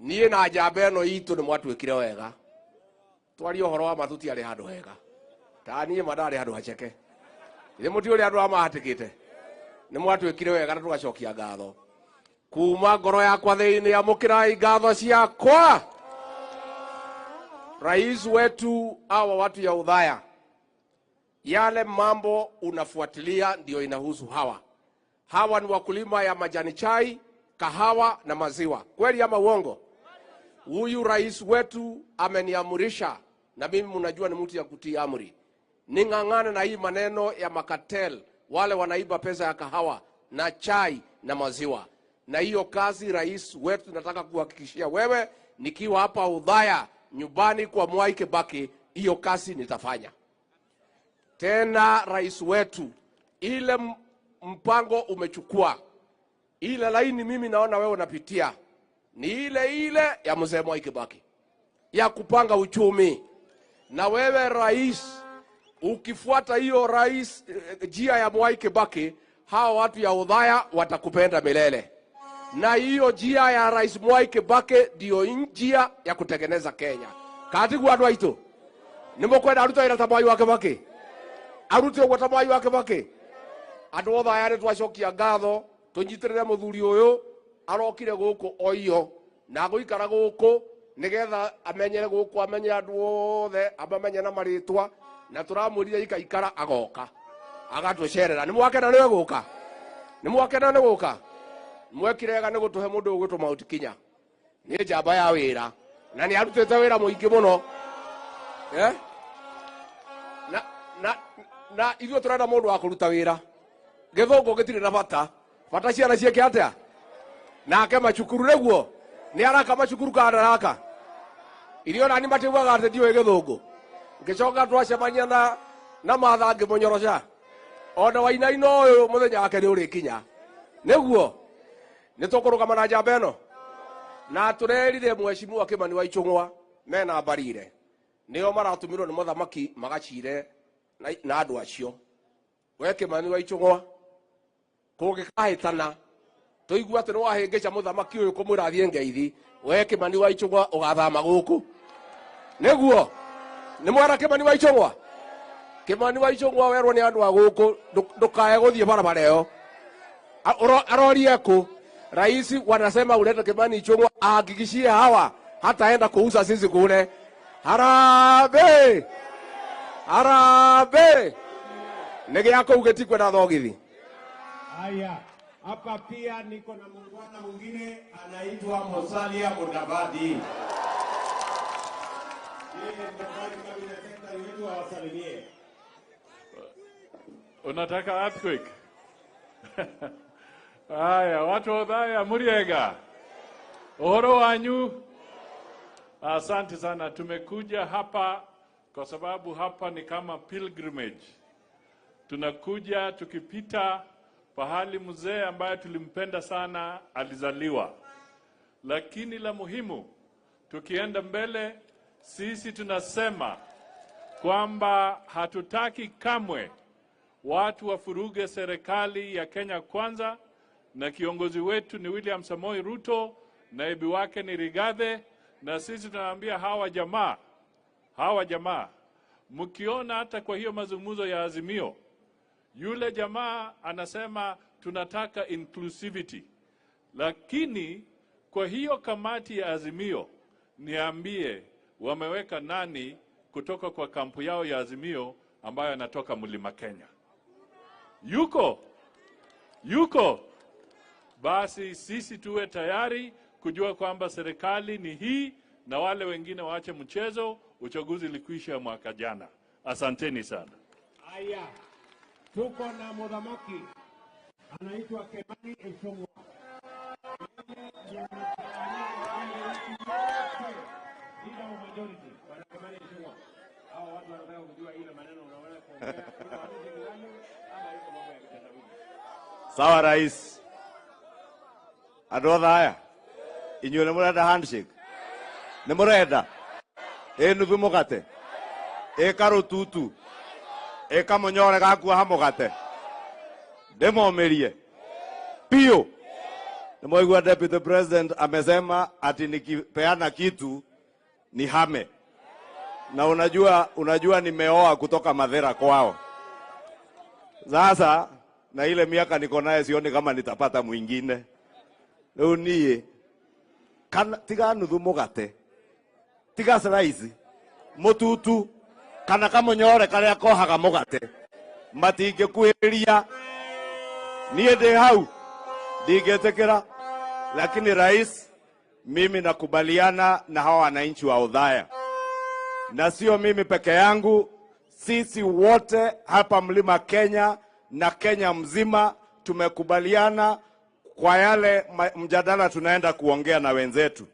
S2: niĩ na njamba ĩno itũ nĩ mwatuĩkire wega. Twarie ũhoro wa ma tũtiarĩ handũ hega. Ta niĩ ma ndarĩ handũ haceke. Githĩ mũtiũĩ ũrĩa andũ aya mahatĩkĩte? Nĩ mwatuĩkire wega na tũgacokia ngatho. Kuma ngoro yakwa thĩinĩ amũkĩrai ngatho ciakwa. Rais wetu, hawa watu ya Othaya, yale mambo unafuatilia ndio inahusu hawa. Hawa ni wakulima ya majani chai, kahawa na maziwa. Kweli ama uongo? Huyu rais wetu ameniamurisha, na mimi mnajua ni mtu ya kutii amri, ning'ang'ane na hii maneno ya makatel, wale wanaiba pesa ya kahawa na chai na maziwa. Na hiyo kazi rais wetu nataka kuhakikishia wewe, nikiwa hapa Othaya nyumbani kwa Mwai Kibaki, hiyo kazi nitafanya. Tena rais wetu, ile mpango umechukua, ile laini mimi naona wewe unapitia ni ile ile ya mzee Mwai Kibaki ya kupanga uchumi. Na wewe rais, ukifuata hiyo rais njia ya Mwai Kibaki, hawa watu ya Othaya watakupenda milele. Na hiyo njia ya rais Mwai Kibaki ndio njia ya kutengeneza Kenya. Katigu andũ aitũ, nĩ mũkwenda arute wĩra ta Mwai wa Kibaki? Arute ũguo ta Mwai wa Kibaki? Andũ othe aya nĩ twacokia ngatho, tũnyitĩrĩre mũthuri ũyũ arokire gũkũ oiyo na agũikara gũkũ nĩgetha amenyere gũkũ, amenye andũ othe, amamenye na marĩtwa, na tũramwĩrire ikaikara agoka agatũcerera. Nĩ mwakena nĩwe gũka? Nĩ mwakena nĩ gũka? Mwekire wega nĩ gũtũhe mũndũ ũgwĩtwo Mount Kenya. Nĩ njamba ya wĩra na nĩ arutĩte wĩra mũingĩ mũno. Eh? Na ithuĩ tũrenda mũndũ wa kũruta wĩra. Gĩthũngũ gĩtirĩ na bata. Bata ciana ciĩke atĩa? Nake macukuru nĩguo? Nĩ araka macukuru kana ndaraka? Irio nani matiugaga atĩ ndiũĩ gĩthũngũ. Ngĩcoka twacemania na Martha ngĩmũnyoroca. Ona wainaina ũyũ mũthenya wake nĩ ũrĩkinya. Nĩguo? Nĩ tũkũrũgama na njamba ĩno? Na tũrerire mheshimiwa Kimani wa Ichung'wa mena Mbarire. Nĩo maratũmirwo nĩ mũthamaki magacire na andũ acio. We Kimani wa Ichung'wa, kũngĩkahĩtana tũigue atĩ nĩwahĩngĩca mũthamaki ũyũ kũmwĩra athiĩ ngeithi, we Kimani wa Ichung'wa ũgathama gũkũ. Nĩguo? Nĩ mwera Kimani wa Ichung'wa? Kimani wa Ichung'wa werwo nĩ andũ a gũkũ ndũkae gũthiĩ barabara ĩyo. Arorie kũ? Rais wanasema ulete Kimani Ichung'wa ahakikishie hawa hataenda kuuza sisi kule. Harambee! Harambee! Nĩ gĩa kũu gĩtikwenda thogithi.
S1: Haya, hapa pia niko na muungwana mwingine anaitwa Musalia Mudavadi. Yeye ni mtendaji cabinet secretary wetu, awasalimie.
S3: Unataka earthquake? Haya, watu wa Othaya muriega. Uhoro wanyu? Asante sana. Tumekuja hapa kwa sababu hapa ni kama pilgrimage. Tunakuja tukipita pahali mzee ambaye tulimpenda sana alizaliwa. Lakini la muhimu, tukienda mbele, sisi tunasema kwamba hatutaki kamwe watu wafuruge serikali ya Kenya Kwanza, na kiongozi wetu ni William Samoei Ruto, naibu wake ni Rigathi, na sisi tunaambia hawa jamaa, mkiona hata kwa hiyo mazungumzo ya Azimio, yule jamaa anasema tunataka inclusivity, lakini kwa hiyo kamati ya Azimio, niambie wameweka nani kutoka kwa kampu yao ya Azimio ambayo anatoka Mlima Kenya? Yuko? Yuko? Basi sisi tuwe tayari kujua kwamba serikali ni hii na wale wengine waache mchezo. Uchaguzi ulikwisha mwaka jana. Asanteni sana.
S1: Haya, tuko na muthamaki anaitwa Kimani Ichung'wa. Yeye ndiye anasimamia wale watu wote bila majority. Bwana Kimani Ichung'wa. Hao watu wanataka kujua ile maneno unaweza kuongea iko handshake ama iko mambo ya kitendawili.
S8: Sawa rais. Andũ othe aya, inyuĩ nĩ mũrenda handshake? Nĩ mũrenda ĩ nuthu mũgate, ĩ karũtutu, ĩ kamũnyore gakuoha mũgate, ndĩmomĩrie piũ. Nĩ mwaigua Deputy President amesema ati nikipeana kitu ni hame, na unajua nimeoa kutoka Mathera kwao. Sasa na ile miaka niko naye sioni kama nitapata mwingine. Rĩu niĩ kana tiga nuthu mũgate, tiga slice mũtutu kana kamũnyore karĩa kohaga mũgate, matingĩkuhĩrĩria. Niĩ ndĩ hau ndingĩtĩkĩra, lakini rais, mimi nakubaliana na hawa wananchi wa Othaya, na sio mimi peke yangu, sisi wote hapa Mlima Kenya na Kenya mzima tumekubaliana kwa yale mjadala tunaenda kuongea na wenzetu.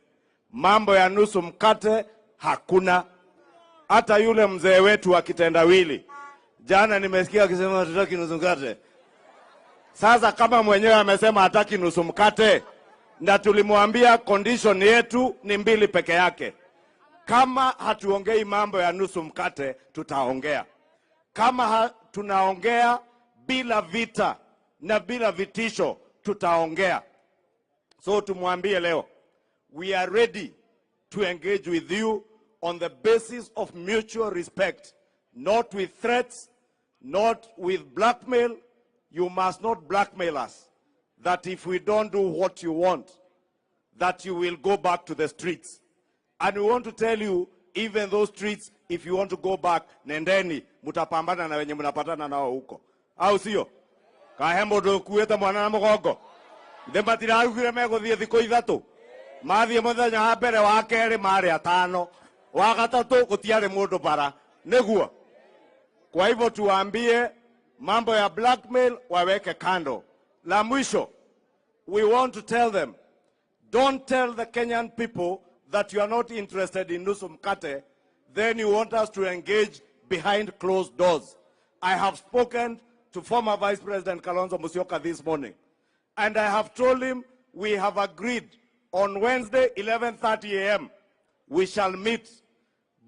S8: Mambo ya nusu mkate hakuna. Hata yule mzee wetu wa kitendawili jana nimesikia akisema hatutaki nusu mkate. Sasa kama mwenyewe amesema hataki nusu mkate, na tulimwambia condition yetu ni mbili peke yake. Kama hatuongei mambo ya nusu mkate, tutaongea. Kama tunaongea bila vita na bila vitisho, tutaongea. So tumwambie leo, we are ready to engage with you on the basis of mutual respect, not with threats, not with blackmail. You must not blackmail us that if we don't do what you want, that you will go back to the streets. And we want to tell you, even those streets, if you want to go back, nendeni, mutapambana na wenye mnapatana nao huko. Au sio? Kahe mũndũ ũkuĩte mwana na mũgongo. Ithe matirarugire megũthiĩ thikũ 3. Mathiĩ mũthenya wa mbere, wa kerĩ marĩ atano. Wa gatatũ gũtiarĩ mũndũ bara. Nĩguo. Kwa hivyo tuwaambie mambo ya blackmail waweke kando. La mwisho, we want to tell them, don't tell the Kenyan people that you are not interested in nusu mkate, then you want us to engage behind closed doors. I have spoken to former Vice President Kalonzo Musyoka this morning, and I have told him we have agreed on Wednesday, 11:30 a.m., we shall meet,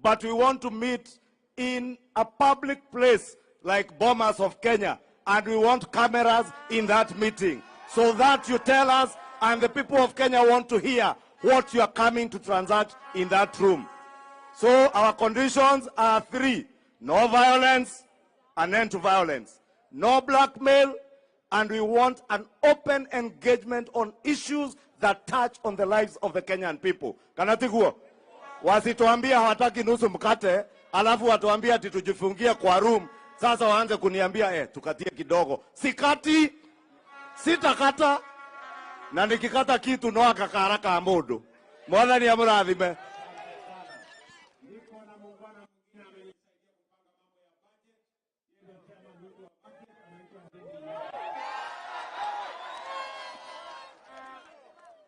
S8: but we want to meet in a public place like Bomas of Kenya, and we want cameras in that meeting so that you tell us and the people of Kenya want to hear what you are coming to transact in that room. So our conditions are three. No violence, an end to violence. No blackmail, and we want an open engagement on issues that touch on the lives of the Kenyan people. Kana tiguo? Wasituambia hawataki nusu mkate, alafu watuambia ati tujifungie kwa room. Sasa waanze kuniambia tukatie kidogo. Sikati, sitakata, na nikikata kitu no akakara ka mundu. Mwathani amurathime.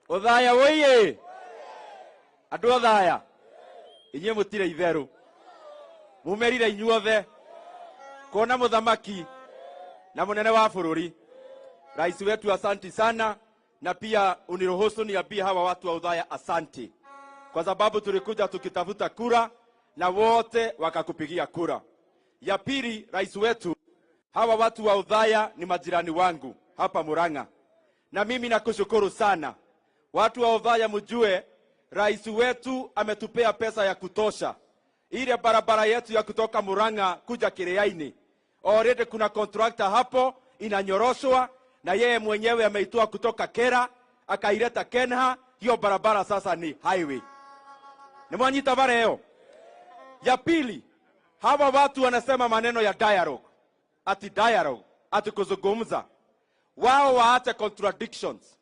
S14: Othaya woiye andu othaya inyuĩ mũtirĩ itherũ mumerire inyuothe kuona mũthamaki na mũnene wa bũrũri. Rais wetu asanti sana, na pia uniruhusu niambie hawa watu wa Othaya asanti, kwa sababu tulikuja tukitafuta kura na wote wakakupigia kura. Ya pili, rais wetu, hawa watu wa Othaya ni majirani wangu hapa Murang'a, na mimi nakushukuru sana. Watu wa Othaya mjue, rais wetu ametupea pesa ya kutosha. Ile barabara yetu ya kutoka Murang'a kuja Kiriaini, already kuna contractor hapo inanyoroshwa, na yeye mwenyewe ameitoa kutoka Kera akaileta Kenha. Hiyo barabara sasa ni highway. Ni mwanyita bare hiyo. Ya pili, hawa watu wanasema maneno ya dialogue, ati dialogue, ati kuzungumza. Wao waache contradictions.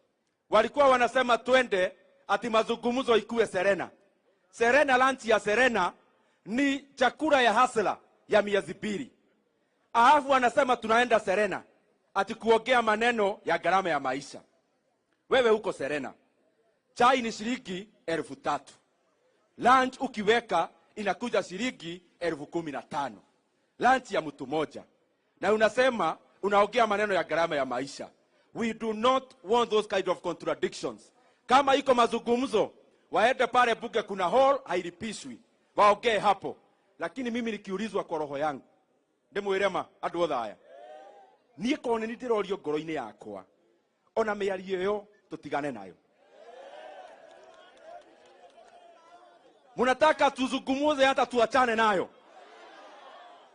S14: Walikuwa wanasema twende ati mazungumzo ikuwe Serena. Serena, lunch ya Serena ni chakula ya hasla ya miezi 2. Alafu wanasema tunaenda Serena ati kuongea maneno ya gharama ya maisha. Wewe huko Serena, chai ni shilingi 3,000. Lunch ukiweka inakuja shilingi 15,000. Lunch ya mtu moja. Na unasema unaongea maneno ya gharama ya maisha. We do not want those kind of contradictions. Kama iko mazungumzo, waende pale bunge, kuna hall hailipishwi, waongee hapo. Lakini mimi nikiulizwa kwa roho yangu, ndimwirema andu othaya, niĩ korwo nĩ ndĩrorio ngoro-inĩ yakwa, ona mĩario ĩyo tũtigane nayo. Munataka tuzungumuze hata tuachane nayo.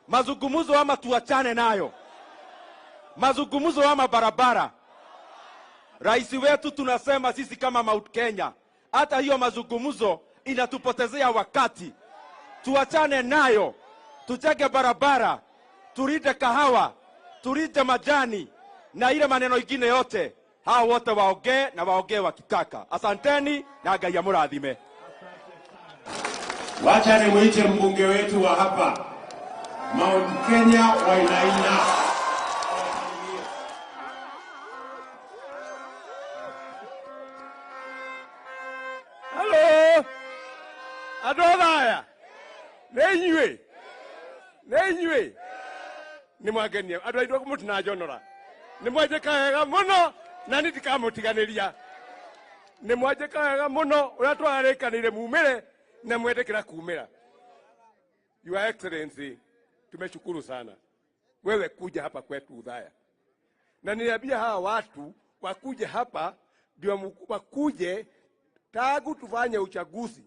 S14: Mazungumzo ama tuachane nayo. Mazungumzo ama barabara. Rais wetu tunasema sisi kama Mount Kenya, hata hiyo mazungumzo inatupotezea wakati. Tuachane nayo. Tujenge barabara, tulinde kahawa, tulinde majani na ile maneno ingine yote. Hao wote waongee na waongee wakitaka. Asanteni na Ngai amurathime.
S1: Wacha nimuite mbunge wetu wa hapa Mount Kenya Wainaina.
S2: Hello. Andũ Othaya. Nĩ inyuĩ. Nĩ inyuĩ. Nĩ mwangenia. Andũ aitũ mũtinanjonora. Nĩ mwanjĩka wega mũno na niĩ ndikamũtiganĩria. Nĩ mwanjĩka wega mũno ũrĩa twarĩkanĩire mumĩre na mwetĩkĩra kumĩra. Your Excellency, tumeshukuru sana wewe kuja hapa kwetu Othaya. Na niliambia hawa watu wakuje hapa ndio wakuje tangu tufanye uchaguzi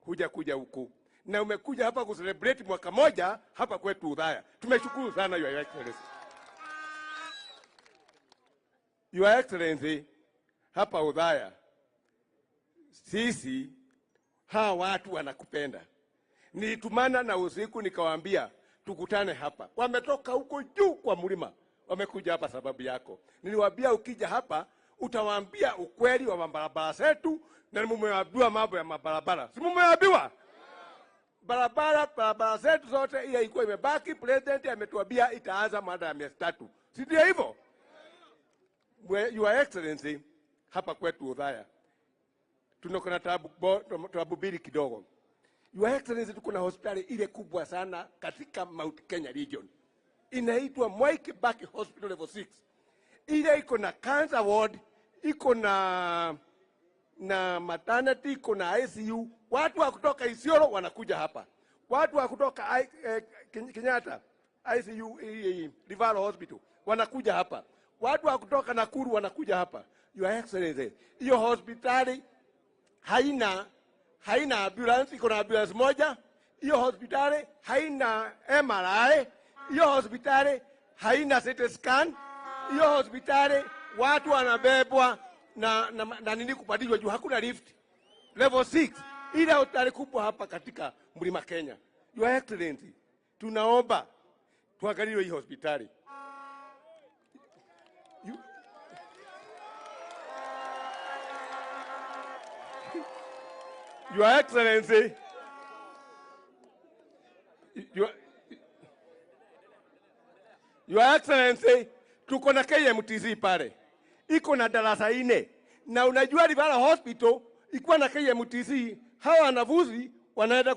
S2: huja kuja huku. Na umekuja hapa kucelebrate mwaka moja hapa kwetu Othaya. Tumeshukuru sana Your Excellency. Your Excellency, hapa Othaya sisi hawa watu wanakupenda. Nilitumana na usiku nikawaambia tukutane hapa. Wametoka huko juu kwa mlima, wamekuja hapa sababu yako. Niliwaambia ukija hapa utawaambia ukweli wa mabarabara zetu, na mumeambiwa mambo ya mabarabara. Si mumeambiwa? Barabara zetu zote ile ilikuwa imebaki, president ametuambia itaanza baada ya miezi 3. Si ndio hivyo? Your Excellency, hapa kwetu Othaya tunako na tabu mbili kidogo. Your Excellency, tuko na hospitali ile kubwa sana katika Mount Kenya region. Inaitwa Mwai Kibaki Hospital Level 6. Ile iko na cancer ward, iko na maternity, iko na ICU. Watu wa kutoka Isiolo wanakuja hapa. Watu wa kutoka Kenyatta ICU Referral Hospital wanakuja hapa. Watu wa kutoka Nakuru wanakuja hapa. Your Excellency, hiyo hospitali haina ambulance, iko na ambulance moja.
S15: Hiyo hospitali haina MRI, hiyo hospitali haina CT scan, hiyo hospitali watu wanabebwa na nini kupandishwa juu, hakuna lift. Level 6, ile hospitali kubwa hapa katika Mlima Kenya. Your Excellency, tunaomba tuangaliwe hii hospitali. Your Excellency, Your Excellency, tuko na KMTC pale. Iko na darasa 4. Na unajua Rivara Hospital ikuwa na KMTC, hawa wanafunzi wanaenda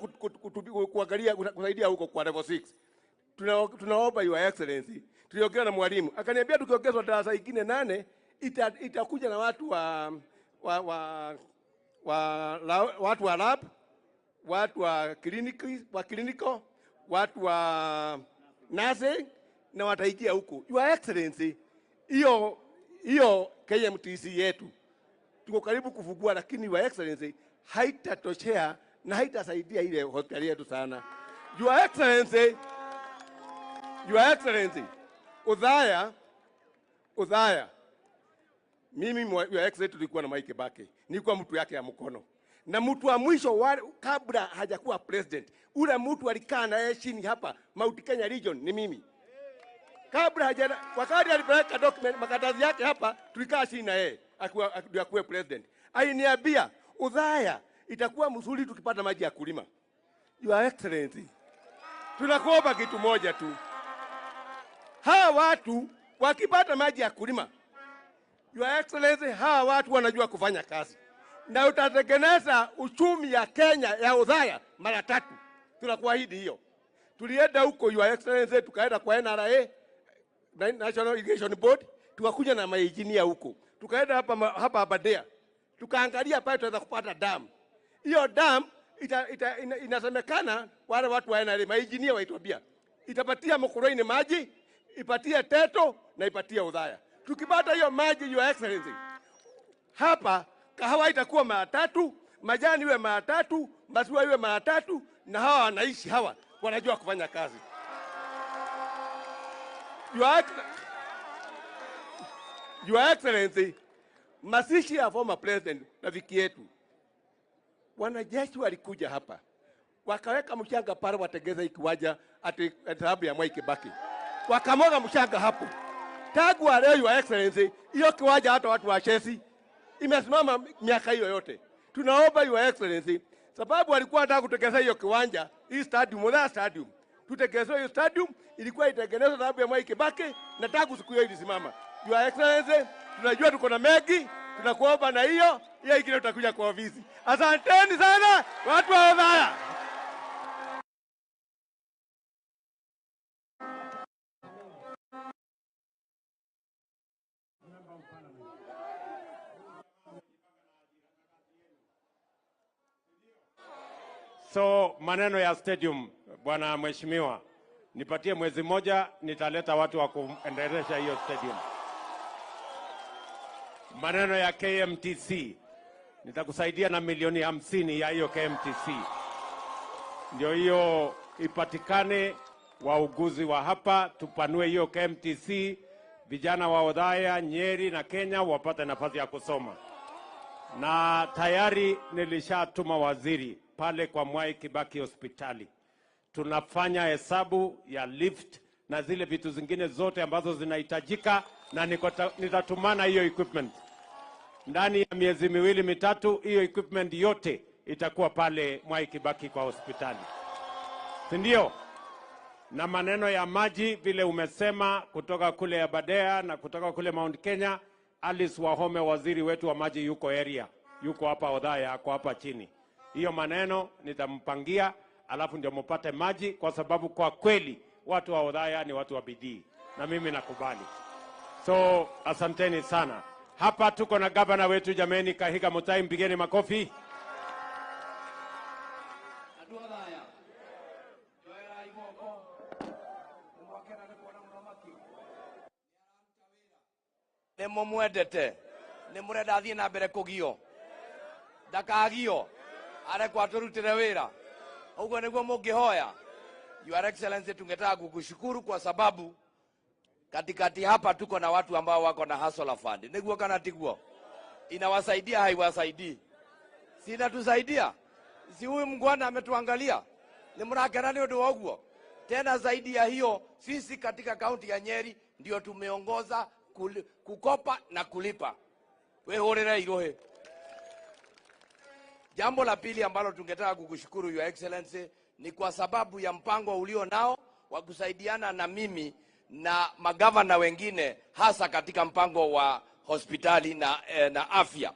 S15: kuangalia kusaidia huko kwa level 6. Tunaomba Your Excellency. Tuliongea na mwalimu, akaniambia tukiongezwa darasa ingine 8 itakuja na watu watu wa lab, watu wa kliniki, wa clinical, watu wa nursing na wataingia huko. Your Excellency, hiyo KMTC yetu tuko karibu kufungua, lakini Your Excellency haitatoshea na haitasaidia ile hospitali yetu sana. Your Excellency, Your Excellency, Othaya, mimi Your Excellency tulikuwa na Mike Kibaki, nilikuwa mtu yake ya mkono. Na mtu wa mwisho kabla hajakuwa president, ule mtu alikaa na yeye chini hapa Mount Kenya Region ni mimi. Kabla haja, wakati alipeleka document makatazi yake hapa, tulikaa chini na yeye akuwe president. Aliniambia Othaya itakuwa mzuri tukipata maji ya kulima. Your Excellency, tunakuomba kitu moja tu. Hawa watu wakipata maji ya kulima, Your Excellency, hawa watu wanajua kufanya kazi. Na utatengeneza uchumi ya Kenya ya Othaya mara 3. Tunakuahidi hiyo. Tulienda huko Your Excellency, tukaenda kwa NRA, National Irrigation Board, tukakuja na maengineer huko. Tukaenda hapa Aberdare. Tukaangalia pale tunaweza kupata dam. Hiyo dam inasemekana wale watu wa NRA, maengineer waituambia, itapatia Mukurweini maji, ipatie Teto na ipatie Othaya. Tukipata hiyo maji Your Excellency, hapa kahawa itakuwa mara 3, majani iwe mara 3, maziwa iwe mara 3, na hawa wanaishi hawa wanajua kufanya kazi. Your Excellency, mazishi ya former president rafiki yetu, wanajeshi walikuja hapa wakaweka mchanga pale watengeze ikiwaja ati sababu ya Mwai Kibaki, wakamwaga mchanga hapo. Tangu leo Your Excellency, hiyo kiwanja hata watu wa Chelsea imesimama miaka hiyo yote. Tunaomba Your Excellency, sababu walikuwa wanataka kutengeneza hiyo kiwanja, hii stadium, Othaya Stadium. Tutengeneze hiyo stadium, ilikuwa itengenezwa sababu ya Mwai Kibaki na tangu siku hiyo ilisimama. Your Excellency, tunajua tuko na mengi, tunakuomba na hiyo ingine tutakuja kwa ofisi. Asanteni sana watu wa Othaya.
S1: So maneno ya stadium, bwana mheshimiwa, nipatie mwezi mmoja nitaleta watu wa kuendelesha hiyo stadium. Maneno ya KMTC, nitakusaidia na milioni 50 ya hiyo KMTC. Ndio hiyo ipatikane, wauguzi wa hapa tupanue hiyo KMTC, vijana wa Othaya, Nyeri na Kenya wapate nafasi ya kusoma. Na tayari nilishatuma waziri pale kwa Mwai Kibaki hospitali. Tunafanya hesabu ya lift na zile vitu zingine zote ambazo zinahitajika, na nitatumana hiyo equipment. Ndani ya miezi miwili mitatu hiyo equipment yote itakuwa pale Mwai Kibaki kwa hospitali. Si ndio? Na maneno ya maji vile umesema kutoka kule Aberdare na kutoka kule Mount Kenya, Alice Wahome waziri wetu wa maji yuko area, yuko hapa Othaya, ako hapa chini. Hiyo maneno nitampangia, alafu ndio mpate maji, kwa sababu kwa kweli watu wa Othaya ni watu wa bidii na mimi nakubali. So asanteni sana. Hapa tuko na gavana wetu jameni, Kahiga Mutai, mpigeni makofi.
S14: Nĩ mũmwendete, nĩ mũrenda athiĩ na mbere kũgio, ndakagio, arekwo atũrutĩre wĩra. Uguo niguo mungihoya. Your Excellency, tungetaka kukushukuru kwa sababu katikati hapa tuko na watu ambao wako na Hustler Fund. Niguo kana tiguo? Inawasaidia haiwasaidii? Si inatusaidia? Si huyu mngwana ametuangalia? Ni mrakena ni undu wa uguo? Tena zaidi ya hiyo, sisi katika kaunti ya Nyeri ndio tumeongoza kukopa na kulipa. Wehorere irohe. Jambo la pili ambalo tungetaka kukushukuru Your Excellency ni kwa sababu ya mpango ulio nao wa kusaidiana na mimi na magavana wengine, hasa katika mpango wa hospitali na afya.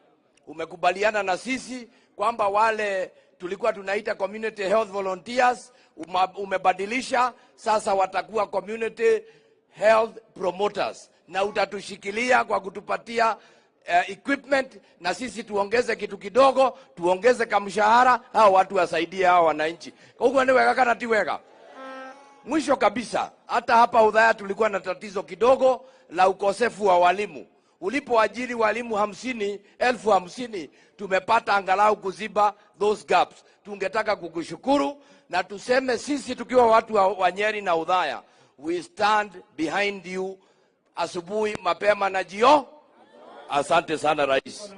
S14: Umekubaliana na sisi kwamba wale tulikuwa tunaita community health volunteers umebadilisha sasa watakuwa community health promoters, na utatushikilia kwa kutupatia equipment na sisi tuongeze kitu kidogo, tuongeze kamshahara, hao watu wasaidie hao wananchi. Uguo ni wega kana ti wega? Mwisho kabisa, hata hapa Othaya tulikuwa na tatizo kidogo la ukosefu wa walimu. Ulipoajiri walimu 50,000, tumepata angalau kuziba those gaps. Tungetaka kukushukuru na tuseme sisi tukiwa watu wa Nyeri na Othaya, we stand behind you asubuhi mapema na jioni. Asante sana Rais.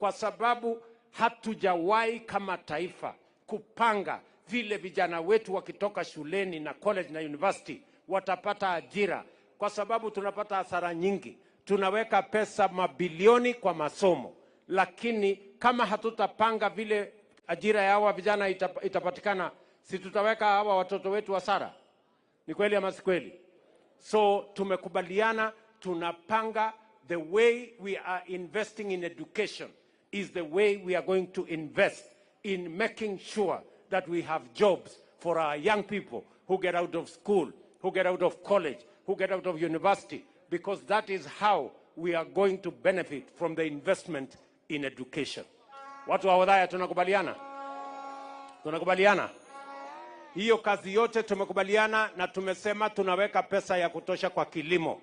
S1: kwa sababu hatujawahi kama taifa kupanga vile vijana wetu wakitoka shuleni na college na university watapata ajira, kwa sababu tunapata hasara nyingi. Tunaweka pesa mabilioni kwa masomo, lakini kama hatutapanga vile ajira ya hawa vijana itapatikana, si tutaweka hawa watoto wetu hasara? Ni kweli ama si kweli? So tumekubaliana, tunapanga the way we are investing in education is the way we are going to invest in making sure that we have jobs for our young people who get out of school, who get out of college, who get out of university, because that is how we are going to benefit from the investment in education. Watu wa Othaya, tunakubaliana? Tunakubaliana? Hiyo kazi yote tumekubaliana na tumesema tunaweka pesa ya kutosha kwa kilimo.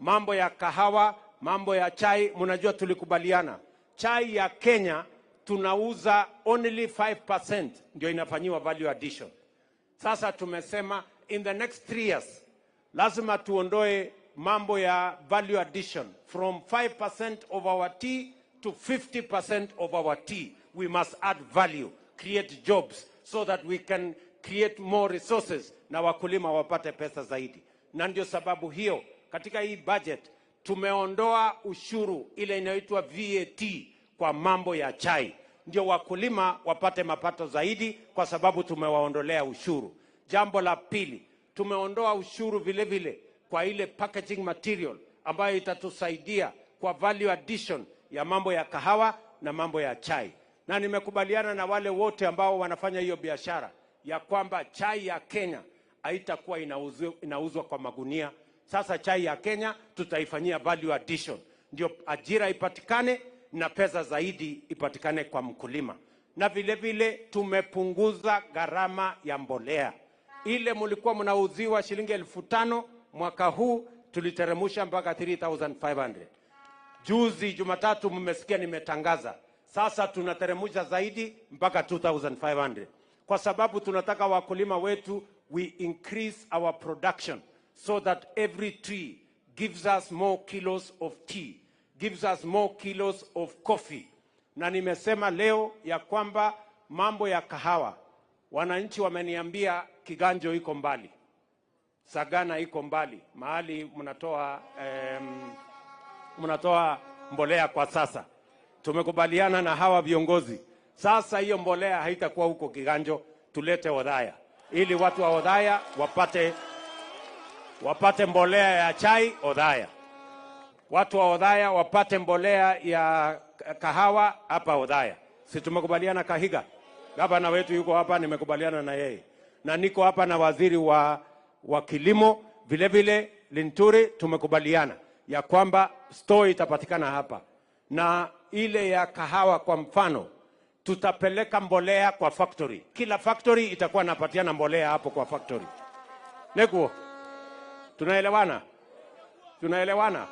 S1: Mambo ya kahawa, mambo ya chai, mnajua tulikubaliana. Chai ya Kenya tunauza only 5% ndio inafanyiwa value addition. Sasa tumesema in the next 3 years lazima tuondoe mambo ya value addition from 5% of our tea to 50% of our tea. We must add value, create jobs so that we can create more resources na wakulima wapate pesa zaidi. Na ndio sababu hiyo katika hii budget tumeondoa ushuru ile inayoitwa VAT kwa mambo ya chai, ndio wakulima wapate mapato zaidi, kwa sababu tumewaondolea ushuru. Jambo la pili, tumeondoa ushuru vile vile kwa ile packaging material ambayo itatusaidia kwa value addition ya mambo ya kahawa na mambo ya chai. Na nimekubaliana na wale wote ambao wanafanya hiyo biashara ya kwamba chai ya Kenya haitakuwa inauzwa kwa magunia. Sasa chai ya Kenya tutaifanyia value addition, ndio ajira ipatikane na pesa zaidi ipatikane kwa mkulima. Na vile vile tumepunguza gharama ya mbolea. Ile mlikuwa mnauziwa shilingi 5,000, mwaka huu tuliteremusha mpaka 3,500. Juzi Jumatatu mmesikia nimetangaza. Sasa tunateremusha zaidi mpaka 2,500. Kwa sababu tunataka wakulima wetu, we increase our production so that every tree gives us more kilos of tea, gives us more kilos of coffee. Na nimesema leo ya kwamba mambo ya kahawa, wananchi wameniambia Kiganjo iko mbali, Sagana iko mbali, mahali mnatoa mbolea kwa sasa. Tumekubaliana na hawa viongozi. Sasa hiyo mbolea haitakuwa huko Kiganjo, tulete Othaya ili watu wa Othaya wapate mbolea ya chai Othaya. Watu wa Othaya wapate mbolea ya kahawa hapa Othaya. Si tumekubaliana Kahiga? Gavana wetu yuko hapa, nimekubaliana na yeye. Na niko hapa na waziri wa kilimo vile vile Linturi, tumekubaliana ya kwamba store itapatikana hapa. Na ile ya kahawa kwa mfano, tutapeleka mbolea kwa factory. Kila factory itakuwa napatiana mbolea hapo kwa factory. Nekuo, tunaelewana? Tunaelewana?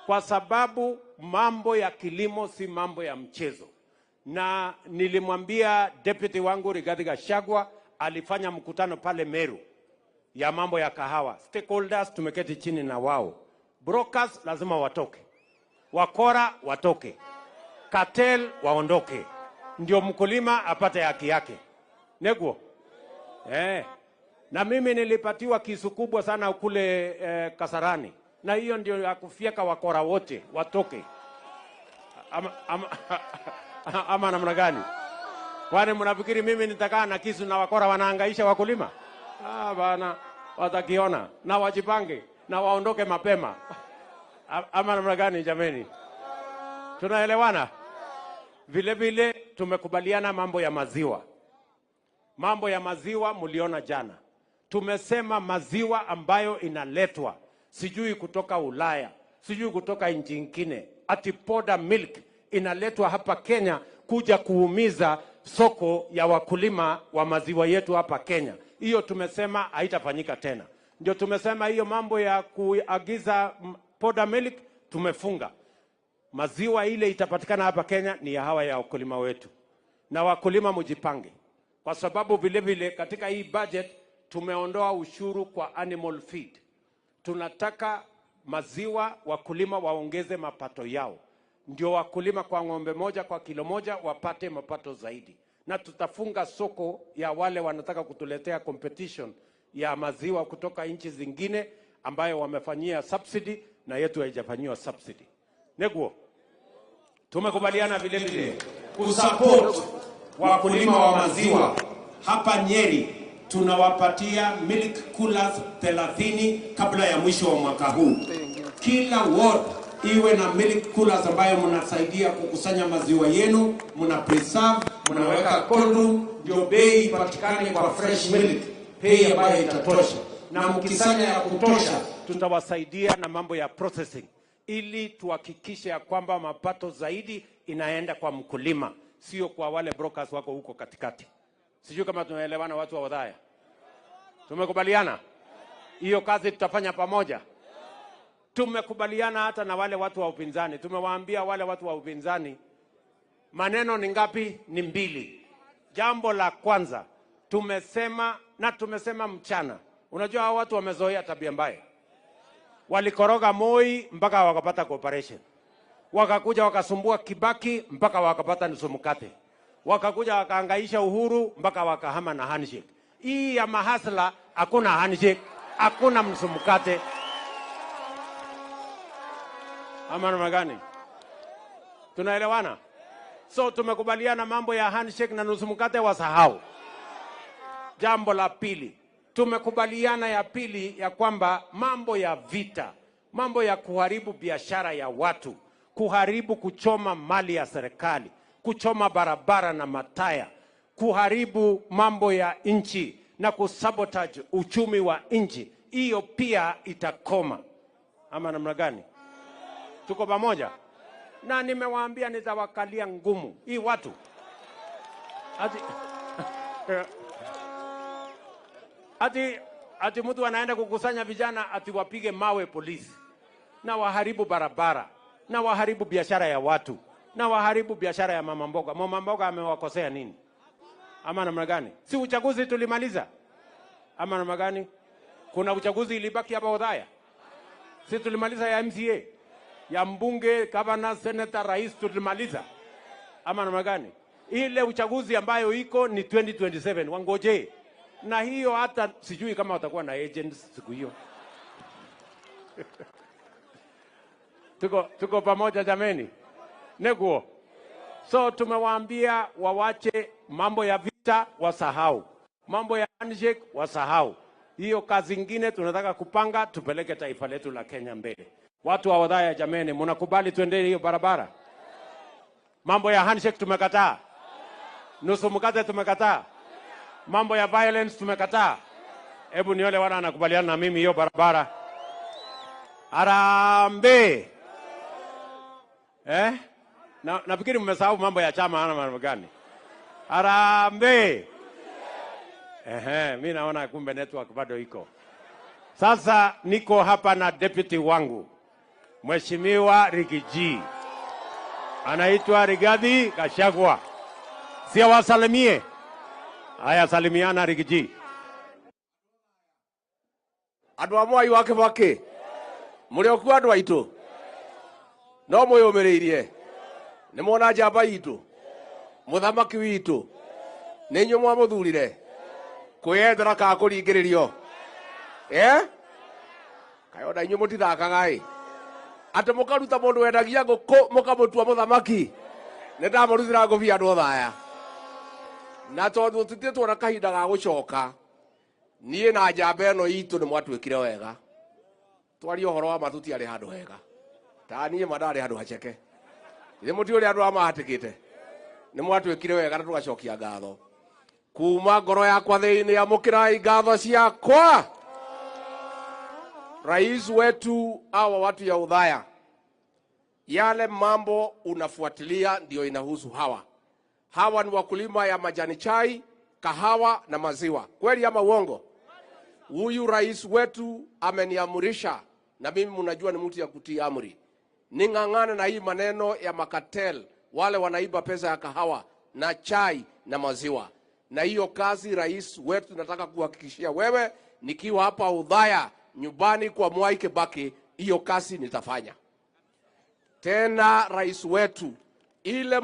S1: Kwa sababu mambo ya kilimo si mambo ya mchezo. Na nilimwambia deputy wangu Rigathi Gachagua, alifanya mkutano pale Meru ya mambo ya kahawa. Stakeholders tumeketi chini na wao. Brokers lazima watoke. Wakora watoke. Cartel waondoke. Ndio mkulima apate haki yake. Neguo? Na mimi nilipatiwa kisu kubwa sana kule Kasarani. Na hiyo ndio ya kufieka wakora wote watoke. Ama namna gani? Kwani mnafikiri mimi nitakaa na kisu na wakora wanahangaisha wakulima? Ah bana, watakiona na wajipange na waondoke mapema. Ama namna gani jameni? Tunaelewana? Vile vile tumekubaliana mambo ya maziwa. Mambo ya maziwa mliona jana. Tumesema maziwa ambayo inaletwa sijui kutoka Ulaya, sijui kutoka nchi nyingine, ati powder milk inaletwa hapa Kenya kuja kuumiza soko ya wakulima wa maziwa yetu hapa Kenya. Hiyo tumesema haitafanyika tena. Ndio tumesema hiyo mambo ya kuagiza powder milk tumefunga. Maziwa ile itapatikana hapa Kenya ni ya hawa ya wakulima wetu. Na wakulima mjipange. Kwa sababu vile vile katika hii budget tumeondoa ushuru kwa animal feed. Tunataka maziwa wakulima waongeze mapato yao. ndio wakulima kwa ng'ombe moja kwa kilo moja wapate mapato zaidi, na tutafunga soko ya wale wanataka kutuletea competition ya maziwa kutoka nchi zingine ambayo wamefanyia subsidy na yetu haijafanyiwa subsidy. Neguo, tumekubaliana vile vile kusupport wakulima wa maziwa hapa Nyeri. Tunawapatia milk coolers 30 kabla ya mwisho wa mwaka huu. Kila ward iwe na milk coolers ambayo mnasaidia kukusanya maziwa yenu, mna preserve, mnaweka cold room, ndio bei ipatikane kwa fresh milk, bei ambayo itatosha. Na mkisanya ya kutosha, tutawasaidia na mambo ya processing ili tuhakikishe ya kwamba mapato zaidi inaenda kwa mkulima, sio kwa wale brokers wako huko katikati. Sijui kama tunaelewana watu wa Othaya. Tumekubaliana hiyo kazi tutafanya pamoja. Tumekubaliana hata na wale watu wa upinzani. Tumewaambia wale watu wa upinzani maneno ni ngapi? Ni mbili. Jambo la kwanza tumesema, na tumesema mchana. Unajua hao watu wamezoea tabia mbaya. Walikoroga Moi mpaka wakapata cooperation, wakakuja wakasumbua Kibaki mpaka wakapata nusu mkate, wakakuja wakaangaisha Uhuru mpaka wakahama na handshake. Hii ya mahasla hakuna handshake, hakuna nusu mkate. Ama namna gani? Tunaelewana? So tumekubaliana mambo ya handshake na nusu mkate wasahau. Jambo la pili, tumekubaliana ya pili ya kwamba mambo ya vita, mambo ya kuharibu biashara ya watu, kuharibu, kuchoma mali ya serikali, kuchoma barabara na mataya, kuharibu mambo ya nchi na kusabotage uchumi wa nchi, hiyo pia itakoma. Ama namna gani? Tuko pamoja? Na nimewaambia nitawakalia ngumu hii watu ati mtu anaenda kukusanya vijana ati wapige mawe polisi na waharibu barabara na waharibu biashara ya watu na waharibu biashara ya mama mboga. Mama mboga amewakosea nini? Ama namna gani? Si uchaguzi tulimaliza? Ama namna gani? Kuna uchaguzi ilibaki hapa Othaya? Si tulimaliza ya MCA, ya mbunge, governor, senator, rais tulimaliza? Ama namna gani? Ile uchaguzi ambayo iko ni 2027, wangoje. Na hiyo hata sijui kama watakuwa na agents siku hiyo. Tuko pamoja jameni? Neguo. So tumewaambia wawache mambo ya vita wasahau, mambo ya handshake wasahau. Hiyo kazi ingine tunataka kupanga tupeleke taifa letu la Kenya mbele. Watu wa Othaya jameni, mnakubali tuendelee hiyo barabara? Mambo ya handshake tumekataa, nusu mkate tumekataa, mambo ya violence tumekataa. Hebu niole wana anakubaliana na mimi hiyo barabara. Harambee. Na nafikiri mmesahau mambo ya chama ana mambo gani? Harambee. Mimi naona kumbe network bado iko. Sasa niko hapa na deputy wangu Mheshimiwa Rigiji. Anaitwa Rigathi Gachagua. Si awasalimie? Haya, salimiana Rigiji.
S2: Andũ a Mwai wa Kibaki, mũrĩ o kuo andũ aitũ? No mwĩyũmĩrĩirie? Nĩ mwona njamba itũ, mũthamaki witũ, nĩ inyuĩ mwamũthurire kwĩyendera kana kũringĩrĩrio? Kaĩ ona inyuĩ mũtithakaga ĩ, atĩ mũkaruta mũndũ wendagia ngũkũ mũkamũtua mũthamaki? Nĩ ndamũrutĩra ngũbia andũ Othaya, na tondũ tũtirĩ na kahinda ga gũcoka, niĩ na njamba ĩno itũ nĩ mwatuĩkire wega. Twarie ũhoro wa ma tũtiarĩ handũ hega, ta niĩ ma ndarĩ handũ haceke. Ithe mũti ũrĩa andũ amahatĩkĩte, nĩ mwatuĩkire wega na tũgacokia ngatho kuma ngoro yakwa thĩinĩ. Amũkĩrai ngatho ciakwa. Rais wetu, hawa watu ya Othaya, yale mambo unafuatilia ndio inahusu hawa. Hawa ni wakulima ya majani chai, kahawa na maziwa. Kweli ama uongo? Huyu rais wetu ameniamurisha, na mimi mnajua ni mtu ya kutii amri, ning'ang'ane na hii maneno ya makatel, wale wanaiba pesa ya kahawa na chai na maziwa. Na hiyo kazi rais wetu nataka kuhakikishia wewe, nikiwa hapa Othaya nyumbani kwa Mwai Kibaki, hiyo kazi nitafanya. Tena rais wetu, ile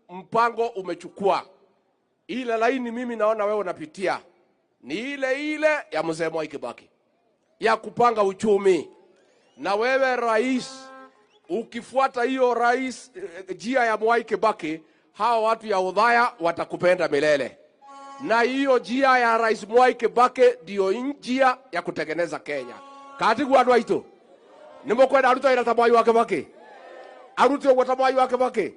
S2: mpango umechukua, ile laini mimi naona wewe unapitia ni ile ile ya mzee Mwai Kibaki ya kupanga uchumi. Na wewe rais, ukifuata hiyo rais njia ya Mwai Kibaki, hawa watu ya Othaya watakupenda milele. Na hiyo njia ya Rais Mwai Kibaki ndio njia ya kutengeneza Kenya. Katigu andu aitu nimukwenda arute wira ta Mwai wa Kibaki, arute uguo ta Mwai wa Kibaki.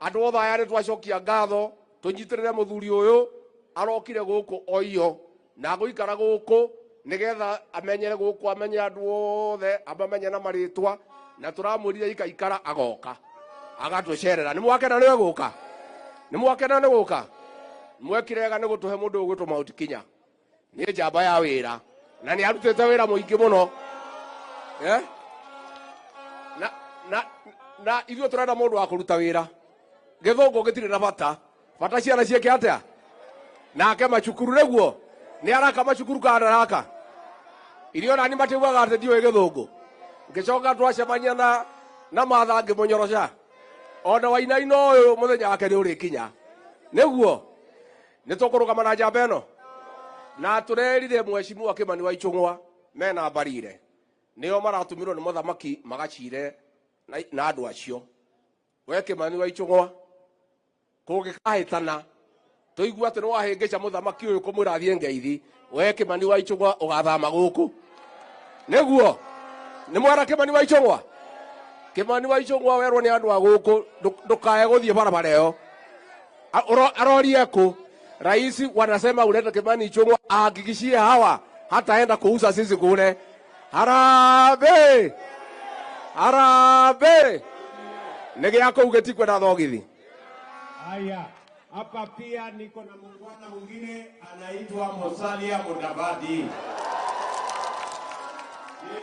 S2: Andu othe aya nitwacokia ngatho, tunyitirire muthuri uyu arokire guku oio na guikara guku nigetha amenyere guku, amenye andu othe, amamenye na maritwa, na turamwirire ikaikara agoka agatucerera. Ni mwakena niwe guka, ni mwakena ni guka, mwekire wega ni gutuhe mundu ugwitwo Mount Kenya. Ni njamba ya wira na ni arutite wira muingi muno. Na ithuĩ turenda mundu wa kuruta wira. Githungu gitiri na bata, bata ciana cieke atia nake macukuru niguo ni araka macukuru kana ndaraka irio nani matiugaga ati ndiũĩ gĩthũngũ. Ngĩcoka twacemania na Martha ngĩmũnyoroca ona wainaina ũyũ mũthenya wake nĩ ũrĩkinya. Nĩguo nĩ tũkũrũgama na njamba ĩno, na tũrerire mheshimiwa Kimani wa Ichung'wa mena Mbarire nĩo maratũmirwo nĩ mũthamaki magacire na andũ acio. We Kimani wa Ichung'wa kũngĩkahĩtana tũigue atĩ nĩwahĩngĩca mũthamaki ũyũ kũmwĩra athiĩ ngeithi, we Kimani wa Ichung'wa ũgathama gũkũ. Nĩguo nĩ mwera Kimani wa Ichung'wa, Kimani wa Ichung'wa werwo nĩ andũ a gũkũ ndũkae gũthiĩ barabara ĩyo. Arorie kũ? Rais wanasema ulete Kimani Ichung'wa ahakikishie hawa hataenda kuuza sisi kule. Harambee! Harambee! Nĩ gĩa kũu gĩtikwenda thogithi.
S1: Haya, hapa pia niko na muungwana mwingine anaitwa Musalia Mudavadi. Yeye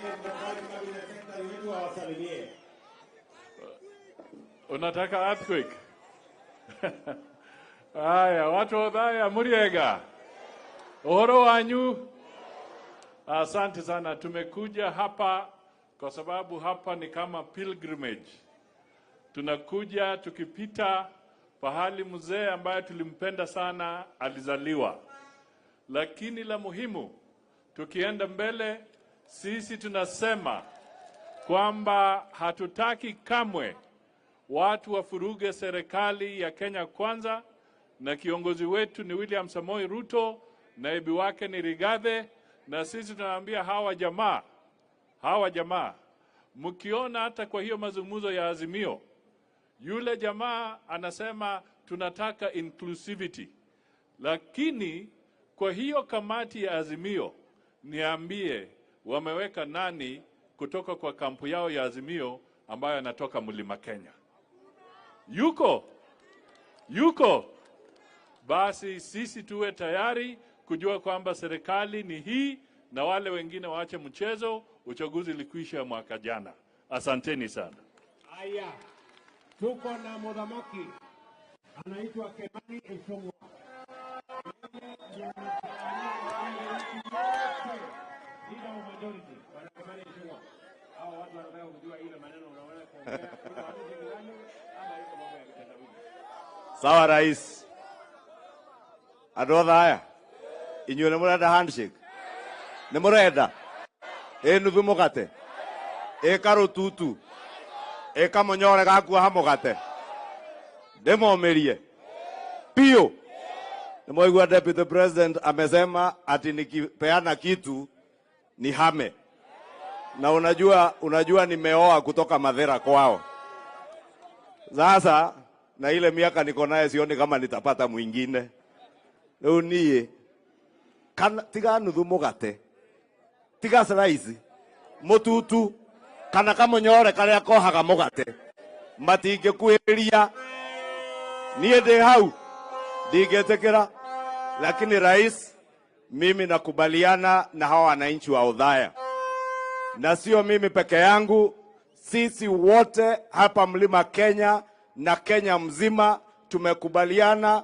S1: ni mtendaji cabinet secretary wetu, awasalimie.
S3: Unataka earthquake? Haya, watu wa Othaya muriega. Uhoro wanyu? Asante sana. Tumekuja hapa kwa sababu hapa ni kama pilgrimage. Tunakuja tukipita pahali mzee ambaye tulimpenda sana alizaliwa. Lakini la muhimu, tukienda mbele, sisi tunasema kwamba hatutaki kamwe watu wafuruge serikali ya Kenya Kwanza, na kiongozi wetu ni William Samoei Ruto, naibu wake ni Rigathi, na sisi tunaambia hawa jamaa, mkiona hata kwa hiyo mazungumzo ya Azimio, yule jamaa anasema tunataka inclusivity, lakini kwa hiyo kamati ya Azimio, niambie wameweka nani kutoka kwa kampu yao ya Azimio ambayo anatoka Mlima Kenya? Yuko? Yuko? Basi sisi tuwe tayari kujua kwamba serikali ni hii na wale wengine waache mchezo. Uchaguzi ulikwisha mwaka jana. Asanteni sana.
S1: Haya, tuko na muthamaki anaitwa Kimani Ichung'wa. Leader of majority, Bwana Kimani Ichung'wa. Hao watu wanataka kujua ile maneno unaona kuongea, iko wapi gani ama iko mambo ya kitendawili.
S8: Sawa rais. Andũ othe aya, inyuĩ nĩ mũrenda handshake? Nĩ mũrenda? Ĩ nuthu mũgate? Ĩ karũtutu? Ĩ kamũnyore gakuoha mũgate? Ndĩmomĩrie biũ. Nĩmwaigua Deputy President amesema ati nikipeana kitu ni hame. Na unajua nimeoa kutoka Mathira kwao. Sasa na ile miaka niko naye sioni kama nitapata mwingine. Rĩu niĩ kana tiga nuthu mũgate, tiga slice, mũtutu kana kamũnyore karĩa kohaga mũgate, matingĩkuhĩrĩria. Niĩ ndĩ hau ndingĩtĩkĩra, lakini rais, mimi nakubaliana na hawa wananchi wa Othaya, na sio mimi peke yangu, sisi wote hapa Mlima Kenya na Kenya mzima tumekubaliana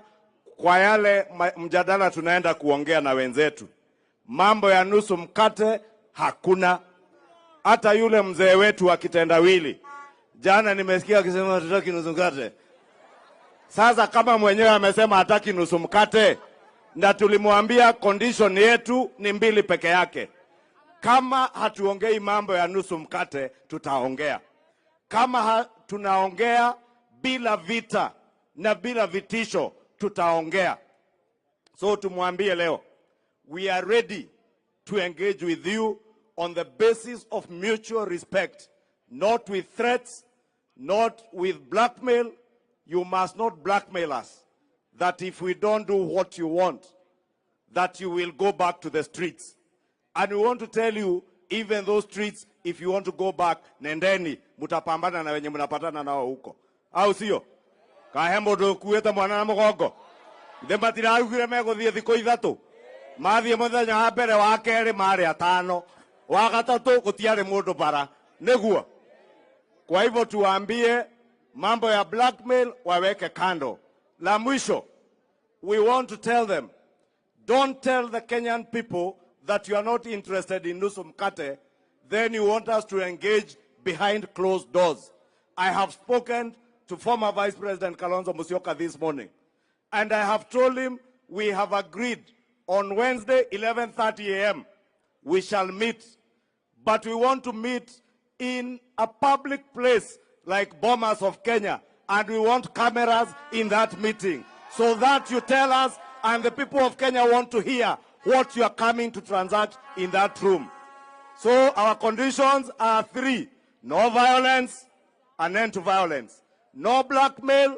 S8: kwa yale mjadala tunaenda kuongea na wenzetu. Mambo ya nusu mkate hakuna. Hata yule mzee wetu wa kitendawili Jana nimesikia akisema hatutaki nusu mkate. Sasa kama mwenyewe amesema hataki nusu mkate, na tulimwambia condition yetu ni mbili peke yake. Kama hatuongei mambo ya nusu mkate, tutaongea. Kama tunaongea bila vita na bila vitisho, tutaongea. So tumwambie leo, we are ready to engage with you on the basis of mutual respect, not with threats, not with blackmail. You must not blackmail us that if we don't do what you want, that you will go back to the streets. And we want to tell you, even those streets, if you want to go back, nendeni, mutapambana na wenye mnapatana nao huko. Au sio? Kahembo ndukuĩte mwana na mũgongo. Ithe matiraugire megũthiĩ thikũ ithatũ. Mathiĩ mũthenya wa mbere, wa kerĩ marĩ atano, wa gatatũ gũtiarĩ mũndũ bara. Nĩguo. Kwa hivyo tuwaambie mambo ya blackmail waweke kando. La mwisho, we want to tell them, don't tell the Kenyan people that you are not interested in nusu mkate, then you want us to engage behind closed doors. I have spoken to former Vice President Kalonzo Musyoka this morning, and I have told him we have agreed on Wednesday, 11:30 a.m., we shall meet, but we want to meet in a public place like Bomas of Kenya, and we want cameras in that meeting so that you tell us, and the people of Kenya want to hear what you are coming to transact in that room. So our conditions are three: no violence, an end to violence, no blackmail,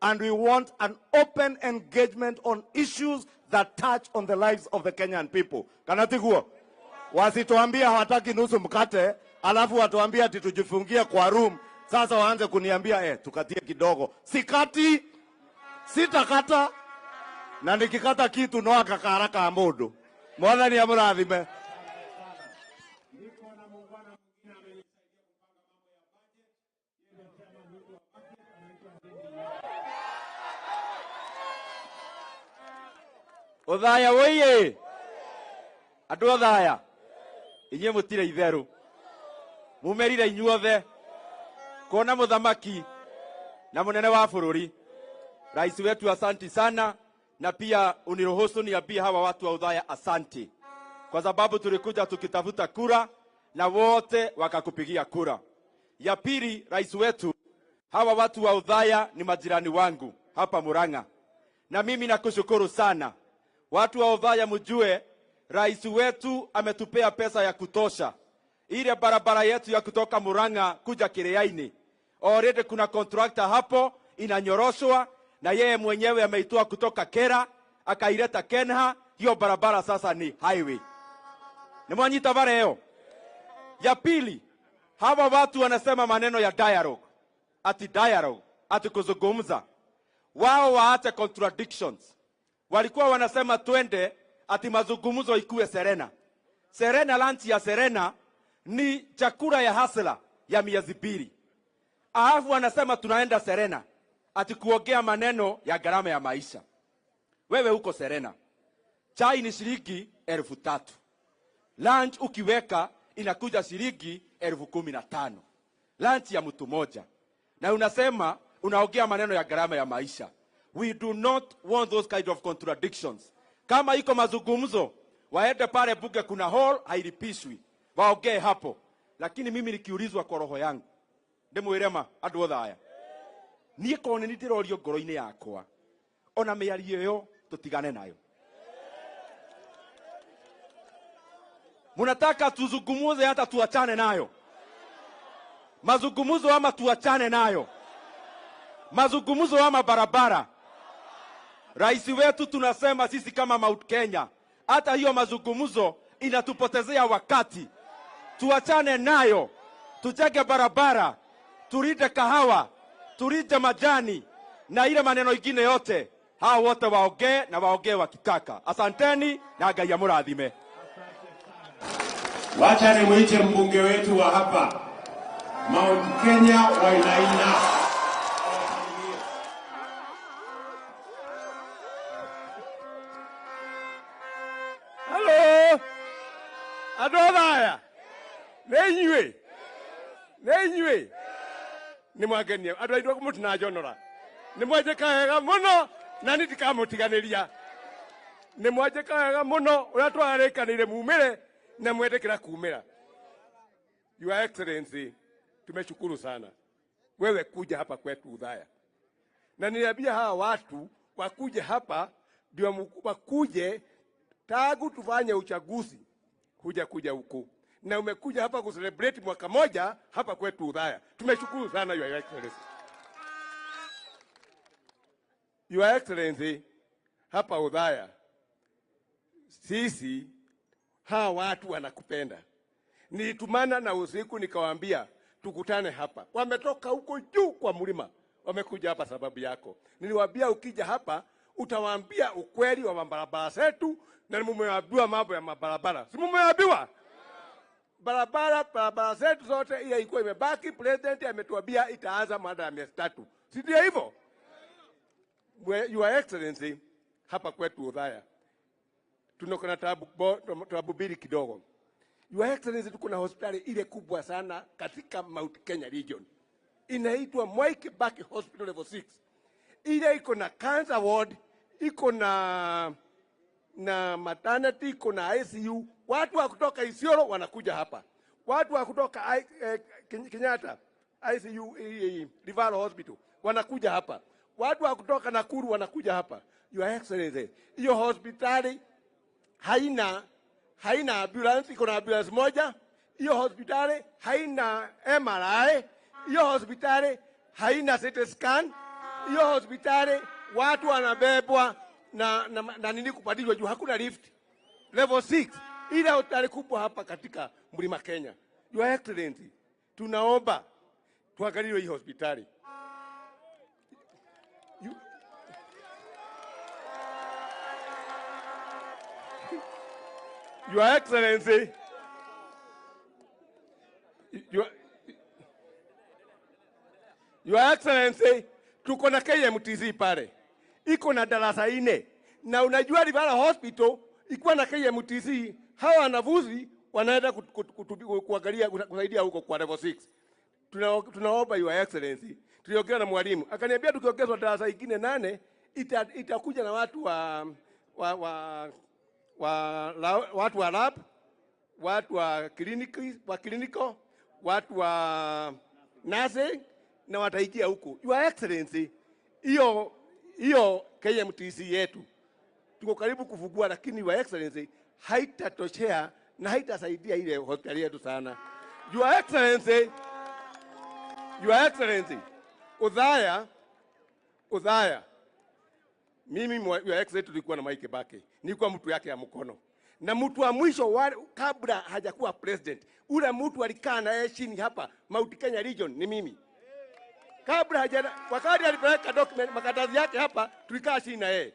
S8: and we want an open engagement on issues that touch on the lives of the Kenyan people. Kana tiguo? Wasituambia hawataki nusu mkate, alafu watuambia ati tujifungie kwa room. Sasa waanze kuniambia tukatie kidogo. Sikati, sitakata, na nikikata kitu no akakara ka mundu. Mwathani amurathime.
S14: Othaya woiye. Andu othaya. Inyuĩ mũtirĩ itherũ. Mumerire inyuothe kuona mũthamaki na mũnene wa bũrũri. Rais wetu, asanti sana, na pia uniruhusu niambie hawa watu wa Othaya asanti, kwa sababu tulikuja tukitafuta kura na wote wakakupigia kura. Ya pili, rais wetu, hawa watu wa Othaya ni majirani wangu hapa Murang'a, na mimi nakushukuru sana. Watu wa Othaya, mjue rais wetu ametupea pesa ya kutosha. Ile barabara yetu ya kutoka Murang'a kuja Kiriaini, already kuna contractor hapo inanyoroshwa, na yeye mwenyewe ameitoa kutoka Kera akaileta Kenha. Hiyo barabara sasa ni highway. Ni mwanyita bare hiyo. Ya pili, hawa watu wanasema maneno ya dialogue, ati dialogue, ati kuzungumza. Wao waache contradictions. Walikuwa wanasema twende ati mazungumzo ikuwe Serena. Serena, lunch ya Serena ni chakula ya hasla ya miezi mbili. Alafu wanasema tunaenda Serena ati kuongea maneno ya gharama ya maisha. Wewe huko Serena, chai ni shilingi 3,000. Lunch ukiweka inakuja shilingi 15,000. Lunch ya mtu moja. Na unasema unaongea maneno ya gharama ya maisha. We do not want those kind of contradictions. Kama iko mazungumzo, waende pale bunge, kuna hall hailipishwi, waongee hapo. Lakini mimi nikiulizwa kwa roho yangu, ndimwirema andu othe aya, niĩ korwo nĩ ndĩrorio ngoro-inĩ yakwa, ona mĩario ĩyo tũtigane nayo. Munataka tuzungumuze hata tuachane nayo. Mazungumzo ama tuachane nayo. Mazungumzo ama barabara. Rais wetu tunasema sisi kama Mount Kenya, hata hiyo mazungumzo inatupotezea wakati. Tuachane nayo. Tujenge barabara, tulinde kahawa, tulinde majani na ile maneno ingine yote. Hao wote waongee na waongee wakitaka. Asanteni na Ngai amurathime.
S1: Wacha nimuite mbunge wetu wa hapa Mount Kenya Wainaina.
S2: Hello. Andũ othaya. Nĩ inyuĩ. Nĩ inyuĩ.
S15: Nĩ mwangenia andũ aitũ mũtinajonora. Nĩ mwanjĩka wega mũno na niĩ ndikamũtiganĩria. Nĩ mwanjĩka wega mũno ũrĩa twarĩkanĩire mumĩre na mwetĩkĩra kumĩra. Your Excellency, tumeshukuru sana wewe kuja hapa kwetu Othaya, na niliambia hawa watu wakuje hapa ndio wakuje tangu tufanye uchaguzi kuja kuja huku, na umekuja hapa kucelebrate mwaka moja hapa kwetu Othaya. Tumeshukuru sana Your Excellency. Your Excellency, hapa Othaya sisi hawa watu wanakupenda. Nilitumana na usiku nikawaambia tukutane hapa. Wametoka huko juu kwa mlima, wamekuja hapa sababu yako. Niliwaambia ukija hapa utawaambia ukweli wa mabarabara zetu, na mumeambiwa mambo ya mabarabara. Si mumeambiwa? Barabara zetu zote ile ilikuwa imebaki, president ametuambia itaanza baada ya miezi 3. Si ndio hivyo? Your Excellency, hapa kwetu Othaya tunako na tabu mbili kidogo. Your Excellency, tuko na hospitali ile kubwa sana katika Mount Kenya region. Inaitwa Mwai Kibaki Hospital Level 6. Ile iko na cancer ward, iko na maternity, iko na ICU. Watu wa kutoka Isiolo wanakuja hapa. Watu wa kutoka Kenyatta ICU Referral Hospital wanakuja hapa. Watu wa kutoka Nakuru wanakuja hapa. Your Excellency, hiyo hospitali haina ambulance, iko na ambulance moja. Hiyo hospitali haina MRI, hiyo hospitali haina CT scan, hiyo hospitali watu wanabebwa na nini kupandishwa juu, hakuna lift. Level 6, ile hospitali kubwa hapa katika Mlima Kenya. Your Excellency, tunaomba tuangaliwe hii hospitali. Your Excellency, Your Excellency, tuko na KMTC pale. Iko na darasa 4. Na unajua Referral Hospital ikuwa na KMTC, hawa wanafunzi wanaenda kuangalia kusaidia huko kwa level 6. Tunaomba Your Excellency. Tuliongea na mwalimu, akaniambia tukiongezwa darasa ingine 8 itakuja na watu watu wa lab, watu wa kliniki, wa kliniko, watu wa nursing na wataingia huko. Your Excellency, hiyo KMTC yetu tuko karibu kufungua, lakini Your Excellency haitatoshea na haitasaidia ile hospitali yetu sana. Your Excellency, Your Excellency, Othaya, mimi Your Excellency tulikuwa na Mwai Kibaki, nilikuwa mtu yake ya mkono. Na mtu wa mwisho kabla hajakuwa president, ule mtu alikaa na yeye chini hapa Mount Kenya region ni mimi. Kabla haja, wakati alipeleka document makatazi yake hapa, tulikaa chini na yeye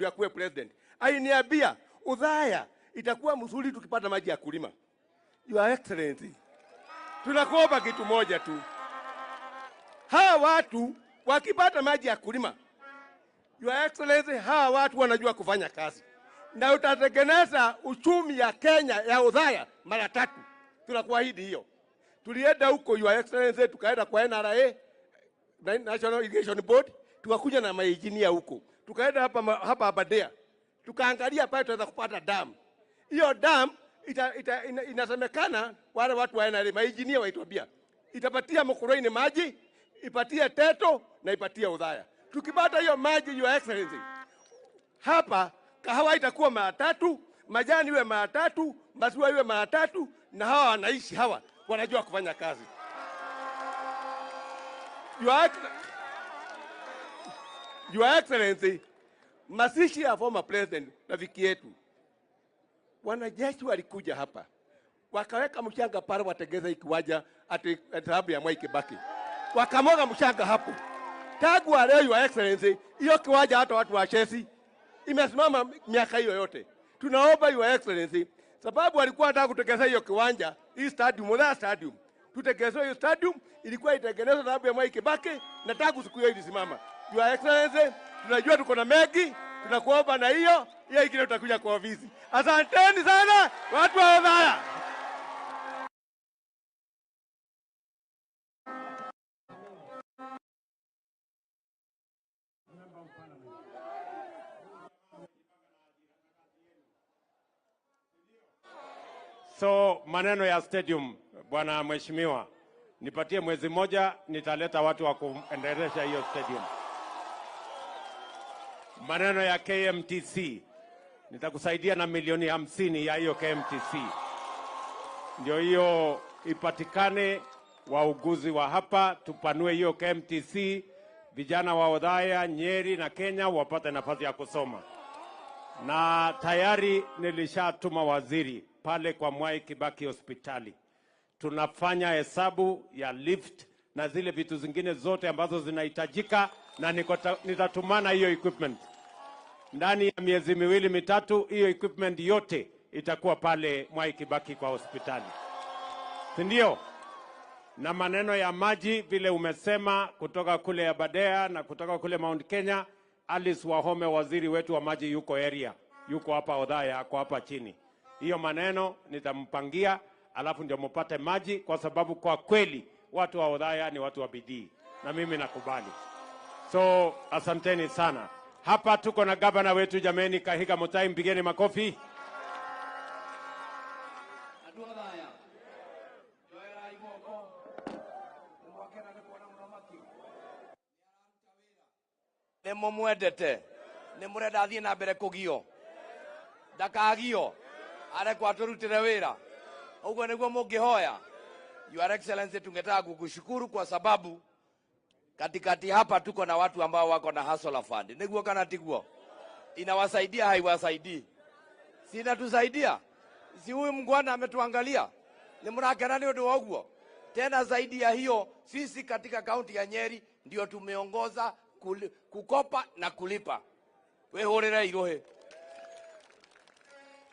S15: akuwe president. Aliniambia Othaya itakuwa mzuri tukipata maji ya kulima. Your Excellency, tunakuomba kitu moja tu. Hawa watu wakipata maji ya kulima, Your Excellency, hawa watu wanajua kufanya kazi. Na utatengeneza uchumi ya Kenya ya Othaya mara 3. Tunakuahidi hiyo. Tulienda huko Your Excellency, tukaenda kwa NRA, National Irrigation Board, tukakuja na maengineer huko. Tukaenda hapa Aberdare. Tukaangalia pale tunaweza kupata dam. Hiyo dam inasemekana wale watu wa NRA maengineer waituambia itapatia Mukurweini maji, ipatie Teto na ipatie Othaya. Tukipata hiyo maji Your Excellency, hapa kahawa itakuwa mara 3, majani iwe mara 3, maziwa iwe mara 3, na hawa wanaishi hawa wanajua kufanya kazi. Your Excellency, mazishi ya former president rafiki yetu, wanajeshi walikuja hapa wakaweka mchanga pale watengeze ikiwaja ati sababu ya Mwai Kibaki, wakamwaga mchanga hapo. Tangu leo Your Excellency, hiyo kiwanja hata watu wa Chelsea imesimama miaka hiyo yote. Tunaomba Your Excellency, sababu walikuwa wanataka kutengeneza hiyo kiwanja, hii stadium, Othaya Stadium. Tutengeneze hiyo stadium, ilikuwa itengenezwa sababu ya Mwai Kibaki na tangu siku hiyo ilisimama. Your Excellency, tunajua tuko na mengi, tunakuomba na hiyo, hiyo ingine tutakuja kwa ofisi. Asanteni sana watu wa Othaya.
S1: So maneno ya stadium, bwana mheshimiwa, nipatie mwezi mmoja, nitaleta watu wa kuendelesha hiyo stadium. Maneno ya KMTC, nitakusaidia na milioni 50 ya hiyo KMTC, ndio hiyo ipatikane, wauguzi wa hapa tupanue hiyo KMTC, vijana wa Othaya, Nyeri na Kenya wapate nafasi ya kusoma. Na tayari nilishatuma waziri pale kwa Mwai Kibaki hospitali. Tunafanya hesabu ya lift na zile vitu zingine zote ambazo zinahitajika, na nitatumana hiyo equipment ndani ya miezi miwili mitatu. Hiyo equipment yote itakuwa pale Mwai Kibaki kwa hospitali, si ndio? Na maneno ya maji vile umesema kutoka kule Aberdare na kutoka kule Mount Kenya, Alice Wahome waziri wetu wa maji yuko area, yuko hapa Othaya, ako hapa chini. Hiyo maneno nitampangia, alafu ndio mupate maji, kwa sababu kwa kweli watu wa Othaya ni watu wa bidii na mimi nakubali. So asanteni sana. Hapa tuko na gavana wetu jameni, Kahiga Mutai, mpigeni makofi.
S14: Nĩ mũmwendete, nĩ mũrenda athiĩ na mbere kũgio, ndakagio, arekwo atũrutĩre wĩra. Ũguo nĩguo mũngĩhoya. Your Excellency, tungetaka kukushukuru kwa sababu katikati hapa tuko na watu ambao wako na Hustler Fund. Nĩguo kana tiguo? Inawasaidia haiwasaidii? Si inatusaidia? Si huyu mngwana ametuangalia? Nĩ mũrakena nĩ ũndũ wa ũguo? Tena zaidi ya hiyo, sisi katika kaunti ya Nyeri ndio tumeongoza kukopa na kulipa. Wehorera irohe.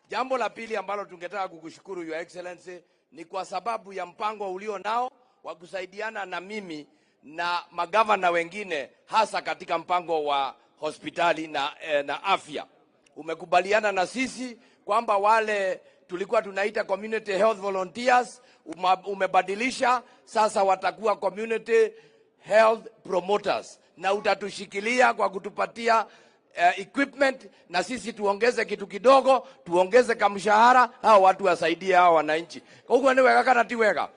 S14: Jambo la pili ambalo tungetaka kukushukuru Your Excellency ni kwa sababu ya mpango ulio nao wa kusaidiana na mimi na magavana wengine, hasa katika mpango wa hospitali na afya. Umekubaliana na sisi kwamba wale tulikuwa tunaita community health volunteers umebadilisha, sasa watakuwa community health promoters, na utatushikilia kwa kutupatia equipment, na sisi tuongeze kitu kidogo, tuongeze kamshahara, hao watu wasaidie hao wananchi. Huko ni wega kana ti wega?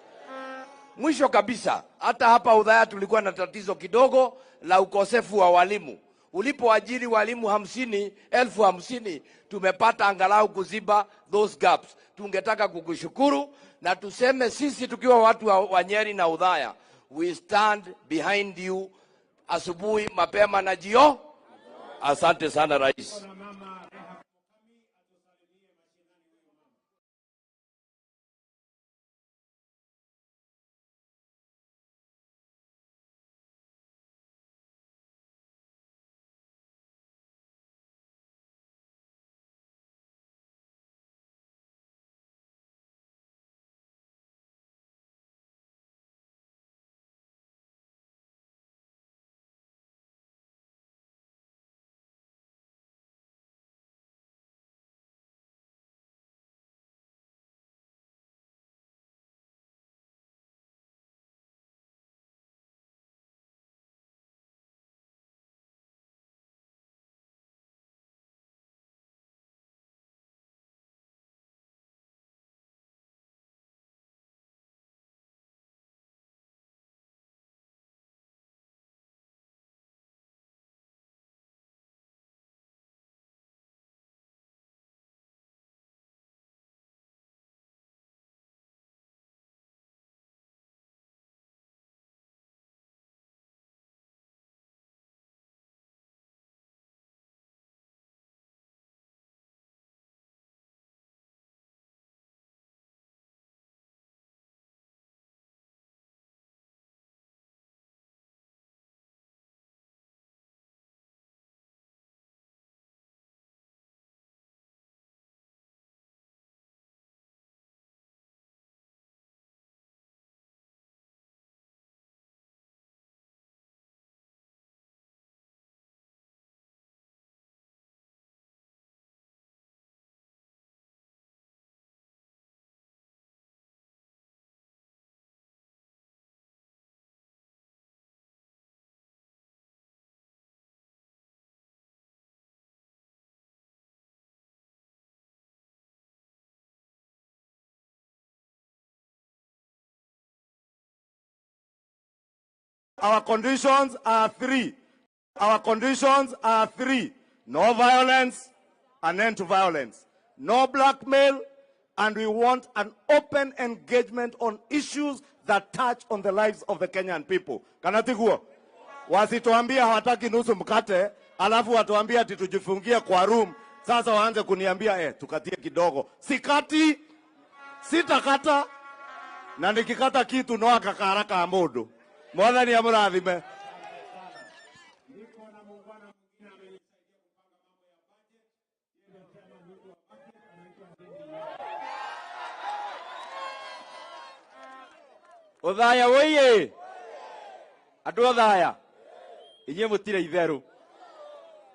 S14: Mwisho kabisa, hata hapa Othaya tulikuwa na tatizo kidogo la ukosefu wa walimu. Ulipoajiri walimu 50,000, tumepata angalau kuziba those gaps. Tungetaka kukushukuru na tuseme sisi tukiwa watu wa Nyeri na Othaya, we stand behind you asubuhi mapema na jioni. Asante sana Rais.
S8: Our conditions are three. Our conditions are three. No violence, an end to violence. No blackmail, and we want an open engagement on issues that touch on the lives of the Kenyan people. Kana tiguo? Wasituambie hawataki nusu mkate, alafu watuambie ati tujifungie kwa room. Sasa waanze kuniambia tukatie kidogo. Sikati, sitakata, na nikikata kitu no akakaraka amodo. Mwathani amurathime.
S14: Othaya woiye andu othaya inyuĩ mũtirĩ itherũ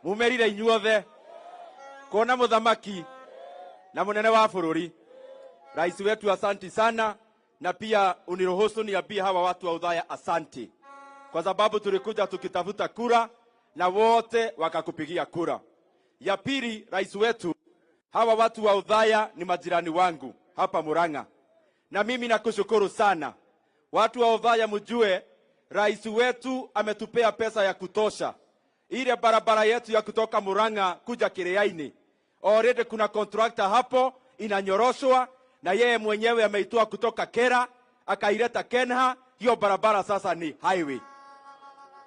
S14: mumerire inyuothe kuona mũthamaki na mũnene wa bũrũri. Rais wetu asanti sana, na pia uniruhusu niambie hawa watu wa Othaya asanti, kwa sababu tulikuja tukitafuta kura na wote wakakupigia kura. Ya pili, rais wetu, hawa watu wa Othaya ni majirani wangu hapa Murang'a, na mimi nakushukuru sana. Watu wa Othaya mjue, rais wetu ametupea pesa ya kutosha. Ile barabara yetu ya kutoka Murang'a kuja Kiriaini, already kuna contractor hapo inanyoroshwa, na yeye mwenyewe ameitoa kutoka Kera akaileta Kenha. Hiyo barabara sasa ni highway.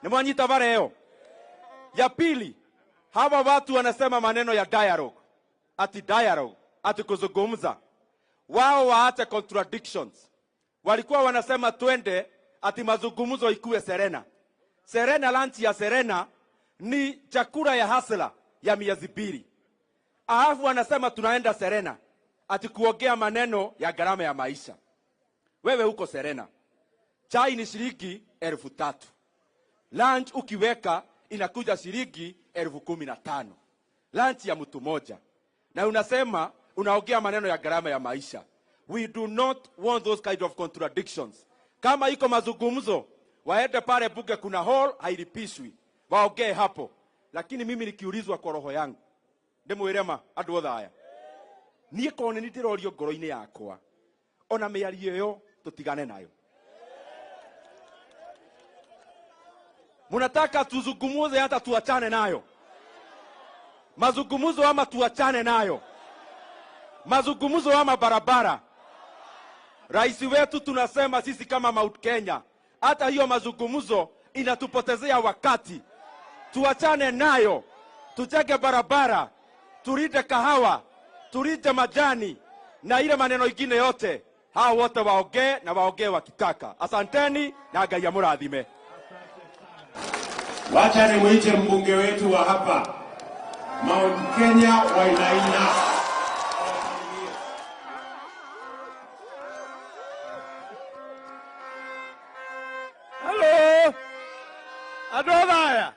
S14: Nimwanyita bare. Ya pili, hawa watu wanasema maneno ya dialogue, ati dialogue, ati kuzungumza. Wao waache contradictions. Walikuwa wanasema twende ati mazungumzo ikuwe Serena. Serena, lunch ya Serena ni chakula ya hasla ya miezi 2. Alafu wanasema tunaenda Serena ati kuongea maneno ya gharama ya maisha. Wewe huko Serena, chai ni shilingi 3,000. Lunch ukiweka inakuja shilingi 15,000. Lunch ya mtu moja. Na unasema unaongea maneno ya gharama ya maisha. We do not want those kind of contradictions. Kama iko mazungumzo, waende pale bunge, kuna hall hailipishwi, waongee hapo. Lakini mimi nikiulizwa kwa roho yangu, ndimwirema andu othaya, niĩ korwo nĩ ndĩrorio ngoro-inĩ yakwa, ona mĩario ĩyo tũtigane nayo. Munataka tuzungumuze hata tuachane nayo? Mazungumzo ama tuachane nayo? Mazungumzo ama barabara? Rais wetu tunasema sisi kama Mount Kenya, hata hiyo mazungumzo inatupotezea wakati. Tuachane nayo, tujenge barabara, tulinde kahawa, tulinde majani na ile maneno ingine yote. Hao wote waongee na waongee wakitaka. Asanteni na Ngai amurathime.
S1: Wacha nimuite mbunge wetu wa hapa Mount Kenya Wainaina.
S2: Hello. Andũ Othaya.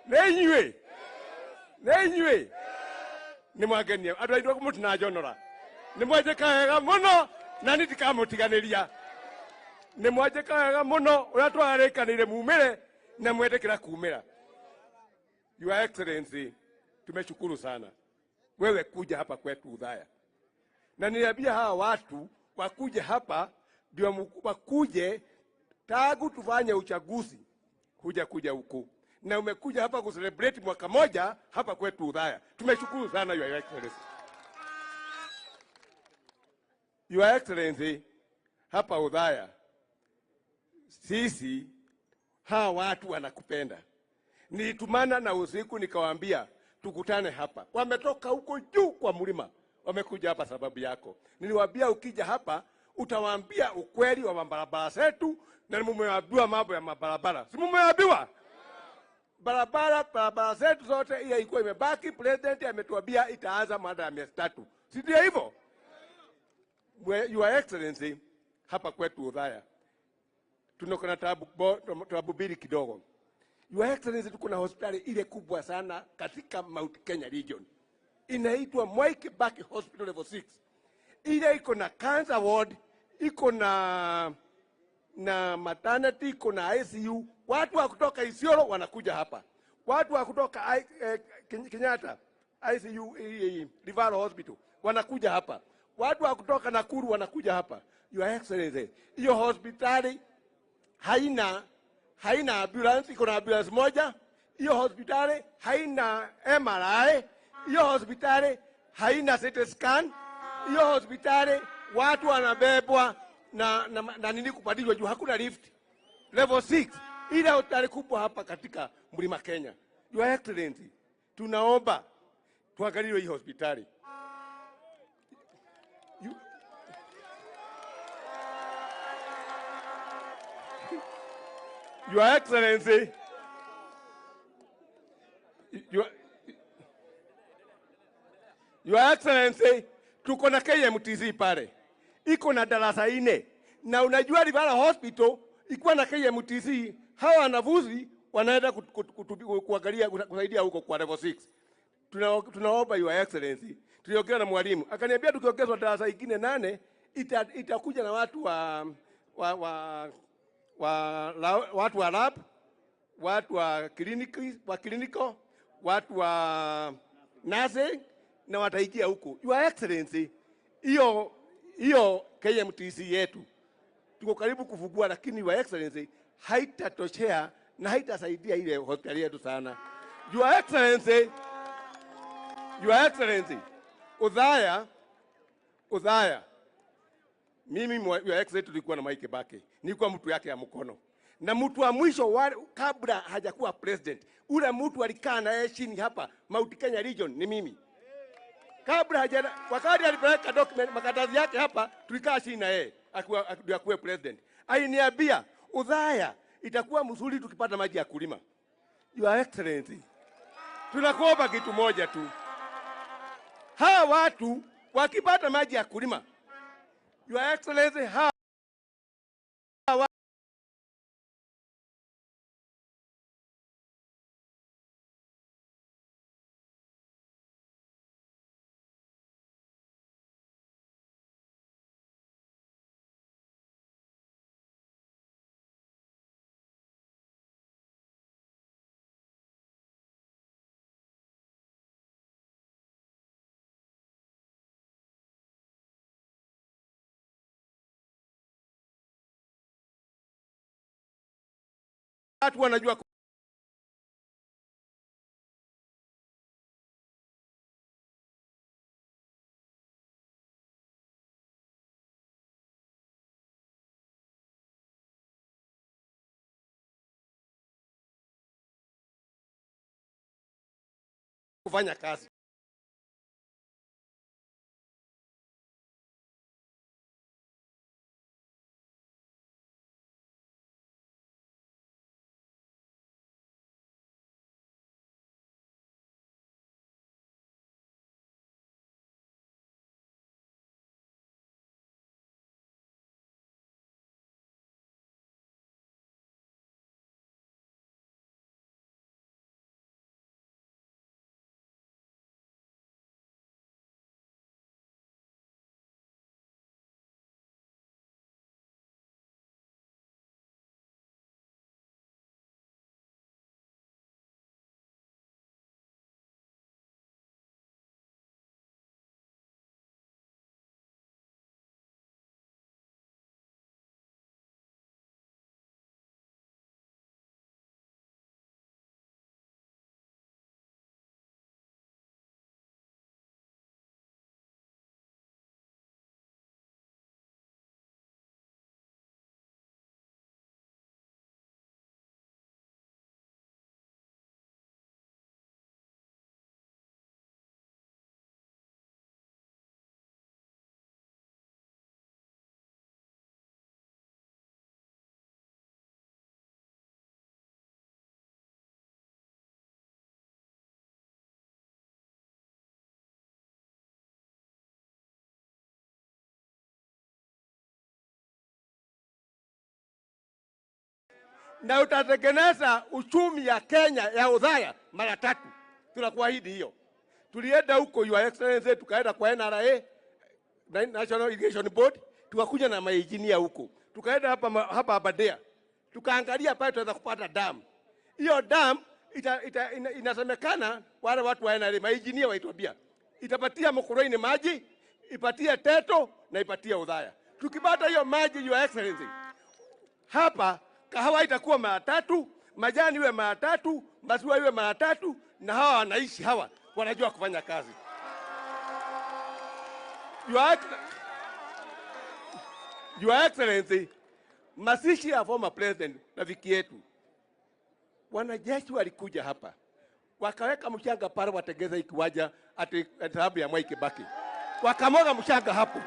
S2: Nĩ inyuĩ. Nĩ inyuĩ. Nĩ mwangenia. Andũ aitũ mũtinanjonora. Nĩ mwanjĩka wega mũno na niĩ ndikamũtiganĩria. Nĩ mwanjĩka wega mũno ũrĩa twarĩkanĩire mumĩre na mwendekera kumĩra. Your Excellency, tumeshukuru sana wewe kuja hapa kwetu Othaya. Na niliambia hawa watu wakuje hapa ndio wakuje tangu tufanye uchaguzi huja huku. Na umekuja hapa kucelebrate mwaka moja hapa kwetu Othaya. Tumeshukuru sana Your Excellency. Your Excellency, hapa Othaya sisi hawa watu wanakupenda. Nilitumana na usiku nikawaambia tukutane hapa. Wametoka huko juu kwa mlima, wamekuja hapa sababu yako. Niliwaambia ukija hapa utawaambia ukweli wa mabarabara zetu, na mumeambiwa mambo ya mabarabara. Si mumeambiwa? Barabara zetu zote ile ilikuwa imebaki, president ametuambia itaanza baada ya miezi 3. Si ndio hivyo? Your Excellency, hapa kwetu Othaya tunakuwa na tabu mbili kidogo. Your Excellency, tuko na hospitali ile kubwa sana katika Mount Kenya region. Inaitwa Mwai Kibaki Hospital Level 6. Ile iko na cancer ward, iko na maternity, iko na ICU. Watu wa kutoka Isiolo wanakuja hapa. Watu wa kutoka Kenyatta ICU Referral Hospital wanakuja hapa. Watu wa kutoka Nakuru wanakuja hapa. Your Excellency, hiyo hospitali haina
S15: haina ambulance, iko na ambulance moja. Hiyo hospitali haina MRI, hiyo hospitali haina CT scan, hiyo hospitali watu wanabebwa na nini kupandishwa juu, hakuna lift. Level 6, ile hospitali kubwa hapa katika Mlima Kenya. Your Excellency, tunaomba tuangaliwe hii hospitali. Your Excellency, Your Excellency, tuko na KMTC pale, iko na darasa 4, na unajua Rivala Hospital ikuwa na KMTC, hawa wanafunzi wanaenda kuangalia kusaidia huko kwa level 6. Tunaomba Your Excellency, tuliongea na mwalimu akaniambia tukiongezwa darasa ingine 8 itakuja na watu watu wa lab, watu wa kliniki, wa clinical, watu wa nursing na wataingia huko. Your Excellency, hiyo KMTC yetu tuko karibu kufungua, lakini Your Excellency haitatoshea na haitasaidia ile hospitali yetu sana. Your Excellency, Your Excellency, Othaya, mimi Your Excellency tulikuwa na Mike Kibaki, nilikuwa mtu yake ya mkono. Na mtu wa mwisho kabla hajakuwa president, ule mtu alikaa na yeye chini hapa Mount Kenya Region ni mimi. Kabla haja, wakati alipeleka document makatazi yake hapa, tulikaa chini na yeye akuwe president. Aliniambia Othaya itakuwa mzuri tukipata maji ya kulima. Your Excellency, tunakuomba kitu moja tu. Hawa watu wakipata maji ya kulima, Your Excellency, hawa watu wanajua kufanya kazi. Na utatengeneza uchumi ya Kenya ya Othaya mara tatu. Tunakuahidi hiyo. Tulienda huko Your Excellency, tukaenda kwa NRA, National Irrigation Board, tukakuja na maengineer huko. Tukaenda hapa Aberdare. Tukaangalia pale tunaweza kupata dam. Hiyo dam inasemekana wale watu wa NRA maengineer waituambia itapatia Mukurweini maji, ipatie Teto na ipatie Othaya. Tukipata hiyo maji Your Excellency, hapa Kahawa itakuwa mara tatu, majani iwe mara tatu, maziwa iwe mara tatu, na hawa wanaishi hawa wanajua kufanya kazi. Your Excellency, mazishi ya former president rafiki yetu, wanajeshi walikuja hapa wakaweka mchanga pale, watengeza ikiwaja ati sababu ya Mwai Kibaki, wakamwaga mchanga hapo.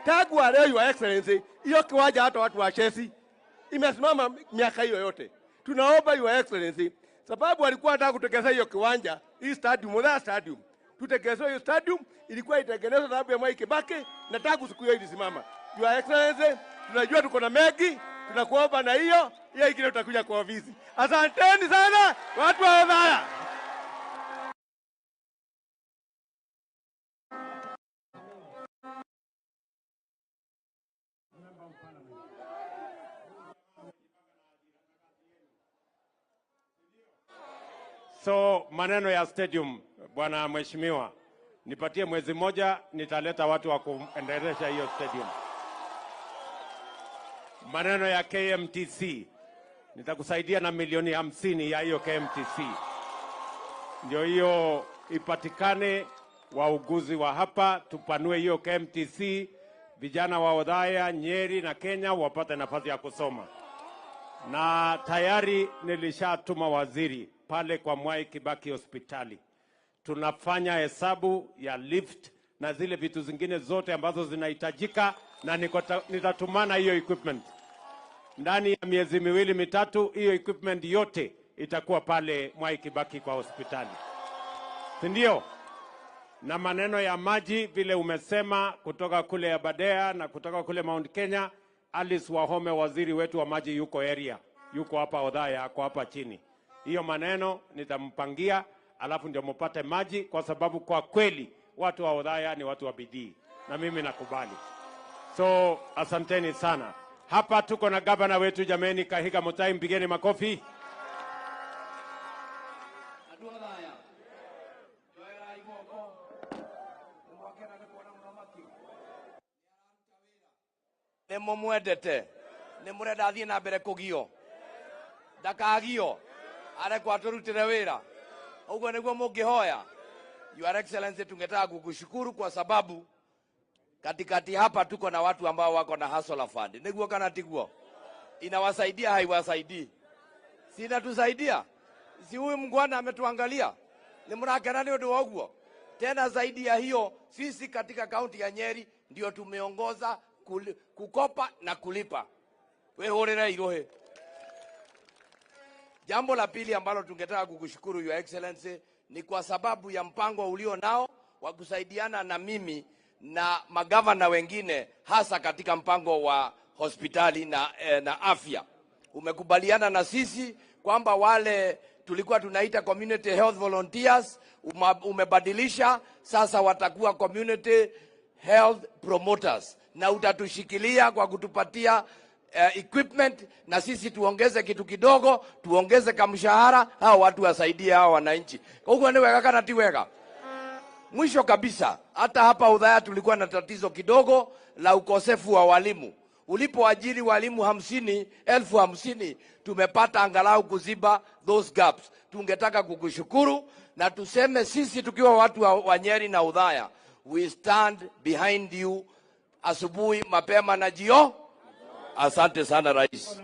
S15: Tangu wa leo, Your Excellency, hiyo kiwanja hata watu wa Chelsea imesimama miaka hiyo yote. Tunaomba Your Excellency, sababu walikuwa wanataka kutengeneza hiyo kiwanja, hii stadium, that stadium. Tutengeneze hiyo stadium, ilikuwa itengenezwa sababu ya Mwai Kibaki na tangu siku hiyo ilisimama. Your Excellency, tunajua tuko na mengi, tunakuomba na hiyo hiyo ingine tutakuja kwa ofisi. Asanteni sana watu wa Othaya.
S1: So maneno ya stadium, bwana mheshimiwa, nipatie mwezi mmoja, nitaleta watu wa kuendelesha hiyo stadium. Maneno ya KMTC, nitakusaidia na milioni 50 ya hiyo KMTC, ndio hiyo ipatikane, wauguzi wa hapa tupanue hiyo KMTC, vijana wa Othaya, Nyeri na Kenya wapate nafasi ya kusoma. Na tayari nilishatuma waziri pale kwa Mwai Kibaki hospitali. Tunafanya hesabu ya lift na zile vitu zingine zote ambazo zinahitajika, na nitatumana hiyo equipment. Ndani ya miezi miwili mitatu, hiyo equipment yote itakuwa pale Mwai Kibaki kwa hospitali, si ndio? Na maneno ya maji vile umesema kutoka kule Aberdare na kutoka kule Mount Kenya, Alice Wahome waziri wetu wa maji yuko area, yuko hapa Othaya, ako hapa chini. Hiyo maneno nitampangia, alafu ndio mpate maji, kwa sababu kwa kweli watu wa Othaya ni watu wa bidii na mimi nakubali. So asanteni sana. Hapa tuko na gavana wetu jameni, Kahiga Mutai, mpigeni makofi.
S14: Nĩ mũmwendete, nĩ mũrenda athiĩ na mbere kũgio, ndakagio, arekwo atũrutĩre wĩra. Ũguo nĩguo mũngĩhoya. Your Excellency, tungetaka kukushukuru kwa sababu katikati hapa tuko na watu ambao wako na Hustler Fund. Nĩguo kana tiguo? Inawasaidia haiwasaidii? Si inatusaidia? Si huyu mngwana ametuangalia? Nĩ mũrakena nĩ ũndũ wa ũguo? Tena zaidi ya hiyo, sisi katika kaunti ya Nyeri ndio tumeongoza kukopa na kulipa. Wehorera irohe. Jambo la pili ambalo tungetaka kukushukuru Your Excellency ni kwa sababu ya mpango ulio nao wa kusaidiana na mimi na magavana wengine, hasa katika mpango wa hospitali na afya. Umekubaliana na sisi kwamba wale tulikuwa tunaita community health volunteers umebadilisha, sasa watakuwa community health promoters, na utatushikilia kwa kutupatia equipment, na sisi tuongeze kitu kidogo, tuongeze kamshahara, hao watu wasaidie hao wananchi. Huko ni wega kana ti wega? Mwisho kabisa, hata hapa Othaya tulikuwa na tatizo kidogo la ukosefu wa walimu. Ulipoajiri walimu 50,000, tumepata angalau kuziba those gaps. Tungetaka kukushukuru na tuseme sisi tukiwa watu wa Nyeri na Othaya, we stand behind you asubuhi mapema na jio. Asante sana Rais.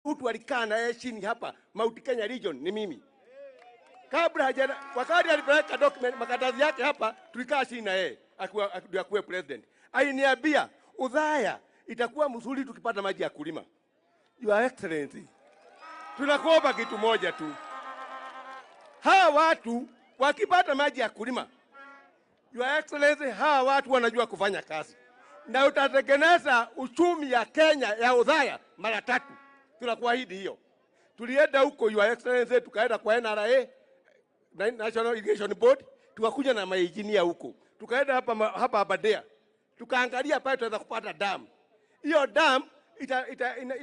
S15: Mtu alikaa na yeye chini hapa Mount Kenya Region ni mimi. Kabla haja, wakati alipeleka document makaratasi yake hapa, tulikaa chini na yeye akiwa ndio akuwe president. Aliniambia Othaya itakuwa mzuri tukipata maji ya kulima. Your Excellency, tunakuomba kitu moja tu. Hawa watu wakipata maji ya kulima, Your Excellency, hawa watu wanajua kufanya kazi na utatengeneza uchumi ya Kenya ya Othaya mara tatu. Tunakuahidi hiyo. Tulienda huko Your Excellency, tukaenda kwa NRA, National Irrigation Board, tukakuja na maengineer huko, tukaenda hapa Aberdare, tukaangalia pale tunaweza kupata dam. Hiyo dam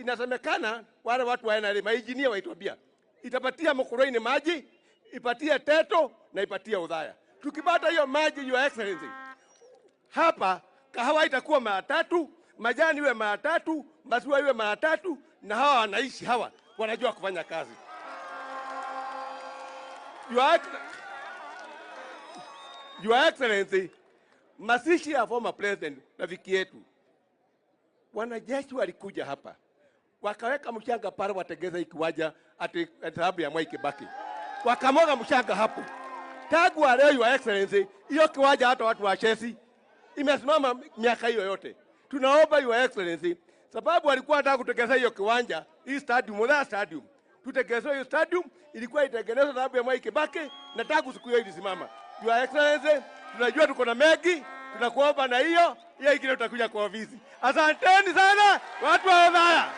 S15: inasemekana wale watu wa NRA maengineer waituambia itapatia Mukurweini maji, ipatie Teto na ipatie Othaya. Tukipata hiyo maji, Your Excellency, hapa kahawa itakuwa mara tatu, majani iwe mara tatu, maziwa iwe mara tatu, na hawa wanaishi hawa wanajua kufanya kazi. Your Excellency, mazishi ya former president rafiki yetu, wanajeshi walikuja hapa wakaweka mchanga pale, watengeza hii kiwanja ati sababu ya Mwai Kibaki, wakamwaga mchanga hapo. Tangu wa leo, Your Excellency, hiyo kiwanja hata watu wa Chelsea imesimama miaka hiyo yote. Tunaomba Your Excellency, sababu walikuwa wanataka kutengeneza hiyo kiwanja, hii stadium, Othaya Stadium. Tutengeneze hiyo stadium, ilikuwa itengenezwa sababu ya Mwai Kibaki na tangu siku hiyo ilisimama. Your Excellency, tunajua tuko na mengi, tunakuomba na hiyo, hiyo ingine tutakuja kwa ofisi. Asanteni sana watu wa Othaya.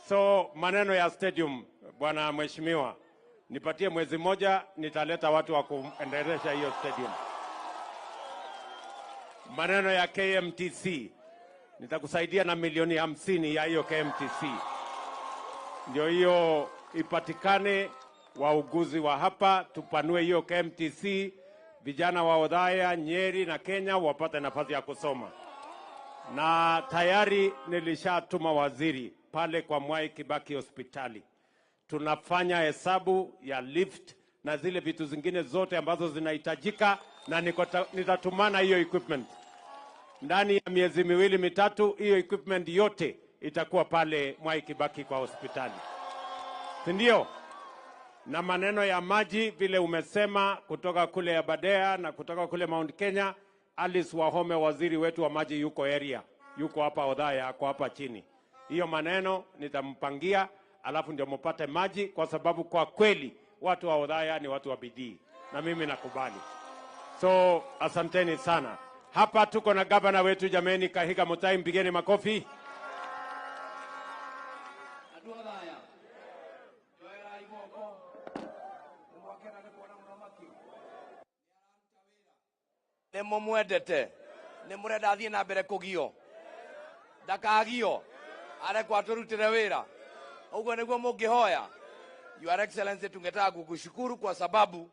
S1: So maneno ya stadium, bwana mheshimiwa, nipatie mwezi mmoja, nitaleta watu wa kuendelesha hiyo stadium. Maneno ya KMTC, nitakusaidia na milioni 50 ya hiyo KMTC, ndio hiyo ipatikane, wauguzi wa hapa tupanue hiyo KMTC, vijana wa Othaya, Nyeri na Kenya wapate nafasi ya kusoma. Na tayari nilishatuma waziri pale kwa Mwai Kibaki hospitali. Tunafanya hesabu ya lift na zile vitu zingine zote ambazo zinahitajika, na nitatumana hiyo equipment. Ndani ya miezi miwili mitatu, hiyo equipment yote itakuwa pale Mwai Kibaki kwa hospitali. Si ndio? Na maneno ya maji vile umesema kutoka kule Aberdare na kutoka kule Mount Kenya, Alice Wahome waziri wetu wa maji yuko area, yuko hapa Othaya, ako hapa chini. Hiyo maneno nitampangia, alafu ndio mpate maji, kwa sababu kwa kweli watu wa Othaya ni watu wa bidii na mimi nakubali. So asanteni sana. Hapa tuko na gavana wetu jameni, Kahiga Mutai, mpigeni makofi.
S14: Nĩ mũmwendete, nĩ mũrenda athiĩ na mbere kũgio, ndakagio, arekwo atũrutĩre wĩra. Ũguo nĩguo mũngĩhoya. Your Excellency, tungetaka kukushukuru kwa sababu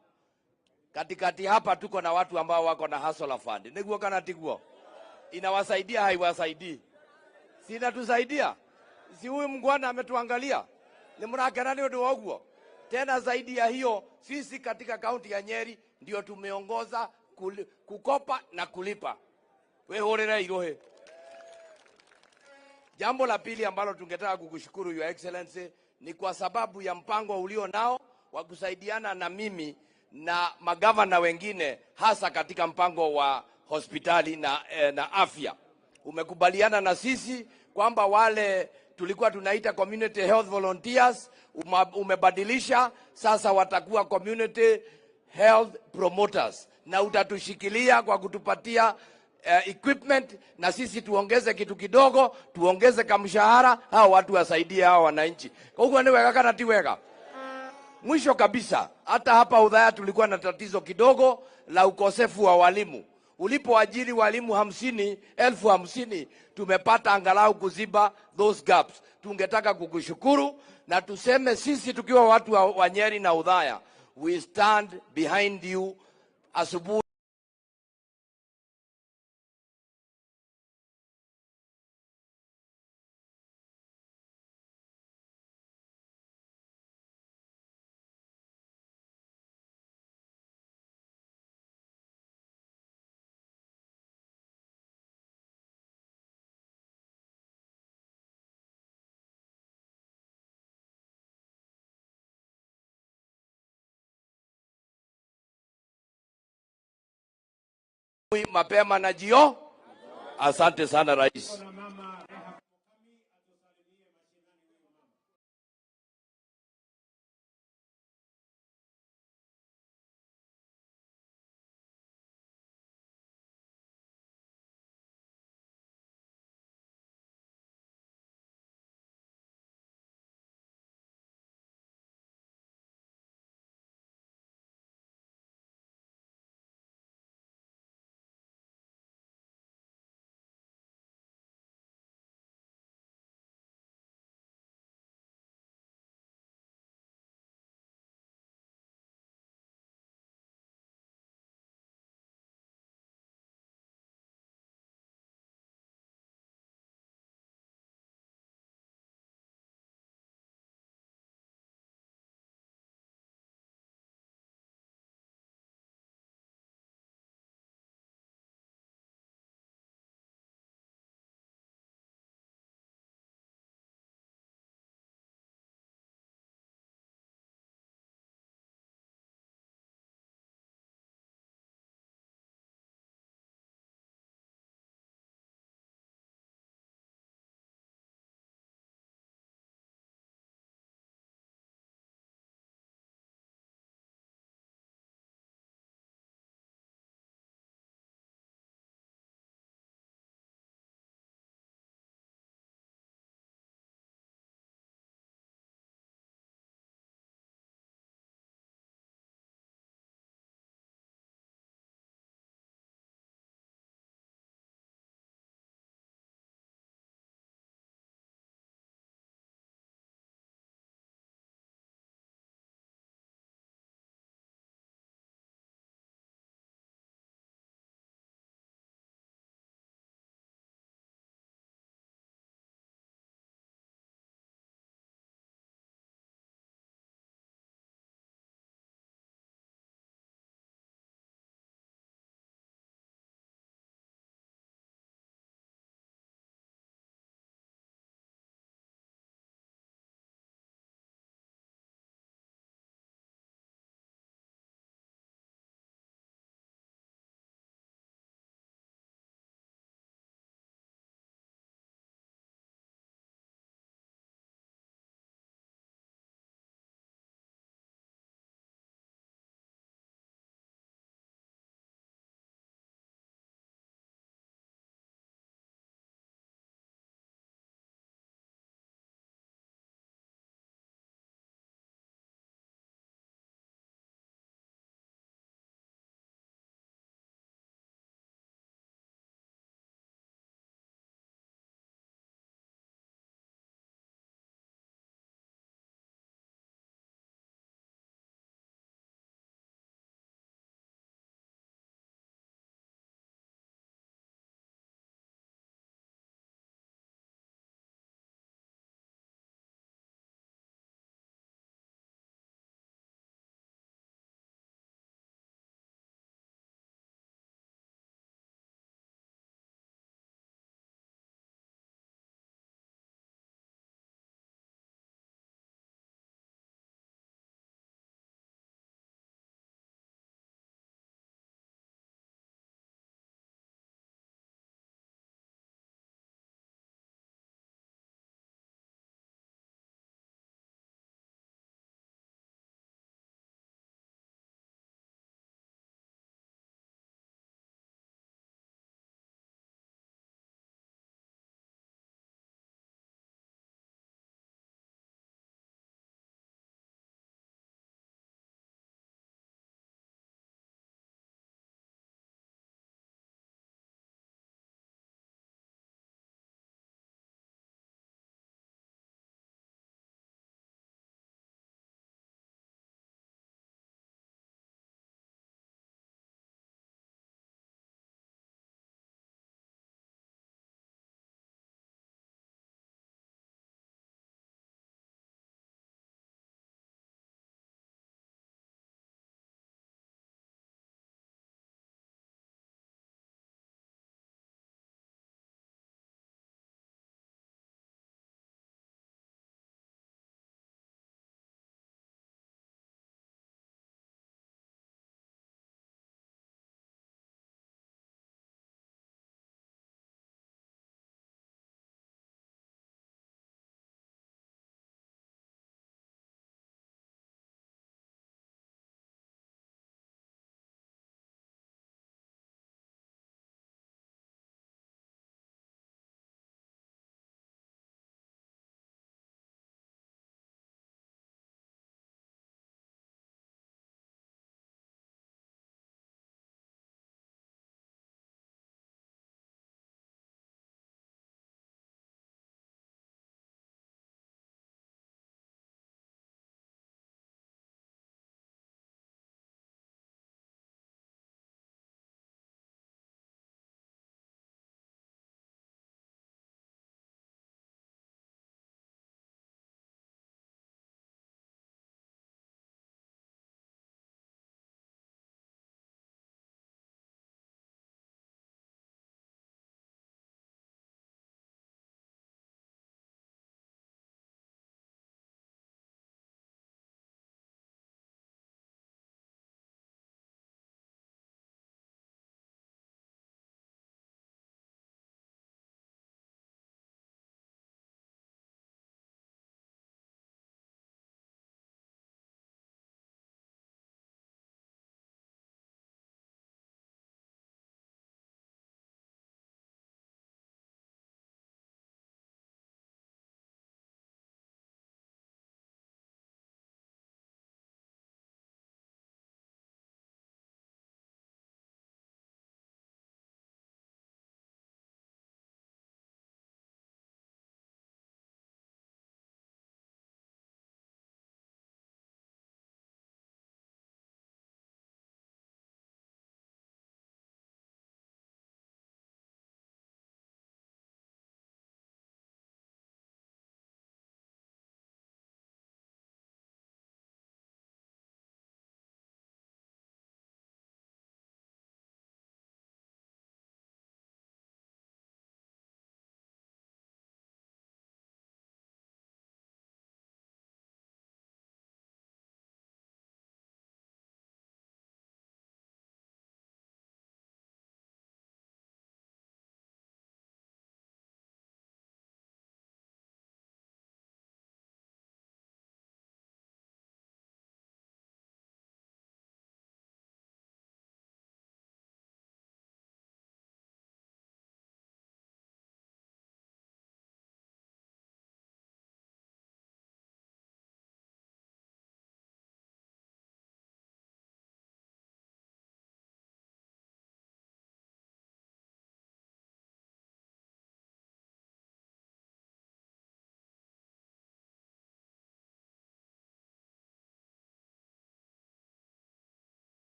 S14: katikati hapa tuko na watu ambao wako na Hustler Fund. Nĩguo kana tiguo? Inawasaidia haiwasaidii? Si inatusaidia? Si huyu mngwana ametuangalia? Nĩ mũrakena nĩ ũndũ wa ũguo? Tena zaidi ya hiyo, sisi katika kaunti ya Nyeri ndio tumeongoza kukopa na kulipa. Wehorera irohe. Jambo la pili ambalo tungetaka kukushukuru Your Excellency ni kwa sababu ya mpango ulio nao wa kusaidiana na mimi na magavana wengine, hasa katika mpango wa hospitali na afya. Umekubaliana na sisi kwamba wale tulikuwa tunaita community health volunteers umebadilisha, sasa watakuwa community health promoters, na utatushikilia kwa kutupatia equipment, na sisi tuongeze kitu kidogo, tuongeze kamshahara, hao watu wasaidie hao wananchi. Kwa hiyo ni wega kana ti wega? Mwisho kabisa, hata hapa Othaya tulikuwa na tatizo kidogo la ukosefu wa walimu. Ulipoajiri walimu 50,000, tumepata angalau kuziba those gaps. Tungetaka kukushukuru na tuseme sisi tukiwa watu wa Nyeri na Othaya, we stand behind you asubuhi.
S2: Mapema na jio. Asante sana rais.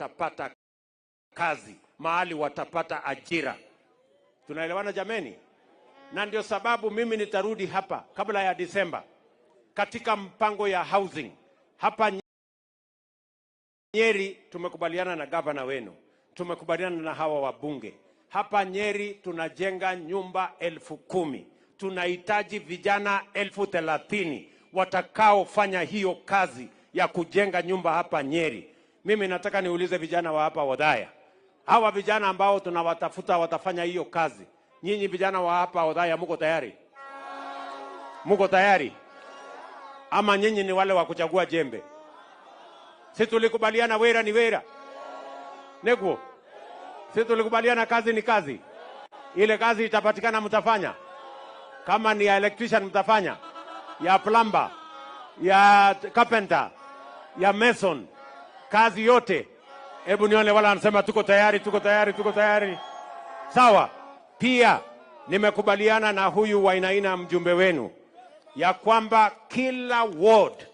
S1: watapata kazi, mahali watapata ajira. Tunaelewana jameni? Na ndio sababu mimi nitarudi hapa kabla ya Disemba katika mpango ya housing hapa Nyeri. Tumekubaliana na gavana wenu, tumekubaliana na hawa wabunge hapa Nyeri. Tunajenga nyumba 10,000. Tunahitaji vijana 30,000 watakaofanya hiyo kazi ya kujenga nyumba hapa Nyeri. Mimi nataka niulize vijana wa hapa Othaya, hawa vijana ambao tunawatafuta watafanya hiyo kazi, nyinyi vijana wa hapa Othaya muko tayari? Muko tayari? Ama nyinyi ni wale wa kuchagua jembe? Si tulikubaliana wera ni wera? Neguo? Si tulikubaliana kazi ni kazi? Ile kazi itapatikana mtafanya? Kama ni ya electrician mtafanya? Ya plumber, ya carpenter, ya mason, kazi yote. Hebu nione wala anasema tuko tayari, tuko tayari, tuko tayari. Sawa. Pia nimekubaliana na huyu Wainaina mjumbe wenu ya kwamba kila ward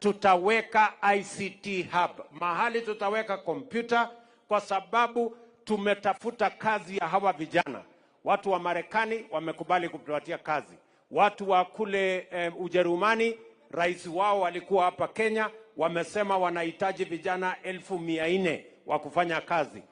S1: tutaweka ICT hub, mahali tutaweka kompyuta, kwa sababu tumetafuta kazi ya hawa vijana. Watu wa Marekani wamekubali kutupatia kazi, watu wa kule Ujerumani, rais wao walikuwa hapa Kenya, wamesema wanahitaji vijana 400,000 wa kufanya kazi.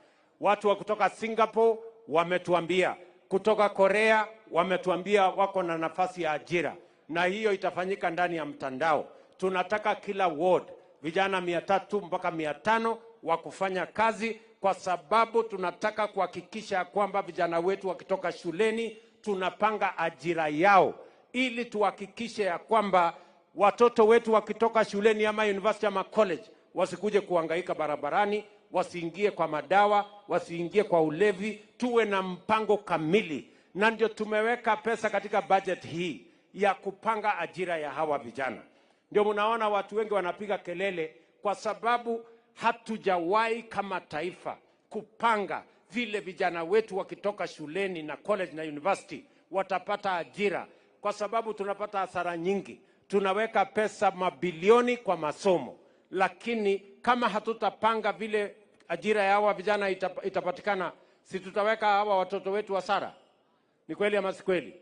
S1: Watu wa kutoka Singapore wametuambia, kutoka Korea wametuambia wako na nafasi ya ajira, na hiyo itafanyika ndani ya mtandao. Tunataka kila ward vijana 300 mpaka 500 wa kufanya kazi, kwa sababu tunataka kuhakikisha kwamba vijana wetu wakitoka shuleni tunapanga ajira yao, ili tuhakikishe ya kwamba watoto wetu wakitoka shuleni ama university ama college wasikuje kuhangaika barabarani, wasiingie kwa madawa, wasiingie kwa ulevi. Tuwe na mpango kamili, na ndio tumeweka pesa katika budget hii ya kupanga ajira ya hawa vijana. Ndio mnaona watu wengi wanapiga kelele, kwa sababu hatujawahi kama taifa kupanga vile vijana wetu wakitoka shuleni na college na university watapata ajira, kwa sababu tunapata hasara nyingi. Tunaweka pesa mabilioni kwa masomo, lakini kama hatutapanga vile ajira ya hawa vijana itapatikana, si tutaweka hawa watoto wetu hasara? Ni kweli ama si kweli?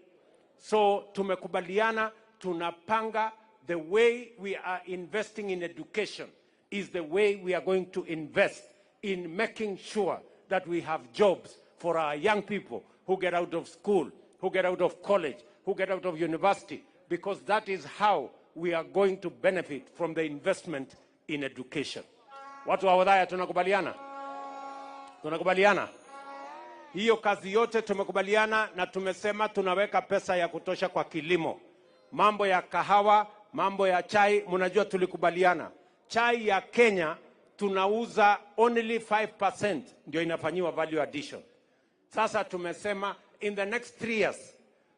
S1: So tumekubaliana tunapanga the way we are investing in education is the way we are going to invest in making sure that we have jobs for our young people who get out of school, who get out of college, who get out of university, because that is how we are going to benefit from the investment in education. Watu wa Othaya tunakubaliana? Tunakubaliana? Hiyo kazi yote tumekubaliana na tumesema tunaweka pesa ya kutosha kwa kilimo. Mambo ya kahawa, mambo ya chai, mnajua tulikubaliana. Chai ya Kenya tunauza only 5% ndio inafanyiwa value addition. Sasa tumesema in the next 3 years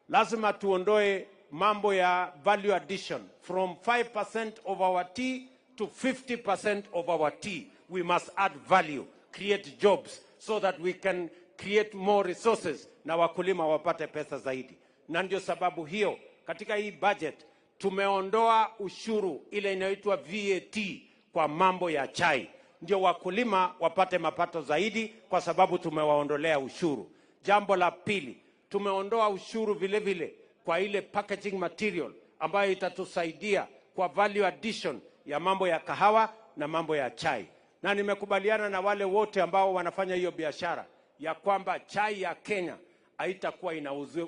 S1: lazima tuondoe mambo ya value addition from 5% of our tea to 50% of our tea. We must add value, create jobs so that we can create more resources na wakulima wapate pesa zaidi. Na ndio sababu hiyo katika hii budget tumeondoa ushuru ile inayoitwa VAT kwa mambo ya chai, ndio wakulima wapate mapato zaidi, kwa sababu tumewaondolea ushuru. Jambo la pili, tumeondoa ushuru vile vile kwa ile packaging material ambayo itatusaidia kwa value addition ya mambo ya kahawa na mambo ya chai. Na nimekubaliana na wale wote ambao wanafanya hiyo biashara ya kwamba chai ya Kenya haitakuwa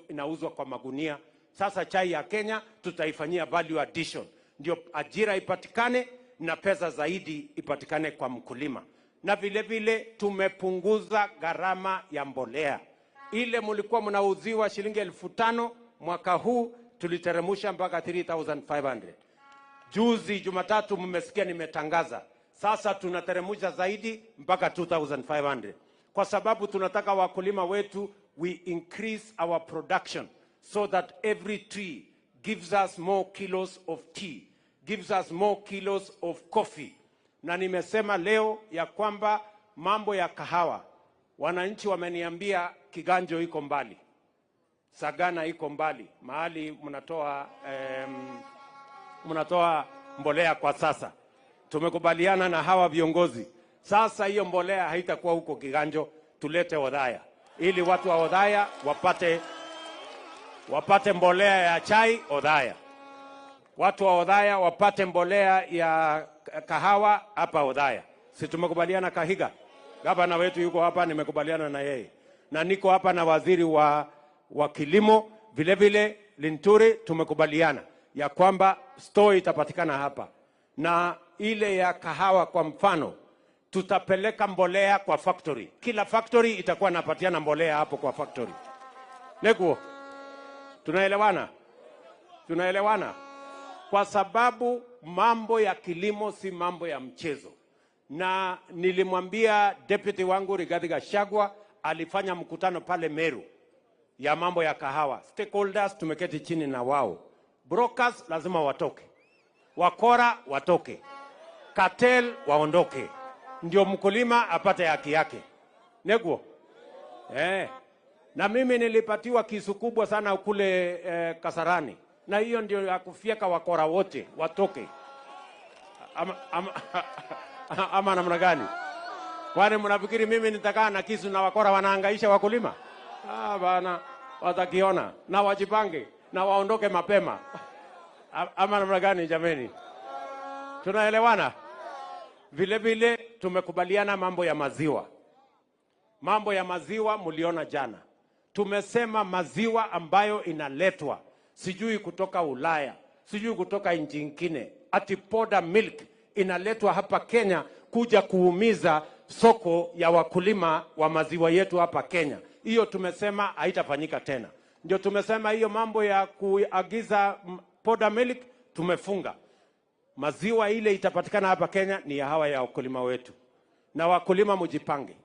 S1: inauzwa kwa magunia. Sasa chai ya Kenya tutaifanyia value addition, ndio ajira ipatikane na pesa zaidi ipatikane kwa mkulima. Na vile vile tumepunguza gharama ya mbolea. Ile mlikuwa mnauziwa shilingi 5,000, mwaka huu tuliteremusha mpaka 3,500. Juzi Jumatatu mmesikia nimetangaza. Sasa tunateremusha zaidi mpaka 2,500. Kwa sababu tunataka wakulima wetu, we increase our production so that every tree gives us more kilos of tea, gives us more kilos of coffee. Na nimesema leo ya kwamba mambo ya kahawa, wananchi wameniambia Kiganjo iko mbali, Sagana iko mbali, mahali mnatoa mbolea kwa sasa. Tumekubaliana na hawa viongozi. Sasa hiyo mbolea haitakuwa huko Kiganjo, tulete Othaya ili watu wa Othaya wapate mbolea ya chai Othaya, watu wa Othaya wapate mbolea ya kahawa hapa Othaya. Si tumekubaliana Kahiga? Gavana wetu yuko hapa, nimekubaliana na yeye, na niko hapa na waziri wa kilimo vile vile Linturi, tumekubaliana ya kwamba store itapatikana hapa, na ile ya kahawa kwa mfano tutapeleka mbolea kwa factory. Kila factory itakuwa napatiana mbolea hapo kwa factory. Nekuo, tunaelewana? Tunaelewana? Kwa sababu mambo ya kilimo si mambo ya mchezo. Na nilimwambia deputy wangu Rigathi Gachagua, alifanya mkutano pale Meru ya mambo ya kahawa. Stakeholders tumeketi chini na wao. Brokers lazima watoke, wakora watoke, cartel waondoke, ndio mkulima apate haki yake. Neguo? Na mimi nilipatiwa kisu kubwa sana kule Kasarani, na hiyo ndio ya kufyeka wakora wote watoke. Ama namna gani? Kwani mnafikiri mimi nitakaa na kisu na wakora wanahangaisha wakulima? Ah bana, watakiona na wajipange na waondoke mapema. Ama namna gani jameni? Tunaelewana? Vile vile tumekubaliana mambo ya maziwa. Mambo ya maziwa mliona jana. Tumesema maziwa ambayo inaletwa sijui kutoka Ulaya, sijui kutoka nchi nyingine, ati powder milk inaletwa hapa Kenya kuja kuumiza soko ya wakulima wa maziwa yetu hapa Kenya. Hiyo tumesema haitafanyika tena. Ndio tumesema hiyo mambo ya kuagiza powder milk tumefunga. Maziwa ile itapatikana hapa Kenya ni ya hawa ya wakulima wetu. Na wakulima mjipange.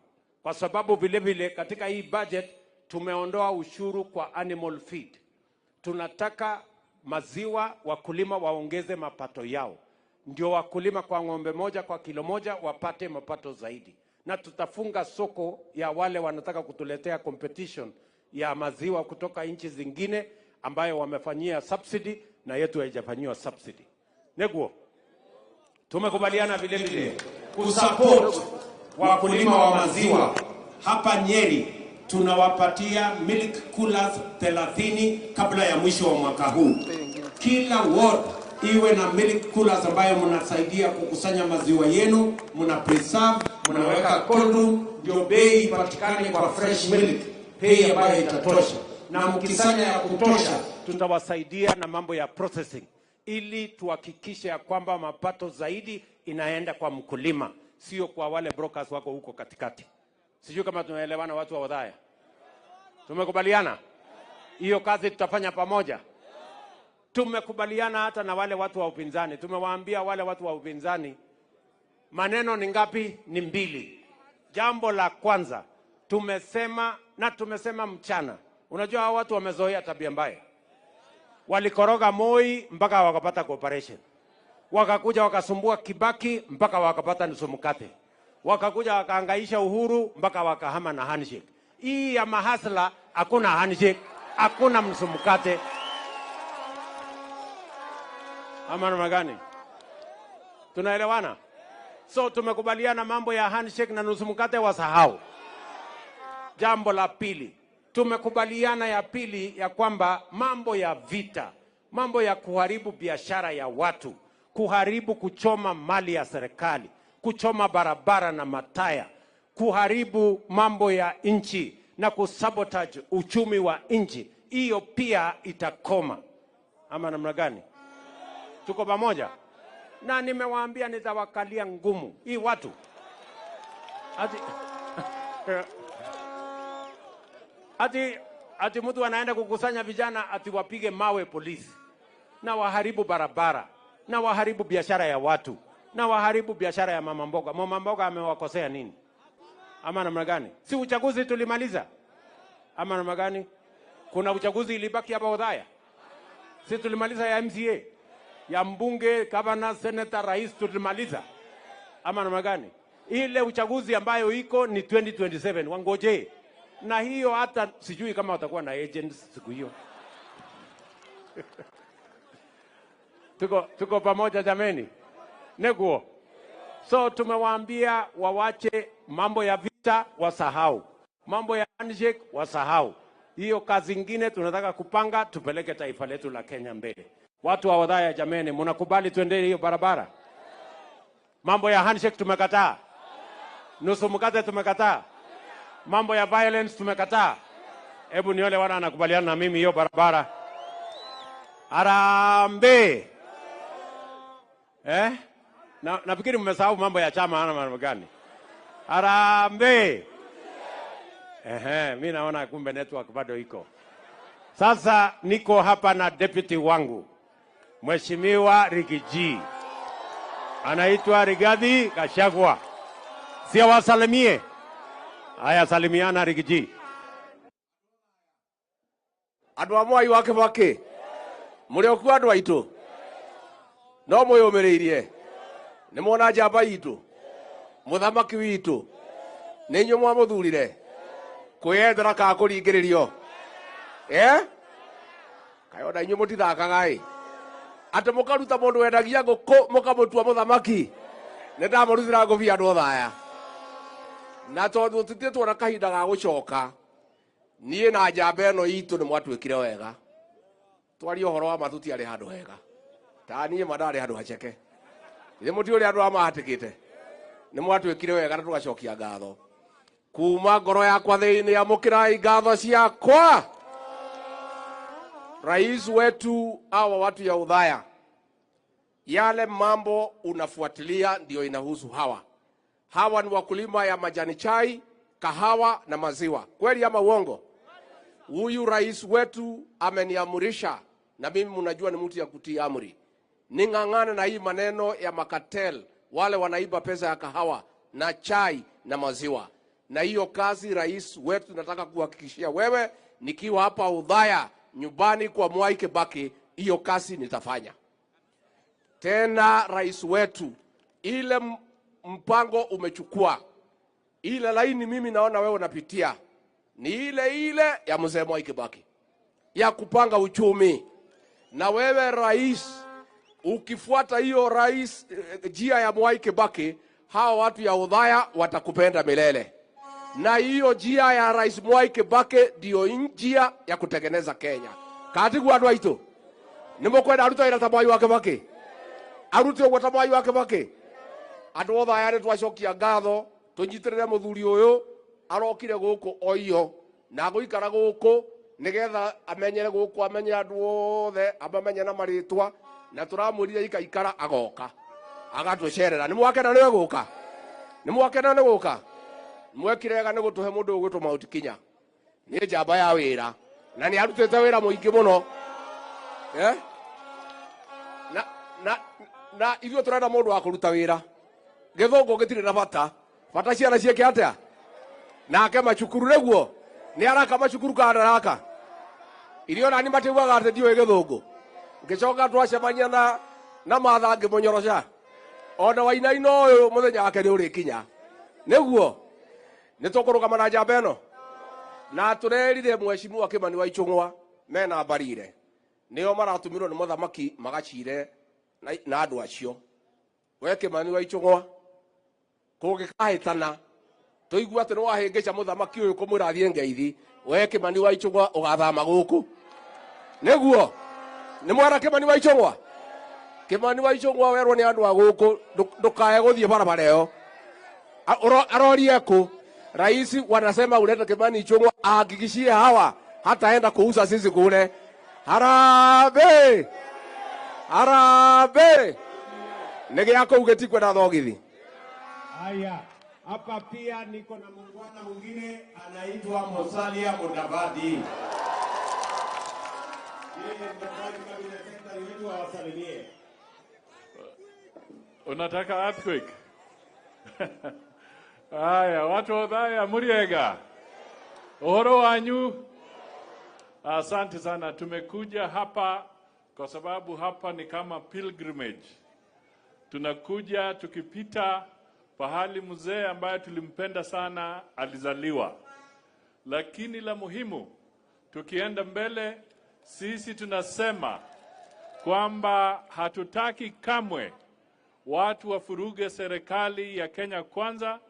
S1: Kwa sababu vile vile katika hii budget tumeondoa ushuru kwa animal feed. Tunataka maziwa wakulima waongeze mapato yao. Ndio wakulima kwa ng'ombe moja kwa kilo moja wapate mapato zaidi. Na tutafunga soko ya wale wanataka kutuletea competition ya maziwa kutoka nchi zingine ambayo wamefanyia subsidy na yetu haijafanyiwa subsidy. Neguo, tumekubaliana vile vile kusupport wakulima wa maziwa hapa Nyeri. Tunawapatia milk coolers 30 kabla ya mwisho wa mwaka huu. Kila ward iwe na milk coolers ambayo mnasaidia kukusanya maziwa yenu, mna preserve, mnaweka cold room, ndio bei ipatikane kwa fresh milk, bei ambayo itatosha. Na mkisanya ya kutosha, tutawasaidia na mambo ya processing ili tuhakikishe ya kwamba mapato zaidi inaenda kwa mkulima, sio kwa wale brokers wako huko katikati. Sijui kama tunaelewana watu wa Othaya. Tumekubaliana? Hiyo kazi tutafanya pamoja. Tumekubaliana hata na wale watu wa upinzani. Tumewaambia wale watu wa upinzani maneno ni ngapi? Ni mbili. Jambo la kwanza tumesema, na tumesema mchana. Unajua hao watu wamezoea tabia mbaya. Walikoroga Moi mpaka wakapata cooperation. Wakakuja wakasumbua Kibaki mpaka wakapata nusu mkate. Wakakuja wakahangaisha Uhuru mpaka wakahama na handshake. Hii ya mahasla hakuna handshake, hakuna nusu mkate. Ama namna gani? Tunaelewana? So tumekubaliana mambo ya handshake na nusu mkate wasahau. Jambo la pili, tumekubaliana ya pili ya kwamba mambo ya vita, mambo ya kuharibu biashara ya watu, kuharibu, kuchoma mali ya serikali, kuchoma barabara na mataya, kuharibu mambo ya nchi na kusabotage uchumi wa nchi, hiyo pia itakoma. Ama namna gani? Tuko pamoja? Na nimewaambia nitawakalia ngumu hii watu. Ati mtu anaenda kukusanya vijana ati wapige mawe polisi na waharibu barabara na waharibu biashara ya watu na waharibu biashara ya mama mboga. Mama mboga amewakosea nini? Ama namna gani? Si uchaguzi tulimaliza? Ama namna gani? Kuna uchaguzi ilibaki hapa Othaya? Si tulimaliza ya MCA, ya mbunge, governor, senator, rais, tulimaliza. Ama namna gani? Ile uchaguzi ambayo iko ni 2027, wangoje. Na hiyo hata sijui kama watakuwa na agents siku hiyo. Tuko pamoja jameni? Neguo. So tumewaambia wawache mambo ya vita, wasahau mambo ya handshake, wasahau hiyo. Kazi ingine tunataka kupanga, tupeleke taifa letu la Kenya mbele. Watu wa Othaya, jameni, mnakubali tuende hiyo barabara? Mambo ya handshake tumekataa, nusu mkate tumekataa, mambo ya violence tumekataa. Hebu nione wana anakubaliana na mimi hiyo barabara. Harambee! Eh? Na nafikiri mmesahau mambo ya chama ana mambo gani? Harambee! Ehe, mi naona kumbe network bado iko. Sasa niko hapa na deputy wangu Mheshimiwa Rigiji, anaitwa Rigathi Gachagua. Si awasalimie? Haya, salimiana Rigiji.
S2: Andå a Mwai wa Kibaki må rä o kuo andå aitå no mwä yå mä rä irie nä mwona njamba itå må thamaki witå nä inyuä mwamå thurire kwä kana kå ringä rä rio kaä ona inyuä må tithakaga ä atä må karuta må ndå wendagia ngå kå må kamå tua må thamaki nä ndamå rutä ra ngå bia andå othaya na tondå tå tuona kahinda ga gå coka niä na njamba ä no itå nä mwatuä kire wega twarie å horo wa ma tutiarä handå hega ta niä ma ndarä handå haceke ithä må ti å rä andå a mahatä kä te nä mwatuä kire wega na tå gacokia ngatho kuma ngoro yakwa thä-inä amå kä rai ngatho ciakwa. Rais wetu, hawa watu ya Othaya, yale mambo unafuatilia ndio inahusu hawa. Hawa ni wakulima ya majani chai, kahawa na maziwa. Kweli ama uongo? Huyu rais wetu ameniamurisha, na mimi mnajua ni mtu ya kutii amri, ning'ang'ane na hii maneno ya makatel, wale wanaiba pesa ya kahawa na chai na maziwa. Na hiyo kazi rais wetu, nataka kuhakikishia wewe, nikiwa hapa Othaya nyumbani kwa Mwai Kibaki, hiyo kazi nitafanya. Tena rais wetu, ile mpango umechukua, ile laini mimi naona wewe unapitia ni ile ile ya mzee Mwai Kibaki ya kupanga uchumi. Na wewe rais, ukifuata hiyo rais jia ya Mwai Kibaki, hawa watu ya Othaya watakupenda milele. Na hiyo jia ya rais Mwai Kibaki ndio njia ya kutengeneza Kenya. Katigu andu aitu nimukwenda aruta wira ta Mwai wa Kibaki, arute uguo ta Mwai wa Kibaki. Andu Othaya ni twacokia ngatho tunyitirire muthuri uyu arokire guku oio na guikara guku nigetha amenyere guku, amenye andu othe, amamenye na maritwa, na turamwirire ikaikara agoka agatucerera. Ni mwakena ni guka, ni mwakena ni guka, mwekirega ni gutuhe mundu ugwitwo Mount Kenya. Ni njamba ya wira na ni arutite wira muingi muno na ithuĩ turenda mundu wa kuruta wira. Githungu gitiri na bata bata ciana cieke atia nake macukuru niguo ni araka macukuru kana ndaraka irio nani matiugaga ati ndiũĩ gĩthũngũ. Ngĩcoka twacemania na Martha ngĩmũnyoroca ona wainaina ũyũ mũthenya wake nĩ ũrĩkinya nĩguo nĩ tũkũrũgama na njamba ĩno. Na tũrerire mheshimiwa Kimani wa Ichung'wa mena Mbarire nĩo maratũmirwo nĩ mũthamaki magacire na andũ acio. We Kimani wa Ichung'wa kũngĩkahĩtana tũigue atĩ nĩwahĩngĩca mũthamaki ũyũ kũmwĩra athiĩ ngeithi, we Kimani wa Ichung'wa ũgathama gũkũ nĩguo. Nĩ mwera Kimani wa Ichung'wa? Kimani wa Ichung'wa werwo nĩ andũ a gũkũ ndũkae gũthiĩ barabara ĩyo. Arorie kũ? Rais wanasema ulete Kimani Ichung'wa ahakikishie hawa hataenda kuuza sisi kule. Harambee! Harambee! Nĩ gĩa kũu gĩtikwenda thogithi.
S1: Haya, hapa pia niko na muungwana mwingine anaitwa Musalia Mudavadi. Yeye ni mtendaji cabinet secretary wetu, awasalimie.
S3: Unataka earthquake? Haya, watu wa Othaya muriega. Uhoro wanyu. Asante sana. Tumekuja hapa kwa sababu hapa ni kama pilgrimage. Tunakuja tukipita pahali mzee ambaye tulimpenda sana alizaliwa. Lakini la muhimu, tukienda mbele, sisi tunasema kwamba hatutaki kamwe watu wafuruge serikali ya Kenya Kwanza,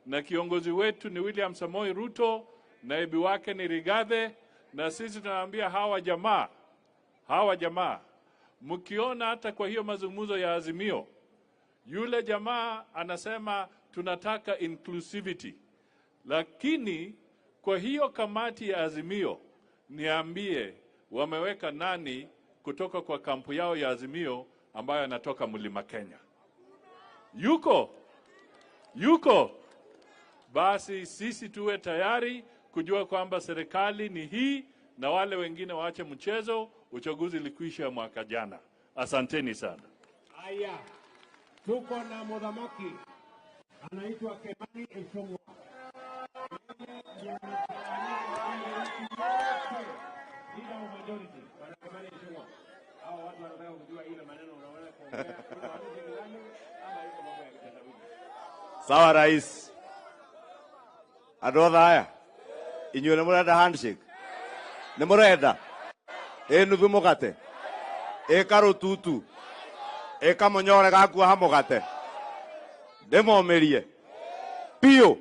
S3: na kiongozi wetu ni William Samoei Ruto, naibu wake ni Rigathi, na sisi tunaambia hawa jamaa, mkiona hata kwa hiyo mazungumzo ya Azimio, yule jamaa anasema tunataka inclusivity, lakini kwa hiyo kamati ya Azimio, niambie wameweka nani kutoka kwa kampu yao ya Azimio ambayo anatoka Mlima Kenya? Yuko? Yuko? Basi sisi tuwe tayari kujua kwamba serikali ni hii na wale wengine waache mchezo. Uchaguzi ulikwisha mwaka jana. Asanteni sana.
S1: Aya, tuko na mudhamaki anaitwa Kimani Ichung'wah.
S8: Sawa rais. Andũ othe aya inyuĩ nĩ mũrenda handshake? Nĩ mũrenda ĩ nuthu mũgate, ĩ karũtutu, ĩ kamũnyore gakuoha mũgate, ndĩmomĩrie biũ.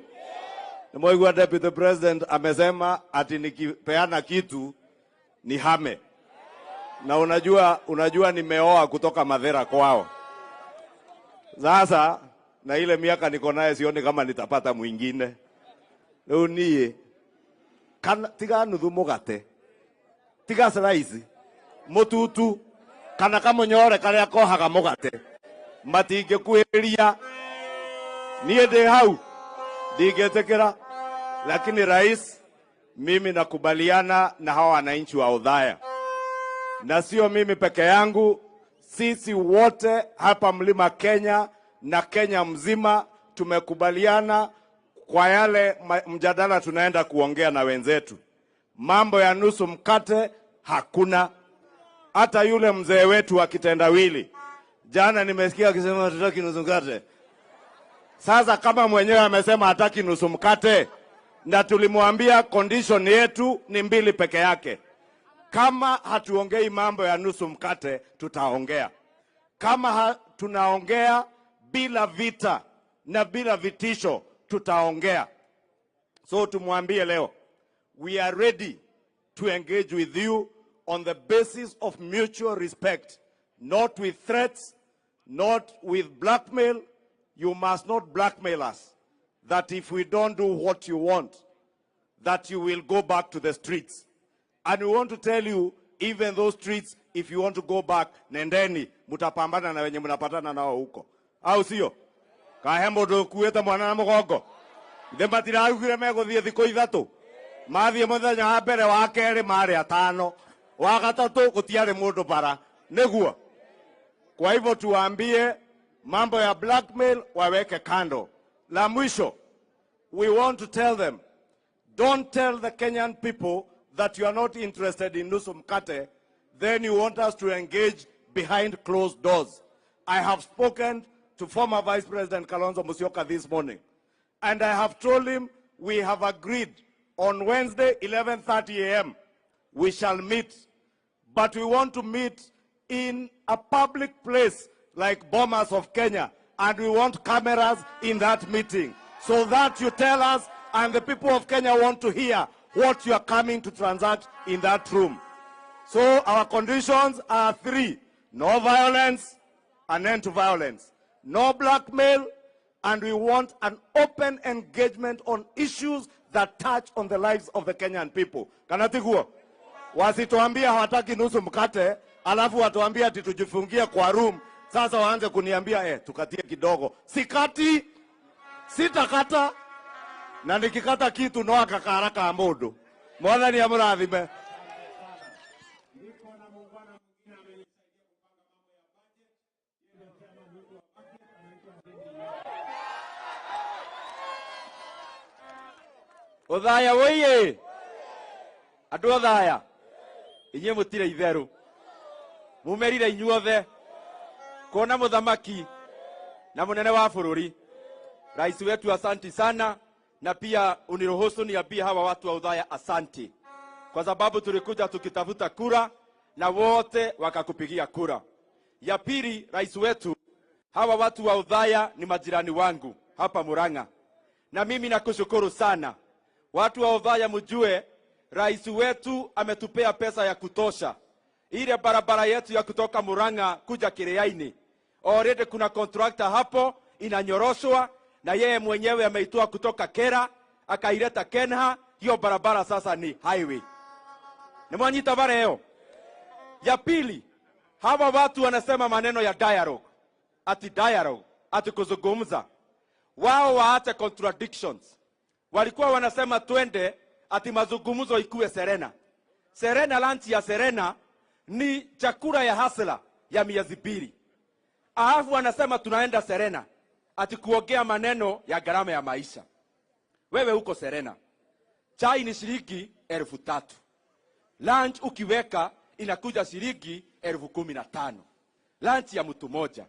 S8: Nĩ mwaigua Deputy President amesema ati nikipeana kitu ni hame, na unajua nimeoa kutoka Mathera kwao. Sasa na ile miaka niko naye sioni kama nitapata mwingine. Rĩu niĩ kana tiga nuthu mũgate, tiga slice mũtutu kana kamũnyore karĩa kohaga mũgate, matingĩkuhĩrĩria. Niĩ ndĩ hau ndingĩtĩkĩra. Lakini rais, mimi nakubaliana na hawa wananchi wa Othaya, na sio mimi peke yangu, sisi wote hapa Mlima Kenya na Kenya mzima tumekubaliana kwa yale mjadala tunaenda kuongea na wenzetu. Mambo ya nusu mkate hakuna. Hata yule mzee wetu wa kitendawili jana nimesikia akisema hatutaki nusu mkate. Sasa kama mwenyewe amesema hataki nusu mkate, na tulimwambia condition yetu ni mbili peke yake. Kama hatuongei mambo ya nusu mkate, tutaongea. Kama tunaongea bila vita na bila vitisho, tutaongea. So tumwambie leo, we are ready to engage with you on the basis of mutual respect, not with threats, not with blackmail. You must not blackmail us that if we don't do what you want, that you will go back to the streets. And we want to tell you, even those streets, if you want to go back, nendeni, mutapambana na wenye mnapatana nao huko. Au sio? Kahe mũndũ ũkuĩte mwana na mũgongo. Ithe matiraugire megũthiĩ thikũ ithatũ. Mathiĩ mũthenya wa mbere, wa kerĩ marĩ atano, wa gatatũ gũtiarĩ mũndũ bara. Nĩguo. Kwa hivyo tuwaambie mambo ya blackmail waweke kando. La mwisho, we want to tell them, don't tell the Kenyan people that you are not interested in nusu mkate, then you want us to engage behind closed doors. I have spoken to former Vice President Kalonzo Musyoka this morning, and I have told him we have agreed on Wednesday, 11:30 a.m., we shall meet, but we want to meet in a public place like Bomas of Kenya, and we want cameras in that meeting so that you tell us, and the people of Kenya want to hear what you are coming to transact in that room. So our conditions are three: no violence, an end to violence, no blackmail, and we want an open engagement on issues that touch on the lives of the Kenyan people. Kana tiguo? Wasituambie hawataki nusu mkate, alafu watuambie ati tujifungie kwa room. Sasa waanze kuniambia tukatie kidogo. Sikati, sitakata, na nikikata kitu no akakara ka mundu. Mwathani amurathime.
S14: Othaya woiye, andũ Othaya, inyuĩ mũtirĩ itherũ, mumerire inyuothe kuona mũthamaki na mũnene wa bũrũri. Rais wetu, asanti sana, na pia uniruhusu niambie hawa watu wa Othaya asanti, kwa sababu tulikuja tukitafuta kura na wote wakakupigia kura. Ya pili, rais wetu, Hawa watu wa Othaya ni majirani wangu hapa Murang'a, na mimi nakushukuru sana. Watu wa Othaya, mjue rais wetu ametupea pesa ya kutosha. Ile barabara yetu ya kutoka Murang'a kuja Kiriaini, already kuna contractor hapo inanyoroshwa, na yeye mwenyewe ameitoa kutoka Kera akaileta Kenha. Hiyo barabara sasa ni highway. Nimwanyita bare hiyo. Ya pili, hawa watu wanasema maneno ya dialogue, ati dialogue, ati kuzungumza. Wao waache contradictions. Walikuwa wanasema twende ati mazungumzo ikuwe Serena. Serena, lunch ya Serena ni chakula ya hasla ya miezi 2. Alafu wanasema tunaenda Serena ati kuongea maneno ya gharama ya maisha. Wewe huko Serena, chai ni shilingi 3,000. Lunch ukiweka inakuja shilingi 15,000. Lunch ya mtu moja.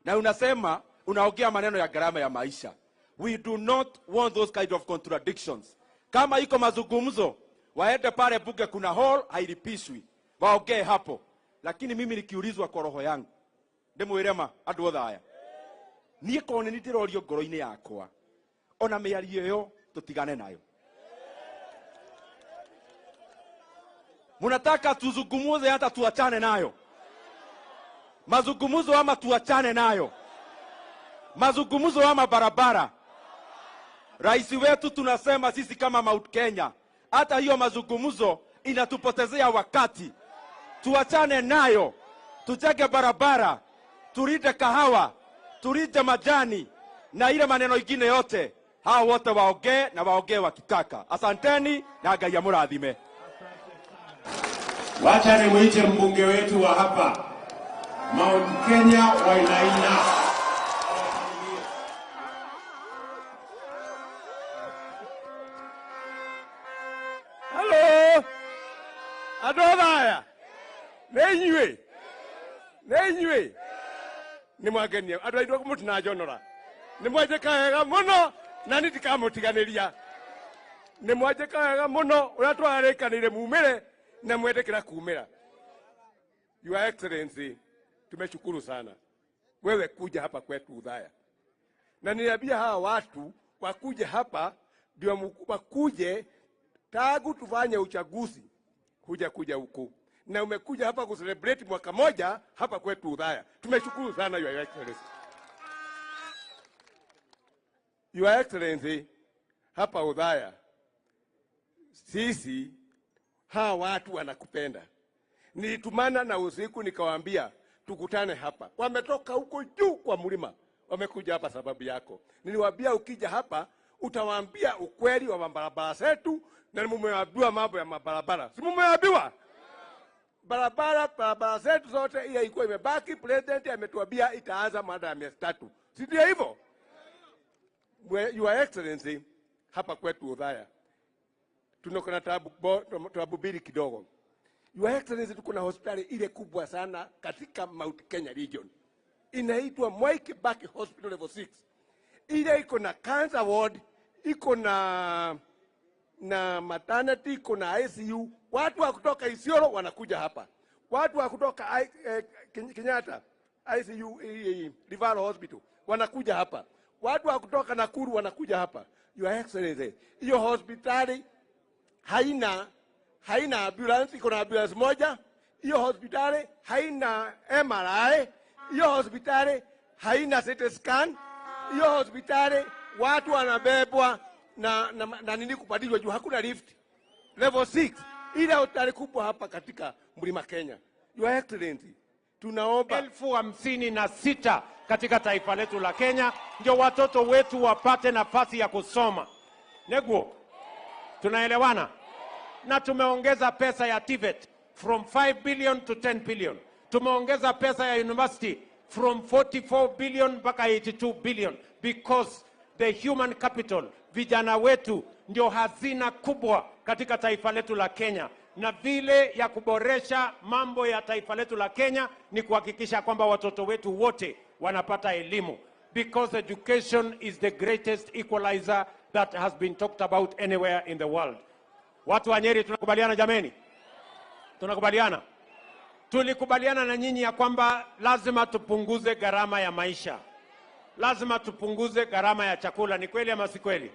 S14: Na unasema unaongea maneno ya gharama ya maisha. We do not want those kind of contradictions. Kama iko mazungumzo, waende pale bunge, kuna hall hailipishwi, waongee hapo. Lakini mimi nikiulizwa kwa roho yangu, ndimwirema andu othe aya, niĩ korwo nĩ ndĩrorio ngoro-inĩ yakwa, ona mĩario ĩyo tũtigane nayo. Munataka tuzungumuze hata tuachane nayo? Mazungumzo ama tuachane nayo? Mazungumzo ama barabara? Rais wetu tunasema sisi kama Mount Kenya, hata hiyo mazungumzo inatupotezea wakati. Tuachane nayo, tujenge barabara, tulinde kahawa, tulinde majani na ile maneno ingine yote. Hao wote waongee na waongee wakitaka. Asanteni na Ngai amurathime.
S1: Wacha nimuite mbunge wetu wa hapa Mount Kenya Wainaina.
S15: Hello. Andũ Othaya, nĩ inyuĩ, nĩ inyuĩ, nĩ mwangenia andũ aitũ mũtinanjonora, nĩ mwanjĩka wega mũno na niĩ ndikamũtiganĩria. Nĩ mwanjĩka wega mũno ũrĩa twarĩkanĩire mumĩre na mwetĩkĩra kumĩra. Your Excellency, tumeshukuru sana wewe kuja hapa kwetu Othaya, na niliambia hawa watu wakuje hapa ndio wakuje tangu tufanye uchaguzi kuja huku, na umekuja hapa kucelebrate mwaka moja hapa kwetu Othaya. Tumeshukuru sana Your Excellency. Your Excellency, hapa Othaya sisi hawa watu wanakupenda. Nilitumana na usiku nikawaambia tukutane hapa. Wametoka huko juu kwa mlima, wamekuja hapa sababu yako. Niliwaambia ukija hapa utawaambia ukweli wa mabarabara zetu, na mumeambiwa mambo ya mabarabara. Si mumeambiwa? Barabara zetu zote ile ilikuwa imebaki, president ametuambia itaanza baada ya miezi 3. Si ndio hivyo? Your Excellency, hapa kwetu Othaya tuko na tabu mbili kidogo. Your Excellency, tuko na hospitali ile kubwa sana katika Mount Kenya region. Inaitwa Mwai Kibaki Hospital Level 6. Ile iko na cancer ward, iko na maternity, iko na ICU. Watu wa kutoka Isiolo wanakuja hapa. Watu wa kutoka Kenyatta ICU Referral Hospital wanakuja hapa. Watu wa kutoka Nakuru wanakuja hapa. Your Excellency, hiyo hospitali haina ambulance, iko na ambulance moja. Hiyo hospitali haina MRI, hiyo hospitali haina CT scan, hiyo hospitali watu wanabebwa na nini kupandishwa juu, hakuna lift. Level 6, ile hospitali kubwa hapa katika Mlima Kenya. Your Excellency, tunaomba
S1: 56,000 katika taifa letu la Kenya ndio watoto wetu wapate nafasi ya kusoma. Neguo, tunaelewana? Na tumeongeza pesa ya TVET from 5 billion to 10 billion. Tumeongeza pesa ya university from 44 billion mpaka 82 billion, because the human capital, vijana wetu ndio hazina kubwa katika taifa letu la Kenya. Na vile ya kuboresha mambo ya taifa letu la Kenya ni kuhakikisha kwamba watoto wetu wote wanapata elimu, because education is the greatest equalizer that has been talked about anywhere in the world. Watu wa Nyeri tunakubaliana jameni? Tunakubaliana? Tulikubaliana na nyinyi ya kwamba lazima tupunguze gharama ya maisha, lazima tupunguze gharama ya chakula. Ni kweli ama si kweli?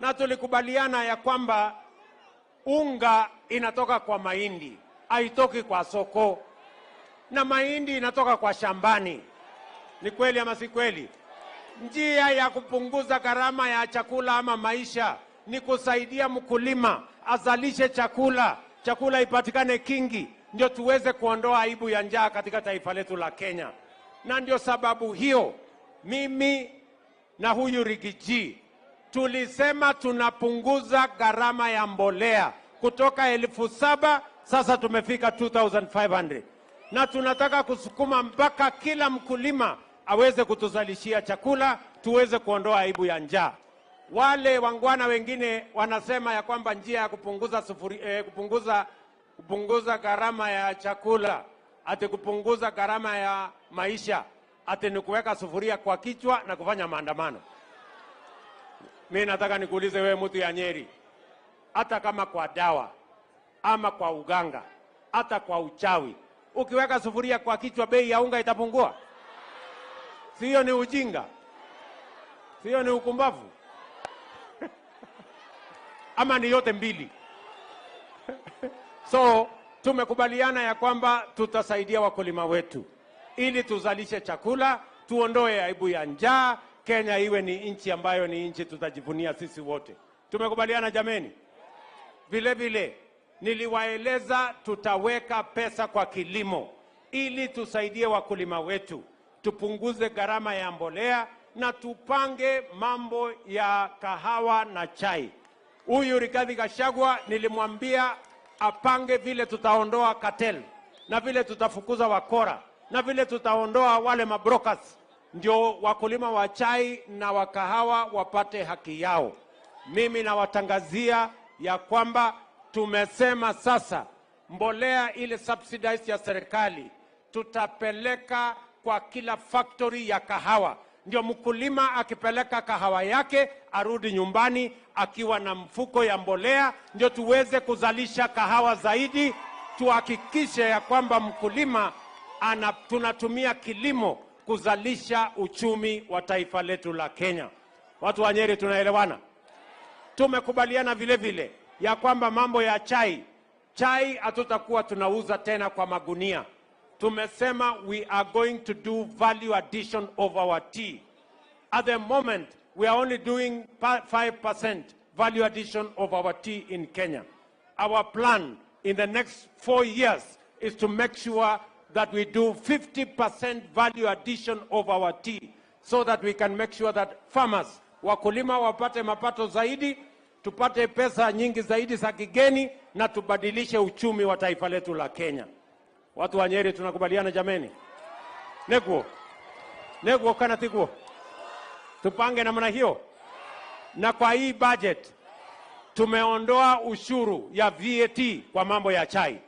S1: Na tulikubaliana ya kwamba unga inatoka kwa mahindi, haitoki kwa soko, na mahindi inatoka kwa shambani. Ni kweli ama si kweli? Njia ya kupunguza gharama ya chakula ama maisha ni kusaidia mkulima azalishe chakula, chakula ipatikane kingi, ndio tuweze kuondoa aibu ya njaa katika taifa letu la Kenya. Na ndio sababu hiyo mimi na huyu Rigiji tulisema tunapunguza gharama ya mbolea kutoka 7,000 sasa tumefika 2,500, na tunataka kusukuma mpaka kila mkulima aweze kutuzalishia chakula, tuweze kuondoa aibu ya njaa. Wale wangwana wengine wanasema ya kwamba njia ya kupunguza gharama ya chakula, ati kupunguza gharama ya maisha, ati ni kuweka sufuria kwa kichwa na kufanya maandamano. Mimi nataka nikuulize wewe mtu ya Nyeri, hata kama kwa dawa ama kwa uganga, hata kwa uchawi, ukiweka sufuria kwa kichwa bei ya unga itapungua? Sio ni ujinga? Sio ni ukumbavu? Ama ni yote mbili? So tumekubaliana ya kwamba tutasaidia wakulima wetu ili tuzalishe chakula, tuondoe aibu ya njaa, Kenya iwe ni nchi ambayo ni nchi tutajivunia sisi wote. Tumekubaliana jameni? Vile vile niliwaeleza tutaweka pesa kwa kilimo ili tusaidie wakulima wetu, tupunguze gharama ya mbolea na tupange mambo ya kahawa na chai. Huyu Rigathi Gachagua nilimwambia apange vile tutaondoa cartel na vile tutafukuza wakora na vile tutaondoa wale mabrokers, ndio wakulima wa chai na wa kahawa wapate haki yao. Mimi nawatangazia ya kwamba tumesema sasa mbolea ile subsidized ya serikali tutapeleka kwa kila factory ya kahawa, ndio mkulima akipeleka kahawa yake arudi nyumbani akiwa na mfuko ya mbolea, ndio tuweze kuzalisha kahawa zaidi, tuhakikishe ya kwamba mkulima tunatumia kilimo kuzalisha uchumi wa taifa letu la Kenya. Watu wa Nyeri tunaelewana? Tumekubaliana vile vile ya kwamba mambo ya chai, chai hatutakuwa tunauza tena kwa magunia. Tumesema we are going to do value addition of our tea. At the moment, we are only doing 5% value addition of our tea in Kenya. Our plan in the next 4 years is to make sure that we do 50% value addition of our tea so that we can make sure that farmers, wakulima wapate mapato zaidi, tupate pesa nyingi zaidi za kigeni na tubadilishe uchumi wa taifa letu la Kenya. Watu wa Nyeri tunakubaliana jameni? Neguo. Neguo kana tiguo. Tupange namna hiyo. Na kwa hii budget tumeondoa ushuru ya VAT kwa mambo ya chai.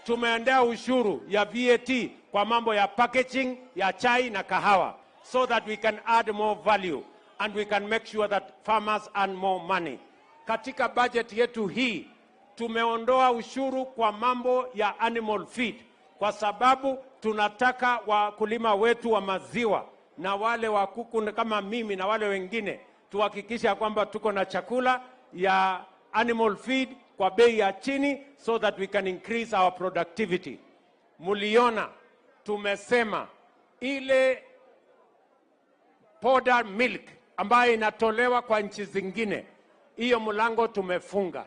S1: Tumeondoa ushuru ya VAT kwa mambo ya packaging ya chai na kahawa so that we can add more value and we can make sure that farmers earn more money. Katika budget yetu hii tumeondoa ushuru kwa mambo ya animal feed kwa sababu tunataka wakulima wetu wa maziwa na wale wa kuku kama mimi na wale wengine tuhakikisha kwamba tuko na chakula ya animal feed kwa bei ya chini so that we can increase our productivity. Muliona tumesema ile powder milk ambayo inatolewa kwa nchi zingine, hiyo mlango tumefunga.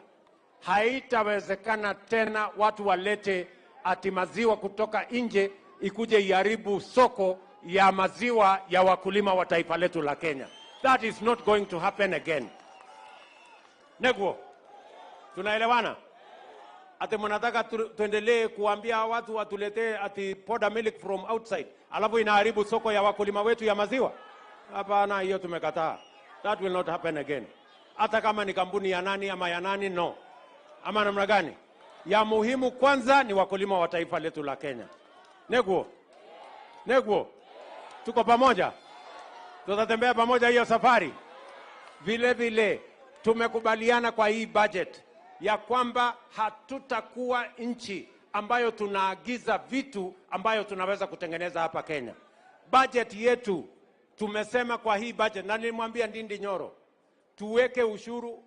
S1: Haitawezekana tena watu walete ati maziwa kutoka nje ikuje iharibu soko ya maziwa ya wakulima wa taifa letu la Kenya. That is not going to happen again. Neguo, tunaelewana? Ati mnataka tuendelee kuambia watu watuletee ati powder milk from outside, alafu inaharibu soko ya wakulima wetu ya maziwa? Hapana, hiyo tumekataa. That will not happen again. Hata kama ni kampuni ya nani ama ya nani, no. Ama namna gani? Ya muhimu kwanza ni wakulima wa taifa letu la Kenya. Neguo. Neguo. Tuko pamoja? Tutatembea pamoja hiyo safari. Vile vile tumekubaliana kwa hii budget ya kwamba hatutakuwa nchi ambayo tunaagiza vitu ambayo tunaweza kutengeneza hapa Kenya. Budget yetu tumesema kwa hii budget, na nilimwambia Ndindi Nyoro tuweke ushuru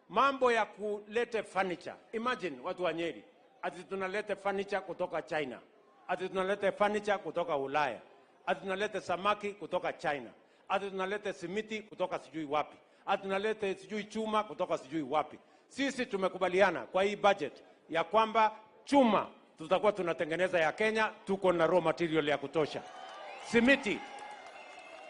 S1: mambo ya kulete furniture. Imagine watu wa Nyeri, ati tunalete furniture kutoka China, ati tunalete furniture kutoka Ulaya, ati tunalete samaki kutoka China, ati tunalete simiti kutoka sijui wapi, ati tunalete sijui chuma kutoka sijui wapi. Sisi tumekubaliana kwa hii budget ya kwamba chuma tutakuwa tunatengeneza ya Kenya, tuko na raw material ya kutosha.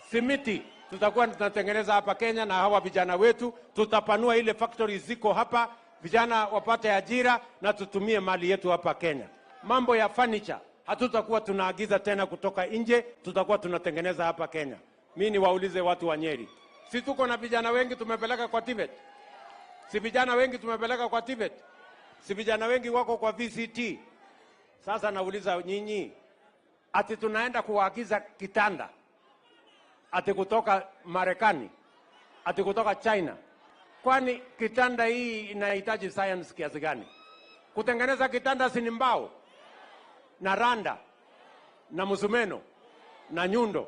S1: Simiti tutakuwa tunatengeneza hapa Kenya na hawa vijana wetu, tutapanua ile factory ziko hapa, vijana wapate ajira na tutumie mali yetu hapa Kenya. Mambo ya furniture hatutakuwa tunaagiza tena kutoka nje, tutakuwa tunatengeneza hapa Kenya. Mi niwaulize watu wa Nyeri, si tuko na vijana wengi tumepeleka kwa TVET? Si vijana wengi tumepeleka kwa TVET? Si vijana wengi wako kwa VCT? Sasa nauliza nyinyi, ati tunaenda kuwaagiza kitanda ati kutoka Marekani, ati kutoka China? Kwani kitanda hii inahitaji science kiasi gani? Kutengeneza kitanda si ni mbao na randa na msumeno na nyundo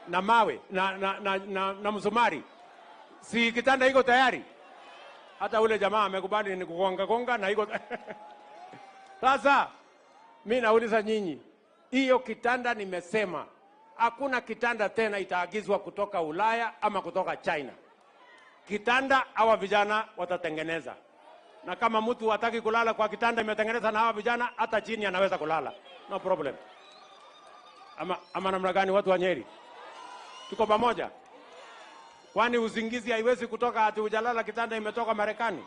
S1: na mawe na msumari? Si kitanda iko tayari? Hata ule jamaa amekubali ni kugonga gonga na iko. Sasa mi nauliza nyinyi, hiyo kitanda nimesema hakuna kitanda tena itaagizwa kutoka Ulaya ama kutoka China. Kitanda hawa vijana watatengeneza, na kama mtu hataki kulala kwa kitanda imetengeneza na hawa vijana, hata chini anaweza kulala, no problem. Ama namna gani, watu wa Nyeri? Tuko pamoja? Kwani usingizi haiwezi kutoka ati hujalala kitanda imetoka Marekani?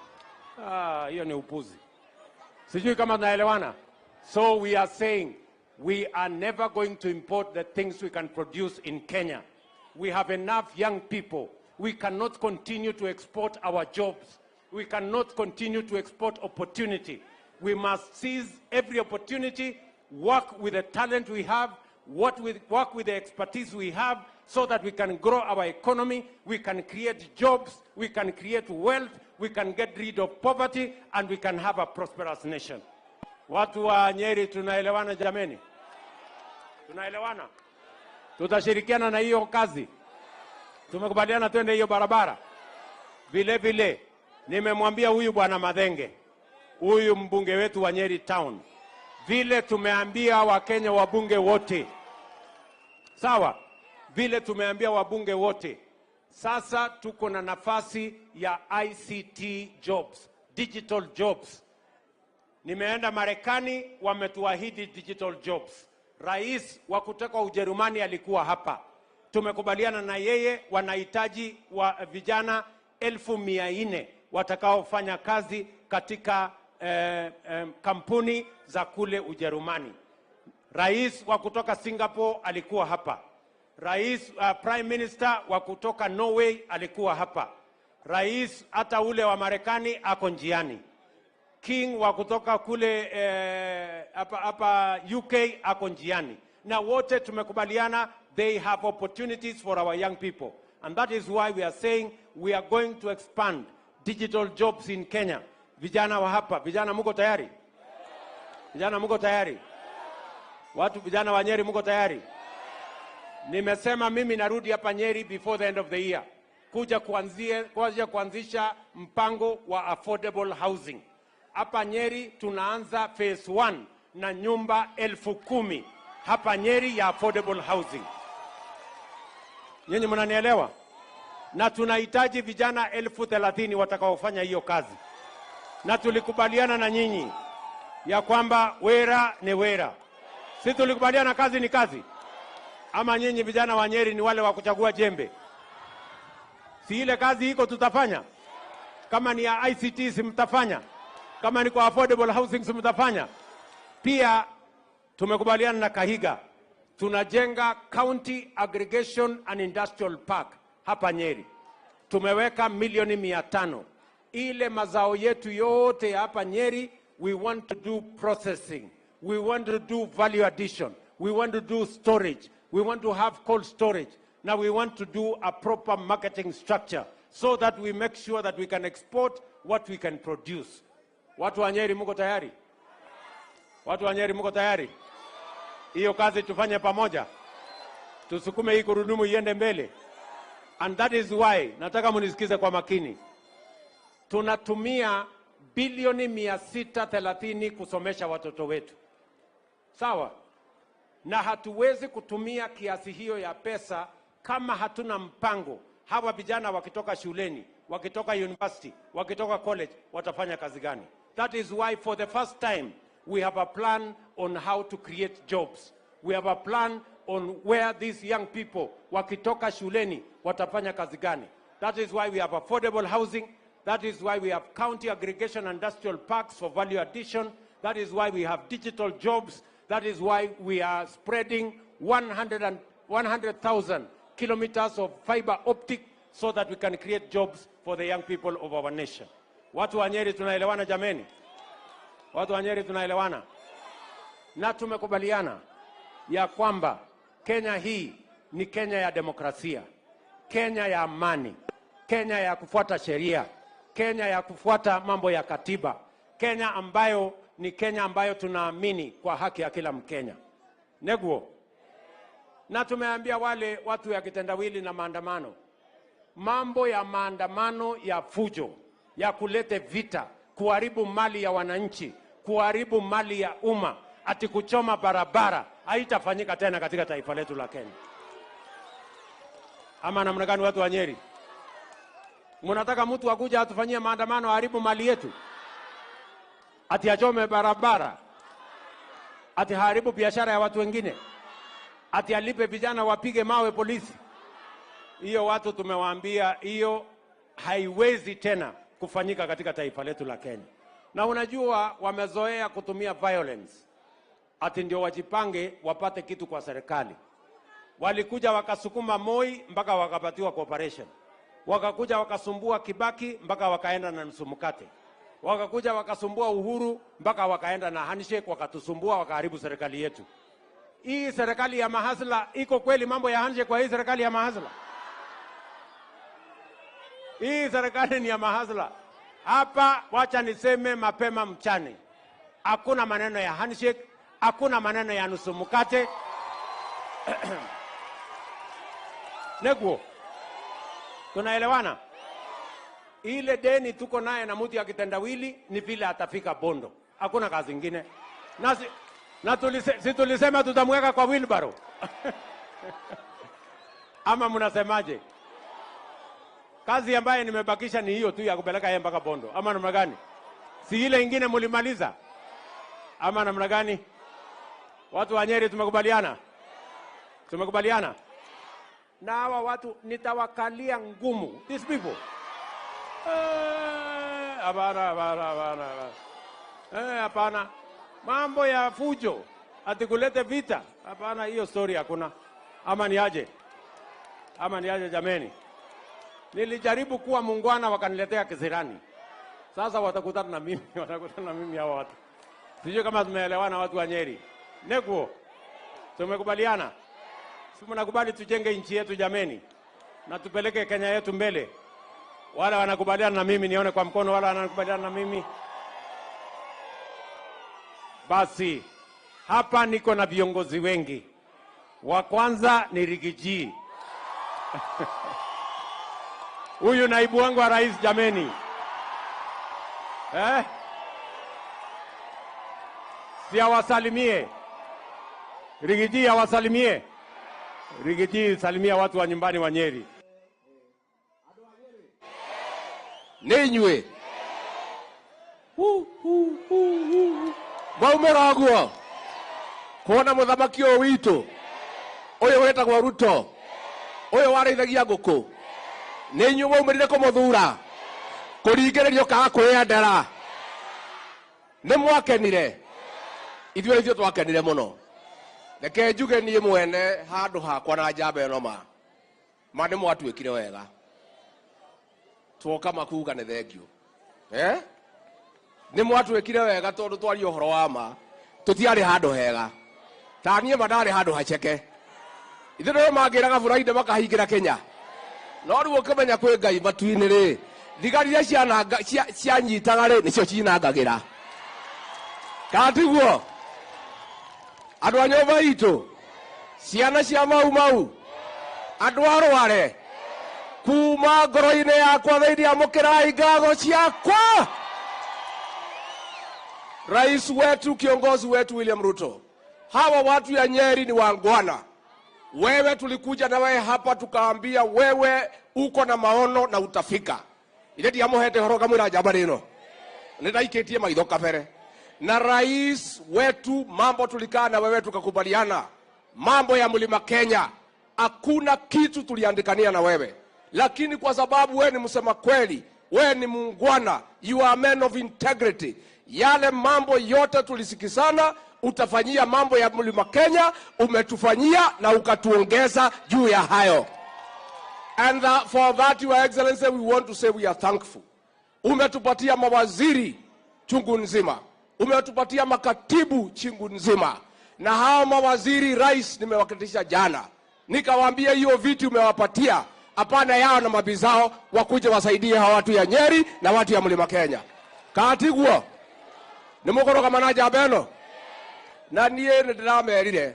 S1: Ah, hiyo ni upuzi. Sijui kama tunaelewana. So we are saying we are never going to import the things we can produce in Kenya. We have enough young people. We cannot continue to export our jobs. We cannot continue to export opportunity. We must seize every opportunity, work with the talent we have, work with the expertise we have, so that we can grow our economy, we can create jobs, we can create wealth, we can get rid of poverty, and we can have a prosperous nation. Watu wa Nyeri, tunaelewana jameni? Tunaelewana? Tutashirikiana na hiyo kazi. Tumekubaliana twende hiyo barabara. Vile vile nimemwambia huyu bwana Mathenge, huyu mbunge wetu wa Nyeri Town, vile tumeambia Wakenya wabunge wote, sawa? Vile tumeambia wabunge wote, sasa tuko na nafasi ya ICT jobs, digital jobs. Nimeenda Marekani, wametuahidi digital jobs. Rais wa kutoka Ujerumani alikuwa hapa, tumekubaliana na yeye, wanahitaji wa vijana 400,000 watakaofanya kazi katika kampuni za kule Ujerumani. Rais wa kutoka Singapore alikuwa hapa. Rais Prime Minister wa kutoka Norway alikuwa hapa. Rais hata ule wa Marekani ako njiani. King wa kutoka kule hapa UK ako njiani. Na wote tumekubaliana they have opportunities for our young people. And that is why we are saying we are going to expand digital jobs in Kenya. Vijana wa hapa, vijana muko tayari? Vijana muko tayari? Watu vijana wa Nyeri muko tayari? Nimesema mimi narudi hapa Nyeri before the end of the year kuja kuanzisha mpango wa affordable housing. Hapa Nyeri tunaanza phase 1 na nyumba 10,000 hapa Nyeri ya affordable housing. Nyinyi mnanielewa? Na tunahitaji vijana 30,000 watakaofanya hiyo kazi. Na tulikubaliana na nyinyi ya kwamba wera ni wera. Si tulikubaliana kazi ni kazi? Ama nyinyi vijana wa Nyeri ni wale wa kuchagua jembe? Si ile kazi iko tutafanya? Kama ni ya ICT si mtafanya? Kama ni kwa affordable housing si mtafanya? Pia tumekubaliana na Kahiga, tunajenga County Aggregation and Industrial Park hapa Nyeri. Tumeweka milioni 500. Ile mazao yetu yote hapa Nyeri, we want to do processing, we want to do value addition, we want to do storage, we want to have cold storage. Now we want to do a proper marketing structure so that we make sure that we can export what we can produce. Watu wa Nyeri muko tayari? Watu wa Nyeri mko tayari? Hiyo kazi tufanye pamoja, tusukume hii gurudumu iende mbele. And that is why nataka munisikize kwa makini. Tunatumia bilioni 630 kusomesha watoto wetu, sawa? Na hatuwezi kutumia kiasi hiyo ya pesa kama hatuna mpango. Hawa vijana wakitoka shuleni, wakitoka university, wakitoka college, watafanya kazi gani? That is why for the first time we have a plan on how to create jobs. We have a plan on where these young people wakitoka shuleni watafanya kazi gani. That is why we have affordable housing. That is why we have county aggregation industrial parks for value addition. That is why we have digital jobs. That is why we are spreading 100,000 kilometers of fiber optic so that we can create jobs for the young people of our nation. Watu wa Nyeri tunaelewana jameni? Watu wa Nyeri tunaelewana? Na tumekubaliana ya kwamba Kenya hii ni Kenya ya demokrasia, Kenya ya amani, Kenya ya kufuata sheria, Kenya ya kufuata mambo ya katiba, Kenya ambayo ni Kenya ambayo tunaamini kwa haki ya kila Mkenya. Neguo. Na tumeambia wale watu ya kitendawili na maandamano, mambo ya maandamano ya fujo, ya kulete vita, kuharibu mali ya wananchi, kuharibu mali ya umma, ati kuchoma barabara, haitafanyika tena katika taifa letu la Kenya. Ama namna gani watu wa Nyeri? Mnataka mtu akuja atufanyie maandamano aharibu mali yetu? Ati achome barabara? Ati haribu biashara ya watu wengine? Ati alipe vijana wapige mawe polisi? Hiyo watu tumewaambia hiyo haiwezi tena kufanyika katika taifa letu la Kenya. Na unajua wamezoea kutumia violence. Ati ndio wajipange wapate kitu kwa serikali. Walikuja wakasukuma Moi mpaka wakapatiwa cooperation. Wakakuja wakasumbua Kibaki mpaka wakaenda na nusu mkate. Wakakuja wakasumbua Uhuru mpaka wakaenda na handshake, wakatusumbua wakaharibu serikali yetu. Hii serikali ya mahasla iko kweli mambo ya handshake kwa hii serikali ya mahasla? Hii serikali ni ya mahasla. Hapa wacha niseme mapema mchane, hakuna maneno ya handshake, hakuna maneno ya nusu mkate. Neguo, tunaelewana? Ile deni tuko naye na mtu ya kitendawili ni vile atafika Bondo, hakuna kazi ingine. Na tulisema tutamweka kwa wheelbarrow. Ama mnasemaje? Kazi ambayo nimebakisha ni hiyo tu ya kupeleka yeye mpaka Bondo. Ama namna gani? Si ile ingine mulimaliza? Ama namna gani? Watu wa Nyeri tumekubaliana? Tumekubaliana? Na hawa watu nitawakalia ngumu. These people. Hapana, hapana, hapana. Hapana. Mambo ya fujo, ati kulete vita. Hapana, hiyo story hakuna. Ama ni aje? Ama ni aje jameni? Nilijaribu kuwa muungwana wakaniletea kisirani. Sasa watakutana na mimi, watakutana na mimi hawa watu. Sijui kama tumeelewana watu wa Nyeri. Neguo. Tumekubaliana? Si mnakubali tujenge nchi yetu jameni? Na tupeleke Kenya yetu mbele. Wala wanakubaliana na mimi nione kwa mkono, wala wanakubaliana na mimi. Basi hapa niko na viongozi wengi. Wa kwanza ni Rigiji. Huyu naibu wangu wa rais jameni. Si awasalimie. Rigiji awasalimie. Rigiji, salimia watu wa nyumbani wa Nyeri.
S2: Ninywe. Mwaumĩra ũguo kuona mũthamaki ũyũ witũ ũyũ wĩtagwo Ruto ũyũ warĩithagia ngũkũ nĩ inyuĩ mwaumĩrire kũmũthura kũringĩrĩrio kana kwĩyendera nĩ mwakenire ithuĩ ithuĩ twakenire mũno. Reke njuge niĩ mwene handũ hakwa na njamba ĩno ma nĩ mwatuĩkire wega twoka makuga nĩ thengiũ. Nĩ mwatuĩkire wega tondũ twaria ũhoro wa ma tũtiarĩ handũ hega ta niĩ ma ndarĩ handũ haceke ithuĩ nĩo mangĩraga burainde makahingĩra Kenya no rĩu ũkĩmenya kwĩ Ngai matu-inĩ rĩ thigari iria ciananyitaga rĩ nĩcio cinangagĩra kana tiguo? Andũ a nyũmba itũ, ciana cia Mau Mau, andũ a Rware, kuma ngoro-inĩ yakwa thĩinĩ amũkĩrai ngatho ciakwa. Rais wetu, kiongozi wetu William Ruto, hawa watu ya Nyeri ni wangwana. Wewe tulikuja na wewe hapa tukaambia wewe uko na maono na utafika. Ile ndiamuhete horo kamwira njamba rino nindaikitie maitho kabere. Na rais wetu, mambo tulikaa na wewe tukakubaliana, mambo ya Mlima Kenya hakuna kitu tuliandikania na wewe, lakini kwa sababu wewe ni msema kweli, wewe ni muungwana, you are a man of integrity, yale mambo yote tulisikizana utafanyia mambo ya Mlima Kenya, umetufanyia na ukatuongeza juu ya hayo. And for that, Your Excellency, we want to say we are thankful. Umetupatia mawaziri chungu nzima, umetupatia makatibu chungu nzima, na hao mawaziri, rais, nimewakitisha jana, nikawaambia hiyo viti umewapatia hapana yao na mabizao, wakuje wasaidie hawa watu ya Nyeri na watu ya Mlima Kenya. Katiguo nimukoroga mana njamba ĩno, na niĩ nĩndĩramerire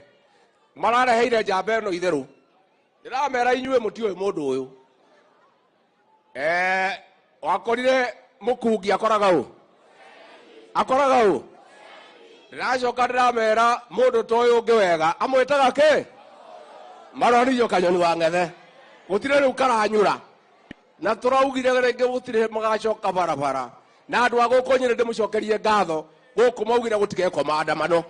S2: marareheire njamba ĩno itherũ, ndĩramera inyuĩ mũtiũĩ mũndũ ũyũ. Wakorire mũkungi akoraga ũ, akoraga ũ. Ndĩracoka ndĩramera mũndũ ta ũyũ ũngĩ wega amwĩtaga kĩ, maronirio kanyoni wa ng'ethe, gũtirĩ rĩu karanyura, na tũraugire rĩngĩ gũtirĩ magacoka barabara. Na andũ a gũkũ Nyĩrĩ ndĩmũcokerie ngatho, gũkũ maugire gũtigekwo maandamano.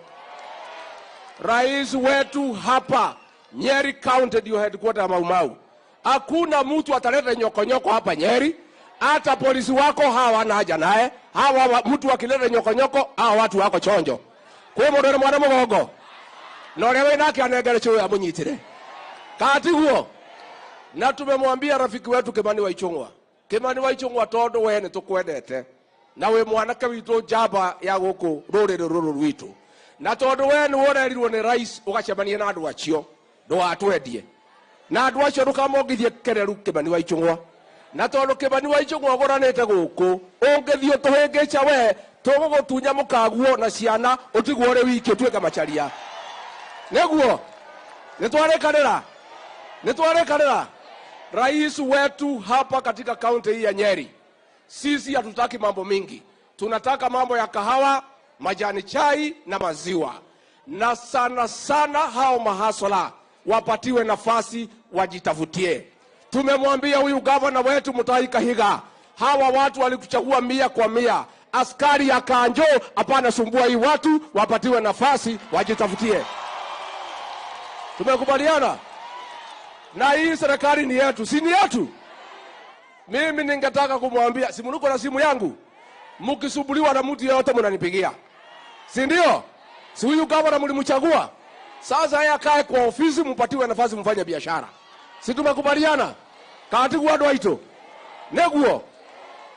S2: Rais wetu hapa Nyeri County ndio headquarter ya Mau Mau. Hakuna mtu ataleta nyokonyoko hapa Nyeri. Hata polisi wako hawana haja naye. Hawa mtu akileta nyokonyoko, hawa watu wako chonjo. Kwa mũndũ nĩ mwana mũgongo, na ũrĩa wĩnake anengere chũĩ amũnyitĩre. Katiguo. Na tumemwambia rafiki wetu Kimani wa Ichung'wa, Kimani wa Ichung'wa, tondũ we nĩ tũkwendete na wĩ mwanake witũ njamba ya gũkũ rũrĩrĩ rũrũ rwitũ, na tondũ we nĩ worerirwo nĩ rais ũgacemania na andũ acio, ndũgatwendie na andũ acio ndũkamongithie kereru Kimani wa Ichung'wa. Na tondũ Kimani wa Ichung'wa ũgũranĩte gũkũ, ũngĩthiĩ ũtũhĩngĩca we tũgũgũtunya mũkaguo na ciana ũtigwo ũrĩ wiki ũtuĩke macharia. Nĩguo nĩtwarĩkanĩra, nĩtwarĩkanĩra. Rais wetu hapa katika kaunti hii ya Nyeri, sisi hatutaki mambo mingi, tunataka mambo ya kahawa, majani chai na maziwa, na sana sana hao mahasola wapatiwe nafasi wajitafutie. Tumemwambia huyu gavana wetu Mutahi Kahiga, hawa watu walikuchagua 100 kwa 100, askari ya kanjo hapana sumbua hii watu, wapatiwe nafasi wajitafutie. Tumekubaliana na hii serikali ni yetu, si ni yetu? Mimi ningetaka kumwambia, si mnuko na simu yangu, mkisumbuliwa na mtu yeyote mnanipigia, si ndio? Si huyu gavana mlimchagua? Sasa yeye akae kwa ofisi, mpatiwe nafasi mfanye biashara. Si tumekubaliana? Katigu andũ aitũ nĩguo,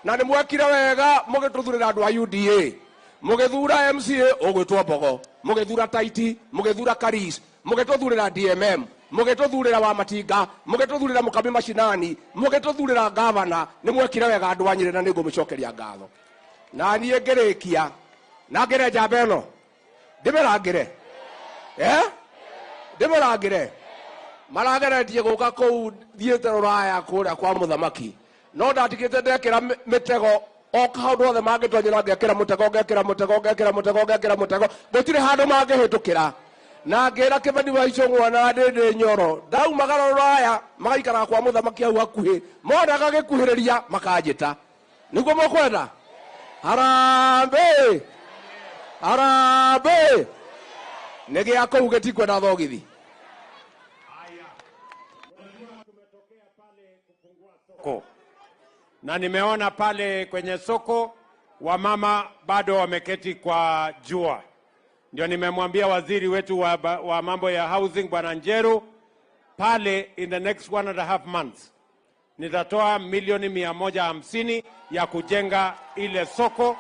S2: na nĩmwekire wega mũgĩtũthurĩra andũ a UDA, mũgĩthura MCA ũgwĩtwo Mbogo, mũgĩthura Taiti, mũgĩthura Karis, mũgĩtũthurĩra DMM, mũgĩtũthurĩra wa Matinga, mũgĩtũthurĩra Mũkami Mashinani, mũgĩtũthurĩra gavana. Nĩmwekire wega andũ a Nyĩrĩ na nĩngũmũcokeria ngatho. Na niĩ ngĩrĩkia na ngĩre njamba ĩno, ndĩmĩrangĩre, ndĩmĩrangĩre. Marageretie gũka kũu thiĩte rũraya kũrĩa kwa mũthamaki, no ndatigĩte ndekĩra mĩtego o kaũndũ othe mangĩtonyera, ngekĩra mũtego, ngekĩra mũtego, ngekĩra mũtego, ngekĩra mũtego, gũtirĩ handũ mangĩhĩtũkĩra. Na ngĩra Kimani wa Ichung'wa na Ndĩndĩ Nyoro, ndaumagara rũraya magaikaraga kwa mũthamaki hau hakuhĩ, monaga gĩkuhĩrĩria makanjĩta. Nĩguo mũkwenda? Harambee, harambee. Nĩ gĩa kũu gĩtikwenda thogithi.
S1: Na nimeona pale kwenye soko wamama bado wameketi kwa jua. Ndio nimemwambia waziri wetu wa mambo ya housing Bwana Njeru, pale in the next 1.5 months nitatoa milioni 150 ya kujenga ile soko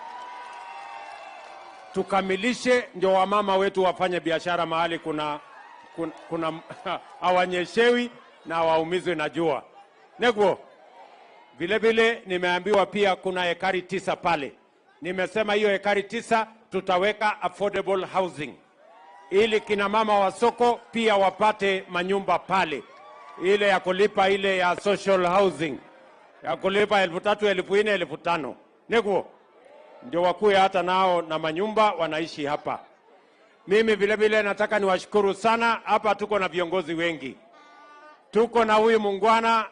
S1: tukamilishe, ndio wamama wetu wafanye biashara mahali kuna hawanyeshewi na hawaumizwi na jua. Neguo. Vile vile nimeambiwa pia kuna ekari 9 pale. Nimesema hiyo ekari 9 tutaweka affordable housing. ili kina mama wa soko pia wapate manyumba pale, ile ya kulipa ile ya social housing ya kulipa 3,000, 4,000, 5,000 niguo ndio wakuwe hata nao na manyumba wanaishi hapa. Mimi vile vile nataka niwashukuru sana. Hapa tuko na viongozi wengi, tuko na huyu muungwana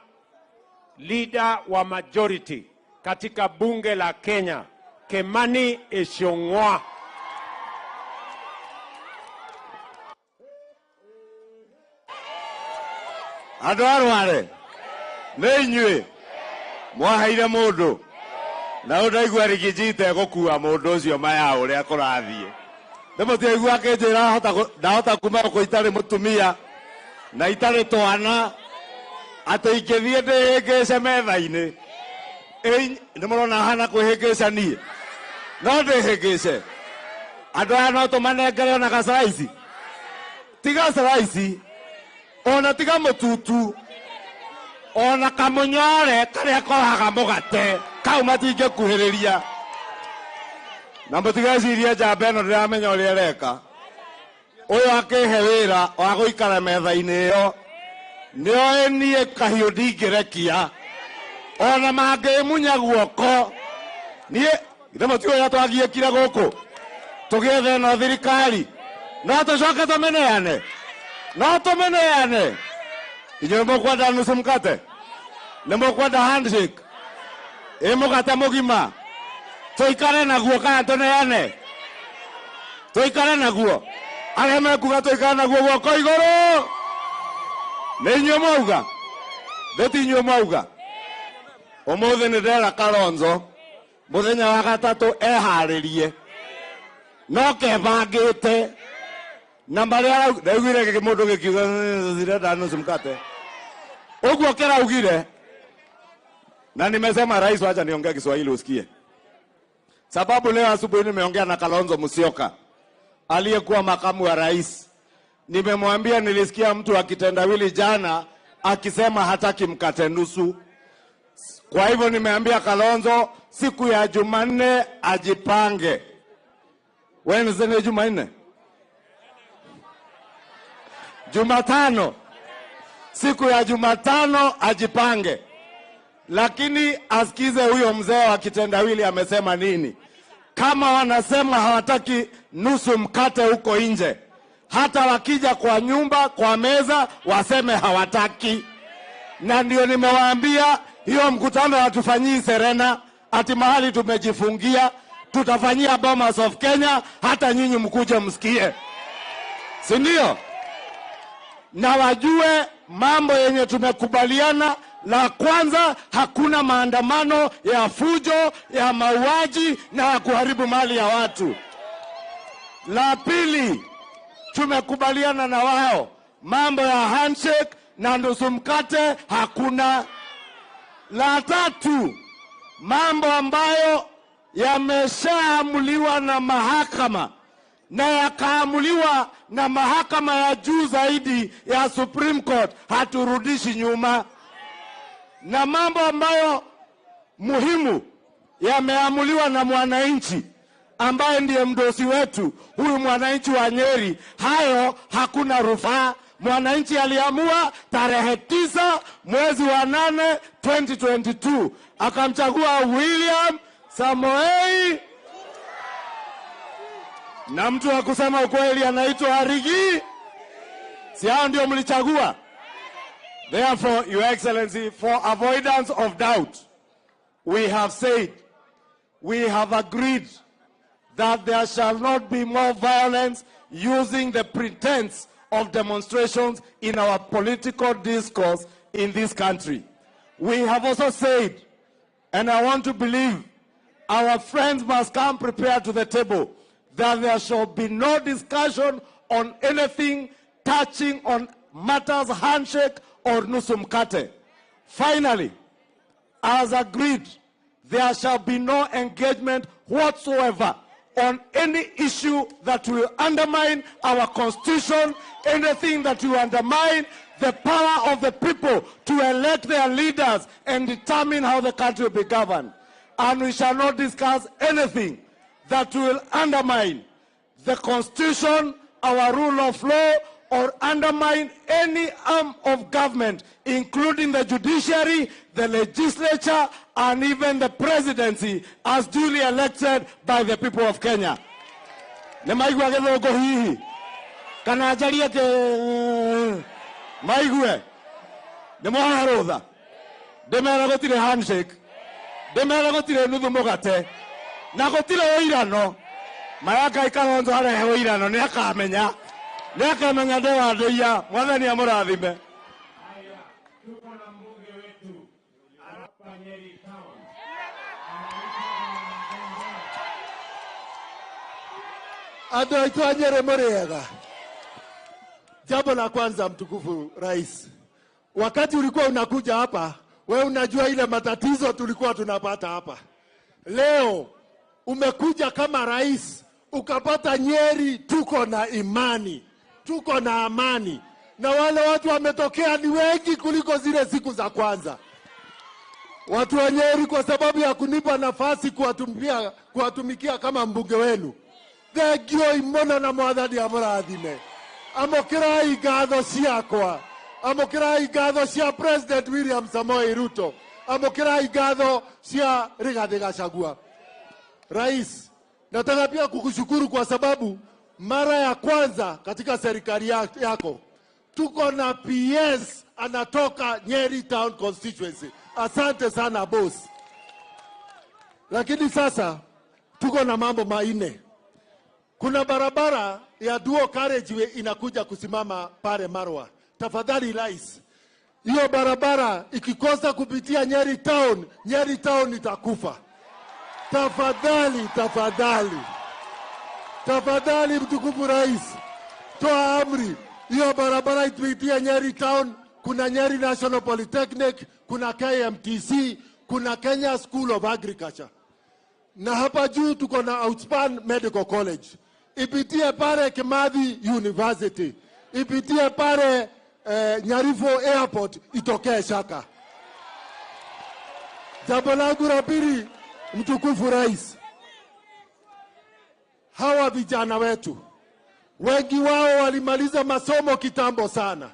S1: leader wa majority katika bunge la Kenya, Kimani Ichung'wah.
S8: Andũ a Rware nĩ inyuĩ mwaheire mũndũ na rĩu ndaigua Rigiji itegũkua mũndũ ũcio maya ũrĩa kũrathiĩ. Nĩ mũtiaigua akĩnjĩra ndahota kuma gũkũ itarĩ mũtumia na itarĩ twana, atĩ ingĩthiĩ ndĩhĩngĩce metha-inĩ. Nĩ mũrona hana kwĩhĩngĩca niĩ? No ndĩhĩngĩce. Andũ aya no tũmanengere ona gacaici. Tiga slice, ona tiga mũtutu, ona kamũnyore karĩa kohaga mũgate, kau matingĩkuhĩrĩria. Na mũtigecirie njamba ĩno ndĩramenya ũrĩa ĩreka. Ũyũ akĩhe wĩra wa gũikara metha-inĩ ĩyo, nĩoĩ niĩ kahiũ ndingĩrekia, ona mangĩmunya guoko. Niĩ githĩ mũtiũĩ ũrĩa twagiĩkire gũkũ tũgĩetha ĩno thirikari, no tũcoke tũmĩneane, no tũmĩneane. Inyuĩ mũkwenda nusu mkate? Nĩ mũkwenda handshake? Ĩ mũgate mũgima tũikare naguo kana tũneane? Tũikare naguo. Arĩa mekuga tũikare naguo guoko igũrũ. Nĩ inyuĩ mwauga? Thĩ ti inyuĩ mwauga? Ũmũthĩ nĩ ndera Kalonzo mũthenya wa gatatũ eharĩrie, no kebangĩte na marĩa ndaiguire mũndũ gĩkiuga ndĩrenda nusu mkate, ũguo kĩraugire. Na nimesema rais, wacha niongee Kiswahili usikie, sababu leo asubuhi nimeongea na Kalonzo Musyoka aliyekuwa makamu wa rais. Nimemwambia nilisikia mtu akitendawili jana akisema hataki mkate nusu. Kwa hivyo nimeambia Kalonzo siku ya Jumanne ajipange. Wednesday ni Jumanne? Jumatano. Siku ya Jumatano ajipange. Lakini asikize huyo mzee wa kitendawili amesema nini. Kama wanasema hawataki nusu mkate huko nje, hata wakija kwa nyumba, kwa meza, waseme hawataki. Na ndio nimewaambia hiyo mkutano hatufanyii Serena, ati mahali tumejifungia, tutafanyia Bomas of Kenya, hata nyinyi mkuje msikie. Si ndio? Na wajue mambo yenye tumekubaliana. La kwanza, hakuna maandamano ya fujo, ya mauaji na ya kuharibu mali ya watu. La pili, tumekubaliana na wao mambo ya handshake na nusu mkate hakuna. La tatu, mambo ambayo yameshaamuliwa na mahakama na yakaamuliwa na mahakama ya juu zaidi ya Supreme Court, haturudishi nyuma. Na mambo ambayo muhimu yameamuliwa na mwananchi ambaye ndiye mdosi wetu, huyu mwananchi wa Nyeri, hayo hakuna rufaa. Mwananchi aliamua tarehe 9 mwezi wa 8 2022, akamchagua William Samoei, na mtu wa kusema ukweli anaitwa Riggy. Si hao ndio mlichagua? Therefore, Your Excellency, for avoidance of doubt, we have said, we have agreed that there shall not be more violence using the pretense of demonstrations in our political discourse in this country. We have also said, and I want to believe our friends must come prepared to the table, that there shall be no discussion on anything touching on matters handshake or nusu mkate. Finally, as agreed, there shall be no engagement whatsoever on any issue that will undermine our constitution, anything that will undermine the power of the people to elect their leaders and determine how the country will be governed. And we shall not discuss anything that will undermine the constitution,
S16: our rule of law or undermine any arm of government, including the judiciary, the legislature, and even the presidency, as duly elected by the people of Kenya. Nĩ maigua gĩthũngũ hihi? Kana njarie kĩ maigue? Nĩ mwaha rũtha? Ndĩmere gũtirĩ handshake, ndĩmere gũtirĩ nuthu mũgate, na gũtirĩ ũirano. Maya Ngai Kalonzo arehe ũirano nĩ akamenya. Nĩ akamenya ndĩ wa ndũiya. Mwathani amũrathime.
S17: Andũ aitũ a Nyeri mũrĩega. Jambo la kwanza, mtukufu rais, wakati ulikuwa unakuja hapa, we unajua ile matatizo tulikuwa tunapata hapa. Leo umekuja kama rais ukapata Nyeri tuko na imani, tuko na amani, na wale watu wametokea ni wengi kuliko zile siku za kwanza. Watu wa Nyeri, kwa sababu ya kunipa nafasi kuwatumikia kama mbunge wenu, thengio muno na mwathani amũrathime. Amũkĩrai ngatho ciakwa, amũkĩrai ngatho cia President William Samoei Ruto, amũkĩrai ngatho cia Rigathi Gachagua. Rais, nataka pia kukushukuru kwa sababu mara ya kwanza katika serikali yako tuko na PS anatoka Nyeri Town Constituency. Asante sana boss. Lakini sasa tuko na mambo manne. Kuna barabara ya dual carriageway inakuja kusimama pale Marwa. Tafadhali rais, hiyo barabara ikikosa kupitia Nyeri Town, Nyeri Town itakufa. Tafadhali, tafadhali, tafadhali mtukufu rais, toa amri hiyo barabara ipitie Nyeri Town. Kuna Nyeri National Polytechnic, kuna KMTC, kuna Kenya School of Agriculture, na hapa juu tuko na Outspan Medical College. Ipitie pale Kimathi University, ipitie pale Nyarifo Airport, itokee Shaka. Jambo langu la pili, mtukufu rais, hawa vijana wetu wengi wao walimaliza masomo kitambo sana,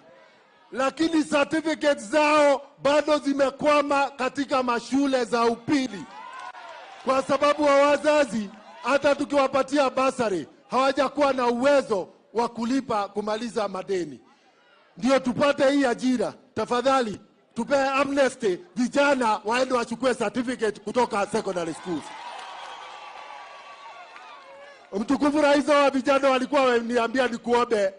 S17: lakini certificates zao bado zimekwama katika mashule za upili, kwa sababu wa wazazi hata tukiwapatia basari hawajakuwa na uwezo wa kulipa kumaliza madeni. Ndio tupate hii ajira, tafadhali tupe amnesty, vijana waende wachukue certificate kutoka secondary schools. Mtukufu rais, wa vijana walikuwa wameniambia nikuombe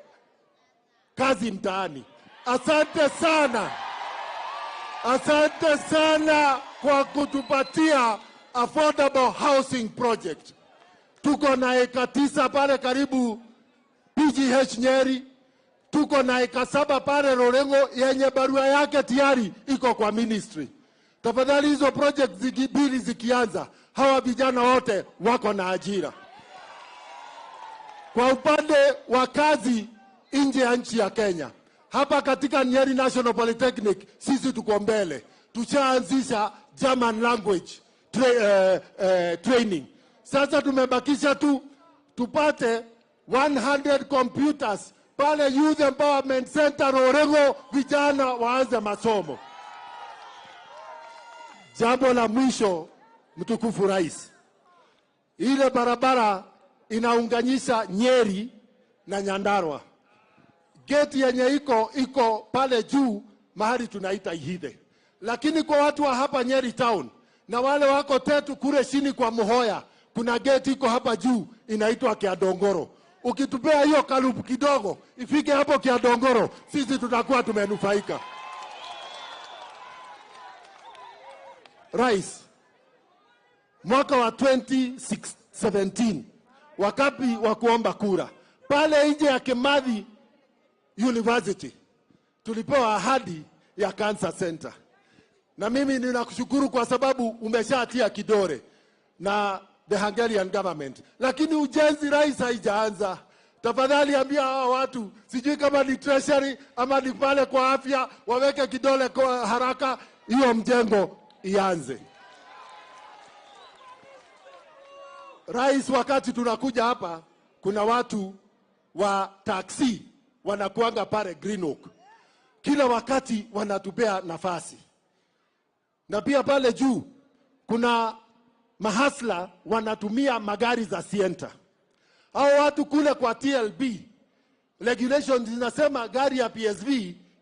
S17: kazi mtaani. Asante sana, asante sana kwa kutupatia affordable housing project. Tuko na eka 9 pale karibu PGH Nyeri, tuko na eka 7 pale Rorengo yenye barua yake tayari iko kwa ministry. Tafadhali hizo project mbili zikianza, hawa vijana wote wako na ajira. Kwa upande wa kazi nje ya nchi ya Kenya, hapa katika Nyeri National Polytechnic sisi tuko mbele. Tushaanzisha German language training. Sasa tumebakisha tu tupate 100 computers pale Youth Empowerment Center Rorengo, vijana waanze masomo. Jambo la mwisho, mtukufu rais, ile barabara inaunganisha Nyeri na Nyandarua, geti yenye iko pale juu mahali tunaita Ihithe, lakini kwa watu wa hapa Nyeri Town na wale wako Tetu kule chini kwa Muhoya, kuna geti iko hapa juu inaitwa Kiadongoro. Ukitupea hiyo kalupu kidogo ifike hapo Kiadongoro, sisi tutakuwa tumenufaika. Rais, mwaka wa 2017 wakati wa kuomba kura pale nje ya Kimathi University tulipewa ahadi ya Cancer Center, na mimi ninakushukuru kwa sababu umeshatia kidore na the Hungarian government, lakini ujenzi rais haijaanza. Tafadhali ambia hawa watu, sijui kama ni treasury ama ni pale kwa afya, waweke kidole kwa haraka hiyo mjengo ianze. Rais, wakati tunakuja hapa kuna watu wa taksi wanakuanga pale Green Oak, kila wakati wanatupea nafasi, na pia pale juu kuna mahasla wanatumia magari za Sienta. Hao watu kule kwa TLB regulations zinasema gari ya PSV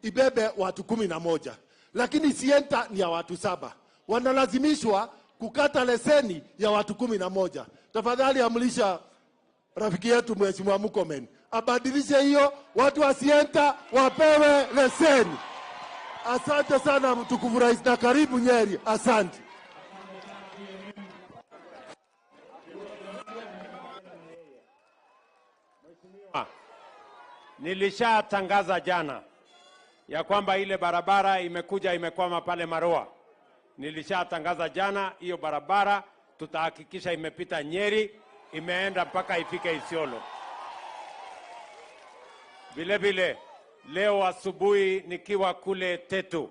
S17: ibebe watu 11, lakini Sienta ni ya watu 7. Wanalazimishwa kukata leseni ya watu 11. Tafadhali amlisha rafiki yetu Mheshimiwa Murkomen abadilishe hiyo, watu wa Sienta wapewe leseni. Asante sana mtukufu Rais, na karibu Nyeri. Asante.
S1: Nilishatangaza jana ya kwamba ile barabara imekuja imekwama pale Marua. Nilishatangaza jana hiyo barabara tutahakikisha imepita Nyeri, imeenda mpaka ifike Isiolo. Vile vile leo asubuhi nikiwa kule Tetu,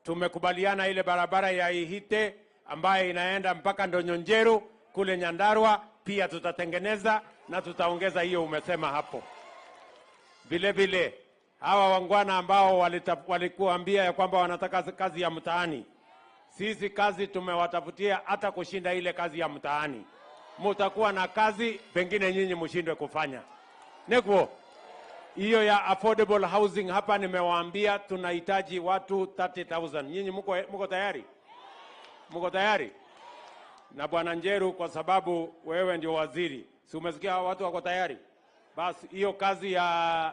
S1: tumekubaliana ile barabara ya Ihite ambayo inaenda mpaka Ndonyonjeru kule Nyandarua pia tutatengeneza na tutaongeza hiyo umesema hapo. Vile vile hawa wangwana ambao walikuambia ya kwamba wanataka kazi ya mtaani, sisi kazi tumewatafutia hata kushinda ile kazi ya mtaani. Mutakuwa na kazi, pengine nyinyi mshindwe kufanya. Nikuo hiyo ya affordable housing hapa nimewaambia tunahitaji watu 30,000. Nyinyi mko tayari? Mko tayari? Na Bwana Njeru, kwa sababu wewe ndio waziri, si umesikia watu wako tayari? Basi hiyo kazi ya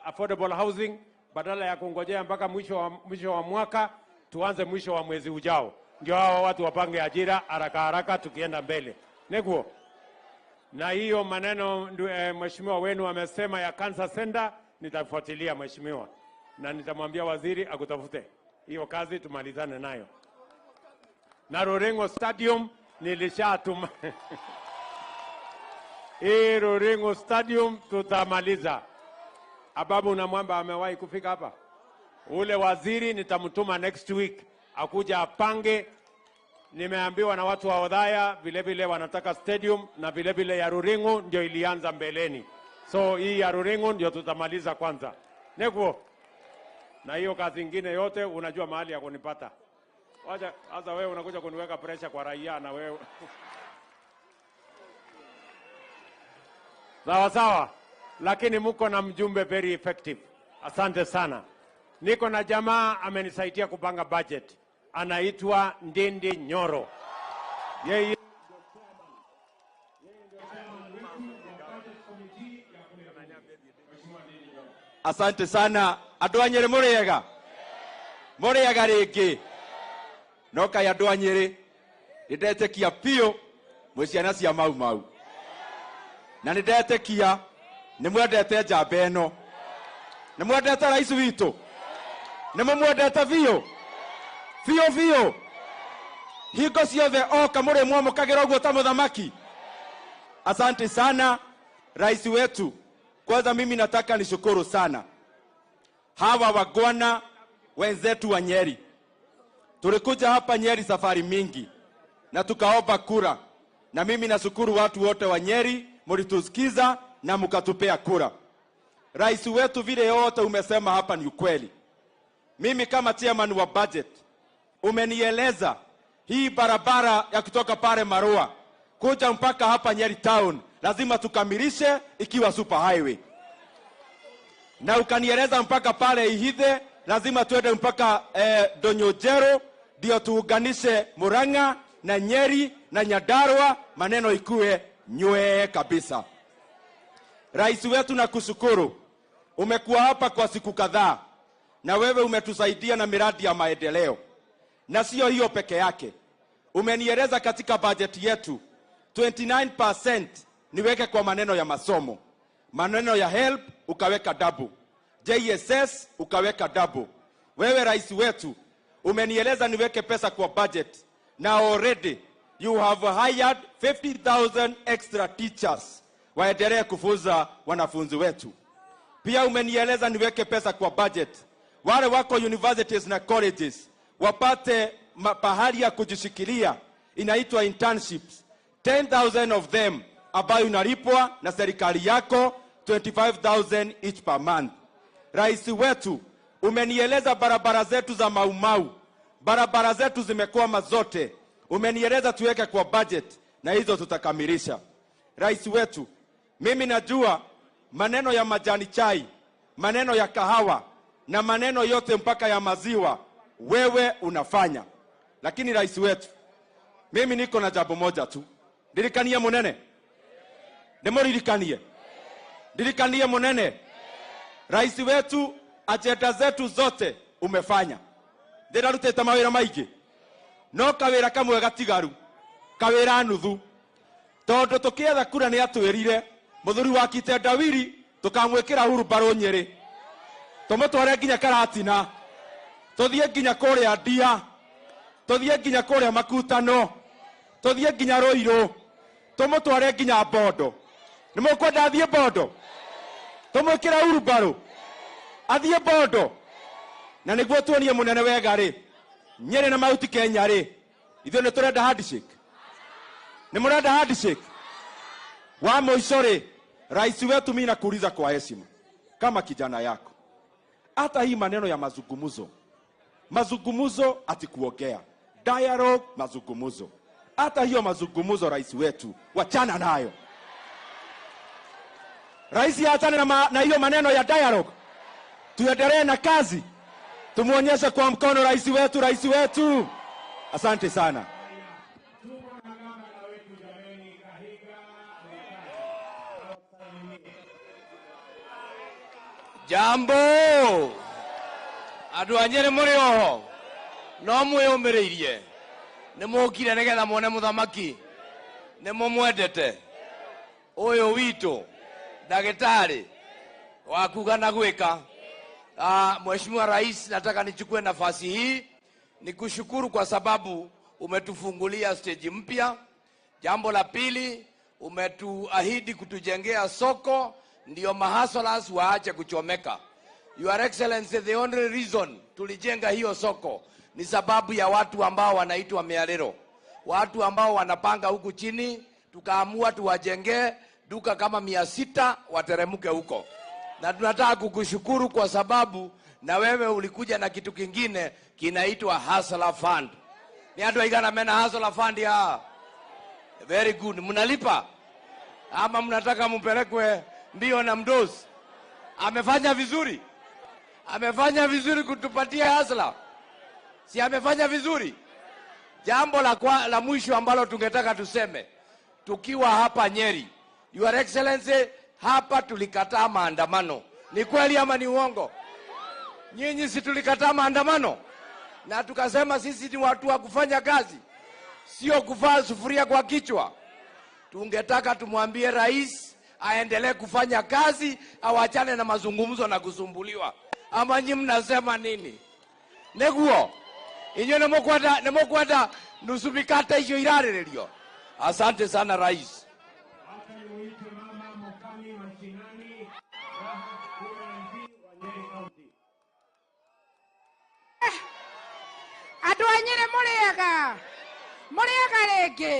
S1: affordable housing badala ya kungojea mpaka mwisho wa mwaka, tuanze mwisho wa mwezi ujao, ndio hawa watu wapange ajira haraka haraka tukienda mbele. Nikuo na hiyo maneno mheshimiwa wenu amesema ya cancer center, nitafuatilia mheshimiwa, na nitamwambia waziri akutafute hiyo kazi tumalizane nayo. Na Ruringo Stadium nilishatuma hii Ruringo Stadium tutamaliza. Ababu na Mwamba amewahi kufika hapa. Ule waziri nitamtuma next week akuja apange. Nimeambiwa na watu wa Othaya vile vile wanataka stadium, na vile vile ya Ruringo ndio ilianza mbeleni. So hii ya Ruringo ndio tutamaliza kwanza. Nekuo. Na hiyo kazi nyingine yote unajua mahali ya kunipata. Wacha sasa wewe unakuja kuniweka pressure kwa raia na wewe. Sawa sawa. Lakini mko na mjumbe very effective. Asante sana. Niko na jamaa amenisaidia kupanga budget. Anaitwa Ndindi Nyoro. Yeye
S14: Asante sana andu a Nyeri, muriega muriega ringi no kai andu a Nyeri nindetekia piu mwi ciana cia Mau Mau, na nindetekia ni mwendete njamba ino, ni mwendete rais witu, ni mumwendete biu biu biu. Hingo ciothe oka muri mwamukagira uguo ta muthamaki. Asante sana rais wetu. Kwanza mimi nataka nishukuru sana hawa wagwana wenzetu wa Nyeri. Tulikuja hapa Nyeri safari mingi na tukaomba kura, na mimi nashukuru watu wote wa Nyeri, mlitusikiza na mkatupea kura. Rais wetu, vile yote umesema hapa ni ukweli. Mimi kama chairman wa budget, umenieleza hii barabara ya kutoka pale Marua kuja mpaka hapa Nyeri town lazima tukamilishe ikiwa super highway. Na ukanieleza mpaka pale Ihithe lazima tuende mpaka Donyojero ndio tuunganishe Murang'a na Nyeri na Nyandarua, maneno ikue nywe kabisa. Rais wetu nakushukuru, umekuwa hapa kwa siku kadhaa na wewe umetusaidia na miradi ya maendeleo. Na sio hiyo peke yake, umenieleza katika budget yetu 29% niweke kwa maneno ya masomo, maneno ya help ukaweka double, JSS ukaweka double. Wewe rais wetu umenieleza niweke pesa kwa budget, na already you have hired 50,000 extra teachers waendelee kufunza wanafunzi wetu. Pia umenieleza niweke pesa kwa budget, wale wako universities na colleges wapate pahali ya kujishikilia, inaitwa internships, 10,000 of them ambayo inalipwa na serikali yako. 25,000 each per month. Rais wetu, umenieleza barabara zetu za Maumau, barabara zetu zimekwama zote, umenieleza tuweke kwa budget na hizo tutakamilisha. Rais wetu, mimi najua maneno ya majani chai, maneno ya kahawa na maneno yote mpaka ya maziwa wewe unafanya. Lakini rais wetu, mimi niko na jambo moja tu. Ndirikanie munene. Nimuririkanie. Ndirikanie munene. Rais wetu, ajenda zetu zote umefanya. Ndirarutite mawira maingi. No kawira kamwe gatigaru, kawira nuthu. Tondu tukietha kura ni atwirire muthuri wa Kitendawiri tukamwikira hurumbarũ Nyeri, tumutware nginya Karatina, tuthie nginya kuria Ndia, tuthie nginya kuria Makutano, tuthie nginya Ruiru, tumutware nginya Bondo. Ni mukwenda athie Bondo? Tumwikire hurumbarũ athie Bondo? Na niguo tuonie munene wega ri Nyeri na Mount Kenya ri, ithuĩ nĩ tũrenda handshake. Nĩ mũrenda handshake? Wa mũico rĩ, rais wetu, mimi nakuuliza kwa heshima kama kijana yako, hata hii maneno ya mazungumzo, mazungumzo ati kuongea dialogue, mazungumzo, hata hiyo mazungumzo rais wetu wachana nayo. Rais aachane na hiyo maneno ya dialogue, tuendelee na kazi, tumuonyeshe kwa mkono rais wetu, rais wetu. Asante sana.
S2: Jambo andu a Nyeri muri oho no mwiyumiriirie ni mukire nigetha muone muthamaki ni mumwendete uyu witu ndagitari wa kuga na gwika. Mheshimiwa Rais, nataka nichukue nafasi hii nikushukuru kwa sababu umetufungulia stage mpya. Jambo la pili, umetuahidi kutujengea soko ndio mahasolas waache kuchomeka. Your Excellency, the only reason tulijenga hiyo soko ni sababu ya watu ambao wanaitwa miarero, watu ambao wanapanga huku chini. Tukaamua tuwajengee duka kama 600 wateremuke huko. Na tunataka kukushukuru kwa sababu na wewe ulikuja na kitu kingine kinaitwa Hustler Fund. Ni watu waigana mena Hustler Fund ya very good. Mnalipa ama mnataka mpelekwe mbio na mdosi? Amefanya vizuri, amefanya vizuri kutupatia Hustler, si amefanya vizuri? Jambo la mwisho ambalo tungetaka tuseme tukiwa hapa Nyeri, Your Excellency, hapa tulikataa maandamano. Ni kweli ama ni uongo? Nyinyi si tulikataa maandamano? Na tukasema sisi ni watu wa kufanya kazi, sio kuvaa sufuria kwa kichwa. Tungetaka tumwambie rais aendelee kufanya kazi, awachane na mazungumzo na kusumbuliwa. Ama nyinyi mnasema nini? Neguo inyuĩ nĩmũkwenda nusu mikate icio irarĩrĩrio. Asante sana rais.
S5: Andũ a Nyeri mũrĩega, mũrĩega rĩngĩ.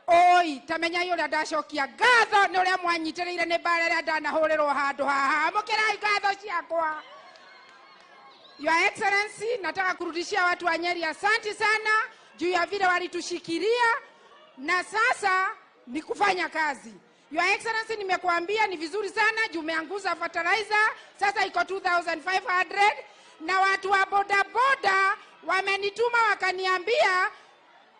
S5: Oi, tamenyai ũrĩa ndacokia ngatho nĩ ũrĩa mwanyitĩrĩire nĩ mbara ĩrĩa ndanahũrĩrwo handũ haha. Amũkĩrai ngatho ciakwa. Your Excellency, nataka kurudishia watu wa Nyeri asanti sana juu ya vile walitushikilia na sasa ni kufanya kazi. Your Excellency, nimekuambia ni vizuri sana juu umeanguza fertilizer, sasa iko 2500 na watu wa boda boda wamenituma wakaniambia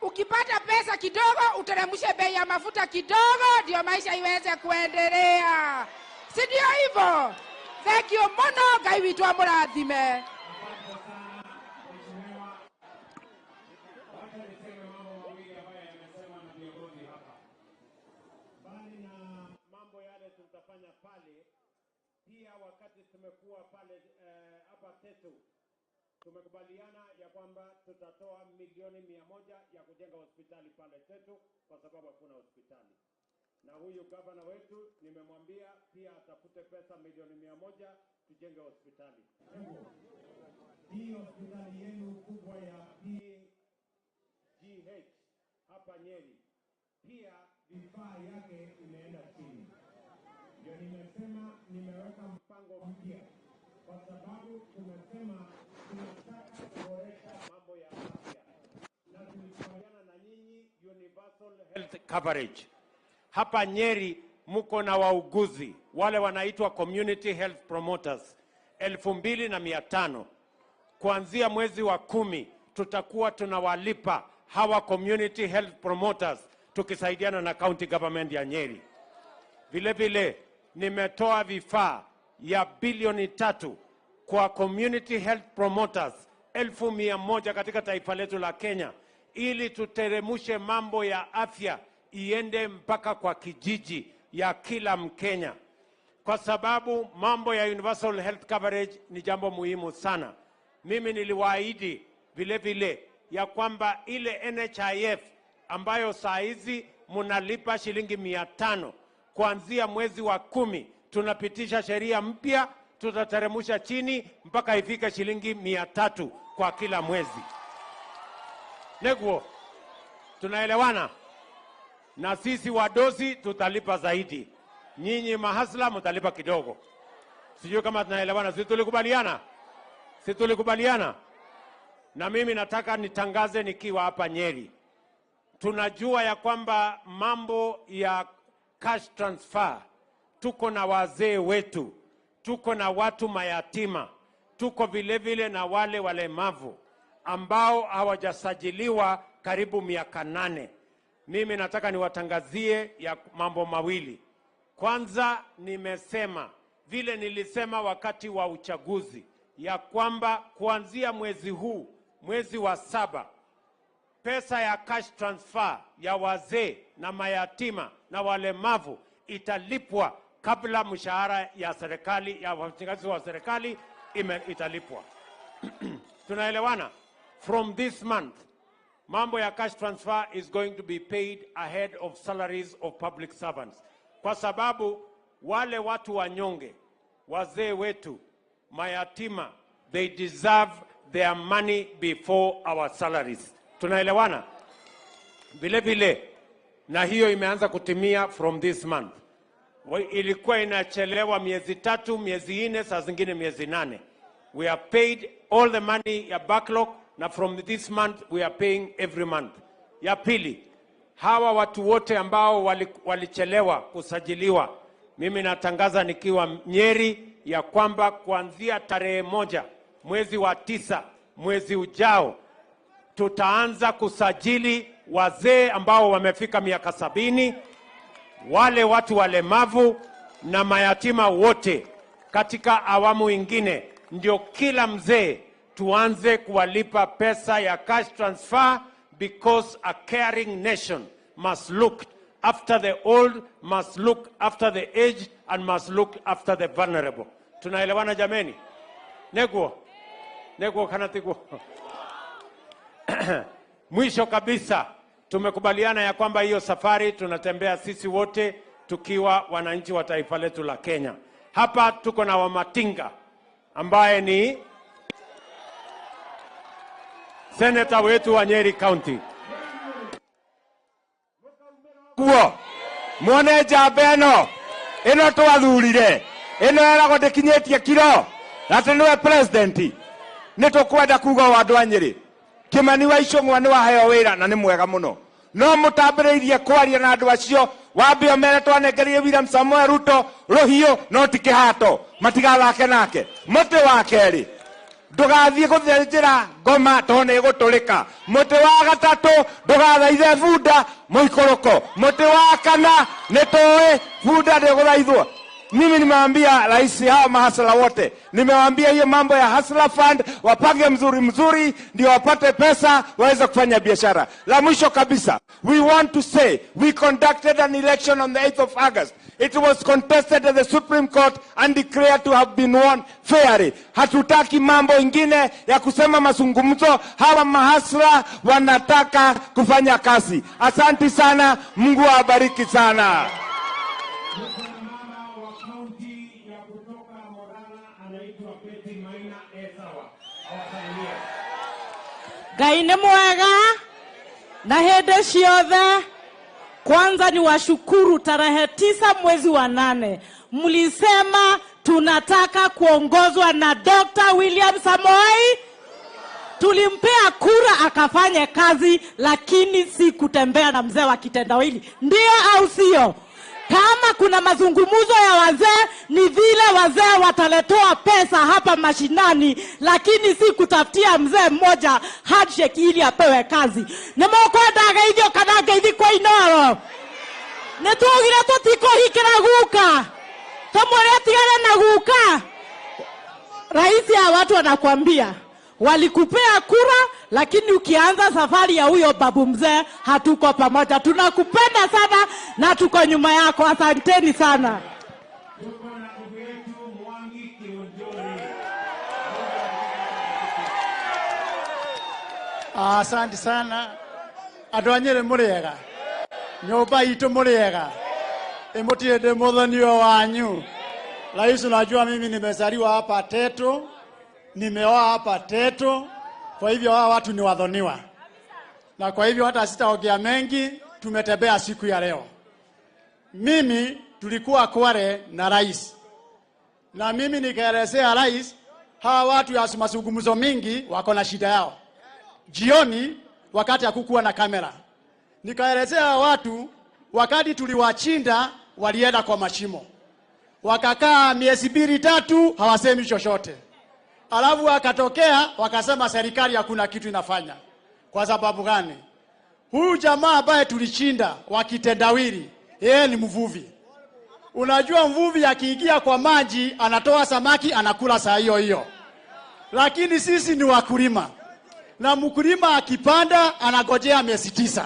S5: ukipata pesa kidogo uteremshe bei ya mafuta kidogo ndio maisha iweze kuendelea. Si ndio hivyo? Thank you muno, Ngai witũ amũrathime.
S1: Pia wakati tumekuwa pale hapa Tetu, tumekubaliana ya kwamba tutatoa milioni 100 ya kujenga hospitali pale Tetu kwa sababu hakuna hospitali. Na huyu gavana wetu nimemwambia pia atafute pesa milioni 100 tujenge hospitali. Hii hospitali yenu kubwa ya PGH hapa Nyeri pia vifaa yake imeenda chini. Ndio Ndio nimesema nimeweka mpango mpya, kwa sababu tumesema tunataka kuboresha mambo ya afya, na tulikubaliana na nyinyi universal health coverage. Hapa Nyeri mko na wauguzi wale wanaitwa community health promoters 2,500. Kuanzia mwezi wa 10 tutakuwa tunawalipa hawa community health promoters tukisaidiana na county government ya Nyeri. Vile vile nimetoa vifaa ya bilioni 3 kwa community health promoters 100,000 katika taifa letu la Kenya ili tuteremushe mambo ya afya iende mpaka kwa kijiji ya kila Mkenya, kwa sababu mambo ya universal health coverage ni jambo muhimu sana. Mimi niliwaahidi vile vile ya kwamba ile NHIF ambayo saa hizi mnalipa shilingi 500, kuanzia mwezi wa 10 tunapitisha sheria mpya, tutateremusha chini mpaka ifike shilingi 300 kwa kila mwezi. Neguo, tunaelewana? Na sisi wadosi tutalipa zaidi, nyinyi mahasla mtalipa kidogo. Sijui kama tunaelewana, si tulikubaliana? Si tulikubaliana? Na mimi nataka nitangaze nikiwa hapa Nyeri, tunajua ya kwamba mambo ya cash transfer, tuko na wazee wetu, tuko na watu mayatima, tuko vile vile na wale walemavu ambao hawajasajiliwa karibu miaka 8. Mimi nataka niwatangazie ya mambo mawili. Kwanza, nimesema vile nilisema wakati wa uchaguzi ya kwamba kuanzia mwezi huu, mwezi wa 7, pesa ya cash transfer ya wazee na mayatima na walemavu italipwa kabla mshahara ya serikali ya wafanyakazi wa serikali italipwa. Tunaelewana? From this month, mambo ya cash transfer is going to be paid ahead of salaries of public servants, kwa sababu wale watu wanyonge, wazee wetu, mayatima, they deserve their money before our salaries. Tunaelewana? Vile vile, na hiyo imeanza kutimia from this month. Ilikuwa inachelewa miezi 3, miezi 4, saa zingine miezi 8. We have paid all the money ya backlog, na from this month we are paying every month. Ya pili, hawa watu wote ambao walichelewa kusajiliwa, mimi natangaza nikiwa Nyeri ya kwamba kuanzia tarehe 1 mwezi wa 9 mwezi ujao tutaanza kusajili wazee ambao wamefika miaka 70, wale watu walemavu na mayatima wote. Katika awamu ingine ndio kila mzee tuanze kuwalipa pesa ya cash transfer, because a caring nation must look after the old, must look after the aged, and must look after the vulnerable. Tunaelewana jameni? Neguo? Neguo kana tiguo? Mwisho kabisa, tumekubaliana ya kwamba hiyo safari tunatembea sisi wote tukiwa wananchi wa taifa letu la Kenya. Hapa tuko na Wamatinga ambaye ni seneta wetu wa Nyeri County.
S7: Kuo mwone njamba ĩno ĩno twathurire ĩno eragwo ndĩkinyĩtie kiro atĩ nĩwe president. Nĩ tũkwenda kuga o andũ a Nyĩrĩ, Kĩmani wa Icũng'wa nĩ waheo wĩra na nĩ mwega mũno, no mũtambĩrĩirie kwaria na andũ acio wambe ũmere twanengerie William Samoei Ruto rũhiũ no ti kĩhato, matigathake nake. Mũtĩ wa kerĩ, ndũgathiĩ gũthĩnjĩra ngoma tondũ nĩ ĩgũtũrĩka. Mũtĩ wa gatatũ, ndũgathaithe bunda mũikũrũko. Mũtĩ wa kana, nĩ tũĩ bunda ndĩgũthaithwo. Mimi nimewaambia rais hao mahasla wote, nimewaambia hiyo mambo ya Hustler Fund wapange mzuri mzuri, ndio wapate pesa waweze kufanya biashara. La mwisho kabisa, we want to say we conducted an election on the 8th of August. It was contested at the Supreme Court and declared to have been won fairly. Hatutaki mambo ingine ya kusema mazungumzo. Hawa mahasla wanataka kufanya kazi. Asanti sana, Mungu awabariki sana.
S1: Mama wa kaunti ya kutoka Murang'a anaitwa Betty Maina Esawa. Awasalimie.
S18: Ngai nĩ mwega na hĩndĩ ciothe. Kwanza ni washukuru tarehe 9 mwezi wa 8 Mlisema tunataka kuongozwa na Dr. William Samoei. Tulimpea kura akafanye kazi, lakini si kutembea na mzee wa kitendawili. Ndio au sio? Kama kuna mazungumzo ya wazee, ni vile wazee wataletewa pesa hapa mashinani, lakini si kutafutia mzee mmoja handshake ili apewe kazi. Nĩmũkwendaga ithio kana ngeithi kwa Inooro? Nĩtwaugire tũtikũhikĩra guka, tũmwĩre atigane na guka. Rais, ya watu wanakuambia walikupea kura, lakini ukianza safari ya huyo babu mzee, hatuko pamoja. Tunakupenda sana na tuko nyuma yako. Asanteni sana.
S19: Asante sana andå a Nyĩrĩ, mũrĩega? Nyũmba itũ mũrĩega? Ĩmũtirĩ ndĩ mũthoniwe wanyu. Rais, unajua mimi nimezaliwa hapa Tetu, nimeoa hapa Tetu, kwa hivyo hawa watu ni wathoniwa, na kwa hivyo hata sitaongea mengi. Tumetembea siku ya leo. Mimi tulikuwa Kwale na rais, na mimi nikaelezea rais, hawa watu ya mazungumzo mingi wako na shida yao. Jioni wakati hakukuwa na kamera, nikaelezea watu wakati tuliwachinda walienda kwa mashimo, wakakaa miezi mbili tatu hawasemi chochote, alafu wakatokea wakasema serikali hakuna kitu inafanya. Kwa sababu gani? Huyu jamaa ambaye tulichinda wa kitendawili, yeye ni mvuvi. Unajua mvuvi akiingia kwa maji anatoa samaki anakula saa hiyo hiyo, lakini sisi ni wakulima, na mkulima akipanda anagojea miezi 9,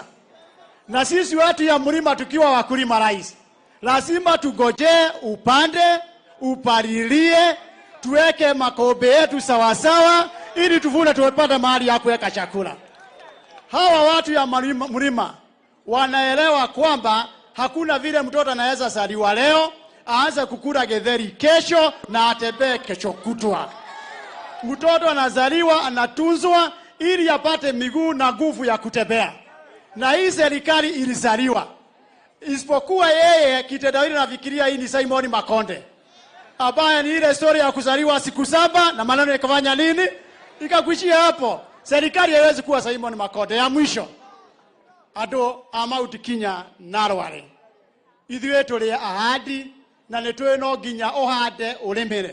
S19: na sisi watu ya mlima tukiwa wakulima, rais, lazima tugojee upande, upalilie, tuweke makombe yetu sawasawa, ili tuvune tupate mahali ya kuweka chakula. Hawa watu ya mlima wanaelewa kwamba hakuna vile mtoto anaweza zaliwa leo aanze kukula githeri kesho na atembee kesho kutwa. Mtoto anazaliwa anatunzwa ili apate miguu na nguvu ya kutembea, na hii serikali ilizaliwa, isipokuwa yeye kitendawili nafikiria hii ni Simon Makonde ambaye ni ile story ya kuzaliwa siku 7 na maneno ikafanya nini, ikakuishia hapo. Serikali haiwezi kuwa Simon Makonde. Ya mwisho, andũ a Mount Kenya na Rware, ithuĩ tũrĩ ahandi na nĩ tũĩ no nginya ũhande ũrĩmĩre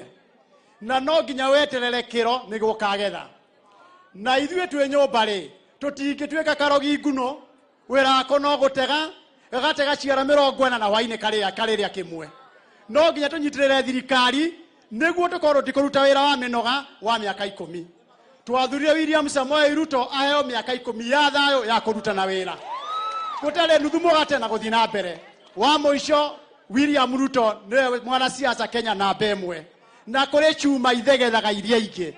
S19: na no nginya weterere kĩro nĩguo ũkagetha. Na ithuĩ twĩ nyũmba rĩ, tũtingĩtuĩka karogi nguno, wĩra wako no gũtega, gagatega ciara 40 na hwainĩ karĩa karĩrĩa kĩmwe. No nginya tũnyitĩrĩre thirikari nĩguo tũkorwo tũkĩruta wĩra wa mĩnoga wa mĩaka 10. Twathurire William Samoei Ruto aheo mĩaka 10 ya thayũ ya kũrutana wĩra, gũtarĩ nuthu mũgate na gũthiĩ na mbere. Wa mũico, William Ruto nĩwe mwanasiasa Kenya namba 1, na kũrĩ chuma ithegethaga iria ingĩ.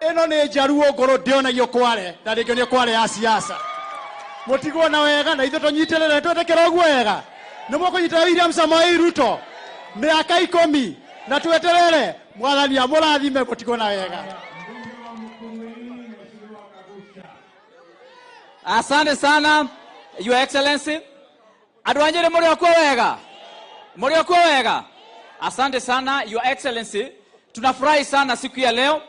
S19: Ĩno nĩ njaruo ngũrũ ndĩonagio Kware, na rĩngĩ nĩ Kware ya siasa. Mũtigwo na wega na ithuĩ tũnyitĩrĩre, twĩtĩkĩre ũguo wega. Nĩ mũkũnyitĩrĩra William Samoei Ruto mĩaka 10 na tweterere mwathani amũrathime, mũtigwo na wega.
S6: Asante sana Your Excellency. Andũ a Nyĩrĩ mũrĩ okuo wega? Mũrĩ okuo wega? Asante sana Your Excellency. Tunafurahi sana siku ya leo,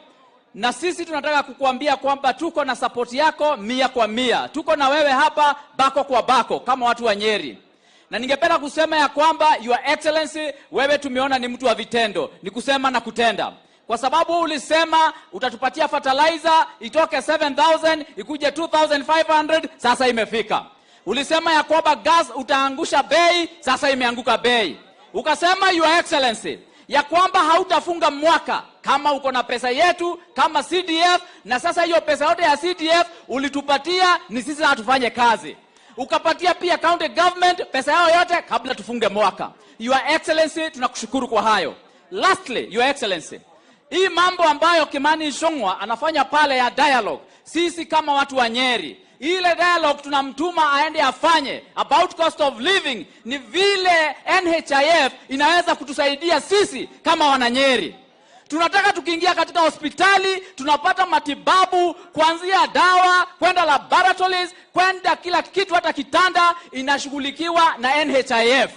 S6: na sisi tunataka kukuambia kwamba tuko na support yako 100 kwa 100. Tuko na wewe hapa bako kwa bako kama watu wa Nyeri. Na ningependa kusema ya kwamba Your Excellency, wewe tumeona ni mtu wa vitendo, ni kusema na kutenda. Kwa sababu ulisema utatupatia fertilizer itoke 7,000 ikuje 2,500, sasa imefika. Ulisema ya kwamba gas utaangusha bei, sasa imeanguka bei. Ukasema Your Excellency ya kwamba hautafunga mwaka kama uko na pesa yetu kama CDF, na sasa hiyo pesa yote ya CDF ulitupatia ni sisi hatufanye kazi. Ukapatia pia county government pesa yao yote kabla tufunge mwaka. Your Excellency, tunakushukuru kwa hayo. Lastly, Your Excellency, hii mambo ambayo Kimani Ichung'wah anafanya pale ya dialogue, sisi kama watu wa Nyeri, ile dialogue tunamtuma aende afanye about cost of living, ni vile NHIF inaweza kutusaidia sisi kama wananyeri. Tunataka tukiingia katika hospitali tunapata matibabu kuanzia dawa kwenda laboratories kwenda kila kitu, hata kitanda inashughulikiwa na NHIF.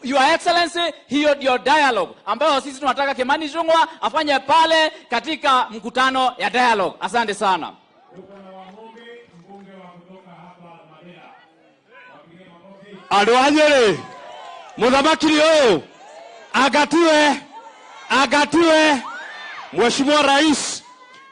S6: Your Excellency, hiyo ndio dialogue ambayo sisi tunataka Kimani Ichung'wah afanye pale katika mkutano ya dialogue. Asante sana.
S16: Andũ a Nyĩrĩ, mũthamaki nĩ ũyũ, angatiwe, angatiwe. Mheshimiwa Rais,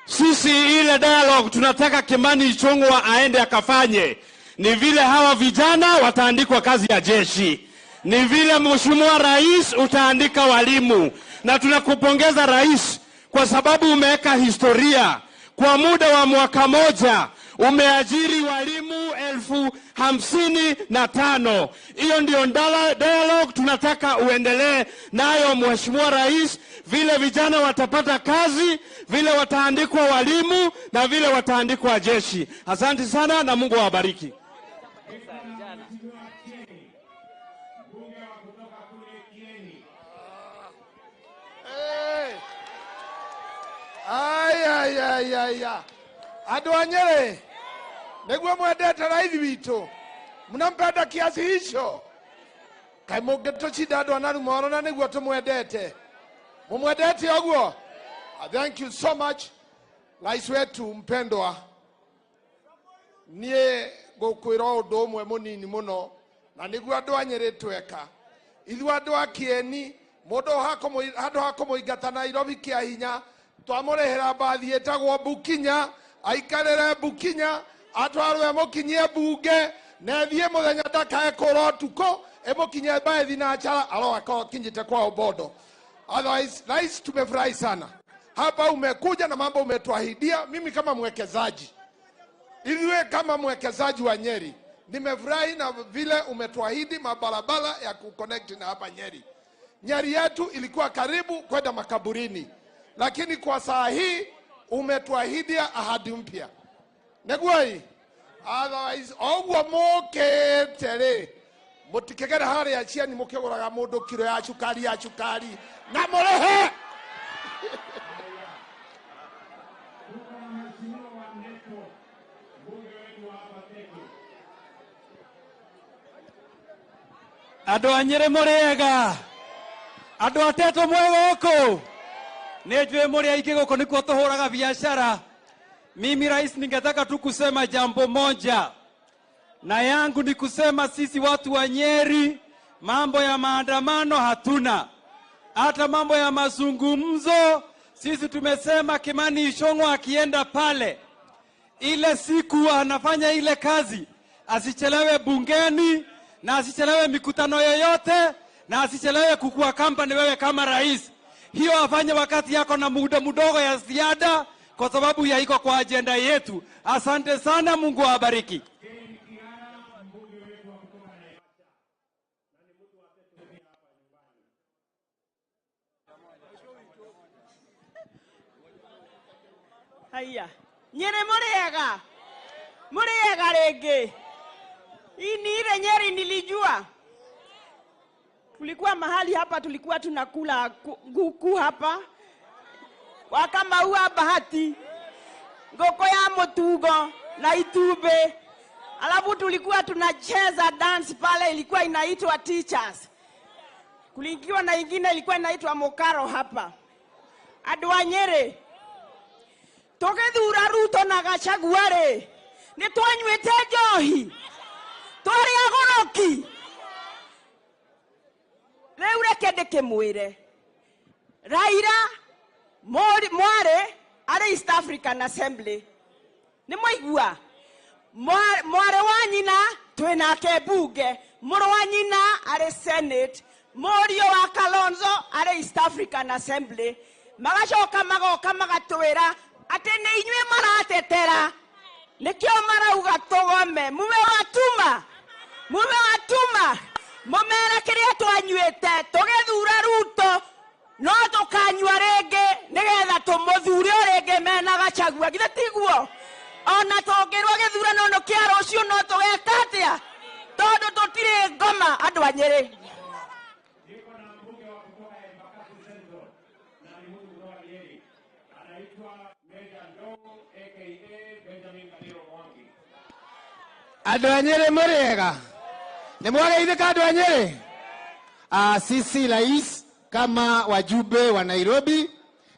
S16: sisi ile dialogue tunataka Kimani Ichung'wah aende akafanye ni vile hawa vijana wataandikwa kazi ya jeshi, ni vile Mheshimiwa Rais utaandika walimu, na tunakupongeza Rais kwa sababu umeweka historia kwa muda wa mwaka moja umeajiri walimu 55,000. Hiyo ndio dialogue tunataka uendelee nayo Mheshimiwa Rais, vile vijana watapata kazi, vile wataandikwa walimu na vile wataandikwa jeshi. Asante sana na Mungu awabariki.
S17: Hey. Ay, ay, ay, ay, ay. Andũ a Nyĩrĩ, nĩguo mwendete raithi witũ, mnampenda kiasi hicho? Kaĩ mũngĩtũcinda andũ a Narumoro na nĩguo tũmwendete? Mũmwendete ũguo? Thank you so much, rais wetu mpendwa. Niĩ ngũkwĩra ũndũ ũmwe mũnini mũno, na nĩguo andũ a Nyĩrĩ tweka. Ithuĩ andũ a Kĩeni, mũndũ handũ ha kũmũingata Nairobi kĩa hinya, twamũrĩhĩra mbathi ĩtagwo Bukinya, aikarĩre Bukinya, atwarwo ĩmũkinyie mbunge, na ĩthiĩ mũthenya ndakae kũra ũtukũ, ĩmũkinyie mbathi na nchara, arogakorwo akinyĩte kwao Bondo. Otherwise, Rais, tumefurahi sana. Hapa umekuja na mambo umetuahidia. Mimi kama mwekezaji, ithuĩ kama mwekezaji wa Nyeri, nimefurahi na vile umetuahidi mabarabara ya kuconnect na hapa Nyeri. Nyeri yetu ilikuwa karibu kwenda makaburini, lakini kwa saa hii umetuahidia ahadi mpya. Neguo otherwise oguo mukite ri mutikigere haria ciani mukiguraga mundu kiro ya cukari ya cukari na murihe.
S16: Andũ a Nyĩrĩ mũrĩega, andũ a Teto mwĩ gũkũ, nĩ njũĩ mũrĩ aingĩ gũkũ nĩkuo tũhũraga biashara. Mimi rais, ningetaka tu kusema jambo moja, na yangu ni kusema sisi watu wa Nyeri, mambo ya maandamano hatuna, hata mambo ya mazungumzo. Sisi tumesema Kimani Ichung'wah akienda pale, ile siku anafanya ile kazi, asichelewe bungeni na asichelewe mikutano yoyote na asichelewe kukua kampani wewe kama rais. Hiyo afanye wakati yako na muda mdogo ya ziada, kwa sababu ya iko kwa agenda yetu. Asante sana, Mungu awabariki.
S20: Haya, Nyĩrĩ mũrĩega, mũrĩega rĩngĩ. Hii ni ile Nyeri nilijua. Tulikuwa mahali hapa, tulikuwa tunakula nguku hapa, wakamaua bahati, ngoko ya mutugo na itube. Alafu tulikuwa tunacheza dance pale, ilikuwa inaitwa teachers. Kulikiwa na ingine ilikuwa inaitwa mokaro hapa. Andũ a Nyĩrĩ, tũgĩthura Ruto na Gachagua rĩ, nĩ twanyuĩte njohi, twarĩ agũrũki. Rĩu reke ndĩkĩmwĩre, Raila mwarĩ arĩ East African Assembly, nĩ mwaigua? Mwarĩ wa nyina twĩnake mbunge, mũrũ wa nyina arĩ Senate, mũriũ wa Kalonzo arĩ East African Assembly. Magacoka magoka magatwĩra atĩ nĩ inyuĩ maratetera, nĩkĩo marauga tũgome. Mume watuma mũmere kĩrĩa twanyuĩte tũgĩthura Ruto, no tũkanyua rĩngĩ nĩgetha tũmũthure o rĩngĩ mena Gachagua. Githĩ tiguo? Ona tũngĩrwo gĩthurano no kĩa rũciũ no tũgeka atĩa? Tondũ tũtirĩ ngoma andũ a Nyĩrĩ.
S16: Andũ a Nyĩrĩ mũrĩega, nĩ mwageithĩka andũ a Nyĩrĩ?
S9: Sisi rais kama wajumbe wa Nairobi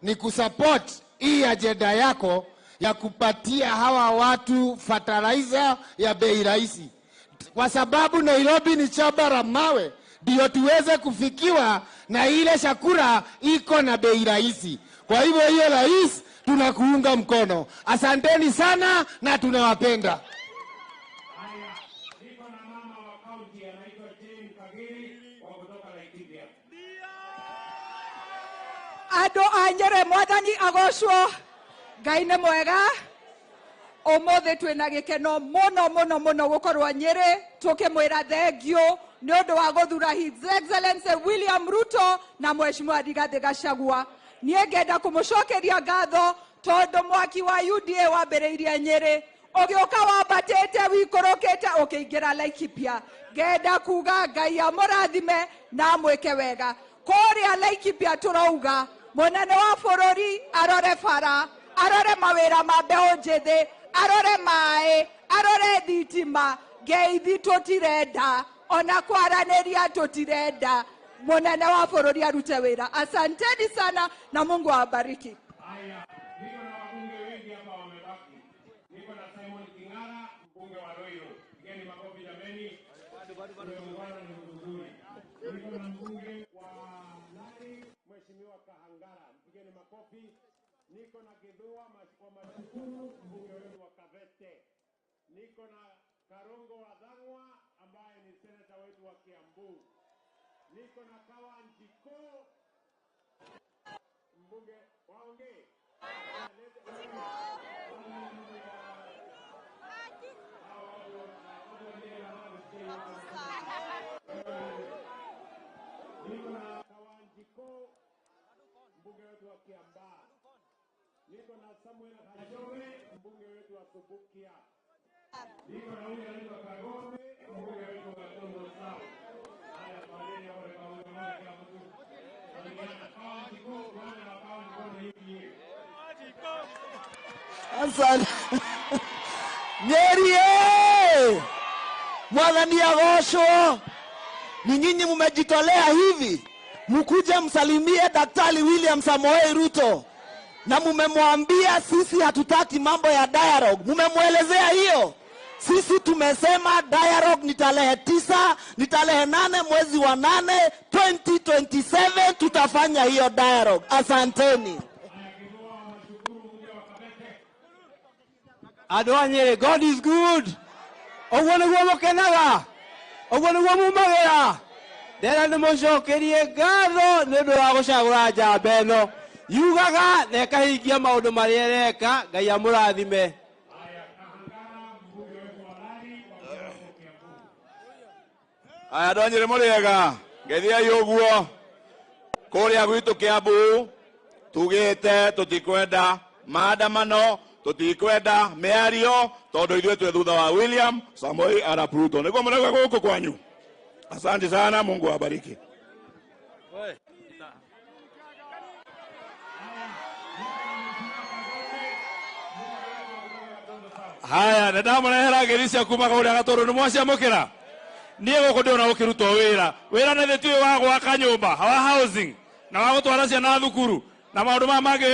S9: ni kusupport hii ajenda yako ya kupatia hawa watu fertilizer ya bei rahisi, kwa sababu Nairobi ni shamba la mawe, ndio tuweze kufikiwa na ile chakula iko na bei rahisi. Kwa hivyo hiyo rais, tunakuunga mkono. Asanteni sana na tunawapenda.
S21: Andũ a Nyĩrĩ mwathani agocwo, Ngai nĩ mwega. Ũmũthĩ twĩna gĩkeno mũno mũno mũno gũkorwo Nyĩrĩ tũkĩmwĩra thengiũ nĩ ũndũ wa gũthura His Excellency William Ruto na Mheshimiwa Rigathĩ Gachagua. Niĩ ngenda kũmũcokeria ngatho tondũ mwaki wa UDA wambĩrĩirie Nyĩrĩ, ũgĩũka wambatĩte wikũrũkĩte ũkĩingĩra Laikipia. Ngenda kuga Ngai amũrathime na amwĩke wega. Kũrĩa Laikipia tũrauga mũnene wa bũrũri arore bara, arore mawĩra ma mbeũ njĩthĩ, arore maĩ, arore thitima. Ngeithi tũtirenda ona kwaranĩria tũtirenda, mũnene wa bũrũri arute wĩra. Asanteni sana na Mungu awabariki.
S1: Niko na Githua wa Mashukuru, mbunge wetu wa Kavete. Niko na Karongo wa Dhangwa ambaye ni seneta wetu wa Kiambu. Niko na Kawanjiko, mbunge waongee. Niko na Kawanjiko, mbunge wetu wa Kiambaa. Niko na Samuel Kajome, mbunge wetu wa Subukia. Niko na huyu anaitwa Kagome, mbunge wetu wa Gatundu South. Haya, poleni hapo kwa huyo mmoja kila mtu. Kawanjiko, bwana wa Kawanjiko ni hivi.
S22: Asante. Nyeri eh! Mwathani agocwo. Ni nyinyi mmejitolea hivi mkuje msalimie Daktari William Samoei Ruto, na mumemwambia sisi hatutaki mambo ya dialogue. Mumemwelezea hiyo. Sisi tumesema dialogue ni tarehe 9, ni tarehe 8 mwezi wa 8 2027 tutafanya hiyo dialogue. Asanteni.
S23: Andũ a Nyĩrĩ, God is good. Ũguo nĩguo mũkenaga, ũguo nĩguo mumagĩra. Ndĩrenda ndĩmũcokerie ngatho nĩ ũndũ wa gũcagũra njamba ĩno. Yugaga na ĩkahingia maũndũ marĩa ĩreka. Ngai amũrathime.
S14: Aya andũ a Nyĩrĩ mũrĩega, ngeithiai ũguo. Kũrĩa gwitũ Kiambu tugĩte tũtikwenda maandamano, tũtikwenda mĩario, tondũ ithuĩ twĩ thutha wa William Samoei Arap Ruto. Nĩguo mũrauga gũkũ kwanyu. Asante sana, Mungu awabariki.
S10: Haya, nĩndamũrehera ngeithi cia kuma kũrĩa Gatũrũ, nĩ mwaciamũkĩra? Niĩ gũkũ ndĩrona gũkĩrutwo wĩra. Wĩra na ithuĩ ti ũyũ wa gwaka nyũmba, wa housing, na wa gũtwara ciana thukuru, na maũndũ maya mangĩ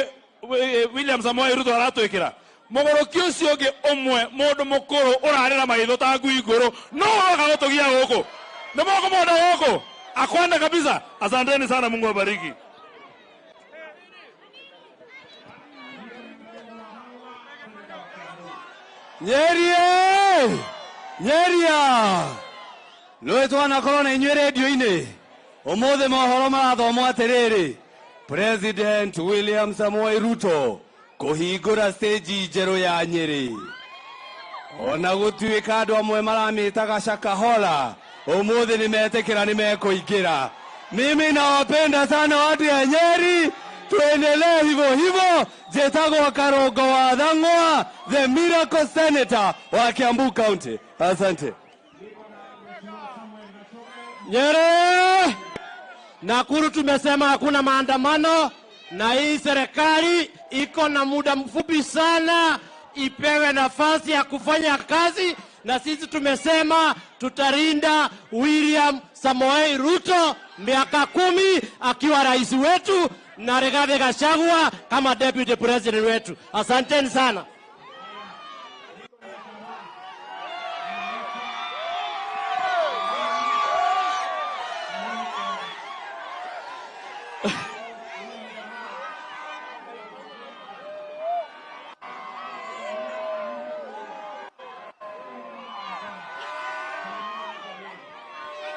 S10: William Samoei Ruto aratwĩkĩra. Mũgũrũki ũcio ũngĩ ũmwe, mũndũ mũkũrũ ũrarĩra maitho ta ngui ngũrũ, no ũroka gũtũgia gũkũ. Nĩ mũkũmwona gũkũ? Akwenda kabisa. Asanteni sana, Mungu awabariki.
S23: Nyeri! Nyeria! Nĩ twanakorwo na inyuĩ redio-inĩ. Ũmũthĩ mohoro marathomwo atĩrĩrĩ, President William Samoei Ruto kũhingũra stage njerũ ya Nyĩrĩ. Ona gũtuĩka andũ amwe maramĩtaga Shakahola, ũmũthĩ nĩmetĩkĩra nĩmekũingĩra. Mimi nawapenda sana watu ya Nyeri, tuendelee hivyo hivyo. Njĩtagwo Karũngo wa Thang'wa, the miracle senator wa Kiambu County. Asante.
S24: Nyeri! Nakuru tumesema hakuna maandamano, na hii serikali iko na muda mfupi sana, ipewe nafasi ya kufanya kazi Na sisi tumesema tutarinda William Samoei Ruto miaka 10 akiwa rais wetu na Rigathi Gachagua kama deputy president wetu. Asanteni sana.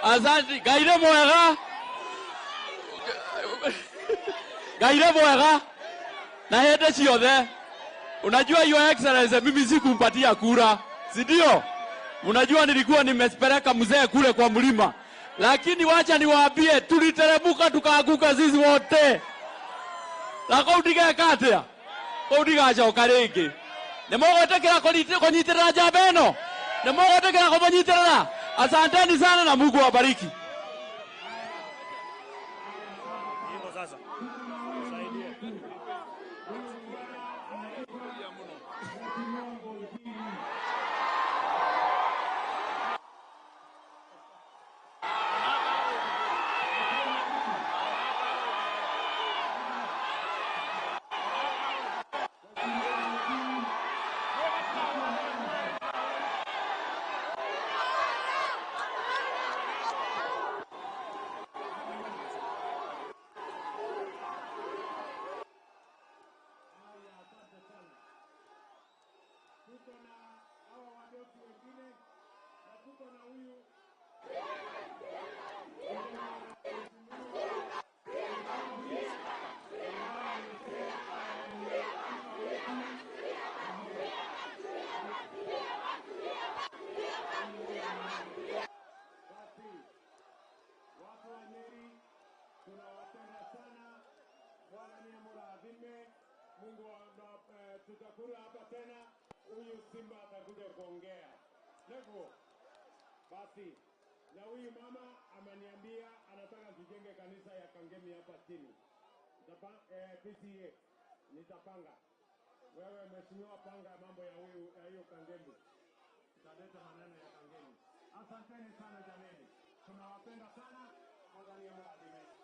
S6: Asante, Ngai nĩ mwega. Ngai nĩ mwega na hĩndĩ ciothe. Unajua Your Excellency, mimi sikumpatia kura, si ndio? Unajua nilikuwa nimepeleka mzee kule kwa mlima, lakini wacha niwaambie, tuliteremuka tukaanguka sisi wote. Na kũu ndigeka atĩa? Kũu ndigacoka rĩngĩ. Nĩ mũgwĩtĩkĩra kũnyitĩrĩra njamba ĩno? Nĩ mũgwĩtĩkĩra kũmũnyitĩrĩra? Asanteni sana na Mungu awabariki.
S7: Tutakula hapa tena, huyu simba atakuja kuongea. Levo. Basi, na huyu mama ameniambia anataka tujenge kanisa ya Kangemi hapa chini. PCA nitapanga. Wewe mheshimiwa, panga mambo ya huyu ya hiyo Kangemi. Tutaleta maneno ya Kangemi. Asanteni sana jameni. Tunawapenda sana. Mwadhani mwadhime.